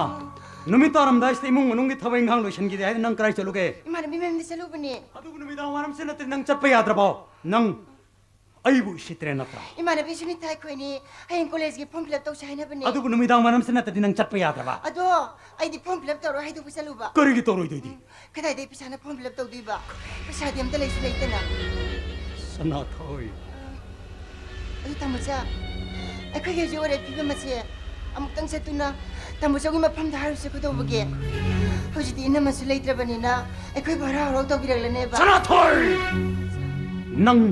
ꯅꯨꯃꯤꯠ ꯇꯥꯔꯝꯗꯥꯏꯁꯤꯗ ꯏꯃꯨꯡ ꯃꯅꯨꯡꯒꯤ ꯊꯕꯛ ꯏꯪꯈꯥꯡ ꯂꯣꯏꯁꯤꯟꯈꯤꯗꯦ ꯍꯥꯏꯗꯨ ꯅꯪ ꯀꯗꯥꯏ ꯆꯠꯂꯨꯒꯦ? ꯏꯃꯥꯟꯅꯕꯤ ꯃꯌꯨꯝꯗ ꯆꯠꯂꯨꯕꯅꯦ꯫ ꯑꯗꯨꯕꯨ ꯅꯨꯃꯤꯗꯥꯡ ꯋꯥꯏꯔꯝꯁꯤ ꯅꯠꯇ꯭ꯔꯗꯤ ꯅꯪ ꯆꯠꯄ ꯌꯥꯗ꯭ꯔꯕꯣ? ꯅꯪ ꯑꯩꯕꯨ ꯎꯁꯤꯠꯇ꯭ꯔꯦ ꯅꯠꯇ꯭ꯔꯥ? ꯏꯃꯥꯟꯅꯕꯤ ꯁꯨꯅꯤꯇꯥ ꯑꯩꯈꯣꯏꯅꯤ ꯍꯌꯦꯡ ꯀꯣꯂꯦꯖꯀꯤ ꯐꯣꯔꯝ ꯐꯤꯜ ꯑꯞ ꯇꯧꯁꯦ ꯍꯥꯏꯅꯕꯅꯦ꯫ ꯑꯗꯨꯕꯨ ꯅꯨꯃꯤꯗꯥꯡ ꯋꯥꯏꯔꯝꯁꯤ ꯅꯠꯇ꯭ꯔꯗꯤ ꯅꯪ ꯆꯠꯄ ꯌꯥꯗ꯭ꯔꯕ? ꯑꯗꯣ ꯑꯩꯗꯤ ꯐꯣꯔꯝ ꯐꯤꯜ ꯑꯞ ꯇꯧꯔꯣꯏ ꯍꯥꯏꯗꯣꯛꯄ ꯆꯠꯂꯨꯕ꯫ ꯀꯔꯤꯒꯤ ꯇꯧꯔꯣꯏꯗꯣꯏꯗꯤ? ꯀꯗꯥꯏꯗꯩ ꯄꯩꯁꯥꯅ ꯐꯣꯔꯝ ꯐꯤꯜ ꯑꯞ ꯇꯧꯗꯣꯏꯕ? ꯄꯩꯁꯥꯗꯤ ꯑꯝꯇ ꯂꯩꯁꯨ ꯂꯩꯇꯅ꯫ ꯁꯅꯥꯊꯣꯏ꯫ ꯑꯗꯨ ꯇꯥꯃꯣꯆꯥ, ꯑꯩꯈꯣꯏꯒꯤ ꯍꯧꯖꯤꯛ ꯑꯣꯏꯔꯤꯕ ꯐꯤꯕꯝ ꯑꯁꯦ ꯑꯃꯨꯛꯇꯪ ꯆꯠꯇꯨꯅ ꯇꯥꯃꯣꯆꯧꯒꯤ ꯃꯐꯝꯗ ꯍꯥꯏꯔꯨꯁꯦ ꯀꯩꯗꯧꯕꯒꯦ? ꯍꯧꯖꯤꯛꯇꯤ ꯏꯅꯝꯃꯁꯨ ꯂꯩꯇ꯭ꯔꯕꯅꯤꯅ ꯑꯩꯈꯣꯏꯕꯨ ꯍꯔꯥꯎ ꯍꯔꯥꯎ ꯇꯧꯕꯤꯔꯛꯂꯅꯦꯕ꯫ ꯁꯅꯥꯊꯣꯏ! ꯅꯪ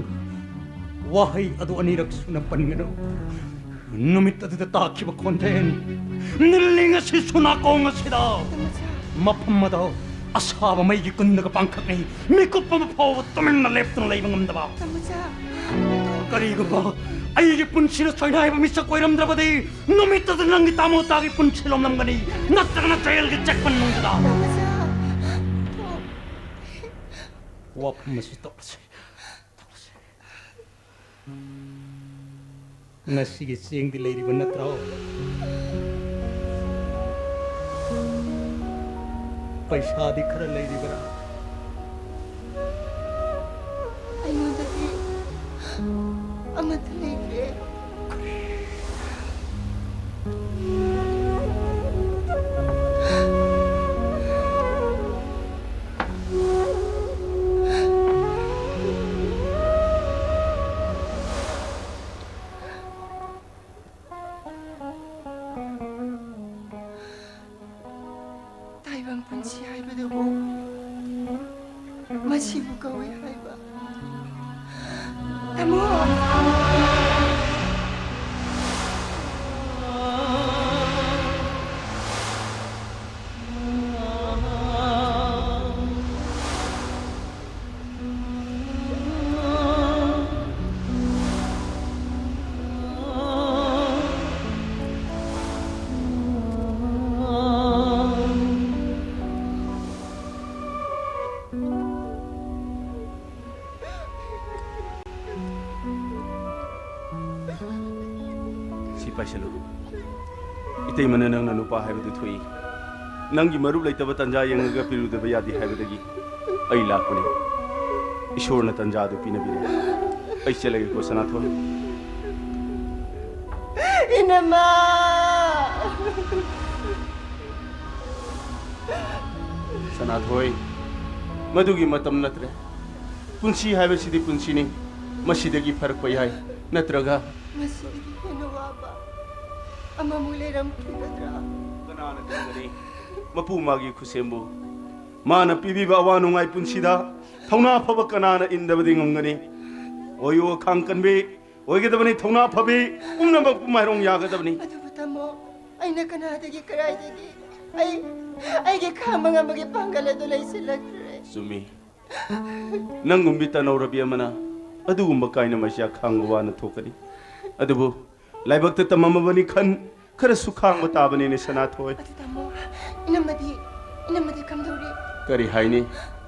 ꯋꯥꯍꯩ ꯑꯗꯨ ꯑꯅꯤꯔꯛ ꯁꯨꯅ ꯄꯟꯒꯅꯨ꯫ ꯅꯨꯃꯤꯠ ꯑꯗꯨꯗ ꯇꯥꯈꯤꯕ ꯈꯣꯟꯖꯦꯜ ꯅꯤꯜꯂꯤ ꯉꯁꯤꯁꯨ ꯅꯥꯀꯣꯡ ꯑꯁꯤꯗ꯫ ꯇꯥꯃꯣꯆꯥ꯫ ꯃꯐꯝ ꯑꯗꯣ ꯑꯁꯥꯕ ꯃꯩꯒꯤ ꯀꯨꯟꯗꯒ ꯄꯥꯡꯈꯛꯅꯩ꯫ ꯃꯤꯀꯨꯞ ꯑꯃ ꯐꯥꯎꯕ ꯇꯨꯃꯤꯟꯅ ꯂꯦꯞꯇꯨꯅ ꯂꯩꯕ ꯉꯝꯗꯕ꯫ ꯇꯥꯃꯣꯆꯥ꯫ ꯀꯔꯤꯒꯨꯝꯕ ꯑꯩꯒꯤ ꯄꯨꯟꯁꯤꯗ ꯁꯣꯏꯅꯥꯏꯕ ꯃꯤꯁꯛ ꯑꯣꯏꯔꯝꯗ꯭ꯔꯕꯗꯤ ꯅꯨꯃꯤꯠꯇꯨꯗ ꯅꯪꯒꯤ ꯇꯥꯃꯣ ꯇꯥꯒꯤ ꯄꯨꯟꯁꯤ ꯂꯣꯝꯂꯝꯒꯅꯤ, ꯅꯠꯇ꯭ꯔꯒꯅ ꯖꯦꯜꯒꯤ ꯆꯦꯛ ꯃꯅꯨꯡꯗ꯫ ꯇꯥꯃꯣꯆꯥ꯫ ꯋꯥꯐꯝ ꯑꯁꯤ ꯇꯧꯔꯁꯤ꯫ ꯉꯁꯤꯒꯤ ꯆꯦꯡꯗꯤ ꯂꯩꯔꯤꯕ ꯅꯠꯇ꯭ꯔꯣ? ꯄꯩꯁꯥꯗꯤ ꯈꯔ ꯂꯩꯔꯤꯕ꯭ꯔꯥ? ꯑꯩꯉꯣꯟꯗꯗꯤ ꯑꯃꯠꯇ ꯂꯩꯇ꯭ꯔꯦ꯫ ꯇꯥꯏꯕꯪ ꯄꯨꯟꯁꯤ ꯍꯥꯏꯕꯗꯨꯕꯨ ꯃꯁꯤꯕꯨ ꯀꯧꯏ ꯍꯥꯏꯕ꯫ ꯇꯥꯃꯣ! ꯁꯤ ꯄꯥꯏꯁꯜꯂꯨ꯫ ꯏꯇꯩꯃꯅ ꯅꯪꯅ ꯅꯨꯄꯥ ꯍꯥꯏꯕꯗꯨ ꯊꯣꯛꯏ꯫ ꯅꯪꯒꯤ ꯃꯔꯨꯞ ꯂꯩꯇꯕ ꯇꯟꯖꯥ ꯌꯦꯡꯉꯒ ꯄꯤꯔꯨꯗꯕ ꯌꯥꯗꯦ ꯍꯥꯏꯕꯗꯒꯤ ꯑꯩ ꯂꯥꯛꯄꯅꯤ꯫ ꯏꯁꯣꯔꯅ ꯇꯟꯖꯥꯗꯨ ꯄꯤꯅꯕꯤꯔꯦ꯫ ꯑꯩ ꯆꯠꯂꯒꯦꯀꯣ, ꯁꯅꯥꯊꯣꯏ꯫ ꯏꯅꯝꯃ! ꯁꯅꯥꯊꯣꯏ, ꯃꯗꯨꯒꯤ ꯃꯇꯝ ꯅꯠꯇ꯭ꯔꯦ꯫ ꯄꯨꯟꯁꯤ ꯍꯥꯏꯕꯁꯤꯗꯤ ꯄꯨꯟꯁꯤꯅꯤ꯫ ꯃꯁꯤꯗꯒꯤ ꯐꯔꯛꯄ ꯌꯥꯏ, ꯅꯠꯇ꯭ꯔꯒ ꯃꯁꯤꯗꯒꯤ ꯍꯦꯟꯅ ꯋꯥꯕ ꯑꯃꯃꯨꯛ ꯂꯩꯔꯝꯈꯤꯒꯗ꯭ꯔꯥ? ꯀꯅꯥꯅ ꯈꯪꯒꯅꯤ? ꯃꯄꯨ ꯃꯥꯒꯤ ꯈꯨꯠꯁꯦꯝꯕꯨ ꯃꯥꯅ ꯄꯤꯕꯤꯕ ꯑꯋꯥ ꯅꯨꯡꯉꯥꯏ ꯄꯨꯟꯁꯤꯗ ꯊꯧꯅꯥ ꯐꯕ ꯀꯅꯥꯅ ꯏꯟꯗꯕꯗꯤ ꯉꯝꯒꯅꯤ? ꯑꯣꯏꯌꯨ ꯑꯈꯥꯡ ꯀꯟꯕꯤ, ꯑꯣꯏꯒꯗꯕꯅꯤ ꯊꯧꯅꯥ ꯐꯕꯤ, ꯄꯨꯝꯅꯃꯛꯄꯨ ꯃꯥꯏꯔꯣꯡ ꯌꯥꯒꯗꯕꯅꯤ꯫ ꯑꯗꯨꯕꯨ ꯇꯥꯃꯣ, ꯑꯩꯅ ꯀꯅꯥꯗꯒꯤ ꯀꯔꯥꯏꯗꯒꯤ? ꯑꯩ, ꯑꯩꯒꯤ ꯈꯥꯡꯕ ꯉꯝꯕꯒꯤ ꯄꯥꯡꯒꯜ ꯑꯗꯨ ꯂꯩꯁꯤꯜꯂꯛꯇ꯭ꯔꯦ꯫ ꯆꯨꯝꯃꯤ꯫ ꯅꯪꯒꯨꯝꯕꯤ ꯇꯅꯧꯔꯕꯤ ꯑꯃꯅ ꯑꯗꯨꯒꯨꯝꯕ ꯀꯥꯏꯅ ꯃꯩꯁꯥ ꯈꯥꯡꯕ ꯋꯥꯅ ꯊꯣꯛꯀꯅꯤ꯫ ꯑꯗꯨꯕꯨ ꯂꯥꯏꯕꯛꯇ ꯇꯝꯃꯝꯃꯕꯅꯤ ꯈꯟ, ꯈꯔꯁꯨ ꯈꯥꯡꯕ ꯇꯥꯕꯅꯤꯅꯦ, ꯁꯅꯥꯊꯣꯏ꯫ ꯑꯗꯨ ꯇꯥꯃꯣ, ꯏꯅꯝꯃꯗꯤ, ꯏꯅꯝꯃꯗꯤ ꯀꯝꯗꯧꯔꯤ? ꯀꯔꯤ ꯍꯥꯏꯅꯤ?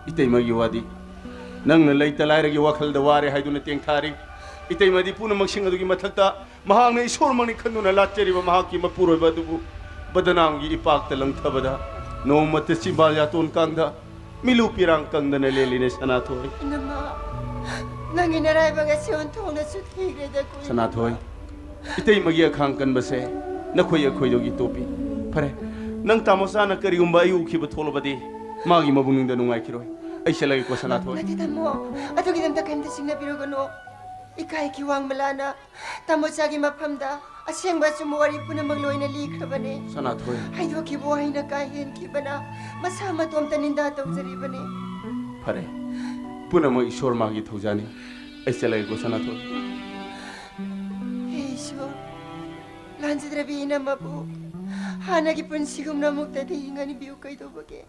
ꯏꯇꯩꯃꯒꯤ ꯋꯥꯗꯤ꯫ ꯅꯪꯅ ꯂꯩꯇ ꯂꯥꯏꯔꯒꯤ ꯋꯥꯈꯜꯗ ꯋꯥꯔꯦ ꯍꯥꯏꯗꯨꯅ ꯇꯦꯡꯊꯥꯔꯤ꯫ ꯏꯇꯩꯃꯗꯤ ꯄꯨꯝꯅꯃꯛꯁꯤꯡ ꯑꯗꯨꯒꯤ ꯃꯊꯛꯇ ꯃꯍꯥꯛꯅ ꯏꯁꯣꯔꯃꯛꯅꯤ ꯈꯟꯗꯨꯅ ꯂꯥꯠꯆꯔꯤꯕ ꯃꯍꯥꯛꯀꯤ ꯃꯄꯨꯔꯣꯏꯕ ꯑꯗꯨꯕꯨ ꯕꯗꯅꯥꯝꯒꯤ ꯏꯄꯥꯛꯇ ꯂꯪꯊꯕꯗ ꯅꯣꯡꯃꯇ ꯆꯤꯝꯕꯥꯜ ꯌꯥꯇꯣꯟ ꯀꯥꯡꯗ ꯃꯤꯂꯨ ꯄꯤꯔꯥꯡ ꯀꯪꯗꯅ ꯂꯦꯜꯂꯤꯅꯦ, ꯁꯅꯥꯊꯣꯏ꯫ ꯏꯅꯝꯃ, ꯅꯪꯒꯤ ꯅꯔꯥꯏꯕꯛ ꯑꯁꯤ ꯑꯣꯟꯊꯣꯛꯅꯁꯨ ꯊꯤꯈ꯭ꯔꯦꯗ, ꯀꯨꯏ꯫ ꯁꯅꯥꯊꯣꯏ, ꯏꯇꯩꯃꯒꯤ ꯑꯈꯥꯡ ꯀꯟꯕꯁꯦ ꯅꯈꯣꯏ ꯑꯩꯈꯣꯏꯗꯒꯤ ꯇꯣꯞꯄꯤ꯫ ꯐꯔꯦ, ꯅꯪ ꯇꯥꯃꯣꯆꯥꯅ ꯀꯔꯤꯒꯨꯝꯕ ꯑꯩ ꯎꯈꯤꯕ ꯊꯣꯛꯂꯕꯗꯤ ꯃꯥꯒꯤ ꯃꯕꯨꯛꯅꯤꯡꯗ ꯅꯨꯡꯉꯥꯏꯈꯤꯔꯣꯏ꯫ ꯑꯩ ꯆꯠꯂꯒꯦꯀꯣ, ꯁꯅꯥꯊꯣꯏ꯫ ꯅꯠꯇꯦ ꯇꯥꯃꯣ, ꯑꯗꯨꯒꯤꯗꯃꯛꯇ ꯀꯔꯤꯝꯇ ꯆꯤꯡꯅꯕꯤꯔꯨꯒꯅꯨ꯫ ꯏꯀꯥꯏ ꯈꯤꯋꯥꯡ ꯃꯂꯥꯅ ꯇꯥꯃꯣꯆꯥꯒꯤ ꯃꯐꯝꯗ ꯑꯁꯦꯡꯕ ꯑꯆꯨꯝꯕ ꯋꯥꯔꯤ ꯄꯨꯝꯅꯃꯛ ꯂꯣꯏꯅ ꯂꯤꯈ꯭ꯔꯕꯅꯤ꯫ ꯁꯅꯥꯊꯣꯏ꯫ ꯍꯥꯏꯗꯣꯛꯈꯤꯕ ꯋꯥꯍꯩꯅ ꯀꯥ ꯍꯦꯟꯈꯤꯕꯅ ꯃꯁꯥ ꯃꯇꯣꯝꯇ ꯅꯤꯟꯗꯥ ꯇꯧꯖꯔꯤꯕꯅꯤ꯫ ꯐꯔꯦ, ꯄꯨꯝꯅꯃꯛ ꯏꯁꯣꯔ ꯃꯥꯒꯤ ꯊꯧꯖꯥꯅꯤ꯫ ꯑꯩ ꯆꯠꯂꯒꯦꯀꯣ, ꯁꯅꯥꯊꯣꯏ꯫ ꯍꯦ ꯏꯁꯣꯔ, ꯂꯥꯟꯖꯗ꯭ꯔꯕꯤ ꯏꯅꯝꯃꯕꯨ ꯍꯥꯟꯅꯒꯤ ꯄꯨꯟꯁꯤꯒꯨꯝꯅ ꯑꯃꯨꯛꯇꯗꯤ ꯍꯤꯡꯍꯟꯕꯤꯌꯨ ꯀꯩꯗꯧꯕꯒꯦ?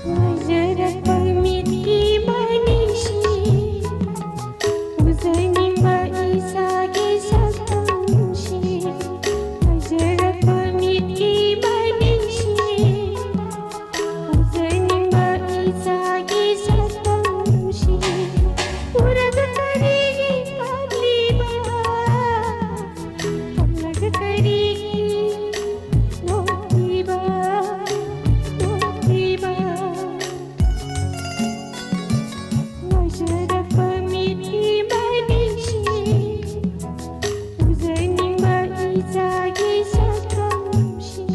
ꯐꯖꯔꯛꯄ ꯃꯤꯠꯀꯤ ꯃꯅꯤꯡꯁꯤ, ꯎꯖꯅꯤꯡꯕ ꯏꯁꯥꯒꯤ ꯁꯛꯇꯝꯁꯤ꯫ ꯐꯖꯔꯛꯄ ꯃꯤꯠꯀꯤ ꯃꯅꯤꯡꯁꯤ, ꯎꯖꯅꯤꯡꯕ ꯏꯁꯥꯒꯤ ꯁꯛꯇꯝꯁꯤ꯫ ꯎꯔꯒ ꯀꯔꯤꯒꯤ ꯀꯞꯂꯤꯕ? ꯏꯆꯥꯒꯤ ꯁꯛꯇꯝꯁꯤ꯫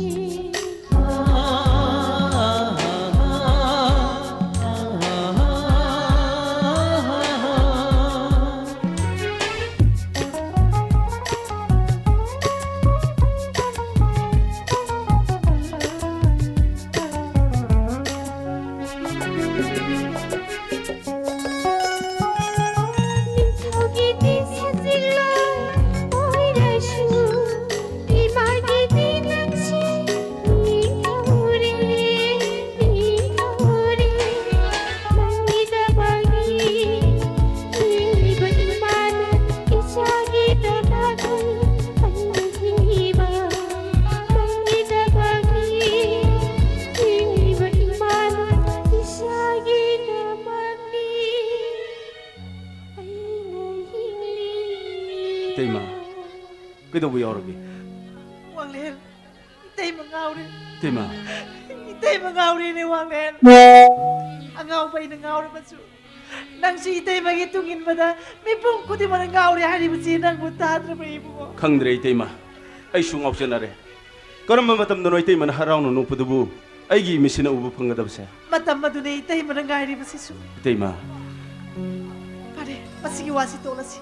ꯅꯤꯡꯊꯧꯒꯤꯗꯤ ꯁꯖꯤꯛꯂꯣꯏ ꯑꯣꯏꯔꯁꯨ, ꯏꯃꯥꯒꯤꯗꯤ ꯅꯪꯁꯤ ꯅꯤꯡꯊꯧꯔꯦ, ꯅꯤꯡꯊꯧꯔꯦ꯫ ꯅꯪꯒꯤꯗꯃꯛꯅꯤ ꯍꯤꯡꯂꯤꯕ ꯏꯃꯥꯅ, ꯏꯆꯥꯒꯤꯗꯃꯛꯅꯤ ꯑꯩꯅ ꯍꯤꯡꯂꯤꯕ꯫ ꯅꯪꯒꯤꯗꯃꯛꯅꯤ ꯍꯤꯡꯂꯤꯕ ꯏꯃꯥꯅ, ꯏꯆꯥꯒꯤꯗꯃꯛꯅꯤ ꯑꯩꯅ ꯍꯤꯡꯂꯤ꯫ ꯏꯇꯩꯃ, ꯀꯩꯗꯧꯕ ꯌꯥꯎꯔꯒꯦ? ꯋꯥꯡꯂꯦꯟ, ꯏꯇꯩꯃ ꯉꯥꯎꯔꯦ꯫ ꯏꯇꯩꯃ꯫ ꯏꯇꯩꯃ ꯉꯥꯎꯔꯦꯅꯦ, ꯋꯥꯡꯂꯦꯟ꯫ ꯑꯉꯥꯎꯕ ꯑꯩꯅ ꯉꯥꯎꯔꯕꯁꯨ, ꯅꯪꯁꯨ ꯏꯇꯩꯃꯒꯤ ꯇꯨꯡ ꯏꯟꯕꯗ ꯃꯤꯄꯨꯝ ꯈꯨꯗꯤꯡꯃꯛꯅ ꯉꯥꯎꯔꯦ ꯍꯥꯏꯔꯤꯕꯁꯤ ꯅꯪꯕꯨ ꯇꯥꯗ꯭ꯔꯕ꯭ꯔꯥ, ꯏꯕꯨꯡꯉꯣ? ꯈꯪꯗ꯭ꯔꯦ, ꯏꯇꯩꯃ꯫ ꯑꯩꯁꯨ ꯉꯥꯎꯆꯠꯅꯔꯦ꯫ ꯀꯔꯝꯕ ꯃꯇꯝꯗꯅꯣ ꯏꯇꯩꯃꯅ ꯍꯔꯥꯎꯅ ꯅꯣꯛꯄꯗꯨꯕꯨ ꯑꯩꯒꯤ ꯏꯃꯤꯠꯁꯤꯅ ꯎꯕ ꯐꯪꯒꯗꯕꯁꯦ? ꯃꯇꯝ ꯑꯗꯨꯅꯦ ꯏꯇꯩꯃꯅ ꯉꯥꯏꯔꯤꯕꯁꯤꯁꯨ꯫ ꯏꯇꯩꯃ꯫ ꯐꯔꯦ, ꯃꯁꯤꯒꯤ ꯋꯥꯁꯤ ꯇꯣꯛꯂꯁꯤ꯫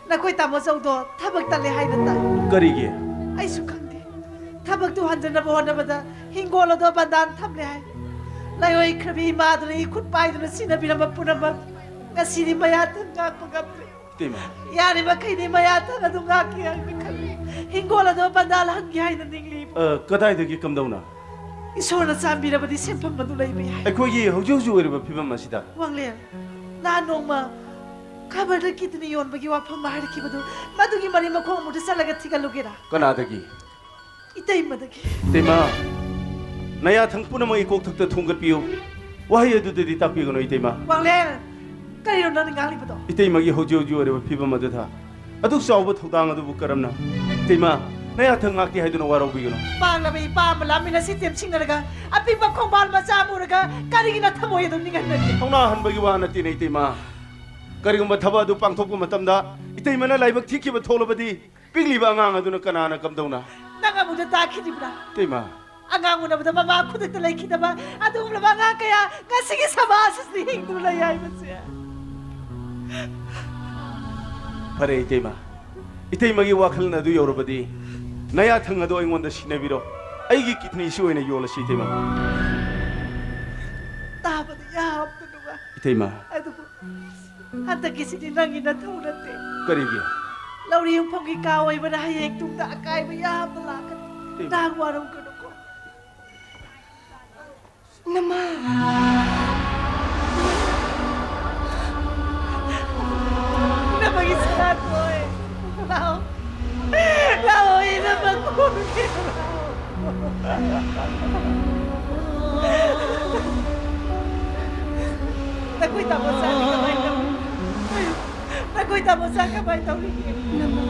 ꯅꯈꯣꯏ ꯇꯥꯃꯣ ꯆꯧꯗꯣ ꯊꯕꯛ ꯇꯠꯂꯦ ꯍꯥꯏꯅ ꯇꯥꯏ꯫ ꯀꯔꯤꯒꯤ? ꯑꯩꯁꯨ ꯈꯪꯗꯦ꯫ ꯊꯕꯛꯇꯨ ꯍꯟꯖꯅꯕ ꯍꯣꯠꯅꯕꯗ ꯍꯤꯡꯒꯣꯜ ꯑꯗꯣ ꯕꯟꯗꯥꯟ ꯊꯝꯂꯦ ꯍꯥꯏ꯫ ꯂꯥꯏꯑꯣꯏꯈ꯭ꯔꯕꯤ ꯏꯃꯥꯗꯨꯅ ꯏꯈꯨꯠ ꯄꯥꯏꯗꯨꯅ ꯁꯤꯟꯅꯕꯤꯔꯝꯕ ꯄꯨꯝꯅꯃꯛ ꯉꯁꯤꯗꯤ ꯃꯌꯥꯊꯪ ꯉꯥꯛꯄ ꯉꯝꯗ꯭ꯔꯦ꯫ ꯏꯇꯩꯃ꯫ ꯌꯥꯔꯤꯕ ꯃꯈꯩꯗꯤ ꯃꯌꯥꯊꯪ ꯑꯗꯨ ꯉꯥꯛꯀꯦ ꯍꯥꯏꯅ ꯈꯜꯂꯤ꯫ ꯍꯤꯡꯒꯣꯜ ꯑꯗꯣ ꯕꯟꯗꯥꯟ ꯍꯟꯒꯦ ꯍꯥꯏꯅ ꯅꯤꯡꯂꯤ꯫ ꯑ, ꯀꯗꯥꯏꯗꯒꯤ ꯀꯝꯗꯧꯅ? ꯏꯁꯣꯔꯅ ꯆꯥꯟꯕꯤꯔꯕꯗꯤ ꯁꯦꯟꯐꯝ ꯑꯗꯨ ꯂꯩꯕ ꯌꯥꯏ꯫ ꯑꯩꯈꯣꯏꯒꯤ ꯍꯧꯖꯤꯛ ꯍꯧꯖꯤꯛ ꯑꯣꯏꯔꯤꯕ ꯐꯤꯕꯝ ꯑꯁꯤꯗ꯫ ꯋꯥꯡꯂꯦꯟ, ꯅꯍꯥꯟ ꯅꯣꯡꯃ ꯈꯕꯔꯗ ꯀꯤꯗꯅꯤ ꯌꯣꯟꯕꯒꯤ ꯋꯥꯐꯝ ꯑꯃ ꯍꯥꯏꯔꯛꯈꯤꯕꯗꯨ, ꯃꯗꯨꯒꯤ ꯃꯔꯤ ꯃꯈꯣꯡ ꯑꯃꯨꯛꯇ ꯆꯠꯂꯒ ꯊꯤꯒꯠꯂꯨꯒꯦꯔꯥ? ꯀꯅꯥꯗꯒꯤ? ꯏꯇꯩꯃꯗꯒꯤ꯫ ꯏꯇꯩꯃ, ꯅꯌꯥꯊꯪ ꯄꯨꯝꯅꯃꯛ ꯏꯀꯣꯛꯊꯛꯇ ꯊꯣꯡꯒꯠꯄꯤꯌꯨ꯫ ꯋꯥꯍꯩ ꯑꯗꯨꯗꯗꯤ ꯇꯥꯛꯄꯤꯒꯅꯨ, ꯏꯇꯩꯃ꯫ ꯋꯥꯡꯂꯦꯟ, ꯀꯔꯤꯅꯣ ꯅꯪꯅ ꯉꯥꯡꯂꯤꯕꯗꯣ? ꯏꯇꯩꯃꯒꯤ ꯍꯧꯖꯤꯛ ꯍꯧꯖꯤꯛ ꯑꯣꯏꯔꯤꯕ ꯐꯤꯕꯝ ꯑꯗꯨꯗ ꯑꯗꯨꯛ ꯆꯥꯎꯕ ꯊꯧꯗꯥꯡ ꯑꯗꯨꯕꯨ ꯀꯔꯝꯅ? ꯏꯇꯩꯃ, ꯅꯌꯥꯊꯪ ꯉꯥꯛꯀꯦ ꯍꯥꯏꯗꯨꯅ ꯋꯥꯔꯧꯕꯤꯒꯅꯨ꯫ ꯄꯥꯡꯂꯕ ꯏꯄꯥ ꯑꯃ ꯂꯥꯟꯃꯤꯟꯅꯁꯤ ꯇꯦꯝꯁꯤꯡꯅꯔꯒ ꯑꯄꯤꯛꯄ ꯈꯣꯡꯕꯥꯜ ꯃꯆꯥ ꯑꯃ ꯎꯔꯒ ꯀꯔꯤꯒꯤ ꯅꯊꯃꯣꯏ ꯑꯗꯨ ꯅꯤꯡꯍꯟꯅꯒꯦ? ꯊꯧꯅꯥ ꯍꯟꯕꯒꯤ ꯋꯥ ꯅꯠꯇꯦꯅꯦ, ꯏꯇꯩꯃ꯫ ꯀꯔꯤꯒꯨꯝꯕ ꯊꯕꯛ ꯑꯗꯨ ꯄꯥꯡꯊꯣꯛꯄ ꯃꯇꯝꯗ ꯏꯇꯩꯃꯅ ꯂꯥꯏꯕꯛ ꯊꯤꯈꯤꯕ ꯊꯣꯛꯂꯕꯗꯤ, ꯄꯤꯛꯂꯤꯕ ꯑꯉꯥꯡ ꯑꯗꯨꯅ ꯀꯅꯥꯅ ꯀꯝꯗꯧꯅ? ꯅꯪ ꯑꯃꯨꯛꯇ ꯇꯥꯈꯤꯗ꯭ꯔꯤꯕ꯭ꯔꯥ? ꯏꯇꯩꯃ꯫ ꯑꯉꯥꯡ ꯎꯅꯕꯗ ꯃꯃꯥ ꯈꯨꯗꯛꯇ ꯂꯩꯈꯤꯗꯕ ꯑꯗꯨꯒꯨꯝꯂꯕ ꯑꯉꯥꯡ ꯀꯌꯥ ꯉꯁꯤꯒꯤ ꯁꯃꯥꯖ ꯑꯁꯤꯗ ꯍꯤꯡꯗꯨꯅ ꯂꯩ ꯍꯥꯏꯕꯁꯦ꯫ ꯐꯔꯦ ꯏꯇꯩꯃ, ꯏꯇꯩꯃꯒꯤ ꯋꯥꯈꯜꯅ ꯑꯗꯨ ꯌꯧꯔꯕꯗꯤ ꯅꯌꯥꯊꯪ ꯑꯗꯣ ꯑꯩꯉꯣꯟꯗ ꯁꯤꯟꯅꯕꯤꯔꯣ꯫ ꯑꯩꯒꯤ ꯀꯤꯗꯅꯤꯁꯤ ꯑꯣꯏꯅ ꯌꯣꯜꯂꯁꯤ ꯏꯇꯩꯃ꯫ ꯇꯥꯕꯗ ꯌꯥꯝꯅ ꯅꯨꯡꯉꯥꯏ꯫ ꯏꯇꯩꯃ꯫ ꯑꯗꯨꯕꯨ ꯍꯟꯗꯛꯀꯤꯁꯤꯗꯤ ꯅꯪꯒꯤ ꯅꯊꯧ ꯅꯠꯇꯦ꯫ ꯀꯔꯤꯒꯤ? ꯂꯧꯔꯤ ꯌꯨꯝꯐꯝꯒꯤ ꯀꯥ ꯑꯣꯏꯕꯅ ꯍꯌꯦꯡ ꯇꯨꯡꯗ ꯑꯀꯥꯏꯕ ꯌꯥꯝꯅ ꯂꯥꯛꯀꯅꯤ꯫ ꯏꯇꯩꯃ꯫ ꯅꯪ ꯋꯥꯔꯧꯒꯅꯨꯀꯣ꯫ ꯅꯃꯥ꯫ ꯅꯃꯥꯒꯤ ꯁꯅꯥꯊꯣꯏ꯫ ꯂꯥꯛꯑꯣ꯫ ꯂꯥꯛꯑꯣ, ꯏꯅꯝꯃ ꯀꯣꯟꯒꯦ꯫ ꯂꯥꯛꯑꯣ꯫ ꯅꯈꯣꯏ ꯇꯥꯃꯣ ꯆꯥꯗꯤ ꯀꯃꯥꯏꯅ ꯇꯧꯔꯤ? ꯅꯈꯣꯏ ꯇꯥꯃꯣ ꯆꯥ ꯀꯃꯥꯏꯅ ꯇꯧꯔꯤꯒꯦ? ꯅꯃꯥ,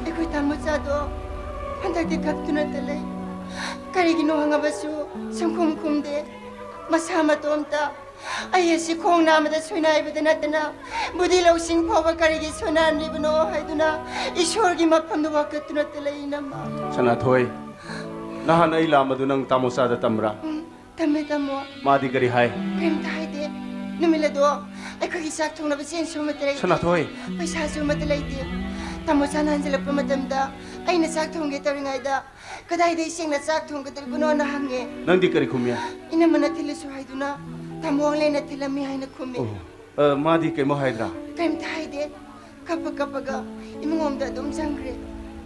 ꯑꯩꯈꯣꯏ ꯇꯥꯃꯣ ꯆꯥꯗꯣ ꯍꯟꯗꯛꯇꯤ ꯀꯞꯇꯨꯅꯇ ꯂꯩ꯫ ꯀꯔꯤꯒꯤꯅꯣ ꯍꯪꯉꯕꯁꯨ ꯁꯨꯡꯈꯨꯝ ꯈꯨꯝꯗꯦ꯫ ꯃꯁꯥ ꯃꯇꯣꯝꯇ ꯑꯩ ꯑꯁꯤ ꯈꯣꯡ ꯅꯥꯝꯃꯗ ꯁꯣꯏꯅꯥꯏꯕꯗ ꯅꯠꯇꯅ ꯕꯨꯙꯤ ꯂꯧꯁꯤꯡ ꯐꯥꯎꯕ ꯀꯔꯤꯒꯤ ꯁꯣꯏꯅꯥꯟꯂꯤꯕꯅꯣ ꯍꯥꯏꯗꯨꯅ ꯏꯁꯣꯔꯒꯤ ꯃꯐꯝꯗ ꯋꯥꯀꯠꯇꯨꯅꯇ ꯂꯩ, ꯏꯅꯝꯃ꯫ ꯁꯅꯥꯊꯣꯏ, ꯅꯍꯥꯟ ꯑꯩ ꯂꯥꯛꯑꯝꯕꯗꯨ ꯅꯪ ꯇꯥꯃꯣꯆꯥꯗ ꯇꯝꯕ꯭ꯔꯥ? ꯎꯝ, ꯇꯝꯃꯦ, ꯇꯥꯃꯣ꯫ ꯃꯥꯗꯤ ꯀꯔꯤ ꯍꯥꯏ? ꯀꯔꯤꯝꯇ ꯍꯥꯏꯗꯦ꯫ ꯅꯨꯃꯤꯠ ꯑꯗꯣ ꯑꯩꯈꯣꯏꯒꯤ ꯆꯥꯛ ꯊꯣꯡꯅꯕ ꯆꯦꯡꯁꯨ ꯑꯃꯠꯇ ꯂꯩꯇꯦ꯫ ꯁꯅꯥꯊꯣꯏ! ꯄꯩꯁꯥꯁꯨ ꯑꯃꯠꯇ ꯂꯩꯇꯦ꯫ ꯇꯥꯃꯣꯆꯥꯅ ꯍꯟꯖꯤꯜꯂꯛꯄ ꯃꯇꯝꯗ ꯑꯩꯅ ꯆꯥꯛ ꯊꯣꯡꯒꯦ ꯇꯧꯔꯤꯉꯩꯗ ꯀꯗꯥꯏꯗ ꯏꯁꯤꯡꯅ ꯆꯥꯛ ꯊꯣꯡꯒꯗꯧꯔꯤꯕꯅꯣꯅ ꯍꯪꯉꯦ꯫ ꯅꯪꯗꯤ ꯀꯔꯤ ꯈꯨꯝꯃꯤ? ꯏꯅꯝꯃꯅ ꯊꯤꯜꯂꯁꯨ ꯍꯥꯏꯗꯨꯅ ꯇꯥꯃꯣ ꯋꯥꯡꯂꯦꯟꯅ ꯊꯤꯜꯂꯝꯃꯤ ꯍꯥꯏꯅ ꯈꯨꯝꯃꯤ꯫ ꯑꯣ, ꯑ, ꯃꯥꯗꯤ ꯀꯩꯝ ꯍꯥꯏꯗ꯭ꯔꯥ? ꯀꯔꯤꯝꯇ ꯍꯥꯏꯗꯦ꯫ ꯀꯞꯄ ꯀꯞꯄꯒ ꯏꯃꯨꯡ ꯑꯃꯗ ꯑꯗꯨꯝ ꯆꯪꯈ꯭ꯔꯦ꯫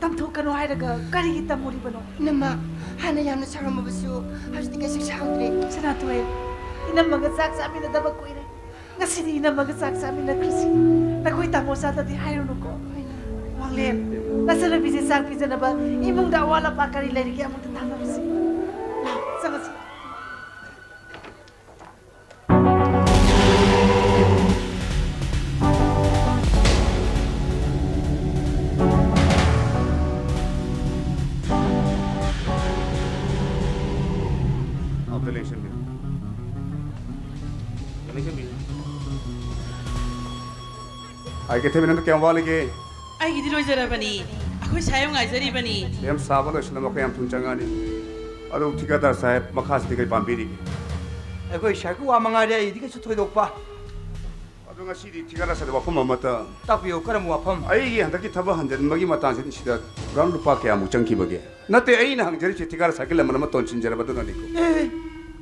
ꯇꯝꯊꯣꯛꯀꯅꯨ ꯍꯥꯏꯔꯒ ꯀꯔꯤꯒꯤ ꯇꯝꯃꯨꯔꯤꯕꯅꯣ? ꯏꯅꯝꯃ, ꯍꯥꯟꯅ ꯌꯥꯝꯅ ꯁꯥꯎꯔꯝꯃꯕꯁꯨ ꯍꯧꯖꯤꯛꯇꯤ ꯀꯩꯁꯨ ꯁꯥꯎꯗ꯭ꯔꯦ꯫ ꯁꯅꯥꯊꯣꯏ, ꯏꯅꯝꯃꯒ ꯆꯥꯛ ꯆꯥꯃꯤꯟꯅꯗꯕ ꯀꯨꯏꯔꯦ꯫ ꯉꯁꯤꯗꯤ ꯏꯅꯝꯃꯒ ꯆꯥꯛ ꯆꯥꯃꯤꯟꯅꯈ꯭ꯔꯁꯤ꯫ ꯅꯈꯣꯏ ꯇꯥꯃꯣ ꯆꯥꯗꯗꯤ ꯍꯥꯏꯔꯨꯅꯨꯀꯣ꯫ ꯋꯥꯡꯂꯦꯟ, ꯅꯆꯟꯅꯨꯄꯤꯁꯦ ꯆꯥꯛ ꯄꯤꯖꯅꯕ ꯏꯃꯨꯡꯗ ꯑꯋꯥꯠ ꯑꯄꯥ ꯀꯔꯤ ꯂꯩꯔꯤꯒꯦ ꯑꯃꯨꯛꯇ ꯇꯥꯟꯅꯔꯨꯁꯤ꯫ ꯂꯥꯛꯑꯣ, ꯆꯪꯉꯁꯤ꯫ ꯑꯝꯇ ꯂꯦꯡꯁꯟꯕꯤꯌꯨ꯫ ꯂꯦꯡꯁꯟꯕꯤꯌꯨ꯫ ꯑꯥꯏ ꯀꯦ ꯊꯣꯏꯕꯤ, ꯅꯪꯗꯣ ꯀꯌꯥꯝ ꯋꯥꯠꯂꯤꯒꯦ? ꯑꯩꯒꯤꯗꯤ ꯂꯣꯏꯖꯔꯕꯅꯤ꯫ ꯑꯩꯈꯣꯏ ꯁꯥꯏ ꯌꯥꯝ ꯉꯥꯏꯖꯔꯤꯕꯅꯤ꯫ ꯁꯦꯝ ꯁꯥꯕ ꯂꯣꯏꯁꯤꯜꯂꯝꯃꯒ ꯌꯥꯝ ꯊꯨꯅ ꯆꯪꯉꯛꯑꯅꯤ꯫ ꯑꯗꯨ ꯊꯤꯀꯥꯗꯥꯔ ꯁꯥꯍꯦꯕ, ꯃꯈꯥꯁꯤꯗꯤ ꯀꯔꯤ ꯄꯥꯝꯕꯤꯔꯤꯒꯦ? ꯑꯩꯈꯣꯏ ꯁꯥꯏꯒꯤ ꯋꯥ ꯃꯉꯥꯏꯔꯦ, ꯑꯩꯗꯤ ꯀꯩꯁꯨ ꯊꯣꯏꯗꯣꯛꯄ꯫ ꯑꯗꯣ ꯉꯁꯤꯗꯤ ꯊꯤꯀꯥꯗꯥꯔ ꯁꯥꯍꯦꯕ, ꯋꯥꯐꯝ ꯑꯃꯇ꯫ ꯇꯥꯛꯄꯤꯌꯨ, ꯀꯔꯝꯕ ꯋꯥꯐꯝ? ꯑꯩꯒꯤ ꯍꯟꯗꯛꯀꯤ ꯊꯕꯛ ꯍꯟꯖꯤꯟꯕꯒꯤ ꯃꯇꯥꯡꯁꯤꯗ ꯁꯤꯗ ꯒ꯭ꯔꯥꯎꯟ ꯂꯨꯄꯥ ꯀꯌꯥꯃꯨꯛ ꯆꯪꯈꯤꯕꯒꯦ? ꯅꯠꯇꯦ, ꯑꯩꯅ ꯍꯪꯖꯔꯤꯁꯦ ꯊꯤꯀꯥꯗꯥꯔ ꯁꯥꯍꯦꯕꯀꯤ ꯂꯃꯟ ꯑꯃ ꯇꯣꯟꯁꯤꯟꯖꯔꯕꯗꯨꯅꯅꯤꯀꯣ꯫ ꯑꯦ,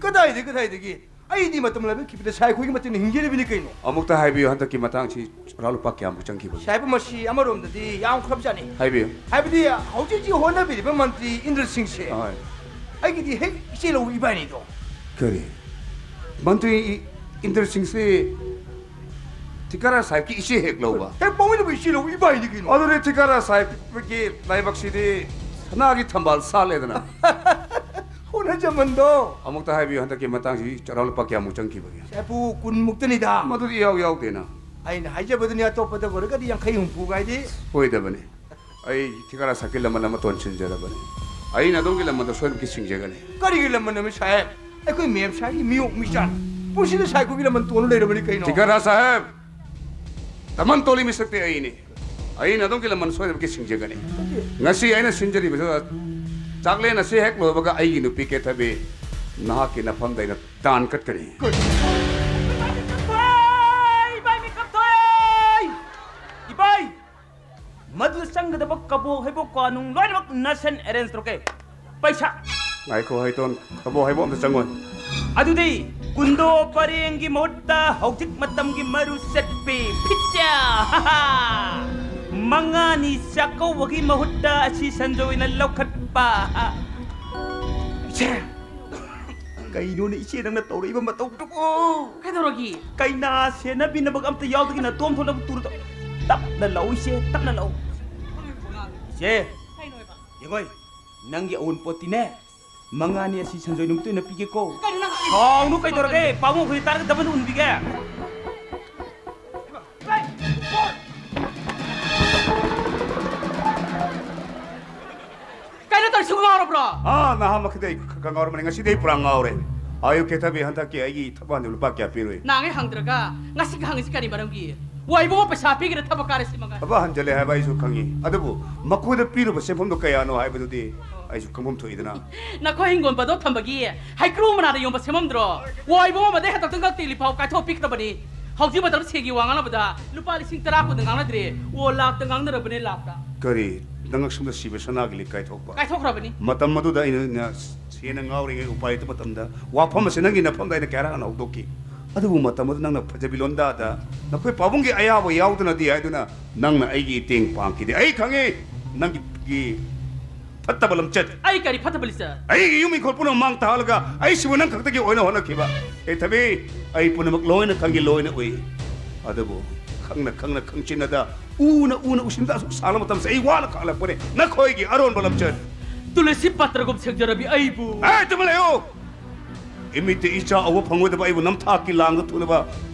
ꯀꯗꯥꯏꯗꯒꯤ, ꯀꯗꯥꯏꯗꯒꯤ? ꯑꯩꯗꯤ ꯃꯇꯝ ꯂꯥꯏꯕꯛ ꯈꯤꯕꯗ ꯁꯥꯏ ꯑꯩꯈꯣꯏꯒꯤ ꯃꯇꯦꯡꯅ ꯍꯤꯡꯖꯔꯤꯕꯅꯤ ꯀꯩꯅꯣ꯫ ꯑꯃꯨꯛꯇ ꯍꯥꯏꯕꯤꯌꯨ, ꯍꯟꯗꯛꯀꯤ ꯃꯇꯥꯡꯁꯤ ꯒ꯭ꯔꯥꯎꯟ ꯂꯨꯄꯥ ꯀꯌꯥꯃꯨꯛ ꯆꯪꯈꯤꯕꯒꯦ? ꯁꯥꯏꯕ, ꯃꯁꯤ ꯑꯃꯔꯣꯝꯗꯗꯤ ꯌꯥꯝꯈ꯭ꯔꯕꯖꯥꯠꯅꯤ꯫ ꯍꯥꯏꯕꯤꯌꯨ꯫ ꯍꯥꯏꯕꯗꯤ ꯍꯧꯖꯤꯛ ꯍꯧꯖꯤꯛ ꯍꯣꯠꯅꯕꯤꯔꯤꯕ ꯃꯟꯇ꯭ꯔꯤ ꯏꯟꯗ꯭ꯔ ꯁꯤꯡꯁꯦ ꯍꯣꯏ꯫ ꯑꯩꯒꯤꯗꯤ ꯍꯦꯛ ꯏꯆꯦ ꯂꯧꯕ ꯏꯕꯥꯏꯅꯤꯗꯣ꯫ ꯀꯔꯤ? ꯃꯟꯇ꯭ꯔꯤ ꯏ-, ꯏꯟꯗ꯭ꯔ ꯁꯤꯡꯁꯤ ꯊꯤꯀꯥꯗꯥꯔ ꯁꯥꯍꯦꯕꯀꯤ ꯏꯆꯦ ꯍꯦꯛ ꯂꯧꯕ? ꯍꯦꯛ ꯄꯣꯛꯃꯤꯟꯅꯕ ꯏꯆꯦ ꯂꯧꯕ ꯏꯕꯥꯏꯅꯤ ꯀꯩꯅꯣ꯫ ꯑꯗꯨꯗꯤ ꯊꯤꯀꯥꯗꯥꯔ ꯁꯥꯍꯦꯕꯀꯤ ꯂꯥꯏꯕꯛꯁꯤꯗꯤ ꯁꯅꯥꯒꯤ ꯊꯝꯕꯥꯜ ꯁꯥꯠꯂꯦꯗꯅ꯫ ꯍꯣꯠꯅꯖꯃꯟꯗꯣ꯫ ꯑꯃꯨꯛꯇ ꯍꯥꯏꯕꯤꯌꯨ, ꯍꯟꯗꯛꯀꯤ ꯃꯇꯥꯡꯁꯤ ꯆꯔꯥ ꯂꯨꯄꯥ ꯀꯌꯥꯃꯨꯛ ꯆꯪꯈꯤꯕꯒꯦ? ꯁꯥꯏꯕꯨ ꯀꯨꯟꯃꯨꯛꯇꯅꯤꯗ꯫ ꯃꯗꯨꯗꯤ ꯏꯌꯥꯎ ꯌꯥꯎꯗꯦꯅ꯫ ꯑꯩꯅ ꯍꯥꯏꯖꯕꯗꯨꯅꯤ, ꯑꯇꯣꯞꯄꯗ ꯑꯣꯏꯔꯒꯗꯤ ꯌꯥꯡꯈꯩ ꯍꯨꯝꯐꯨ ꯀꯥꯏꯗꯤ꯫ ꯁꯣꯏꯗꯕꯅꯤ꯫ ꯑꯩ ꯊꯤꯀꯥꯗꯥꯔ ꯁꯥꯍꯦꯕꯀꯤ ꯂꯃꯟ ꯑꯃ ꯇꯣꯟꯁꯤꯟꯖꯔꯕꯅꯤ꯫ ꯑꯩꯅ ꯑꯗꯣꯝꯒꯤ ꯂꯃꯟꯗꯣ ꯁꯣꯏꯗꯅꯃꯛꯀꯤ ꯁꯤꯡꯖꯒꯅꯤ꯫ ꯀꯔꯤꯒꯤ ꯂꯃꯟ ꯑꯃ ꯁꯥꯍꯦꯕ? ꯑꯩꯈꯣꯏ ꯃꯦꯝ ꯁꯥꯍꯦꯕꯀꯤ ꯃꯤꯌꯣꯛ ꯃꯤꯆꯥꯅꯤ꯫ ꯄꯨꯟꯁꯤꯗ ꯁꯥꯏ ꯑꯩꯈꯣꯏꯒꯤ ꯂꯃꯟ ꯇꯣꯟꯅ ꯂꯩꯔꯕꯅꯤ ꯀꯩꯅꯣ꯫ ꯊꯤꯀꯥꯗꯥꯔ ꯁꯥꯍꯦꯕ, ꯂꯃꯟ ꯇꯣꯜꯂꯤ ꯃꯤꯁꯛꯇꯤ ꯑꯩꯅꯤ꯫ ꯑꯩꯅ ꯑꯗꯣꯝꯒꯤ ꯂꯃꯟ ꯁꯣꯏꯗꯅꯃꯛꯀꯤ ꯁꯤꯡꯖꯒꯅꯤ꯫ ꯉꯁꯤ ꯑꯩꯅ ꯁꯤꯟꯖꯔꯤꯕꯁꯤꯗ ꯆꯥꯛꯂꯦꯟ ꯑꯁꯤ ꯍꯦꯛ ꯂꯣꯏꯕꯒ ꯑꯩꯒꯤ ꯅꯨꯄꯤ ꯀꯦꯊꯕꯤ ꯅꯍꯥꯛꯀꯤ ꯅꯐꯝꯗ ꯑꯩꯅ ꯗꯥꯟ ꯀꯠꯀꯅꯤ꯫ ꯏꯕꯥꯏ, ꯃꯤꯀꯞ ꯊꯣꯛꯑꯦ! ꯏꯕꯥꯏ! ꯃꯗꯨꯗ ꯆꯪꯒꯗꯕ ꯀꯕꯣꯛ ꯍꯩꯕꯣꯛ ꯀ꯭ꯋꯥ ꯅꯨꯡ ꯂꯣꯏꯅꯃꯛ ꯅꯁꯟ ꯑꯦꯔꯦꯟꯖ ꯇꯧꯔꯛꯀꯦ꯫ ꯄꯩꯁꯥ! ꯉꯥꯏꯈꯣ ꯍꯩꯇꯣꯟ, ꯀꯕꯣꯛ ꯍꯩꯕꯣꯛ ꯑꯝꯇ ꯆꯪꯉꯣꯏ꯫ ꯑꯗꯨꯗꯤ ꯀꯨꯟꯗꯣ ꯄꯔꯦꯡꯒꯤ ꯃꯍꯨꯠꯇ ꯍꯧꯖꯤꯛ ꯃꯇꯝꯒꯤ ꯃꯔꯨ ꯆꯠꯄꯤ ꯐꯤꯠꯆꯥ! ꯃꯉꯥꯅꯤ ꯆꯥꯛꯀꯧꯕꯒꯤ ꯃꯍꯨꯠꯇ ꯑꯁꯤ ꯁꯟꯖꯣꯏꯅ ꯂꯧꯈꯠꯄ꯫ ꯏꯆꯦ! ꯀꯩꯅꯣꯅꯦ ꯏꯆꯦ ꯅꯪꯅ ꯇꯧꯔꯛꯏꯕ ꯃꯇꯧꯗꯨꯕꯣ? ꯀꯩꯗꯧꯔꯒꯦ? ꯀꯩꯅꯥ ꯁꯦꯟꯅꯕꯤꯅꯕꯒ ꯑꯝꯇ ꯌꯥꯎꯗꯒꯤ ꯅꯇꯣꯝ ꯊꯣꯛꯅꯕ ꯇꯨꯔꯗꯣ꯫ ꯇꯞꯅ ꯂꯥꯛꯎ ꯏꯆꯦ, ꯇꯞꯅ ꯂꯥꯛꯎ꯫ ꯏꯆꯦ, ꯌꯦꯡꯉꯣꯏ, ꯅꯪꯒꯤ ꯑꯎꯟꯄꯣꯠꯇꯤꯅꯦ, ꯃꯉꯥꯅꯤ ꯑꯁꯤ ꯁꯟꯖꯣꯏ ꯅꯨꯃꯤꯠꯇ ꯑꯣꯏꯅ ꯄꯤꯒꯦꯀꯣ꯫ ꯀꯩꯅꯣ ꯅꯪ ꯍꯥꯏꯔꯤꯁꯦ? ꯁꯥꯎꯅꯨ ꯀꯩꯗꯧꯔꯒꯦ? ꯄꯥꯕꯨꯡ ꯑꯩꯈꯣꯏ ꯇꯥꯔꯒ ꯗꯕꯜ ꯎꯟꯕꯤꯒꯦ꯫ ꯀꯩꯅꯣ ꯇꯧꯔꯤꯁꯤꯕꯨ, ꯉꯥꯎꯔꯕ꯭ꯔꯣ? ꯑꯥ, ꯅꯍꯥꯟꯃꯛꯀꯤꯗꯤ ꯑꯩ ꯈ-, ꯈ-, ꯉꯥꯎꯔꯝꯕꯅꯤ, ꯉꯁꯤꯗꯤ ꯑꯩ ꯄꯨꯔꯥ ꯉꯥꯎꯔꯦ꯫ ꯑꯌꯨꯛ ꯀꯦꯊꯕꯤ, ꯍꯟꯗꯛꯀꯤ ꯑꯩꯒꯤ ꯊꯕꯛ ꯍꯟꯗꯤ ꯂꯨꯄꯥ ꯀꯌꯥ ꯄꯤꯔꯨꯏ? ꯅꯍꯥꯟꯉꯩ ꯍꯪꯗ꯭ꯔꯒ ꯉꯁꯤꯒ ꯍꯪꯉꯤꯁꯤ ꯀꯔꯤ ꯃꯔꯝꯒꯤ? ꯋꯥ ꯏꯕꯨꯡꯉꯣ, ꯄꯩꯁꯥ ꯄꯤꯒꯦꯔꯥ ꯊꯕꯛ ꯀꯥꯔꯦ ꯁꯤ ꯃꯉꯥꯏ꯫ ꯊꯕꯛ ꯍꯟꯖꯜꯂꯦ ꯍꯥꯏꯕ ꯑꯩꯁꯨ ꯈꯪꯉꯤ, ꯑꯗꯨꯕꯨ ꯃꯈꯣꯏꯗ ꯄꯤꯔꯨꯕ ꯁꯦꯟꯐꯝꯗꯣ ꯀꯌꯥꯅꯣ ꯍꯥꯏꯕꯗꯨꯗꯤ ꯑꯩꯁꯨ ꯈꯪꯐꯝ ꯊꯣꯛꯏꯗꯅ꯫ ꯅꯈꯣꯏ ꯍꯤꯡꯒꯣꯜ ꯄꯟꯊꯧ ꯊꯝꯕꯒꯤ ꯍꯩꯀ꯭ꯔꯨ ꯃꯅꯥꯗ ꯌꯣꯟꯕ ꯁꯦꯝꯐꯝꯗ꯭ꯔꯣ? ꯋꯥ ꯏꯕꯨꯡꯉꯣ, ꯃꯗꯩ ꯍꯟꯗꯛꯇ ꯉꯛꯇꯤ ꯂꯤꯐꯥꯎ ꯀꯥꯏꯊꯣꯛꯄꯤꯈ꯭ꯔꯕꯅꯤ꯫ ꯍꯧꯖꯤꯛ ꯃꯇꯝꯗ ꯁꯦꯟꯒꯤ ꯋꯥ ꯉꯥꯡꯅꯕꯗ ꯂꯨꯄꯥ ꯂꯤꯁꯤꯡ ꯇꯔꯥ ꯀꯨꯟꯗ ꯉꯥꯡꯅꯗ꯭ꯔꯦ, ꯑꯣ, ꯂꯥꯛꯇ ꯉꯥꯡꯅꯔꯕꯅꯦ, ꯂꯥꯛꯇ꯫ ꯀꯔꯤ? ꯅꯪ ꯑꯁꯨꯝꯅ ꯁꯤꯕ ꯁꯅꯥꯒꯤ ꯂꯤꯛ ꯀꯥꯏꯊꯣꯛꯄ? ꯀꯥꯏꯊꯣꯛꯈ꯭ꯔꯕꯅꯤ꯫ ꯃꯇꯝ ꯑꯗꯨꯗ ꯑꯩꯅ ꯁꯦꯟꯅ ꯉꯥꯎꯔꯤꯉꯩ ꯎꯄꯥꯏ ꯂꯩꯇꯕ ꯃꯇꯝꯗ ꯋꯥꯐꯝ ꯑꯁꯤ ꯅꯪꯒꯤ ꯅꯐꯝꯗ ꯑꯩꯅ ꯀꯌꯥꯔꯛ ꯍꯥꯟꯅ ꯍꯧꯗꯣꯛꯈꯤ꯫ ꯑꯗꯨꯕꯨ ꯃꯇꯝ ꯑꯗꯨ ꯅꯪꯅ ꯐꯖꯕꯤ ꯂꯣꯟꯗꯥꯗ ꯅꯈꯣꯏ ꯄꯥꯕꯨꯡꯒꯤ ꯑꯌꯥꯕ ꯌꯥꯎꯗꯅꯗꯤ ꯍꯥꯏꯗꯨꯅ ꯅꯪꯅ ꯑꯩꯒꯤ ꯏꯇꯦꯡ ꯄꯥꯡꯈꯤꯗꯦ꯫ ꯑꯩ ꯈꯪꯉꯤ ꯅꯪꯒꯤ ꯐꯠꯇꯕ ꯂꯝꯆꯠ꯫ ꯑꯩ ꯀꯔꯤ ꯐꯠꯇꯕ ꯂꯤꯆꯠ? ꯑꯩꯒꯤ ꯌꯨꯝ ꯏꯪꯈꯣꯜ ꯄꯨꯝꯅꯃꯛ ꯃꯥꯡ ꯇꯥꯍꯜꯂꯒ ꯑꯩꯁꯤꯕꯨ ꯅꯪ ꯈꯛꯇꯒꯤ ꯑꯣꯏꯅ ꯍꯣꯠꯅꯈꯤꯕ꯫ ꯍꯦ ꯊꯕꯤ, ꯑꯩ ꯄꯨꯝꯅꯃꯛ ꯂꯣꯏꯅ ꯈꯪꯒꯦ, ꯂꯣꯏꯅ ꯎꯏ꯫ ꯑꯗꯨꯕꯨ ꯈꯪꯅ ꯈꯪꯅ ꯈꯪꯆꯤꯟꯅꯗ ꯎꯅ ꯎꯅ ꯎꯁꯤꯟꯗ ꯑꯁꯨꯛ ꯁꯥꯡꯂ ꯃꯇꯝꯁꯦ ꯑꯩ ꯋꯥꯅ ꯈꯥꯡꯂꯛꯄꯅꯦ ꯅꯈꯣꯏꯒꯤ ꯑꯔꯣꯟꯕ ꯂꯝꯆꯠ꯫ ꯇꯨꯂꯁꯤ ꯄꯇ꯭ꯔꯒꯨꯝ ꯁꯦꯡꯖꯔꯕꯤ ꯑꯩꯕꯨ꯫ ꯑꯦ, ꯇꯨꯃꯤꯟ ꯂꯩꯌꯨ! ꯏꯃꯤꯠꯇ ꯏꯆꯥ ꯎꯕ ꯐꯪꯉꯣꯏꯗꯕ ꯑꯩꯕꯨ ꯅꯝꯊꯥꯛꯀꯤ ꯂꯥꯡꯗ ꯊꯨꯅꯕ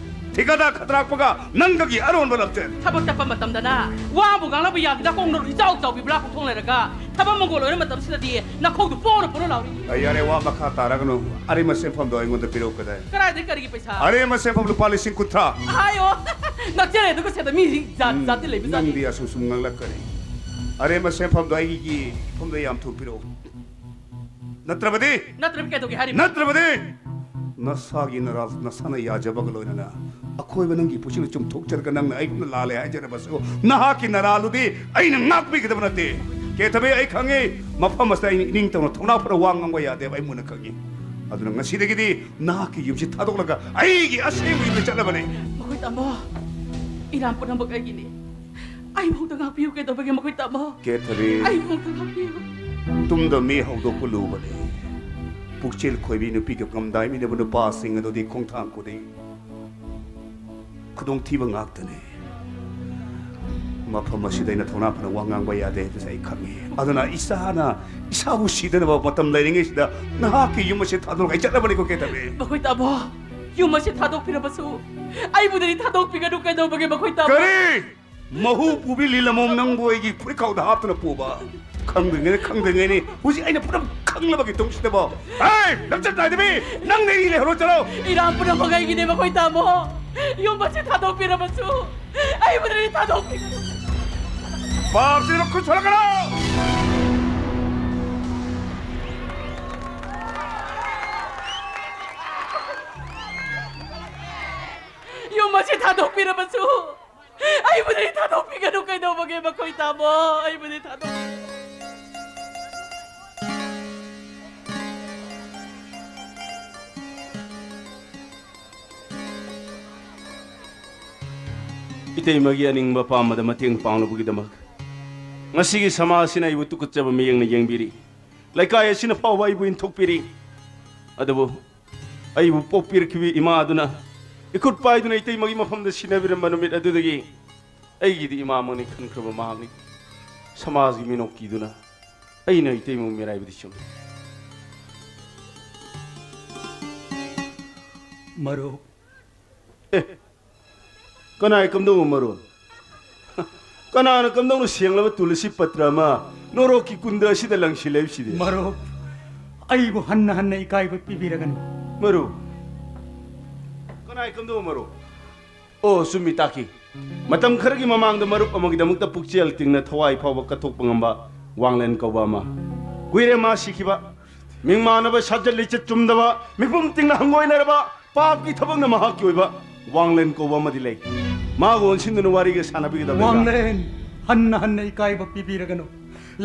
ꯊꯤꯀꯥꯗꯥ ꯈꯗ꯭ꯔꯥꯛꯄꯒ ꯅꯪꯒꯒꯤ ꯑꯔꯣꯟꯕ ꯂꯝꯆꯠ꯫ ꯊꯕꯛ ꯆꯠꯄ ꯃꯇꯝꯗꯅ ꯋꯥꯕꯨ ꯉꯥꯡꯅꯕ ꯌꯥꯗꯦꯗ, ꯀꯣꯡꯅꯔꯨ ꯏꯆꯥꯎ ꯆꯥꯎꯕꯤ ꯕ꯭ꯂꯥꯛ ꯀꯣꯛꯊꯣꯡ ꯂꯩꯔꯒ ꯊꯕꯛ ꯃꯪꯒꯣꯜ ꯑꯣꯏꯔ ꯃꯇꯝꯁꯤꯗꯗꯤ ꯅꯈꯧꯗꯨ ꯄꯣꯔ ꯄꯣꯔ ꯂꯥꯎꯔꯤ꯫ ꯑꯩ ꯌꯥꯔꯦ, ꯋꯥ ꯃꯈꯥ ꯇꯥꯔꯒꯅꯨ꯫ ꯑꯔꯦꯝꯕ ꯁꯦꯟꯐꯝꯗꯣ ꯑꯩꯉꯣꯟꯗ ꯄꯤꯔꯛꯎ꯫ ꯀꯗꯥꯏ? ꯀꯗꯥꯏꯗꯒꯤ ꯀꯔꯤꯒꯤ ꯄꯩꯁꯥ? ꯑꯔꯦꯝꯕ ꯁꯦꯟꯐꯝ ꯂꯨꯄꯥ ꯂꯤꯁꯤꯡ ꯀꯨꯟꯊ꯭ꯔꯥ꯫ ꯍꯥꯏꯌꯣ꯫ ꯅꯛꯆꯔꯦ ꯑꯗꯨꯒ ꯁꯦꯗ ꯃꯤ ꯖꯥꯠ ꯎꯝ, ꯖꯥꯠꯇꯤ ꯂꯩꯕ ꯖꯥꯠꯅꯤ꯫ ꯅꯪꯗꯤ ꯑꯁꯨꯝ ꯁꯨꯝ ꯉꯥꯡꯂꯛꯀꯅꯤ꯫ ꯑꯔꯦꯝꯕ ꯁꯦꯟꯐꯝꯗꯣ ꯑꯩꯒꯤ ꯏꯐꯝꯗ ꯌꯥꯝ ꯊꯨꯅ ꯄꯤꯔꯛꯎ꯫ ꯅꯠꯇ꯭ꯔꯕꯗꯤ ꯅꯠꯇ꯭ꯔꯕꯗꯤ ꯀꯩꯗꯧꯒꯦ ꯍꯥꯏꯔꯤꯕ? ꯅꯠꯇ꯭ꯔꯕꯗꯤ ꯅꯁꯥꯒꯤ ꯅꯔꯥꯜ ꯅꯁꯥꯅ ꯌꯥꯖꯕꯒ ꯂꯣꯏꯅꯅ ꯑꯀꯣꯏꯕ ꯅꯪꯒꯤ ꯄꯨꯛꯆꯦꯜꯗ ꯆꯨꯝꯊꯣꯛꯆꯔꯒ ꯅꯪꯅ ꯑꯩꯉꯣꯟꯗ ꯂꯥꯜꯂꯦ ꯍꯥꯏꯖꯔꯕꯁꯨ ꯅꯍꯥꯛꯀꯤ ꯅꯔꯥꯜꯗꯨꯗꯤ ꯑꯩꯅ ꯉꯥꯛꯄꯤꯒꯗꯕ ꯅꯠꯇꯦ꯫ ꯀꯦꯊꯕꯤ, ꯑꯩ ꯈꯪꯉꯤ, ꯃꯐꯝ ꯑꯁꯤꯗ ꯑꯩꯅ ꯏꯅꯤꯡ ꯇꯝꯅ ꯊꯧꯅꯥ ꯐꯅ ꯋꯥ ꯉꯥꯡꯕ ꯌꯥꯗꯦꯕ, ꯑꯩ ꯃꯨꯟꯅ ꯈꯪꯉꯤ꯫ ꯑꯗꯨꯅ ꯉꯁꯤꯗꯒꯤꯗꯤ ꯅꯍꯥꯛꯀꯤ ꯌꯨꯝꯁꯤ ꯊꯥꯗꯣꯛꯂꯒ ꯑꯩꯒꯤ ꯑꯁꯦꯡꯕ ꯌꯨꯝꯗ ꯆꯠꯂꯕꯅꯤ꯫ ꯃꯈꯣꯏ ꯇꯥꯃꯣ, ꯏꯔꯥꯡ ꯄꯨꯝꯅꯃꯛ ꯑꯩꯒꯤꯅꯤ꯫ ꯑꯩꯕꯨ ꯑꯝꯇ ꯉꯥꯛꯄꯤꯌꯨ ꯀꯩꯗꯧꯕꯒꯦ ꯃꯈꯣꯏ ꯇꯥꯃꯣ? ꯀꯦꯊꯕꯤ, ꯑꯩꯕꯨ ꯑꯝꯇ ꯉꯥꯛꯄꯤꯌꯨ꯫ ꯇꯨꯝꯗ ꯃꯤ ꯍꯧꯗꯣꯛꯄ ꯂꯨꯕꯅꯤ꯫ ꯄꯨꯛꯆꯦꯜ ꯈꯣꯏꯕꯤ ꯅꯨꯄꯤꯒ ꯉꯝꯗꯥꯏꯃꯤꯟꯅꯕ ꯅꯨꯄꯥꯁꯤꯡ ꯑꯗꯨꯗꯤ ꯈꯣꯡꯊꯥꯡ ꯈꯨꯗꯤꯡ ꯈꯨꯗꯣꯡꯊꯤꯕ ꯉꯥꯛꯇꯅꯤ꯫ ꯃꯐꯝ ꯑꯁꯤꯗ ꯑꯩꯅ ꯊꯧꯅꯥ ꯐꯅ ꯋꯥ ꯉꯥꯡꯕ ꯌꯥꯗꯦ ꯍꯥꯏꯕꯁꯦ ꯑꯩ ꯈꯪꯉꯤ꯫ ꯑꯗꯨꯅ ꯏꯁꯥꯅ ꯏꯁꯥꯕꯨ ꯁꯤꯗꯅꯕ ꯃꯇꯝ ꯂꯩꯔꯤꯉꯩꯁꯤꯗ ꯅꯍꯥꯛꯀꯤ ꯌꯨꯝ ꯑꯁꯤ ꯊꯥꯗꯣꯛꯂꯒ ꯑꯩ ꯆꯠꯂꯕꯅꯤꯀꯣ, ꯀꯦꯊꯕꯤ꯫ ꯃꯈꯣꯏ ꯇꯥꯃꯣ, ꯌꯨꯝ ꯑꯁꯤ ꯊꯥꯗꯣꯛꯄꯤꯔꯕꯁꯨ ꯑꯩꯕꯨꯗꯤ ꯊꯥꯗꯣꯛꯄꯤꯒꯅꯨ ꯀꯩꯗꯧꯕꯒꯦ ꯃꯈꯣꯏ ꯇꯥꯃꯣ? ꯀꯔꯤ? ꯃꯍꯨ ꯄꯨꯕꯤ ꯂꯤꯂꯃꯣꯝ ꯅꯪꯕꯨ ꯑꯩꯒꯤ ꯐꯨꯔꯤꯠꯈꯥꯎꯗ ꯍꯥꯞꯇꯨꯅ ꯄꯨꯕ꯫ ꯈꯪꯗ꯭ꯔꯤꯉꯩꯅꯦ, ꯈꯪꯗ꯭ꯔꯤꯉꯩꯅꯦ꯫ ꯍꯧꯖꯤꯛ ꯑꯩꯅ ꯄꯨꯝꯅꯃꯛ ꯈꯪꯂꯕꯒꯤ ꯇꯨꯡꯁꯤꯗꯕꯣ꯫ ꯍꯦ! ꯂꯝꯆꯠ ꯅꯥꯏꯗꯕꯤ! ꯅꯪ ꯅꯩꯔꯤ ꯂꯩꯍꯧꯔꯣ, ꯆꯠꯂꯣ! ꯏꯔꯥꯡ ꯄꯨꯝꯅꯃꯛ ꯑꯩꯒꯤꯅꯦ ꯃꯈꯣꯏ ꯇꯥꯃꯣ꯫ ꯌꯨꯝ ꯑꯁꯤ ꯊꯥꯗꯣꯛꯄꯤꯔꯕꯁꯨ ꯑꯩꯕꯨ ꯅꯪꯅ ꯊꯥꯗꯣꯛꯄꯤꯒꯅꯨ꯫ ꯄꯥꯞꯁꯤ ꯃꯈꯨꯠ ꯁꯣꯜꯂꯛꯀꯅꯨ! ꯌꯨꯝ ꯑꯁꯤ ꯊꯥꯗꯣꯛꯄꯤꯔꯕꯁꯨ ꯑꯩꯕꯨꯗꯤ ꯊꯥꯗꯣꯛꯄꯤꯒꯅꯨ꯫ ꯀꯩꯗꯧꯕꯒꯦ ꯃꯈꯣꯏ ꯇꯥꯃꯣ? ꯑꯩꯕꯨꯗꯤ ꯊꯥꯗꯣꯛꯄꯤꯒꯅꯨ꯫ ꯏꯇꯩꯃꯒꯤ ꯑꯅꯤꯡꯕ ꯑꯄꯥꯝꯕꯗ ꯃꯇꯦꯡ ꯄꯥꯡꯂꯨꯕꯒꯤꯗꯃꯛ ꯉꯁꯤꯒꯤ ꯁꯃꯥꯖ ꯑꯁꯤꯅ ꯑꯩꯕꯨ ꯇꯨꯀꯠꯆꯕ ꯃꯤꯠꯌꯦꯡꯅ ꯌꯦꯡꯕꯤꯔꯤ꯫ ꯂꯩꯀꯥꯏ ꯑꯁꯤꯅ ꯐꯥꯎꯕ ꯑꯩꯕꯨ ꯏꯟꯊꯣꯛꯄꯤꯔꯤ꯫ ꯑꯗꯨꯕꯨ ꯑꯩꯕꯨ ꯄꯣꯛꯄꯤꯔꯛꯈꯤꯕ ꯏꯃꯥ ꯑꯗꯨꯅ ꯏꯈꯨꯠ ꯄꯥꯏꯗꯨꯅ ꯏꯇꯩꯃꯒꯤ ꯃꯐꯝꯗ ꯁꯤꯟꯅꯕꯤꯔꯝꯕ ꯅꯨꯃꯤꯠ ꯑꯗꯨꯗꯒꯤ ꯑꯩꯒꯤꯗꯤ ꯏꯃꯥꯃꯛꯅꯤ ꯈꯟꯈ꯭ꯔꯕ ꯃꯍꯥꯛꯅꯤ ꯁꯃꯥꯖꯒꯤ ꯃꯤꯅꯣꯛ ꯀꯤꯗꯨꯅ ꯑꯩꯅ ꯏꯇꯩꯃꯕꯨ ꯃꯤꯔꯥꯏꯕꯗꯤ ꯆꯨꯝꯃꯤ꯫ ꯃꯔꯨꯞ꯫ ꯑꯦ, ꯀꯅꯥꯏ ꯀꯝꯗꯧꯕ ꯃꯔꯨꯞ? ꯀꯅꯥꯅ ꯀꯝꯗꯧꯅ ꯁꯦꯡꯂꯕ ꯇꯨꯂꯁꯤ ꯄꯇ꯭ꯔ ꯑꯃ ꯅꯣꯔꯣꯛꯀꯤ ꯀꯨꯟꯗ ꯑꯁꯤꯗ ꯂꯪꯁꯤꯜꯂꯛꯏꯕꯁꯤꯗꯤ? ꯃꯔꯨꯞ, ꯑꯩꯕꯨ ꯍꯟꯅ ꯍꯟꯅ ꯏꯀꯥꯏꯕ ꯄꯤꯕꯤꯔꯒꯅꯨ꯫ ꯃꯔꯨꯞ, ꯀꯅꯥꯏ ꯀꯝꯗꯧꯕ ꯃꯔꯨꯞ? ꯑꯣ, ꯆꯨꯝꯃꯤ, ꯇꯥꯈꯤ꯫ ꯃꯇꯝ ꯈꯔꯒꯤ ꯃꯃꯥꯡꯗ ꯃꯔꯨꯞ ꯑꯃꯒꯤꯗꯃꯛꯇ ꯄꯨꯛꯆꯦꯜ ꯇꯤꯡꯅ ꯊꯋꯥꯏ ꯐꯥꯎꯕ ꯀꯠꯊꯣꯛꯄ ꯉꯝꯕ ꯋꯥꯡꯂꯦꯟ ꯀꯧꯕ ꯑꯃ꯫ ꯀꯨꯏꯔꯦ ꯃꯥ ꯁꯤꯈꯤꯕ꯫ ꯃꯤꯡꯃꯥꯟꯅꯕ, ꯁꯥꯖꯠ ꯂꯤꯆꯠ ꯆꯨꯝꯗꯕ, ꯃꯤꯄꯨꯝ ꯇꯤꯡꯅ ꯍꯪꯒꯣꯏꯅꯔꯕ, ꯄꯥꯞꯀꯤ ꯊꯕꯛꯅ ꯃꯍꯥꯛꯀꯤ ꯑꯣꯏꯕ ꯋꯥꯡꯂꯦꯟ ꯀꯧꯕ ꯑꯃꯗꯤ ꯂꯩ꯫ ꯃꯥꯕꯨ ꯑꯣꯟꯁꯤꯟꯗꯨꯅ ꯋꯥꯔꯤꯒ ꯁꯥꯟꯅꯕꯤꯒꯗꯕꯅꯤꯗ꯫ ꯋꯥꯡꯂꯦꯟ, ꯍꯟꯅ ꯍꯟꯅ ꯏꯀꯥꯏꯕ ꯄꯤꯕꯤꯔꯒꯅꯨ꯫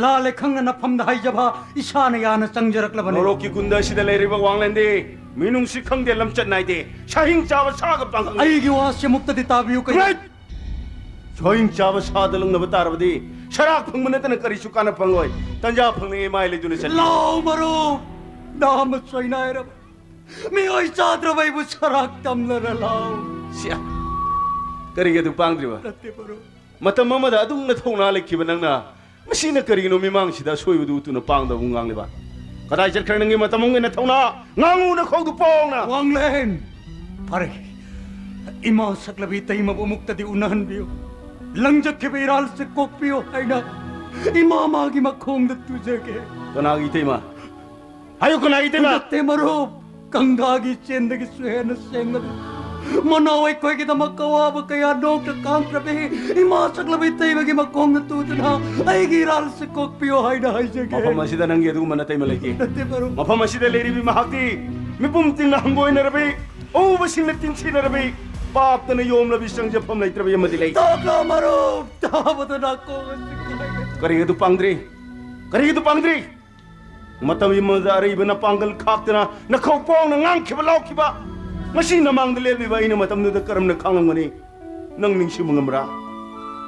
ꯂꯥꯜꯂꯦ ꯈꯪꯅ ꯅꯐꯝꯗ ꯍꯥꯏꯖꯕ ꯏꯁꯥꯅ ꯌꯥꯅ ꯆꯪꯖꯔꯛꯂꯕꯅꯤ꯫ ꯅꯣꯔꯣꯛꯀꯤ ꯀꯨꯟꯗ ꯑꯁꯤꯗ ꯂꯩꯔꯤꯕ ꯋꯥꯡꯂꯦꯟꯗꯤ ꯃꯤꯅꯨꯡꯁꯤ ꯈꯪꯗꯦ, ꯂꯝꯆꯠ ꯅꯥꯏꯗꯦ, ꯁꯥꯍꯤꯡ ꯆꯥꯕ ꯁꯥꯒ ꯄꯥꯡꯒꯜ꯫ ꯑꯩꯒꯤ ꯋꯥꯁꯤ ꯑꯃꯨꯛꯇꯗꯤ ꯇꯥꯕꯤꯌꯨ ꯀꯩ-, ꯁꯥꯍꯤꯡ ꯆꯥꯕ ꯁꯥꯗ ꯂꯪꯅꯕ ꯇꯥꯔꯕꯗꯤ ꯁꯔꯥꯛ ꯐꯪꯕ ꯅꯠꯇꯅ ꯀꯔꯤꯁꯨ ꯀꯥꯟꯅ ꯐꯪꯂꯣꯏ꯫ ꯇꯟꯖꯥ ꯐꯪꯂꯤꯉꯩ ꯃꯥꯏ ꯂꯩꯗꯨꯅ ꯆꯠꯂꯤ꯫ ꯂꯥꯎ ꯃꯔꯨꯞ, ꯅꯥꯃ ꯁꯣꯏꯅꯥꯏꯔꯕ ꯃꯤꯑꯣꯏ ꯆꯥꯗ꯭ꯔꯕ ꯑꯩꯕꯨ ꯁꯔꯥꯛ ꯇꯝꯂꯔ ꯂꯥꯎ꯫ ꯁꯤꯌꯥ, ꯀꯔꯤꯒꯤ ꯑꯗꯨ ꯄꯥꯡꯗ꯭ꯔꯤꯕ? ꯅꯠꯇꯦ ꯃꯔꯨꯞ꯫ ꯃꯇꯝ ꯑꯃꯗ ꯑꯗꯨꯝ ꯅꯊꯧꯅꯥ ꯂꯩꯈꯤꯕ ꯅꯪꯅ ꯃꯁꯤꯅ ꯀꯔꯤꯒꯤꯅꯣ ꯃꯤꯃꯥꯡꯁꯤꯗ ꯑꯁꯣꯏꯕꯗꯨ ꯎꯠꯇꯨꯅ ꯄꯥꯡꯗꯕ ꯉꯥꯡꯂꯤꯕ? ꯀꯗꯥꯏ ꯆꯠꯈ꯭ꯔꯦ ꯅꯪꯒꯤ ꯃꯇꯝ ꯑꯃꯒꯤ ꯅꯊꯧꯅꯥ? ꯉꯥꯡꯉꯨ ꯅꯈꯧꯗꯨ ꯄꯣꯡꯅ꯫ ꯋꯥꯡꯂꯦꯟ! ꯐꯔꯦ, ꯏꯃꯥ ꯁꯛꯂꯕꯤ ꯏꯇꯩꯃꯕꯨ ꯑꯃꯨꯛꯇꯗꯤ ꯎꯅꯍꯟꯕꯤꯌꯨ꯫ ꯂꯪꯖꯈꯤꯕ ꯏꯔꯥꯜꯁꯦ ꯀꯣꯛꯄꯤꯌꯨ ꯍꯥꯏꯅ ꯏꯃꯥ ꯃꯥꯒꯤ ꯃꯈꯣꯡꯗ ꯇꯨꯖꯒꯦ꯫ ꯀꯅꯥꯒꯤ ꯏꯇꯩꯃ? ꯍꯥꯏꯌꯨ, ꯀꯅꯥꯒꯤ ꯏꯇꯩꯃ? ꯅꯠꯇꯦ ꯃꯔꯨꯞ, ꯒꯪꯒꯥꯒꯤ ꯏꯆꯦꯟꯗꯒꯤꯁꯨ ꯍꯦꯟꯅ ꯁꯦꯡꯂꯕ ꯃꯅꯥꯎ ꯑꯩꯈꯣꯏꯒꯤꯗꯃꯛ ꯑꯋꯥꯕ ꯀꯌꯥ ꯅꯣꯛꯇ ꯀꯥꯡꯈ꯭ꯔꯕꯤ ꯏꯃꯥ ꯁꯛꯂꯕꯤ ꯏꯇꯩꯃꯒꯤ ꯃꯈꯣꯡꯗ ꯇꯨꯗꯨꯅ ꯑꯩꯒꯤ ꯏꯔꯥꯜꯁꯤ ꯀꯣꯛꯄꯤꯌꯣ ꯍꯥꯏꯅ ꯍꯥꯏꯖꯒꯦ꯫ ꯃꯐꯝ ꯑꯁꯤꯗ ꯅꯪꯒꯤ ꯑꯗꯨꯒꯨꯝꯕ ꯅꯇꯩꯃ ꯂꯩꯇꯦ꯫ ꯅꯠꯇꯦ ꯃꯔꯨꯞ꯫ ꯃꯐꯝ ꯑꯁꯤꯗ ꯂꯩꯔꯤꯕꯤ ꯃꯍꯥꯛꯇꯤ ꯃꯤꯄꯨꯝ ꯇꯤꯡꯅ ꯍꯪꯒꯣꯏꯅꯔꯕꯤ, ꯑꯎꯕꯁꯤꯡꯅ ꯇꯤꯟꯁꯤꯟꯅꯔꯕꯤ, ꯄꯥꯞꯇꯅ ꯌꯣꯝꯂꯕꯤ ꯆꯪꯖꯐꯝ ꯂꯩꯇ꯭ꯔꯕꯤ ꯑꯃꯗꯤ ꯂꯩ꯫ ꯇꯥꯕ꯭ꯔꯥ ꯃꯔꯨꯞ? ꯇꯥꯕꯗ ꯅꯥꯀꯣꯡ ꯑꯁꯤ ꯀꯥꯏꯔꯦ꯫ ꯀꯔꯤꯒꯤꯗꯨ ꯄꯥꯡꯗ꯭ꯔꯤ? ꯀꯔꯤꯒꯤꯗꯨ ꯄꯥꯡꯗ꯭ꯔꯤ? ꯃꯇꯝ ꯑꯃꯗ ꯑꯔꯩꯕ ꯅꯄꯥꯡꯒꯜ ꯈꯥꯛꯇꯅ ꯅꯈꯧ ꯄꯣꯡꯅ ꯉꯥꯡꯈꯤꯕ ꯂꯥꯎꯈꯤꯕ, ꯉꯁꯤ ꯅꯃꯥꯡꯗ ꯂꯦꯞꯂꯤꯕ ꯑꯩꯅ ꯃꯇꯝꯗꯨꯗ ꯀꯔꯝꯅ ꯈꯥꯡꯂꯝꯒꯅꯤ? ꯅꯪ ꯅꯤꯡꯁꯤꯡꯕ ꯉꯝꯕ꯭ꯔꯥ?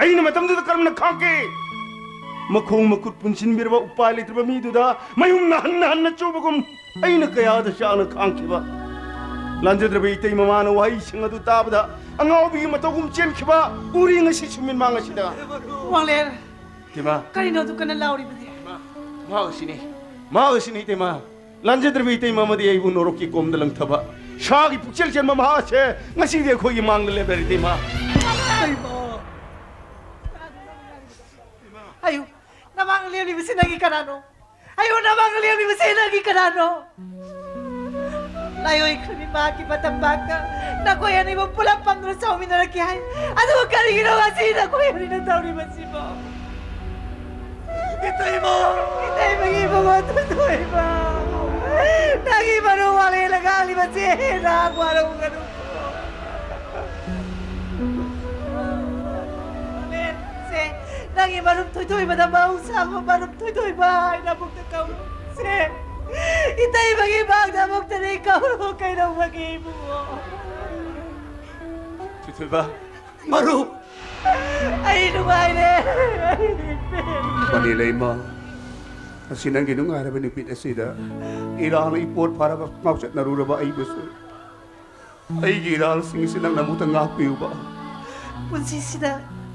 ꯑꯩꯅ ꯃꯇꯝꯗꯨꯗ ꯀꯔꯝꯅ ꯈꯥꯡꯈꯤ? ꯃꯈꯣꯡ ꯃꯈꯨꯠ ꯄꯨꯟꯁꯤꯟꯕꯤꯔꯕ ꯎꯄꯥꯏ ꯂꯩꯇ꯭ꯔꯕ ꯃꯤꯗꯨꯗ ꯃꯌꯨꯝꯅ ꯍꯟꯅ ꯍꯟꯅ ꯆꯨꯕꯒꯨꯝ ꯑꯩꯅ ꯀꯌꯥꯗ ꯆꯥꯅ ꯈꯥꯡꯈꯤꯕ꯫ ꯂꯥꯟꯖꯗ꯭ꯔꯕ ꯏꯇꯩ ꯃꯃꯥꯅ ꯋꯥꯍꯩꯁꯤꯡ ꯑꯗꯨ ꯇꯥꯕꯗ ꯑꯉꯥꯎꯕꯤꯒꯤ ꯃꯇꯧꯒꯨꯝ ꯆꯦꯟꯈꯤꯕ ꯎꯔꯤ ꯉꯁꯤꯁꯨ ꯃꯤꯠꯃꯥꯡ ꯑꯁꯤꯗ꯫ ꯋꯥꯡꯂꯦꯟ, ꯏꯇꯩꯃ꯫ ꯀꯔꯤꯅꯣ ꯑꯗꯨ ꯀꯟꯅ ꯂꯥꯎꯔꯤꯕꯗꯤ? ꯃꯍꯥꯛ ꯑꯁꯤꯅꯤ, ꯃꯍꯥꯛ ꯑꯁꯤꯅꯤ ꯏꯇꯩꯃ꯫ ꯂꯥꯟꯖꯗ꯭ꯔꯕ ꯏꯇꯩꯃ ꯑꯃꯗꯤ ꯑꯩꯕꯨ ꯅꯣꯔꯣꯛꯀꯤ ꯀꯣꯝꯗ ꯂꯪꯊꯕ ꯁꯥꯒꯤ ꯄꯨꯛꯆꯦꯜ ꯆꯦꯟꯕ ꯃꯍꯥꯛ ꯑꯁꯦ ꯉꯁꯤꯗꯤ ꯑꯩꯈꯣꯏꯒꯤ ꯃꯥꯡꯗ ꯂꯦꯞꯂꯔꯦ ꯏꯇꯩꯃ꯫ ꯏꯇꯩꯃ꯫ ꯑꯌꯨ, ꯅꯃꯥꯡꯗ ꯂꯦꯞꯂꯤꯕꯁꯤ ꯅꯪꯒꯤ ꯀꯅꯥꯅꯣ? ꯑꯌꯨ, ꯅꯃꯥꯡꯗ ꯂꯦꯞꯂꯤꯕꯁꯤ ꯅꯪꯒꯤ ꯀꯅꯥꯅꯣ? ꯂꯥꯏꯑꯣꯏꯈ꯭ꯔꯕꯤ ꯃꯍꯥꯛꯀꯤ ꯃꯇꯝ ꯃꯍꯥꯛꯇ ꯅꯈꯣꯏ ꯑꯅꯤꯕꯨ ꯄꯨꯂꯞ ꯐꯝꯗꯨꯅ ꯆꯥꯎꯃꯤꯟꯅꯔꯛꯀꯦ ꯍꯥꯏ꯫ ꯑꯗꯨꯕꯨ ꯀꯔꯤꯒꯤꯅꯣ ꯉꯁꯤ ꯅꯈꯣꯏ ꯑꯅꯤꯅ ꯇꯧꯔꯤꯕꯁꯤꯕꯣ? ꯏꯇꯩꯃ! ꯏꯇꯩꯃꯒꯤ ꯏꯕꯨꯡꯉꯣ ꯊꯣꯏꯊꯣꯏꯕ, ꯅꯪꯒꯤ ꯃꯔꯨ ꯋꯥꯂꯦꯅ ꯉꯥꯡꯂꯤꯕꯁꯦ ꯅꯍꯥꯛ ꯋꯥꯔꯧꯒꯅꯨ꯫ ꯁꯦ, ꯅꯪꯒꯤ ꯃꯔꯨꯞ ꯊꯣꯏꯊꯣꯏꯕꯗ ꯃꯍꯧꯁꯥꯒꯨꯝ ꯃꯔꯨꯞ ꯊꯣꯏꯊꯣꯏꯕ ꯍꯥꯏꯅ ꯑꯃꯨꯛꯇ ꯀꯧꯔꯨ꯫ ꯁꯦ, ꯏꯇꯩꯃꯒꯤ ꯃꯥꯡꯗ ꯑꯃꯨꯛꯇꯗꯤ ꯀꯧꯔꯨ ꯀꯩꯗꯧꯕꯒꯤ ꯏꯕꯨꯡꯉꯣ? ꯊꯣꯏꯊꯣꯏꯕ꯫ ꯃꯔꯨꯞ꯫ ꯑꯩ ꯅꯨꯡꯉꯥꯏꯔꯦ꯫ ꯃꯅꯤ ꯂꯩꯃ, ꯉꯁꯤ ꯅꯪꯒꯤ ꯅꯨꯡꯉꯥꯏꯔꯕ ꯅꯨꯃꯤꯠ ꯑꯁꯤꯗ ꯏꯔꯥꯡꯅ ꯏꯄꯣꯠ ꯐꯥꯔꯕ ꯉꯥꯎꯆꯠꯅꯔꯨꯔꯕ ꯑꯩꯕꯨꯁꯨ ꯑꯩꯒꯤ ꯏꯔꯥꯜꯁꯤꯡꯁꯤ ꯅꯪꯅ ꯑꯃꯨꯛꯇ ꯉꯥꯛꯄꯤꯌꯨꯕ꯫ ꯄꯨꯟꯁꯤꯁꯤꯗ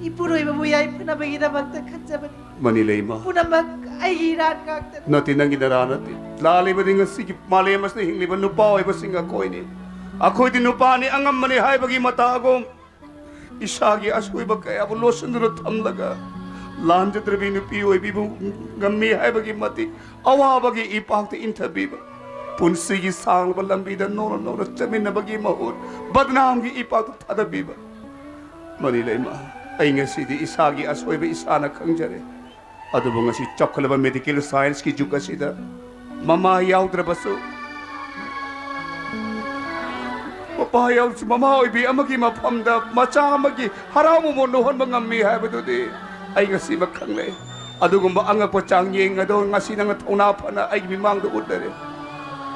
ꯏꯄꯨꯔꯣꯏꯕꯕꯨ ꯌꯥꯏꯐꯅꯕꯒꯤꯗꯃꯛꯇ ꯈꯟꯖꯕꯅꯤ꯫ ꯃꯅꯤ ꯂꯩꯃ꯫ ꯄꯨꯝꯅꯃꯛ ꯑꯩꯒꯤ ꯏꯔꯥꯟ ꯉꯥꯛꯇꯅꯤ꯫ ꯅꯠꯇꯦ, ꯅꯪꯒꯤ ꯅꯔꯥ ꯅꯠꯇꯦ꯫ ꯂꯥꯜꯂꯤꯕꯗꯤ ꯉꯁꯤꯒꯤ ꯃꯥꯂꯦꯝ ꯑꯁꯤꯗ ꯍꯤꯡꯂꯤꯕ ꯅꯨꯄꯥ ꯑꯣꯏꯕꯁꯤꯡ ꯑꯩꯈꯣꯏꯅꯤ꯫ ꯑꯩꯈꯣꯏꯗꯤ ꯅꯨꯄꯥꯅꯤ, ꯑꯉꯝꯕꯅꯤ ꯍꯥꯏꯕꯒꯤ ꯃꯇꯥꯒꯨꯝ ꯏꯁꯥꯒꯤ ꯑꯁꯣꯏꯕ ꯀꯌꯥꯕꯨ ꯂꯣꯠꯁꯤꯟꯗꯨꯅ ꯊꯝꯂꯒ ꯂꯥꯟꯖꯗ꯭ꯔꯕꯤ ꯅꯨꯄꯤ ꯑꯣꯏꯕꯤꯕꯨ ꯉꯝꯃꯤ ꯍꯥꯏꯕꯒꯤ ꯃꯇꯤꯛ ꯑꯋꯥꯕꯒꯤ ꯏꯄꯥꯛꯇ ꯏꯟꯊꯕꯤꯕ꯫ ꯄꯨꯟꯁꯤꯒꯤ ꯁꯥꯡꯂꯕ ꯂꯝꯕꯤꯗ ꯅꯣꯡꯃ ꯅꯣꯡꯃ ꯆꯠꯃꯤꯟꯅꯕꯒꯤ ꯃꯍꯨꯠ ꯕꯗꯅꯥꯝꯒꯤ ꯏꯄꯥꯛꯇ ꯊꯥꯗꯕꯤꯕ꯫ ꯃꯅꯤ ꯂꯩꯃ, ꯑꯩ ꯉꯁꯤꯗꯤ ꯏꯁꯥꯒꯤ ꯑꯁꯣꯏꯕ ꯏꯁꯥꯅ ꯈꯪꯖꯔꯦ꯫ ꯑꯗꯨꯕꯨ ꯉꯁꯤ ꯆꯥꯎꯈꯠꯂꯕ ꯃꯦꯗꯤꯀꯦꯜ ꯁꯥꯏꯟꯁꯀꯤ ꯖꯨꯒ ꯑꯁꯤꯗ ꯃꯃꯥ ꯌꯥꯎꯗ꯭ꯔꯕꯁꯨ, ꯃꯄꯥ ꯌꯥꯎꯗ꯭ꯔꯁꯨ ꯃꯃꯥ ꯑꯣꯏꯕꯤ ꯑꯃꯒꯤ ꯃꯐꯝꯗ ꯃꯆꯥ ꯑꯃꯒꯤ ꯍꯔꯥꯎ ꯃꯃꯣꯟ ꯅꯣꯛꯍꯟꯕ ꯉꯝꯃꯤ ꯍꯥꯏꯕꯗꯨꯗꯤ ꯑꯩ ꯉꯁꯤꯃꯛ ꯈꯪꯂꯦ꯫ ꯑꯗꯨꯒꯨꯝꯕ ꯑꯉꯛꯄ ꯆꯥꯡꯌꯦꯡ ꯑꯗꯣ ꯉꯁꯤ ꯅꯪꯅ ꯊꯧꯅꯥ ꯐꯅ ꯑꯩꯒꯤ ꯃꯤꯃꯥꯡꯗ ꯎꯠꯂꯔꯦ꯫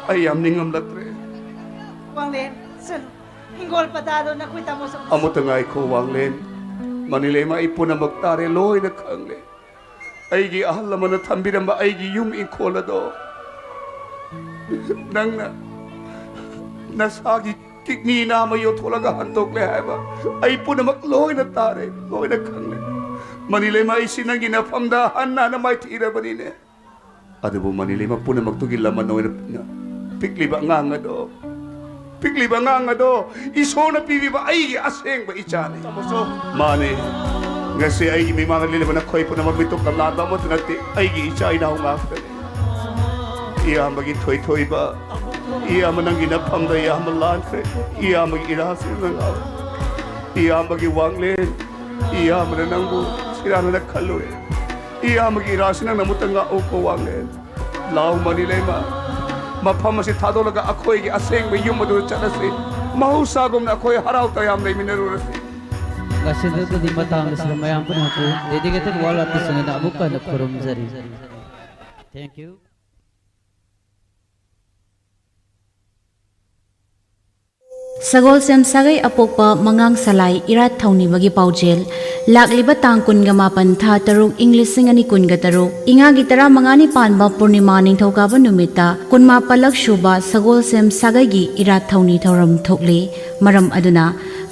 ꯑꯩ ꯌꯥꯝ ꯅꯤꯡꯉꯝꯂꯛꯇ꯭ꯔꯦ꯫ ꯋꯥꯡꯂꯦꯟ, ꯆꯠꯂꯨ꯫ ꯍꯤꯡꯒꯣꯜ ꯄꯇꯥꯗꯣ ꯅꯈꯣꯏ ꯇꯥꯃꯣ ꯁꯣꯝꯗ ꯑꯃꯨꯛꯇ ꯉꯥꯏꯈꯣ ꯋꯥꯡꯂꯦꯟ꯫ ꯃꯅꯤ ꯂꯩꯃ, ꯑꯩ ꯄꯨꯝꯅꯃꯛ ꯇꯥꯔꯦ, ꯂꯣꯏꯅ ꯈꯪꯂꯦ꯫ ꯑꯩꯒꯤ ꯑꯍꯜ ꯂꯃꯟꯅ ꯊꯝꯕꯤꯔꯝꯕ ꯑꯩꯒꯤ ꯌꯨꯝ ꯏꯪꯈꯣꯜ ꯑꯗꯣ ꯅꯪꯅ ꯅꯁꯥꯒꯤ ꯀꯤꯗꯅꯤ ꯅꯥꯝꯃ ꯌꯣꯟꯊꯣꯛꯂꯒ ꯍꯟꯗꯣꯛꯂꯦ ꯍꯥꯏꯕ ꯑꯩ ꯄꯨꯝꯅꯃꯛ ꯂꯣꯏꯅ ꯇꯥꯔꯦ, ꯂꯣꯏꯅ ꯈꯪꯂꯦ꯫ ꯃꯅꯤ ꯂꯩꯃ, ꯑꯩꯁꯤ ꯅꯪꯒꯤ ꯅꯐꯝꯗ ꯍꯟꯅ ꯍꯟꯅ ꯃꯥꯏꯊꯤꯔꯕꯅꯤꯅꯦ꯫ ꯑꯗꯨꯕꯨ ꯃꯅꯤ ꯂꯩꯃ, ꯄꯨꯝꯅꯃꯛꯇꯨꯒꯤ ꯂꯃꯟ ꯑꯣꯏꯅ ꯄꯤꯛꯂꯤꯕ ꯑꯉꯥꯡ ꯑꯗꯣ, ꯄꯤꯛꯂꯤꯕ ꯑꯉꯥꯡ ꯑꯗꯣ ꯏꯁꯣꯔꯅ ꯄꯤꯕꯤꯕ ꯑꯩꯒꯤ ꯑꯁꯦꯡꯕ ꯏꯆꯥꯅꯤ꯫ ꯃꯥꯅꯤ, ꯉꯁꯤ ꯑꯩꯒꯤ ꯃꯤꯃꯥꯡꯗ ꯂꯦꯞꯂꯤꯕ ꯅꯈꯣꯏ ꯄꯨꯝꯅꯃꯛ ꯃꯤꯇꯣꯞ ꯀꯝꯂꯥꯗ ꯑꯃꯠꯇ ꯅꯠꯇꯦ, ꯑꯩꯒꯤ ꯏꯆꯥ ꯏꯅꯥꯎ ꯉꯥꯛꯇꯅꯤ꯫ ꯏꯌꯥꯝꯕꯒꯤ ꯊꯣꯏꯊꯣꯏꯕ, ꯏꯌꯥꯝꯕ ꯅꯪꯒꯤ ꯅꯐꯝꯗ ꯏꯌꯥꯝꯕ ꯂꯥꯟꯈ꯭ꯔꯦ꯫ ꯏꯌꯥꯝꯕꯒꯤ ꯏꯔꯥꯁꯤ ꯅꯪ ꯉꯥꯎꯔꯦ꯫ ꯏꯌꯥꯝꯕꯒꯤ ꯋꯥꯡꯂꯦꯟ, ꯏꯌꯥꯝꯕꯅ ꯅꯪꯕꯨ ꯁꯤꯔꯥꯟꯅꯅ ꯈꯜꯂꯨꯔꯦ꯫ ꯏꯌꯥꯝꯕꯒꯤ ꯏꯔꯥꯁꯤ ꯅꯪꯅ ꯑꯃꯨꯛꯇ ꯉꯥꯛꯎꯀꯣ ꯋꯥꯡꯂꯦꯟ꯫ ꯂꯥꯎ ꯃꯅꯤ ꯂꯩꯃ, ꯃꯐꯝ ꯑꯁꯤ ꯊꯥꯗꯣꯛꯂꯒ ꯑꯩꯈꯣꯏꯒꯤ ꯑꯁꯦꯡꯕ ꯌꯨꯝ ꯑꯗꯨꯗ ꯆꯠꯂꯁꯤ꯫ ꯃꯍꯧꯁꯥꯒꯨꯝꯅ ꯑꯩꯈꯣꯏ ꯍꯔꯥꯎ ꯇꯌꯥꯝ ꯂꯩꯃꯤꯟꯅꯔꯨꯔꯁꯤ꯫ ꯉꯁꯤꯗꯒꯤꯗꯤ ꯃꯇꯥꯡ ꯑꯁꯤꯗ ꯃꯌꯥꯝ ꯄꯨꯝꯅꯃꯛꯄꯨ dedicated world artist ꯑꯣꯏꯅ ꯑꯃꯨꯛꯀ ꯍꯟꯅ ꯈꯨꯔꯨꯝꯖꯔꯤ꯫ Thank you. ꯁꯒꯣꯜꯁꯦꯝ ꯁꯥꯒꯩ ꯑꯄꯣꯛꯄ ꯃꯉꯥꯡ ꯁꯂꯥꯏ ꯏꯔꯥꯠ ꯊꯧꯅꯤꯕꯒꯤ ꯄꯥꯎꯖꯦꯜ꯫ ꯂꯥꯛꯂꯤꯕ ꯇꯥꯡ ꯀꯨꯟꯒ ꯃꯥꯄꯟ ꯊꯥ ꯇꯔꯨꯛ ꯏꯪ ꯂꯤꯁꯤꯡ ꯑꯅꯤ ꯀꯨꯟꯒ ꯇꯔꯨꯛ, ꯏꯉꯥꯒꯤ ꯇꯔꯥꯃꯉꯥꯅꯤ ꯄꯥꯟꯕ ꯄꯨꯔꯅꯤꯃꯥ ꯅꯤꯡꯊꯧꯀꯥꯕ ꯅꯨꯃꯤꯠꯇ ꯀꯨꯟꯃꯥꯄꯜꯂꯛ ꯁꯨꯕ ꯁꯒꯣꯜꯁꯦꯝ ꯁꯥꯒꯩꯒꯤ ꯏꯔꯥꯠ ꯊꯧꯅꯤ ꯊꯧꯔꯝ ꯊꯣꯛꯂꯤ꯫ ꯃꯔꯝ ꯑꯗꯨꯅ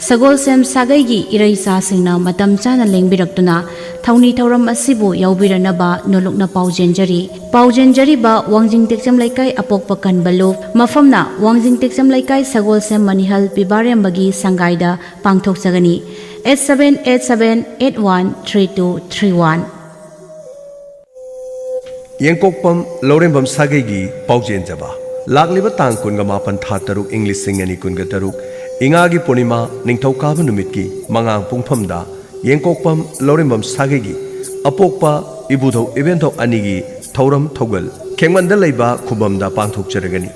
ꯁꯒꯣꯜꯁꯦꯝ ꯁꯥꯒꯩꯒꯤ ꯏꯔꯩꯆꯥꯁꯤꯡꯅ ꯃꯇꯝ ꯆꯥꯅ ꯂꯦꯡꯕꯤꯔꯛꯇꯨꯅ ꯊꯧꯅꯤ ꯊꯧꯔꯝ ꯑꯁꯤꯕꯨ ꯌꯥꯎꯕꯤꯔꯅꯕ ꯅꯣꯂꯨꯛꯅ ꯄꯥꯎꯖꯦꯟꯖꯔꯤ꯫ ꯄꯥꯎꯖꯦꯟꯖꯔꯤꯕ ꯋꯥꯡꯖꯤꯡ ꯇꯦꯛꯆꯝ ꯂꯩꯀꯥꯏ ꯑꯄꯣꯛꯄ ꯀꯟꯕ ꯂꯨꯞ, ꯃꯐꯝꯅ ꯋꯥꯡꯖꯤꯡ ꯇꯦꯛꯆꯝ ꯂꯩꯀꯥꯏ ꯁꯒꯣꯜꯁꯦꯝ ꯃꯅꯤꯍꯜ ꯄꯤꯕꯥꯔꯦꯝꯕꯒꯤ ꯁꯪꯒꯥꯏꯗ ꯄꯥꯡꯊꯣꯛꯆꯒꯅꯤ꯫ Eight seven eight seven eight one three two three one꯫ ꯌꯦꯡꯀꯣꯛꯄꯝ ꯂꯧꯔꯦꯝꯕꯝ ꯁꯥꯒꯩꯒꯤ ꯄꯥꯎꯖꯦꯟꯖꯕ꯫ ꯂꯥꯛꯂꯤꯕ ꯇꯥꯡ ꯀꯨꯟꯒ ꯃꯥꯄꯟ ꯊꯥ ꯇꯔꯨꯛ ꯏꯪ ꯂꯤꯁꯤꯡ ꯑꯅꯤ ꯀꯨꯟꯒ ꯇꯔꯨꯛ, ꯏꯉꯥꯒꯤ ꯄꯨꯔꯅꯤꯃꯥ ꯅꯤꯡꯊꯧꯀꯥꯕ ꯅꯨꯃꯤꯠꯀꯤ ꯃꯉꯥꯡ ꯄꯨꯡꯐꯝꯗ ꯌꯦꯡꯀꯣꯛꯄꯝ ꯂꯧꯔꯦꯝꯕꯝ ꯁꯥꯒꯩꯒꯤ ꯑꯄꯣꯛꯄ ꯏꯕꯨꯙꯧ ꯏꯕꯦꯟꯙꯧ ꯑꯅꯤꯒꯤ ꯊꯧꯔꯝ ꯊꯧꯒꯜ ꯈꯦꯡꯃꯟꯗ ꯂꯩꯕ ꯈꯨꯕꯝꯗ ꯄꯥꯡꯊꯣꯛꯆꯔꯒꯅꯤ꯫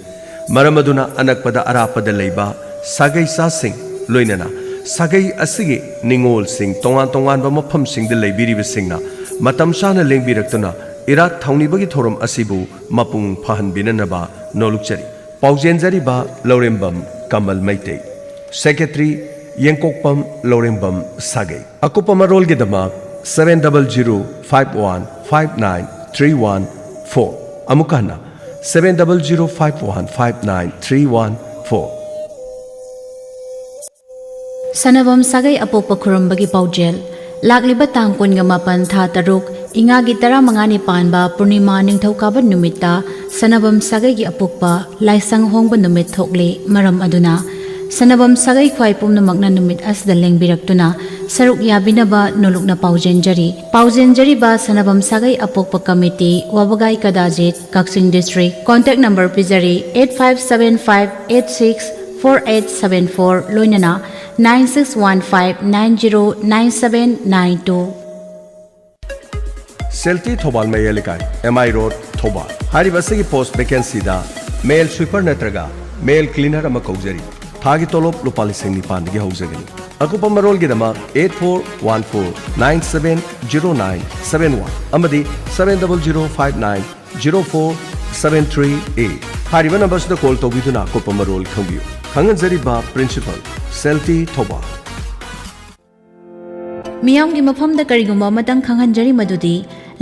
ꯃꯔꯝ ꯑꯗꯨꯅ ꯑꯅꯛꯄꯗ ꯑꯔꯥꯞꯄꯗ ꯂꯩꯕ ꯁꯥꯒꯩ ꯆꯥꯁꯤꯡ ꯂꯣꯏꯅꯅ ꯁꯥꯒꯩ ꯑꯁꯤꯒꯤ ꯅꯤꯉꯣꯜꯁꯤꯡ ꯇꯣꯉꯥꯟ ꯇꯣꯉꯥꯟꯕ ꯃꯐꯝꯁꯤꯡꯗ ꯂꯩꯕꯤꯔꯤꯕꯁꯤꯡꯅ ꯃꯇꯝ ꯆꯥꯅ ꯂꯦꯡꯕꯤꯔꯛꯇꯨꯅ ꯏꯔꯥꯠ ꯊꯧꯅꯤꯕꯒꯤ ꯊꯧꯔꯝ ꯑꯁꯤꯕꯨ ꯃꯄꯨꯡ ꯐꯥꯍꯟꯕꯤꯅꯅꯕ ꯅꯣꯂꯨꯛꯆꯔꯤ꯫ ꯄꯥꯎꯖꯦꯟꯖꯔꯤꯕ ꯂꯧꯔꯦꯝꯕꯝ ꯀꯃꯜ ꯃꯩꯇꯩ, ꯁꯦꯀ꯭ꯔꯦꯇꯔꯤ ꯌꯦꯡꯀꯣꯛꯄꯝ ꯂꯧꯔꯦꯝꯕꯝ ꯁꯥꯒꯩ꯫ ꯑꯀꯨꯞꯄ ꯃꯔꯣꯜꯒꯤꯗꯃꯛ seven double zero five one five nine three one four, ꯑꯃꯨꯛꯀ ꯍꯟꯅ seven double zero five one five nine three one four꯫ Sanabam ꯁꯥꯒꯩ ꯑꯄꯣꯛꯄ ꯈꯨꯔꯨꯝꯕꯒꯤ ꯄꯥꯎꯖꯦꯜ꯫ ꯂꯥꯛꯂꯤꯕ ꯇꯥꯡ ꯀꯨꯟꯒ ꯃꯥꯄꯟ ꯊꯥ ꯇꯔꯨꯛ, ꯏꯉꯥꯒꯤ ꯇꯔꯥꯃꯉꯥꯅꯤ ꯄꯥꯟꯕ ꯄꯨꯔꯅꯤꯃꯥ ꯅꯤꯡꯊꯧꯀꯥꯕ ꯅꯨꯃꯤꯠꯇ ꯁꯅꯥꯕꯝ ꯁꯥꯒꯩꯒꯤ ꯑꯄꯣꯛꯄ ꯂꯥꯏꯁꯪ ꯍꯣꯡꯕ ꯅꯨꯃꯤꯠ ꯊꯣꯛꯂꯤ꯫ ꯃꯔꯝ ꯑꯗꯨꯅ ꯁꯅꯥꯕꯝ ꯁꯥꯒꯩ ꯈ꯭ꯋꯥꯏ ꯄꯨꯝꯅꯃꯛꯅ ꯅꯨꯃꯤꯠ ꯑꯁꯤꯗ ꯂꯦꯡꯕꯤꯔꯛꯇꯨꯅ ꯁꯔꯨꯛ ꯌꯥꯕꯤꯅꯕ ꯅꯣꯂꯨꯛꯅ ꯄꯥꯎꯖꯦꯟꯖꯔꯤ꯫ ꯄꯥꯎꯖꯦꯟꯖꯔꯤꯕ ꯁꯅꯥꯕꯝ ꯁꯥꯒꯩ ꯑꯄꯣꯛꯄ ꯀꯃꯤꯇꯤ, ꯋꯥꯕꯒꯥꯏ ꯀꯗꯥꯖꯤꯠ, ꯀꯛꯆꯤꯡ district꯫ Contact number ꯄꯤꯖꯔꯤ, eight five seven five eight six four eight seven four, ꯂꯣꯏꯅꯅ nine six one five nine zero nine seven nine two꯫ ꯁꯦꯜꯇꯤ Thoubal ꯃꯌꯥꯏ ꯂꯩꯀꯥꯏ, M I road, ꯊꯧꯕꯥꯜ꯫ ꯍꯥꯏꯔꯤꯕ ꯑꯁꯤꯒꯤ post vacancyꯗ male sweeper ꯅꯠꯇ꯭ꯔꯒ male cleaner ꯑꯃ ꯀꯧꯖꯔꯤ꯫ ꯊꯥꯒꯤ ꯇꯣꯂꯣꯞ ꯂꯨꯄꯥ ꯂꯤꯁꯤꯡ ꯅꯤꯄꯥꯟꯗꯒꯤ ꯍꯧꯖꯒꯅꯤ꯫ ꯑꯀꯨꯞꯄ ꯃꯔꯣꯜꯒꯤꯗꯃꯛ eight four one four nine seven zero nine seven one ꯑꯃꯗꯤ seven double zero five nine zero four seven three eight ꯍꯥꯏꯔꯤꯕ numberꯁꯤꯗ call ꯇꯧꯕꯤꯗꯨꯅ ꯑꯀꯨꯞꯄ ꯃꯔꯣꯜ ꯈꯪꯕꯤꯌꯨ꯫ ꯈꯪꯍꯟꯖꯔꯤꯕ principal, ꯁꯦꯜꯇꯤ ꯊꯧꯕꯥꯜ꯫ ꯃꯤꯌꯥꯝꯒꯤ ꯃꯐꯝꯗ ꯀꯔꯤꯒꯨꯝꯕ ꯑꯃꯇꯪ ꯈꯪꯍꯟꯖꯔꯤ, ꯃꯗꯨꯗꯤ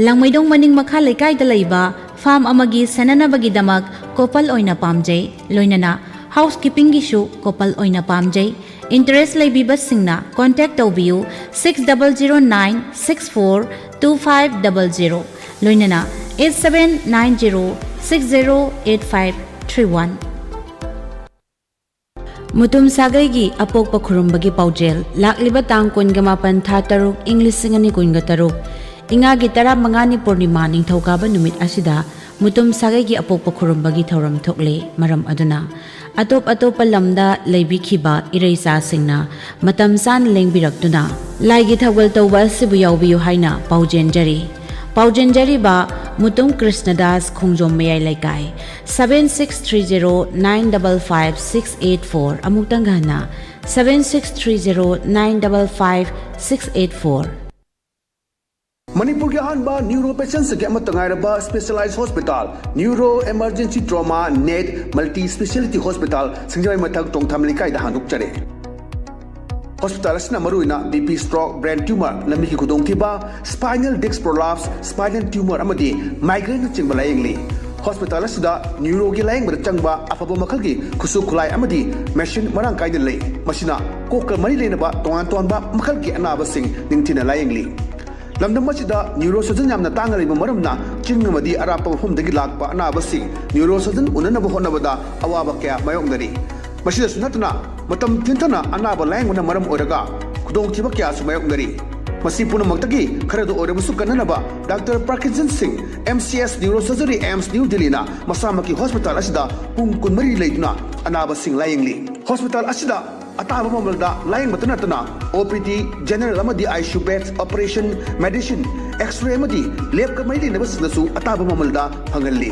ꯂꯥꯡꯃꯩꯗꯣꯡ ꯃꯅꯤꯡ ꯃꯈꯥ ꯂꯩꯀꯥꯏꯗ ꯂꯩꯕ farm ꯑꯃꯒꯤ ꯁꯦꯟꯅꯅꯕꯒꯤꯗꯃꯛ couple ꯑꯣꯏꯅ ꯄꯥꯝꯖꯩ, ꯂꯣꯏꯅꯅ housekeepingꯒꯤꯁꯨ couple ꯑꯣꯏꯅ ꯄꯥꯝꯖꯩ꯫ Interest ꯂꯩꯕꯤꯕꯁꯤꯡꯅ contact ꯇꯧꯕꯤꯌꯨ, six double zero nine six four two five double zero, ꯂꯣꯏꯅꯅ eight seven nine zero six zero eight five three one꯫ Mutum ꯁꯥꯒꯩꯒꯤ ꯑꯄꯣꯛꯄ ꯈꯨꯔꯨꯝꯕꯒꯤ ꯄꯥꯎꯖꯦꯜ꯫ ꯂꯥꯛꯂꯤꯕ ꯇꯥꯡ ꯀꯨꯟꯒ ꯃꯥꯄꯟ ꯊꯥ ꯇꯔꯨꯛ ꯏꯪ ꯂꯤꯁꯤꯡ ꯑꯅꯤ ꯀꯨꯟꯒ ꯇꯔꯨꯛ, ꯏꯉꯥꯒꯤ ꯇꯔꯥꯃꯉꯥꯅꯤ ꯄꯨꯔꯅꯤꯃꯥ ꯅꯤꯡꯊꯧꯀꯥꯕ ꯅꯨꯃꯤꯠ ꯑꯁꯤꯗ ꯃꯨꯇꯨꯝ ꯁꯥꯒꯩꯒꯤ ꯑꯄꯣꯛꯄ ꯈꯨꯔꯨꯝꯕꯒꯤ ꯊꯧꯔꯝ ꯊꯣꯛꯂꯦ꯫ ꯃꯔꯝ ꯑꯗꯨꯅ ꯑꯇꯣꯞ ꯑꯇꯣꯞꯄ ꯂꯝꯗ ꯂꯩꯕꯤꯈꯤꯕ ꯏꯔꯩꯆꯥꯁꯤꯡꯅ ꯃꯇꯝ ꯆꯥꯅ ꯂꯦꯡꯕꯤꯔꯛꯇꯨꯅ ꯂꯥꯏꯒꯤ ꯊꯧꯒꯜ ꯇꯧꯕ ꯑꯁꯤꯕꯨ ꯌꯥꯎꯕꯤꯌꯨ ꯍꯥꯏꯅ ꯄꯥꯎꯖꯦꯟꯖꯔꯤ꯫ ꯄꯥꯎꯖꯦꯟꯖꯔꯤꯕ ꯃꯨꯇꯨꯝ ꯀ꯭ꯔꯤꯁꯅꯗꯥꯁ, ꯈꯣꯡꯖꯣꯝ ꯃꯌꯥꯏ ꯂꯩꯀꯥꯏ, seven six three zero nine double five six eight four꯫ ꯑꯃꯨꯛꯇꯪꯒ ꯍꯟꯅ, seven six three zero nine double five six eight four꯫ ꯃꯅꯤꯄꯨꯔꯒꯤ ꯑꯍꯥꯟꯕ ꯅ꯭ꯌꯨꯔꯣ ꯄꯦꯁꯦꯟꯁꯤꯡꯒꯤ ꯑꯃꯠꯇ ꯉꯥꯏꯔꯕ specialized hospital, neuro emergency trauma net multi specialty hospital, ꯁꯤꯡꯖꯃꯩ ꯃꯊꯛ ꯇꯣꯡꯊꯥꯝ ꯂꯩꯀꯥꯏꯗ ꯍꯥꯡꯗꯣꯛꯆꯔꯦ꯫ ꯍꯣꯁꯄꯤꯇꯥꯜ ꯑꯁꯤꯅ ꯃꯔꯨꯑꯣꯏꯅ B P, stroke, brain tumour, ꯂꯝꯕꯤꯒꯤ ꯈꯨꯗꯣꯡꯊꯤꯕ, spinal disc prolapse, spinal tumour ꯑꯃꯗꯤ ꯃꯥꯏꯒ꯭ꯔꯦꯟꯅꯆꯤꯡꯕ ꯂꯥꯌꯦꯡꯂꯤ꯫ ꯍꯣꯁꯄꯤꯇꯥꯜ ꯑꯁꯤꯗ ꯅ꯭ꯌꯨꯔꯣꯒꯤ ꯂꯥꯌꯦꯡꯕꯗ ꯆꯪꯕ ꯑꯐꯕ ꯃꯈꯜꯒꯤ ꯈꯨꯠꯁꯨ ꯈꯨꯠꯂꯥꯏ ꯑꯃꯗꯤ ꯃꯦꯁꯤꯟ ꯃꯔꯥꯡ ꯀꯥꯏꯅ ꯂꯩ꯫ ꯃꯁꯤꯅ ꯀꯣꯛꯀ ꯃꯔꯤ ꯂꯩꯅꯕ ꯇꯣꯉꯥꯟ ꯇꯣꯉꯥꯟꯕ ꯃꯈꯜꯒꯤ ꯑꯅꯥꯕꯁꯤꯡ ꯅꯤꯡꯊꯤꯅ ꯂꯥꯌꯦꯡꯂꯤ꯫ ꯂꯝꯗꯝ ꯑꯁꯤꯗ ꯅ꯭ꯌꯨꯔꯣ ꯁꯔꯖꯟ ꯌꯥꯝꯅ ꯇꯥꯡꯅ ꯂꯩꯕ ꯃꯔꯝꯅ ꯆꯤꯡ ꯑꯃꯗꯤ ꯑꯔꯥꯞꯄ ꯃꯐꯝꯗꯒꯤ ꯂꯥꯛꯄ ꯑꯅꯥꯕꯁꯤꯡ ꯅ꯭ꯌꯨꯔꯣ ꯁꯔꯖꯟ ꯎꯅꯅꯕ ꯍꯣꯠꯅꯕꯗ ꯑꯋꯥꯕ ꯀꯌꯥ ꯃꯥꯌꯣꯛꯅꯔꯤ꯫ ꯃꯁꯤꯗꯁꯨ ꯅꯠꯇꯅ ꯃꯇꯝ ꯊꯦꯡꯊꯅ ꯑꯅꯥꯕ ꯂꯥꯌꯦꯡꯕꯅ ꯃꯔꯝ ꯑꯣꯏꯔꯒ ꯈꯨꯗꯣꯡꯊꯤꯕ ꯀꯌꯥꯁꯨ ꯃꯥꯌꯣꯛꯅꯔꯤ꯫ ꯃꯁꯤ ꯄꯨꯝꯅꯃꯛꯇꯒꯤ ꯈꯔꯗ ꯑꯣꯏꯔꯕꯁꯨ ꯀꯟꯅꯅꯕ ꯗꯥꯛꯇꯔ ꯄ꯭ꯔꯀꯤꯟꯁꯟ ꯁꯤꯡ, M C H neuro surgery, AIIMS New ꯗꯤꯜꯂꯤꯅ ꯃꯁꯥꯃꯛꯀꯤ ꯍꯣꯁꯄꯤꯇꯥꯜ ꯑꯁꯤꯗ ꯄꯨꯡ ꯀꯨꯟꯃꯔꯤ ꯂꯩꯗꯨꯅ ꯑꯅꯥꯕꯁꯤꯡ ꯂꯥꯌꯦꯡꯂꯤ꯫ ꯍꯣꯁꯄꯤꯇꯥꯜ ꯑꯁꯤꯗ ꯑꯇꯥꯕ ꯃꯃꯜꯗ ꯂꯥꯌꯦꯡꯕꯇ ꯅꯠꯇꯅ ꯑꯣ ꯄꯤ ꯗꯤ, ꯖꯦꯅꯔꯦꯜ ꯑꯃꯗꯤ I C U bed, operation, medicine, X-ray ꯑꯃꯗꯤ ꯂꯦꯕꯀ ꯃꯔꯤ ꯂꯩꯅꯕꯁꯤꯡꯗꯁꯨ ꯑꯇꯥꯕ ꯃꯃꯜꯗ ꯐꯪꯍꯜꯂꯤ꯫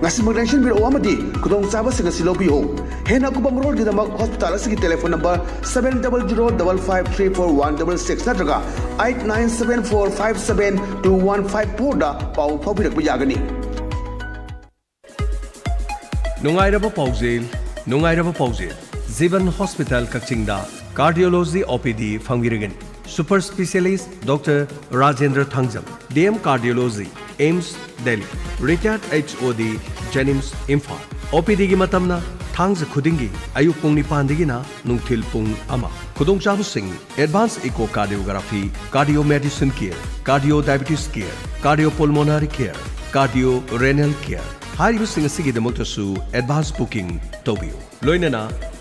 ꯉꯁꯤꯃꯛ ꯂꯦꯡꯁꯤꯟꯕꯤꯔꯛꯎ ꯑꯃꯗꯤ ꯈꯨꯗꯣꯡꯆꯥꯕꯁꯤꯡ ꯑꯁꯤ ꯂꯧꯕꯤꯌꯨ꯫ ꯍꯦꯟꯅ ꯑꯀꯨꯞꯄ ꯃꯔꯣꯜꯒꯤꯗꯃꯛ ꯍꯣꯁꯄꯤꯇꯥꯜ ꯑꯁꯤꯒꯤ telephone number seven double zero double five three four one double six ꯅꯠꯇ꯭ꯔꯒ eight nine seven four five seven two one five four ꯗ ꯄꯥꯎ ꯐꯥꯎꯕꯤꯔꯛꯄ ꯌꯥꯒꯅꯤ꯫ ꯅꯨꯡꯉꯥꯏꯔꯕ ꯄꯥꯎꯖꯦꯜ, ꯅꯨꯡꯉꯥꯏꯔꯕ ꯄꯥꯎꯖꯦꯜ꯫ ꯖꯤꯕꯟ ꯍꯣꯁꯄꯤꯇꯥꯜ ꯀꯛꯆꯤꯡꯗ ꯀꯥꯔꯗꯤꯑꯣꯂꯣꯖꯤ ꯑꯣ ꯄꯤ ꯗꯤ ꯐꯪꯕꯤꯔꯒꯅꯤ꯫ Super specialist doctor Rajendra Thangjam, D M cardiology, AIIMS, Delhi. ꯔꯤꯇꯥꯌꯔꯗ ꯑꯩꯆ ꯑꯣ ꯗꯤ, ꯖꯦꯅꯤꯝꯁ, ꯏꯝꯐꯥꯜ꯫ ꯑꯣ ꯄꯤ ꯗꯤꯒꯤ ꯃꯇꯝꯅ ꯊꯥꯡꯖ ꯈꯨꯗꯤꯡꯒꯤ ꯑꯌꯨꯛ ꯄꯨꯡ ꯅꯤꯄꯥꯟꯗꯒꯤꯅ ꯅꯨꯡꯊꯤꯜ ꯄꯨꯡ ꯑꯃ꯫ ꯈꯨꯗꯣꯡꯆꯥꯕꯁꯤꯡ: advance echocardiography, cardio medicine care, cardio diabetes care, cardio pulmonary care, cardio renal care꯫ ꯍꯥꯏꯔꯤꯕꯁꯤꯡ ꯑꯁꯤꯒꯤꯗꯃꯛꯇꯁꯨ advance booking ꯇꯧꯕꯤꯌꯨ꯫ ꯂꯣꯏꯅꯅ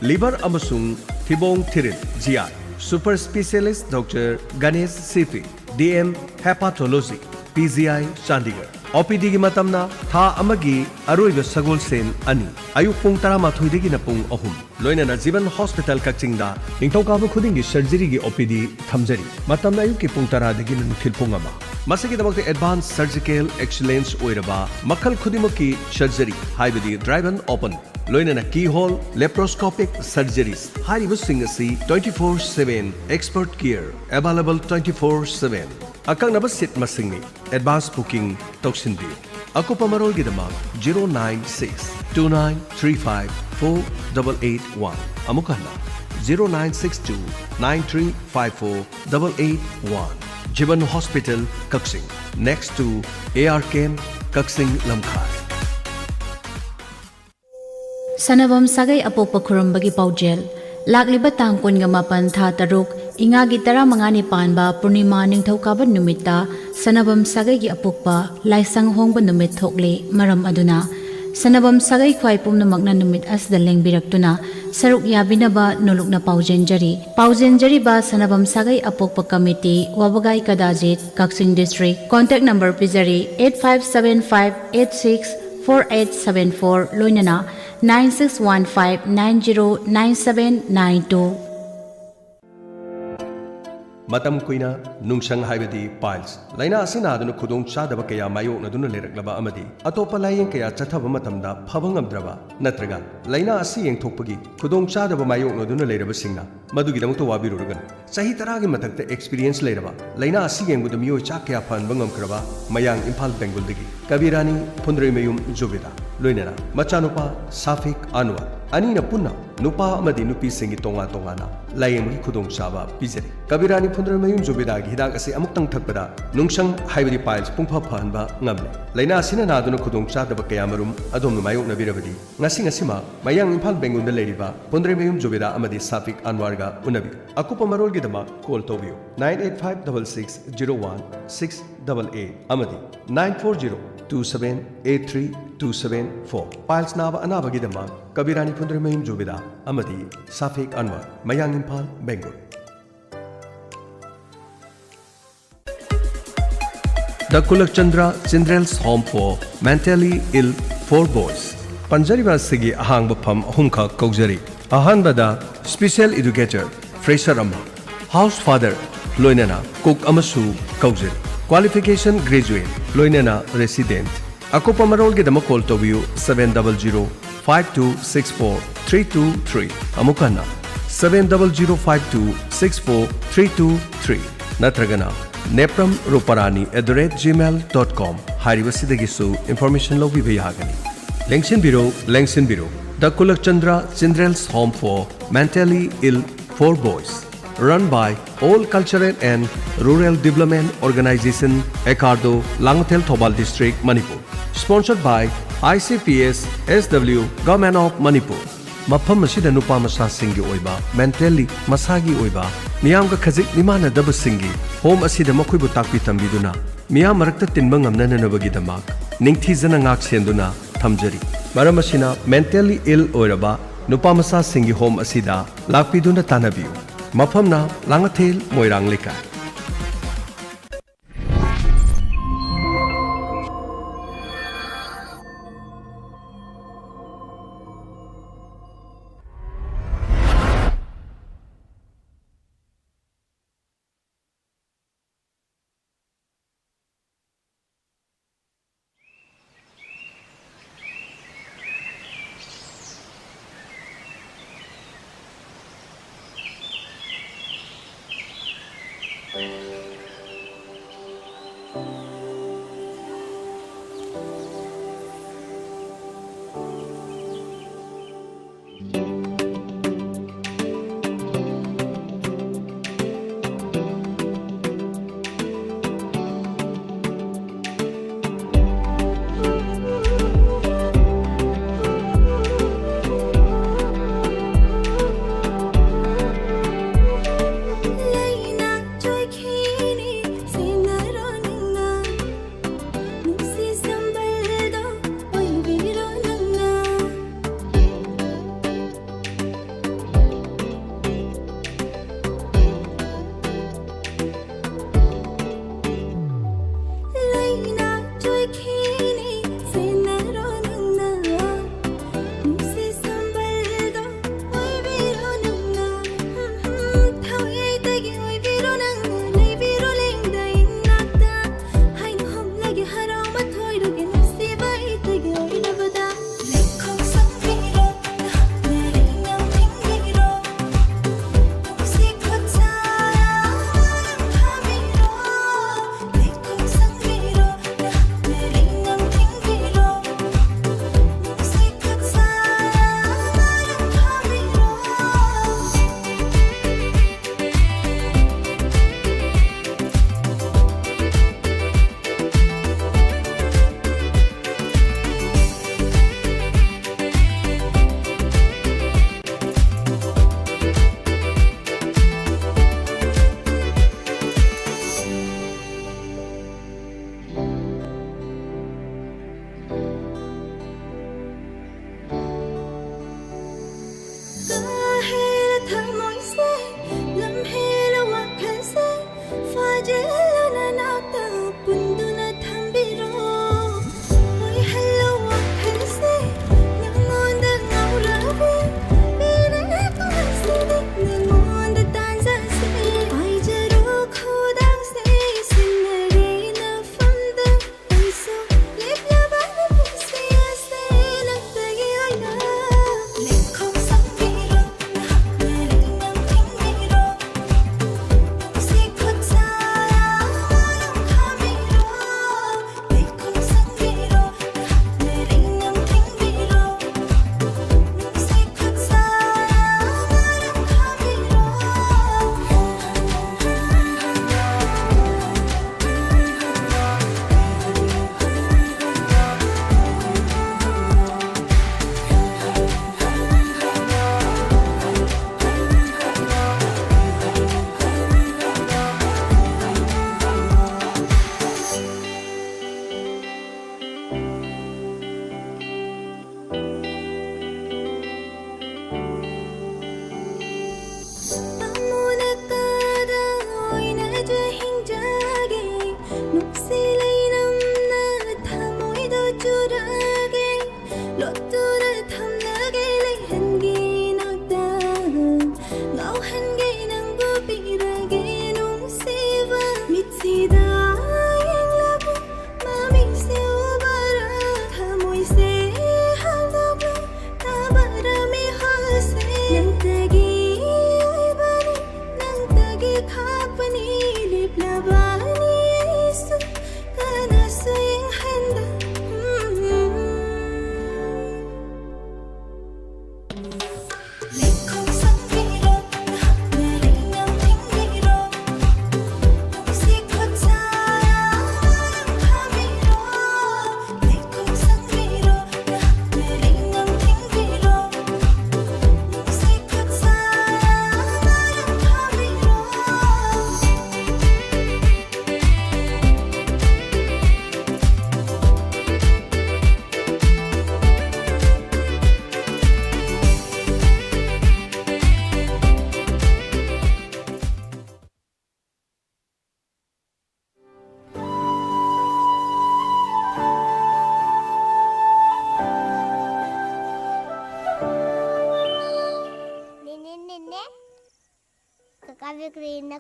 ꯂꯤꯚꯔ ꯑꯃꯁꯨꯡ ꯊꯤꯕꯣꯡ ꯊꯤꯔꯤꯜ, ꯖꯤ ꯑꯥꯏ, ꯁꯨꯄꯔ ꯁ꯭ꯄꯦꯁꯤꯌꯦꯂꯤꯁ ꯗꯣꯛꯇꯔ ꯒꯅꯦꯁ ꯁꯤ ꯄꯤ, ꯗꯤ ꯑꯦꯝ ꯍꯦꯄꯥꯇꯣꯂꯣꯖꯤ꯫ ꯄꯤ ꯖꯤ ꯑꯥꯏ ꯆꯥꯟꯗꯤꯒꯔ꯫ ꯑꯣ ꯄꯤ ꯗꯤꯒꯤ ꯃꯇꯝꯅ ꯊꯥ ꯑꯃꯒꯤ ꯑꯔꯣꯏꯕ ꯁꯒꯣꯜꯁꯦꯟ ꯑꯅꯤ, ꯑꯌꯨꯛ ꯄꯨꯡ ꯇꯔꯥꯃꯥꯊꯣꯏꯗꯒꯤꯅ ꯄꯨꯡ ꯑꯍꯨꯝ꯫ ꯂꯣꯏꯅꯅ ꯖꯤꯕꯟ ꯍꯣꯁꯄꯤꯇꯥꯜ ꯀꯛꯆꯤꯡꯗ ꯅꯤꯡꯊꯧꯀꯥꯕ ꯈꯨꯗꯤꯡꯒꯤ ꯁꯔꯖꯔꯤꯒꯤ ꯑꯣ ꯄꯤ ꯗꯤ ꯊꯝꯖꯔꯤ꯫ ꯃꯇꯝꯅ ꯑꯌꯨꯛꯀꯤ ꯄꯨꯡ ꯇꯔꯥꯗꯒꯤꯅ ꯅꯨꯡꯊꯤꯜ ꯄꯨꯡ ꯑꯃ꯫ ꯃꯁꯤꯒꯤꯗꯃꯛꯇ ꯑꯦꯗꯚꯥꯟꯁ ꯁꯔꯖꯤꯀꯦꯜ ꯑꯦꯛꯁꯤꯂꯦꯟꯁ ꯑꯣꯏꯔꯕ ꯃꯈꯜ ꯈꯨꯗꯤꯡꯃꯛꯀꯤ ꯁꯔꯖꯔꯤ, ꯍꯥꯏꯕꯗꯤ ꯗ꯭ꯔꯥꯏꯕꯟ ꯑꯣꯄꯟ, ꯂꯣꯏꯅꯅ ꯀꯤ ꯍꯣꯜ, ꯂꯦꯄ꯭ꯔꯣꯁꯀꯣꯄꯤꯛ ꯁꯔꯖꯔꯤꯁ ꯍꯥꯏꯔꯤꯕꯁꯤꯡ ꯑꯁꯤ twenty four seven expert care available twenty four seven꯫ ꯑꯀꯛꯅꯕ ꯁꯤꯠ ꯃꯁꯤꯡꯅꯤ꯫ Advance booking ꯇꯧꯁꯤꯟꯕꯤꯌꯨ꯫ ꯑꯀꯨꯞꯄ ꯃꯔꯣꯜꯒꯤꯗꯃꯛ zero nine six two nine three five four double eight one, ꯑꯃꯨꯛ ꯍꯟꯅ, zero nine six two nine three five four double eight one꯫ Jiban hospital, Kakching, next to A R Camp, ꯀꯛꯆꯤꯡ ꯂꯝꯈꯥꯏ꯫ ꯁꯅꯥꯕꯝ ꯁꯥꯒꯩ ꯑꯄꯣꯛꯄ ꯈꯨꯔꯨꯝꯕꯒꯤ ꯄꯥꯎꯖꯦꯜ꯫ ꯂꯥꯛꯂꯤꯕ ꯇꯥꯡ ꯀꯨꯟꯒ ꯃꯥꯄꯟ, ꯊꯥ ꯇꯔꯨꯛ, ꯏꯉꯥꯒꯤ ꯇꯔꯥꯃꯉꯥꯅꯤ ꯄꯥꯟꯕ ꯄꯨꯔꯅꯤꯃꯥ ꯅꯤꯡꯊꯧꯀꯥꯕ ꯅꯨꯃꯤꯠꯇ ꯁꯅꯥꯕꯝ ꯁꯥꯒꯩꯒꯤ ꯑꯄꯣꯛꯄ ꯂꯥꯏꯁꯪ ꯍꯣꯡꯕ ꯅꯨꯃꯤꯠ ꯊꯣꯛꯂꯤ꯫ ꯃꯔꯝ ꯑꯗꯨꯅ ꯁꯅꯥꯕꯝ ꯁꯥꯒꯩ ꯈ꯭ꯋꯥꯏ ꯄꯨꯝꯅꯃꯛꯅ ꯅꯨꯃꯤꯠ ꯑꯁꯤꯗ ꯂꯦꯡꯕꯤꯔꯛꯇꯨꯅ ꯁꯔꯨꯛ ꯌꯥꯕꯤꯅꯕ ꯅꯣꯂꯨꯛꯅ ꯄꯥꯎꯖꯦꯟꯖꯔꯤ꯫ ꯄꯥꯎꯖꯦꯟꯖꯔꯤꯕ ꯁꯅꯥꯕꯝ ꯁꯥꯒꯩ ꯑꯄꯣꯛꯄ ꯀꯃꯤꯇꯤ, ꯋꯥꯕꯒꯥꯏ ꯀꯗꯥꯖꯤꯠ, ꯀꯛꯆꯤꯡ district꯫ Contact number ꯄꯤꯖꯔꯤ, eight five seven five eight six four eight seven four, ꯂꯣꯏꯅꯅ nine six one five nine zero nine seven nine two꯫ ꯃꯇꯝ ꯀꯨꯏꯅ ꯅꯨꯡꯁꯪ ꯍꯥꯏꯕꯗꯤ piles ꯂꯥꯏꯅꯥ ꯑꯁꯤ ꯅꯥꯗꯨꯅ ꯈꯨꯗꯣꯡ ꯆꯥꯗꯕ ꯀꯌꯥ ꯃꯥꯌꯣꯛꯅꯗꯨꯅ ꯂꯩꯔꯛꯂꯕ ꯑꯃꯗꯤ ꯑꯇꯣꯞꯄ ꯂꯥꯏꯌꯦꯡ ꯀꯌꯥ ꯆꯠꯊꯕ ꯃꯇꯝꯗ ꯐꯕ ꯉꯝꯗ꯭ꯔꯕ, ꯅꯠꯇ꯭ꯔꯒ ꯂꯥꯏꯅꯥ ꯑꯁꯤ ꯌꯦꯡꯊꯣꯛꯄꯒꯤ ꯈꯨꯗꯣꯡ ꯆꯥꯗꯕ ꯃꯥꯌꯣꯛꯅꯗꯨꯅ ꯂꯩꯔꯕꯁꯤꯡꯅ ꯃꯗꯨꯒꯤꯗꯃꯛꯇ ꯋꯥꯕꯤꯔꯨꯔꯒꯅꯨ꯫ ꯆꯍꯤ ꯇꯔꯥꯒꯤ ꯃꯊꯛꯇ experience ꯂꯩꯔꯕ, ꯂꯥꯏꯅꯥ ꯑꯁꯤ ꯌꯦꯡꯕꯗ ꯃꯤꯑꯣꯏ ꯆꯥ ꯀꯌꯥ ꯐꯍꯟꯕ ꯉꯝꯈ꯭ꯔꯕ, ꯃꯌꯥꯡ ꯏꯝꯐꯥꯜ ꯕꯦꯡꯒꯨꯜꯗꯒꯤ ꯀꯕꯤꯔꯥꯅꯤ ꯐꯨꯟꯗ꯭ꯔꯩꯃꯌꯨꯝ ꯖꯨꯕꯦꯗꯥ, ꯂꯣꯏꯅꯅ ꯃꯆꯥꯅꯨꯄꯥ ꯁꯥꯐꯤꯛ ꯑꯟꯋꯔ, ꯑꯅꯤꯅ ꯄꯨꯟꯅ ꯅꯨꯄꯥ ꯑꯃꯗꯤ ꯅꯨꯄꯤꯁꯤꯡꯒꯤ ꯇꯣꯉꯥꯟ ꯇꯣꯉꯥꯟꯅ ꯂꯥꯌꯦꯡꯕꯒꯤ ꯈꯨꯗꯣꯡꯆꯥꯕ ꯄꯤꯖꯔꯤ꯫ ꯀꯕꯤꯔꯥꯅꯤ ꯐꯨꯟꯗ꯭ꯔꯩꯃꯌꯨꯝ ꯖꯨꯕꯦꯗꯥꯒꯤ ꯍꯤꯗꯥꯛ ꯑꯁꯤ ꯑꯃꯨꯛꯇꯪ ꯊꯛꯄꯗ ꯅꯨꯡꯁꯪ ꯍꯥꯏꯕꯗꯤ piles ꯄꯨꯡꯐ ꯐꯍꯟꯕ ꯉꯝꯂꯦ꯫ ꯂꯥꯏꯅꯥ ꯑꯁꯤꯅ ꯅꯥꯗꯨꯅ ꯈꯨꯗꯣꯡꯆꯥꯗꯕ ꯀꯌꯥꯃꯔꯨꯝ ꯑꯗꯣꯝꯅ ꯃꯥꯌꯣꯛꯅꯕꯤꯔꯕꯗꯤ, ꯉꯁꯤ ꯉꯁꯤꯃꯛ ꯃꯌꯥꯡ ꯏꯝꯐꯥꯜ ꯕꯦꯡꯒꯨꯜꯗ ꯂꯩꯔꯤꯕ ꯐꯨꯟꯗ꯭ꯔꯩꯃꯌꯨꯝ ꯖꯨꯕꯦꯗꯥ ꯑꯃꯗꯤ ꯁꯥꯐꯤꯛ ꯑꯟꯋꯥꯔꯒ ꯎꯅꯕꯤꯌꯨ꯫ ꯑꯀꯨꯞꯄ ꯃꯔꯣꯜꯒꯤꯗꯃꯛ call ꯇꯧꯕꯤꯌꯨ, nine eight five double six zero one six double eight ꯑꯃꯗꯤ nine four zero two seven eight three two seven four꯫ Piles ꯅꯥꯕ ꯑꯅꯥꯕꯒꯤꯗꯃꯛ ꯀꯕꯤꯔꯥꯅꯤ ꯐꯨꯟꯗ꯭ꯔꯩꯃꯌꯨꯝ ꯖꯨꯕꯦꯗꯥ ꯑꯃꯗꯤ ꯁꯥꯐꯤꯛ ꯑꯟꯋꯥꯔ, ꯃꯌꯥꯡ Imphal ꯕꯦꯡꯒꯨꯜ꯫ The Kulakchandra Children's Home for Mentally Ill for Boys꯫ ꯄꯟꯖꯔꯤꯕ ꯑꯁꯤꯒꯤ ꯑꯍꯥꯡꯕ ꯐꯝ ꯑꯍꯨꯝꯈꯛ ꯀꯧꯖꯔꯤ꯫ ꯑꯍꯥꯟꯕꯗ special educator, fresher ꯑꯃ, house father, ꯂꯣꯏꯅꯅ cook ꯑꯃꯁꯨ ꯀꯧꯖꯔꯤ꯫ Qualification graduate, ꯂꯣꯏꯅꯅ resident꯫ ꯑꯀꯨꯞꯄ ꯃꯔꯣꯜꯒꯤꯗꯃꯛ call ꯇꯧꯕꯤꯌꯨ seven double zero five two six four three two three꯫ ꯑꯃꯨꯛ ꯍꯟꯅ seven double zero five two six four three two three ꯅꯠꯇ꯭ꯔꯒꯅ nepramruparani at the rate gmail dot com ꯍꯥꯏꯔꯤꯕꯁꯤꯗꯒꯤꯁꯨ information ꯂꯧꯕꯤꯕ ꯌꯥꯒꯅꯤ꯫ ꯂꯦꯡꯁꯤꯟꯕꯤꯔꯣ, ꯂꯦꯡꯁꯤꯟꯕꯤꯔꯣ꯫ The Kulakchandra Children's Home for Mentally Ill for Boys, run by All Cultural and Rural Development Organization, ECARDO, Langathel, Thoubal District, Manipur. Sponsored by I C P S S W, Government of Manipur꯫ ꯃꯐꯝ ꯑꯁꯤꯗ ꯅꯨꯄꯥ ꯃꯆꯥꯁꯤꯡꯒꯤ ꯑꯣꯏꯕ, mentally, ꯃꯁꯥꯒꯤ ꯑꯣꯏꯕ, ꯃꯤꯌꯥꯝꯒ ꯈꯖꯤꯛ ꯃꯤꯃꯥꯟꯅꯗꯕꯁꯤꯡꯒꯤ home ꯑꯁꯤꯗ ꯃꯈꯣꯏꯕꯨ ꯇꯥꯛꯄꯤ ꯇꯝꯕꯤꯗꯨꯅ ꯃꯤꯌꯥꯝ ꯃꯔꯛꯇ ꯇꯤꯟꯕ ꯉꯝꯅꯅꯕꯒꯤꯗꯃꯛ ꯅꯤꯡꯊꯤꯖꯅ ꯉꯥꯛ ꯁꯦꯟꯗꯨꯅ ꯊꯝꯖꯔꯤ꯫ ꯃꯔꯝ ꯑꯁꯤꯅ, mentally ill ꯑꯣꯏꯔꯕ ꯅꯨꯄꯥ ꯃꯆꯥꯁꯤꯡꯒꯤ home ꯑꯁꯤꯗ ꯂꯥꯛꯄꯤꯗꯨꯅ ꯇꯥꯟꯅꯕꯤꯌꯨ꯫ ꯃꯐꯝꯅ ꯂꯥꯡꯉꯊꯦꯜ ꯃꯣꯏꯔꯥꯡ ꯂꯩꯀꯥꯏ꯫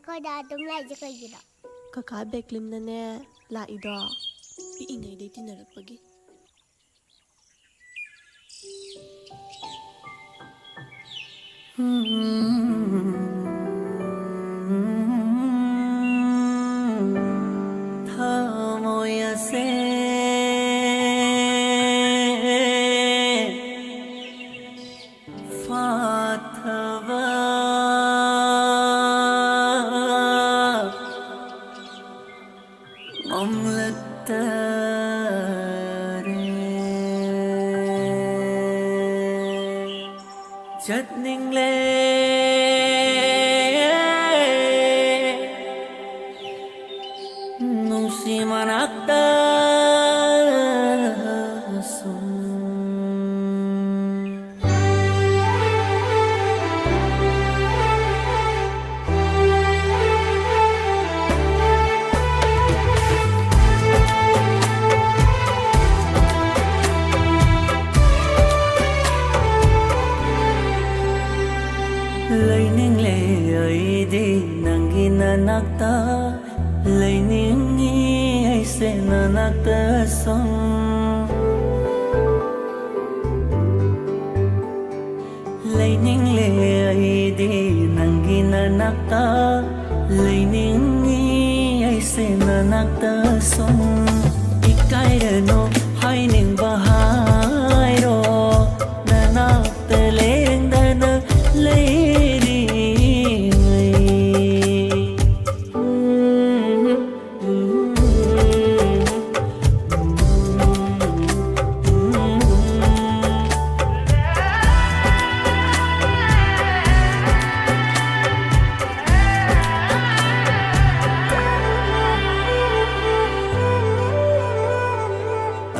ꯑꯩꯈꯣꯏꯗ ꯑꯗꯨꯝ ꯂꯥꯛꯏꯁꯦ ꯀꯩꯒꯤꯅꯣ? ꯀꯀꯥ ꯕꯦꯀ꯭ꯂꯤꯝꯅꯅꯦ ꯂꯥꯛꯏꯗꯣ ꯄꯤꯛꯏꯉꯩꯗꯩ ꯇꯤꯟꯅꯔꯛꯄꯒꯤ꯫ ꯊꯃꯣꯏ ꯑꯁꯦ ꯐꯥꯊꯕ ꯉꯝꯂꯛꯇꯔꯦ꯫ ꯆꯠꯅꯤꯡꯂꯦ ꯅꯨꯡꯁꯤ ꯃꯅꯥꯛꯇ ꯁꯨꯝ꯫ ꯂꯩꯅꯤꯡꯂꯦ ꯑꯩꯗꯤ ꯅꯪꯒꯤ ꯅꯅꯥꯛꯇ, ꯂꯩꯅꯤꯡꯉꯤ ꯑꯩꯁꯦ ꯅꯅꯥꯛꯇ ꯁꯨꯝ꯫ ꯂꯩꯅꯤꯡꯂꯦ ꯑꯩꯗꯤ ꯅꯪꯒꯤ ꯅꯅꯥꯛꯇ, ꯂꯩꯅꯤꯡꯉꯤ ꯑꯩꯁꯦ ꯅꯅꯥꯛꯇ ꯁꯨꯝ꯫ ꯏꯀꯥꯏꯔꯅꯨ ꯍꯥꯏꯅꯤꯡꯕ ꯍꯥꯏꯔꯣ, ꯅꯅꯥꯛꯇ ꯂꯦꯡꯗꯅ ꯂꯩꯔꯤ ꯑꯩ꯫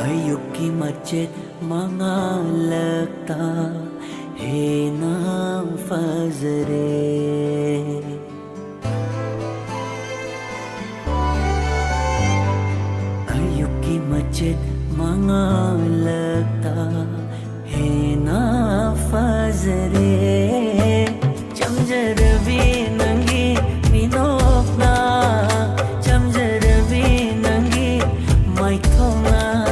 ꯑꯌꯨꯛꯀꯤ ꯃꯆꯦꯠ ꯃꯉꯥꯜꯂꯛꯇ ꯍꯦꯟꯅ ꯐꯖꯔꯦ꯫ ꯑꯌꯨꯛꯀꯤ ꯃꯆꯦꯠ ꯃꯉꯥꯜꯂꯛꯇ ꯍꯦꯟꯅ ꯐꯖꯔꯦ꯫ ꯆꯝꯖꯔꯕꯤ ꯅꯪꯒꯤ ꯃꯤꯅꯣꯛ ꯐꯥꯎꯅ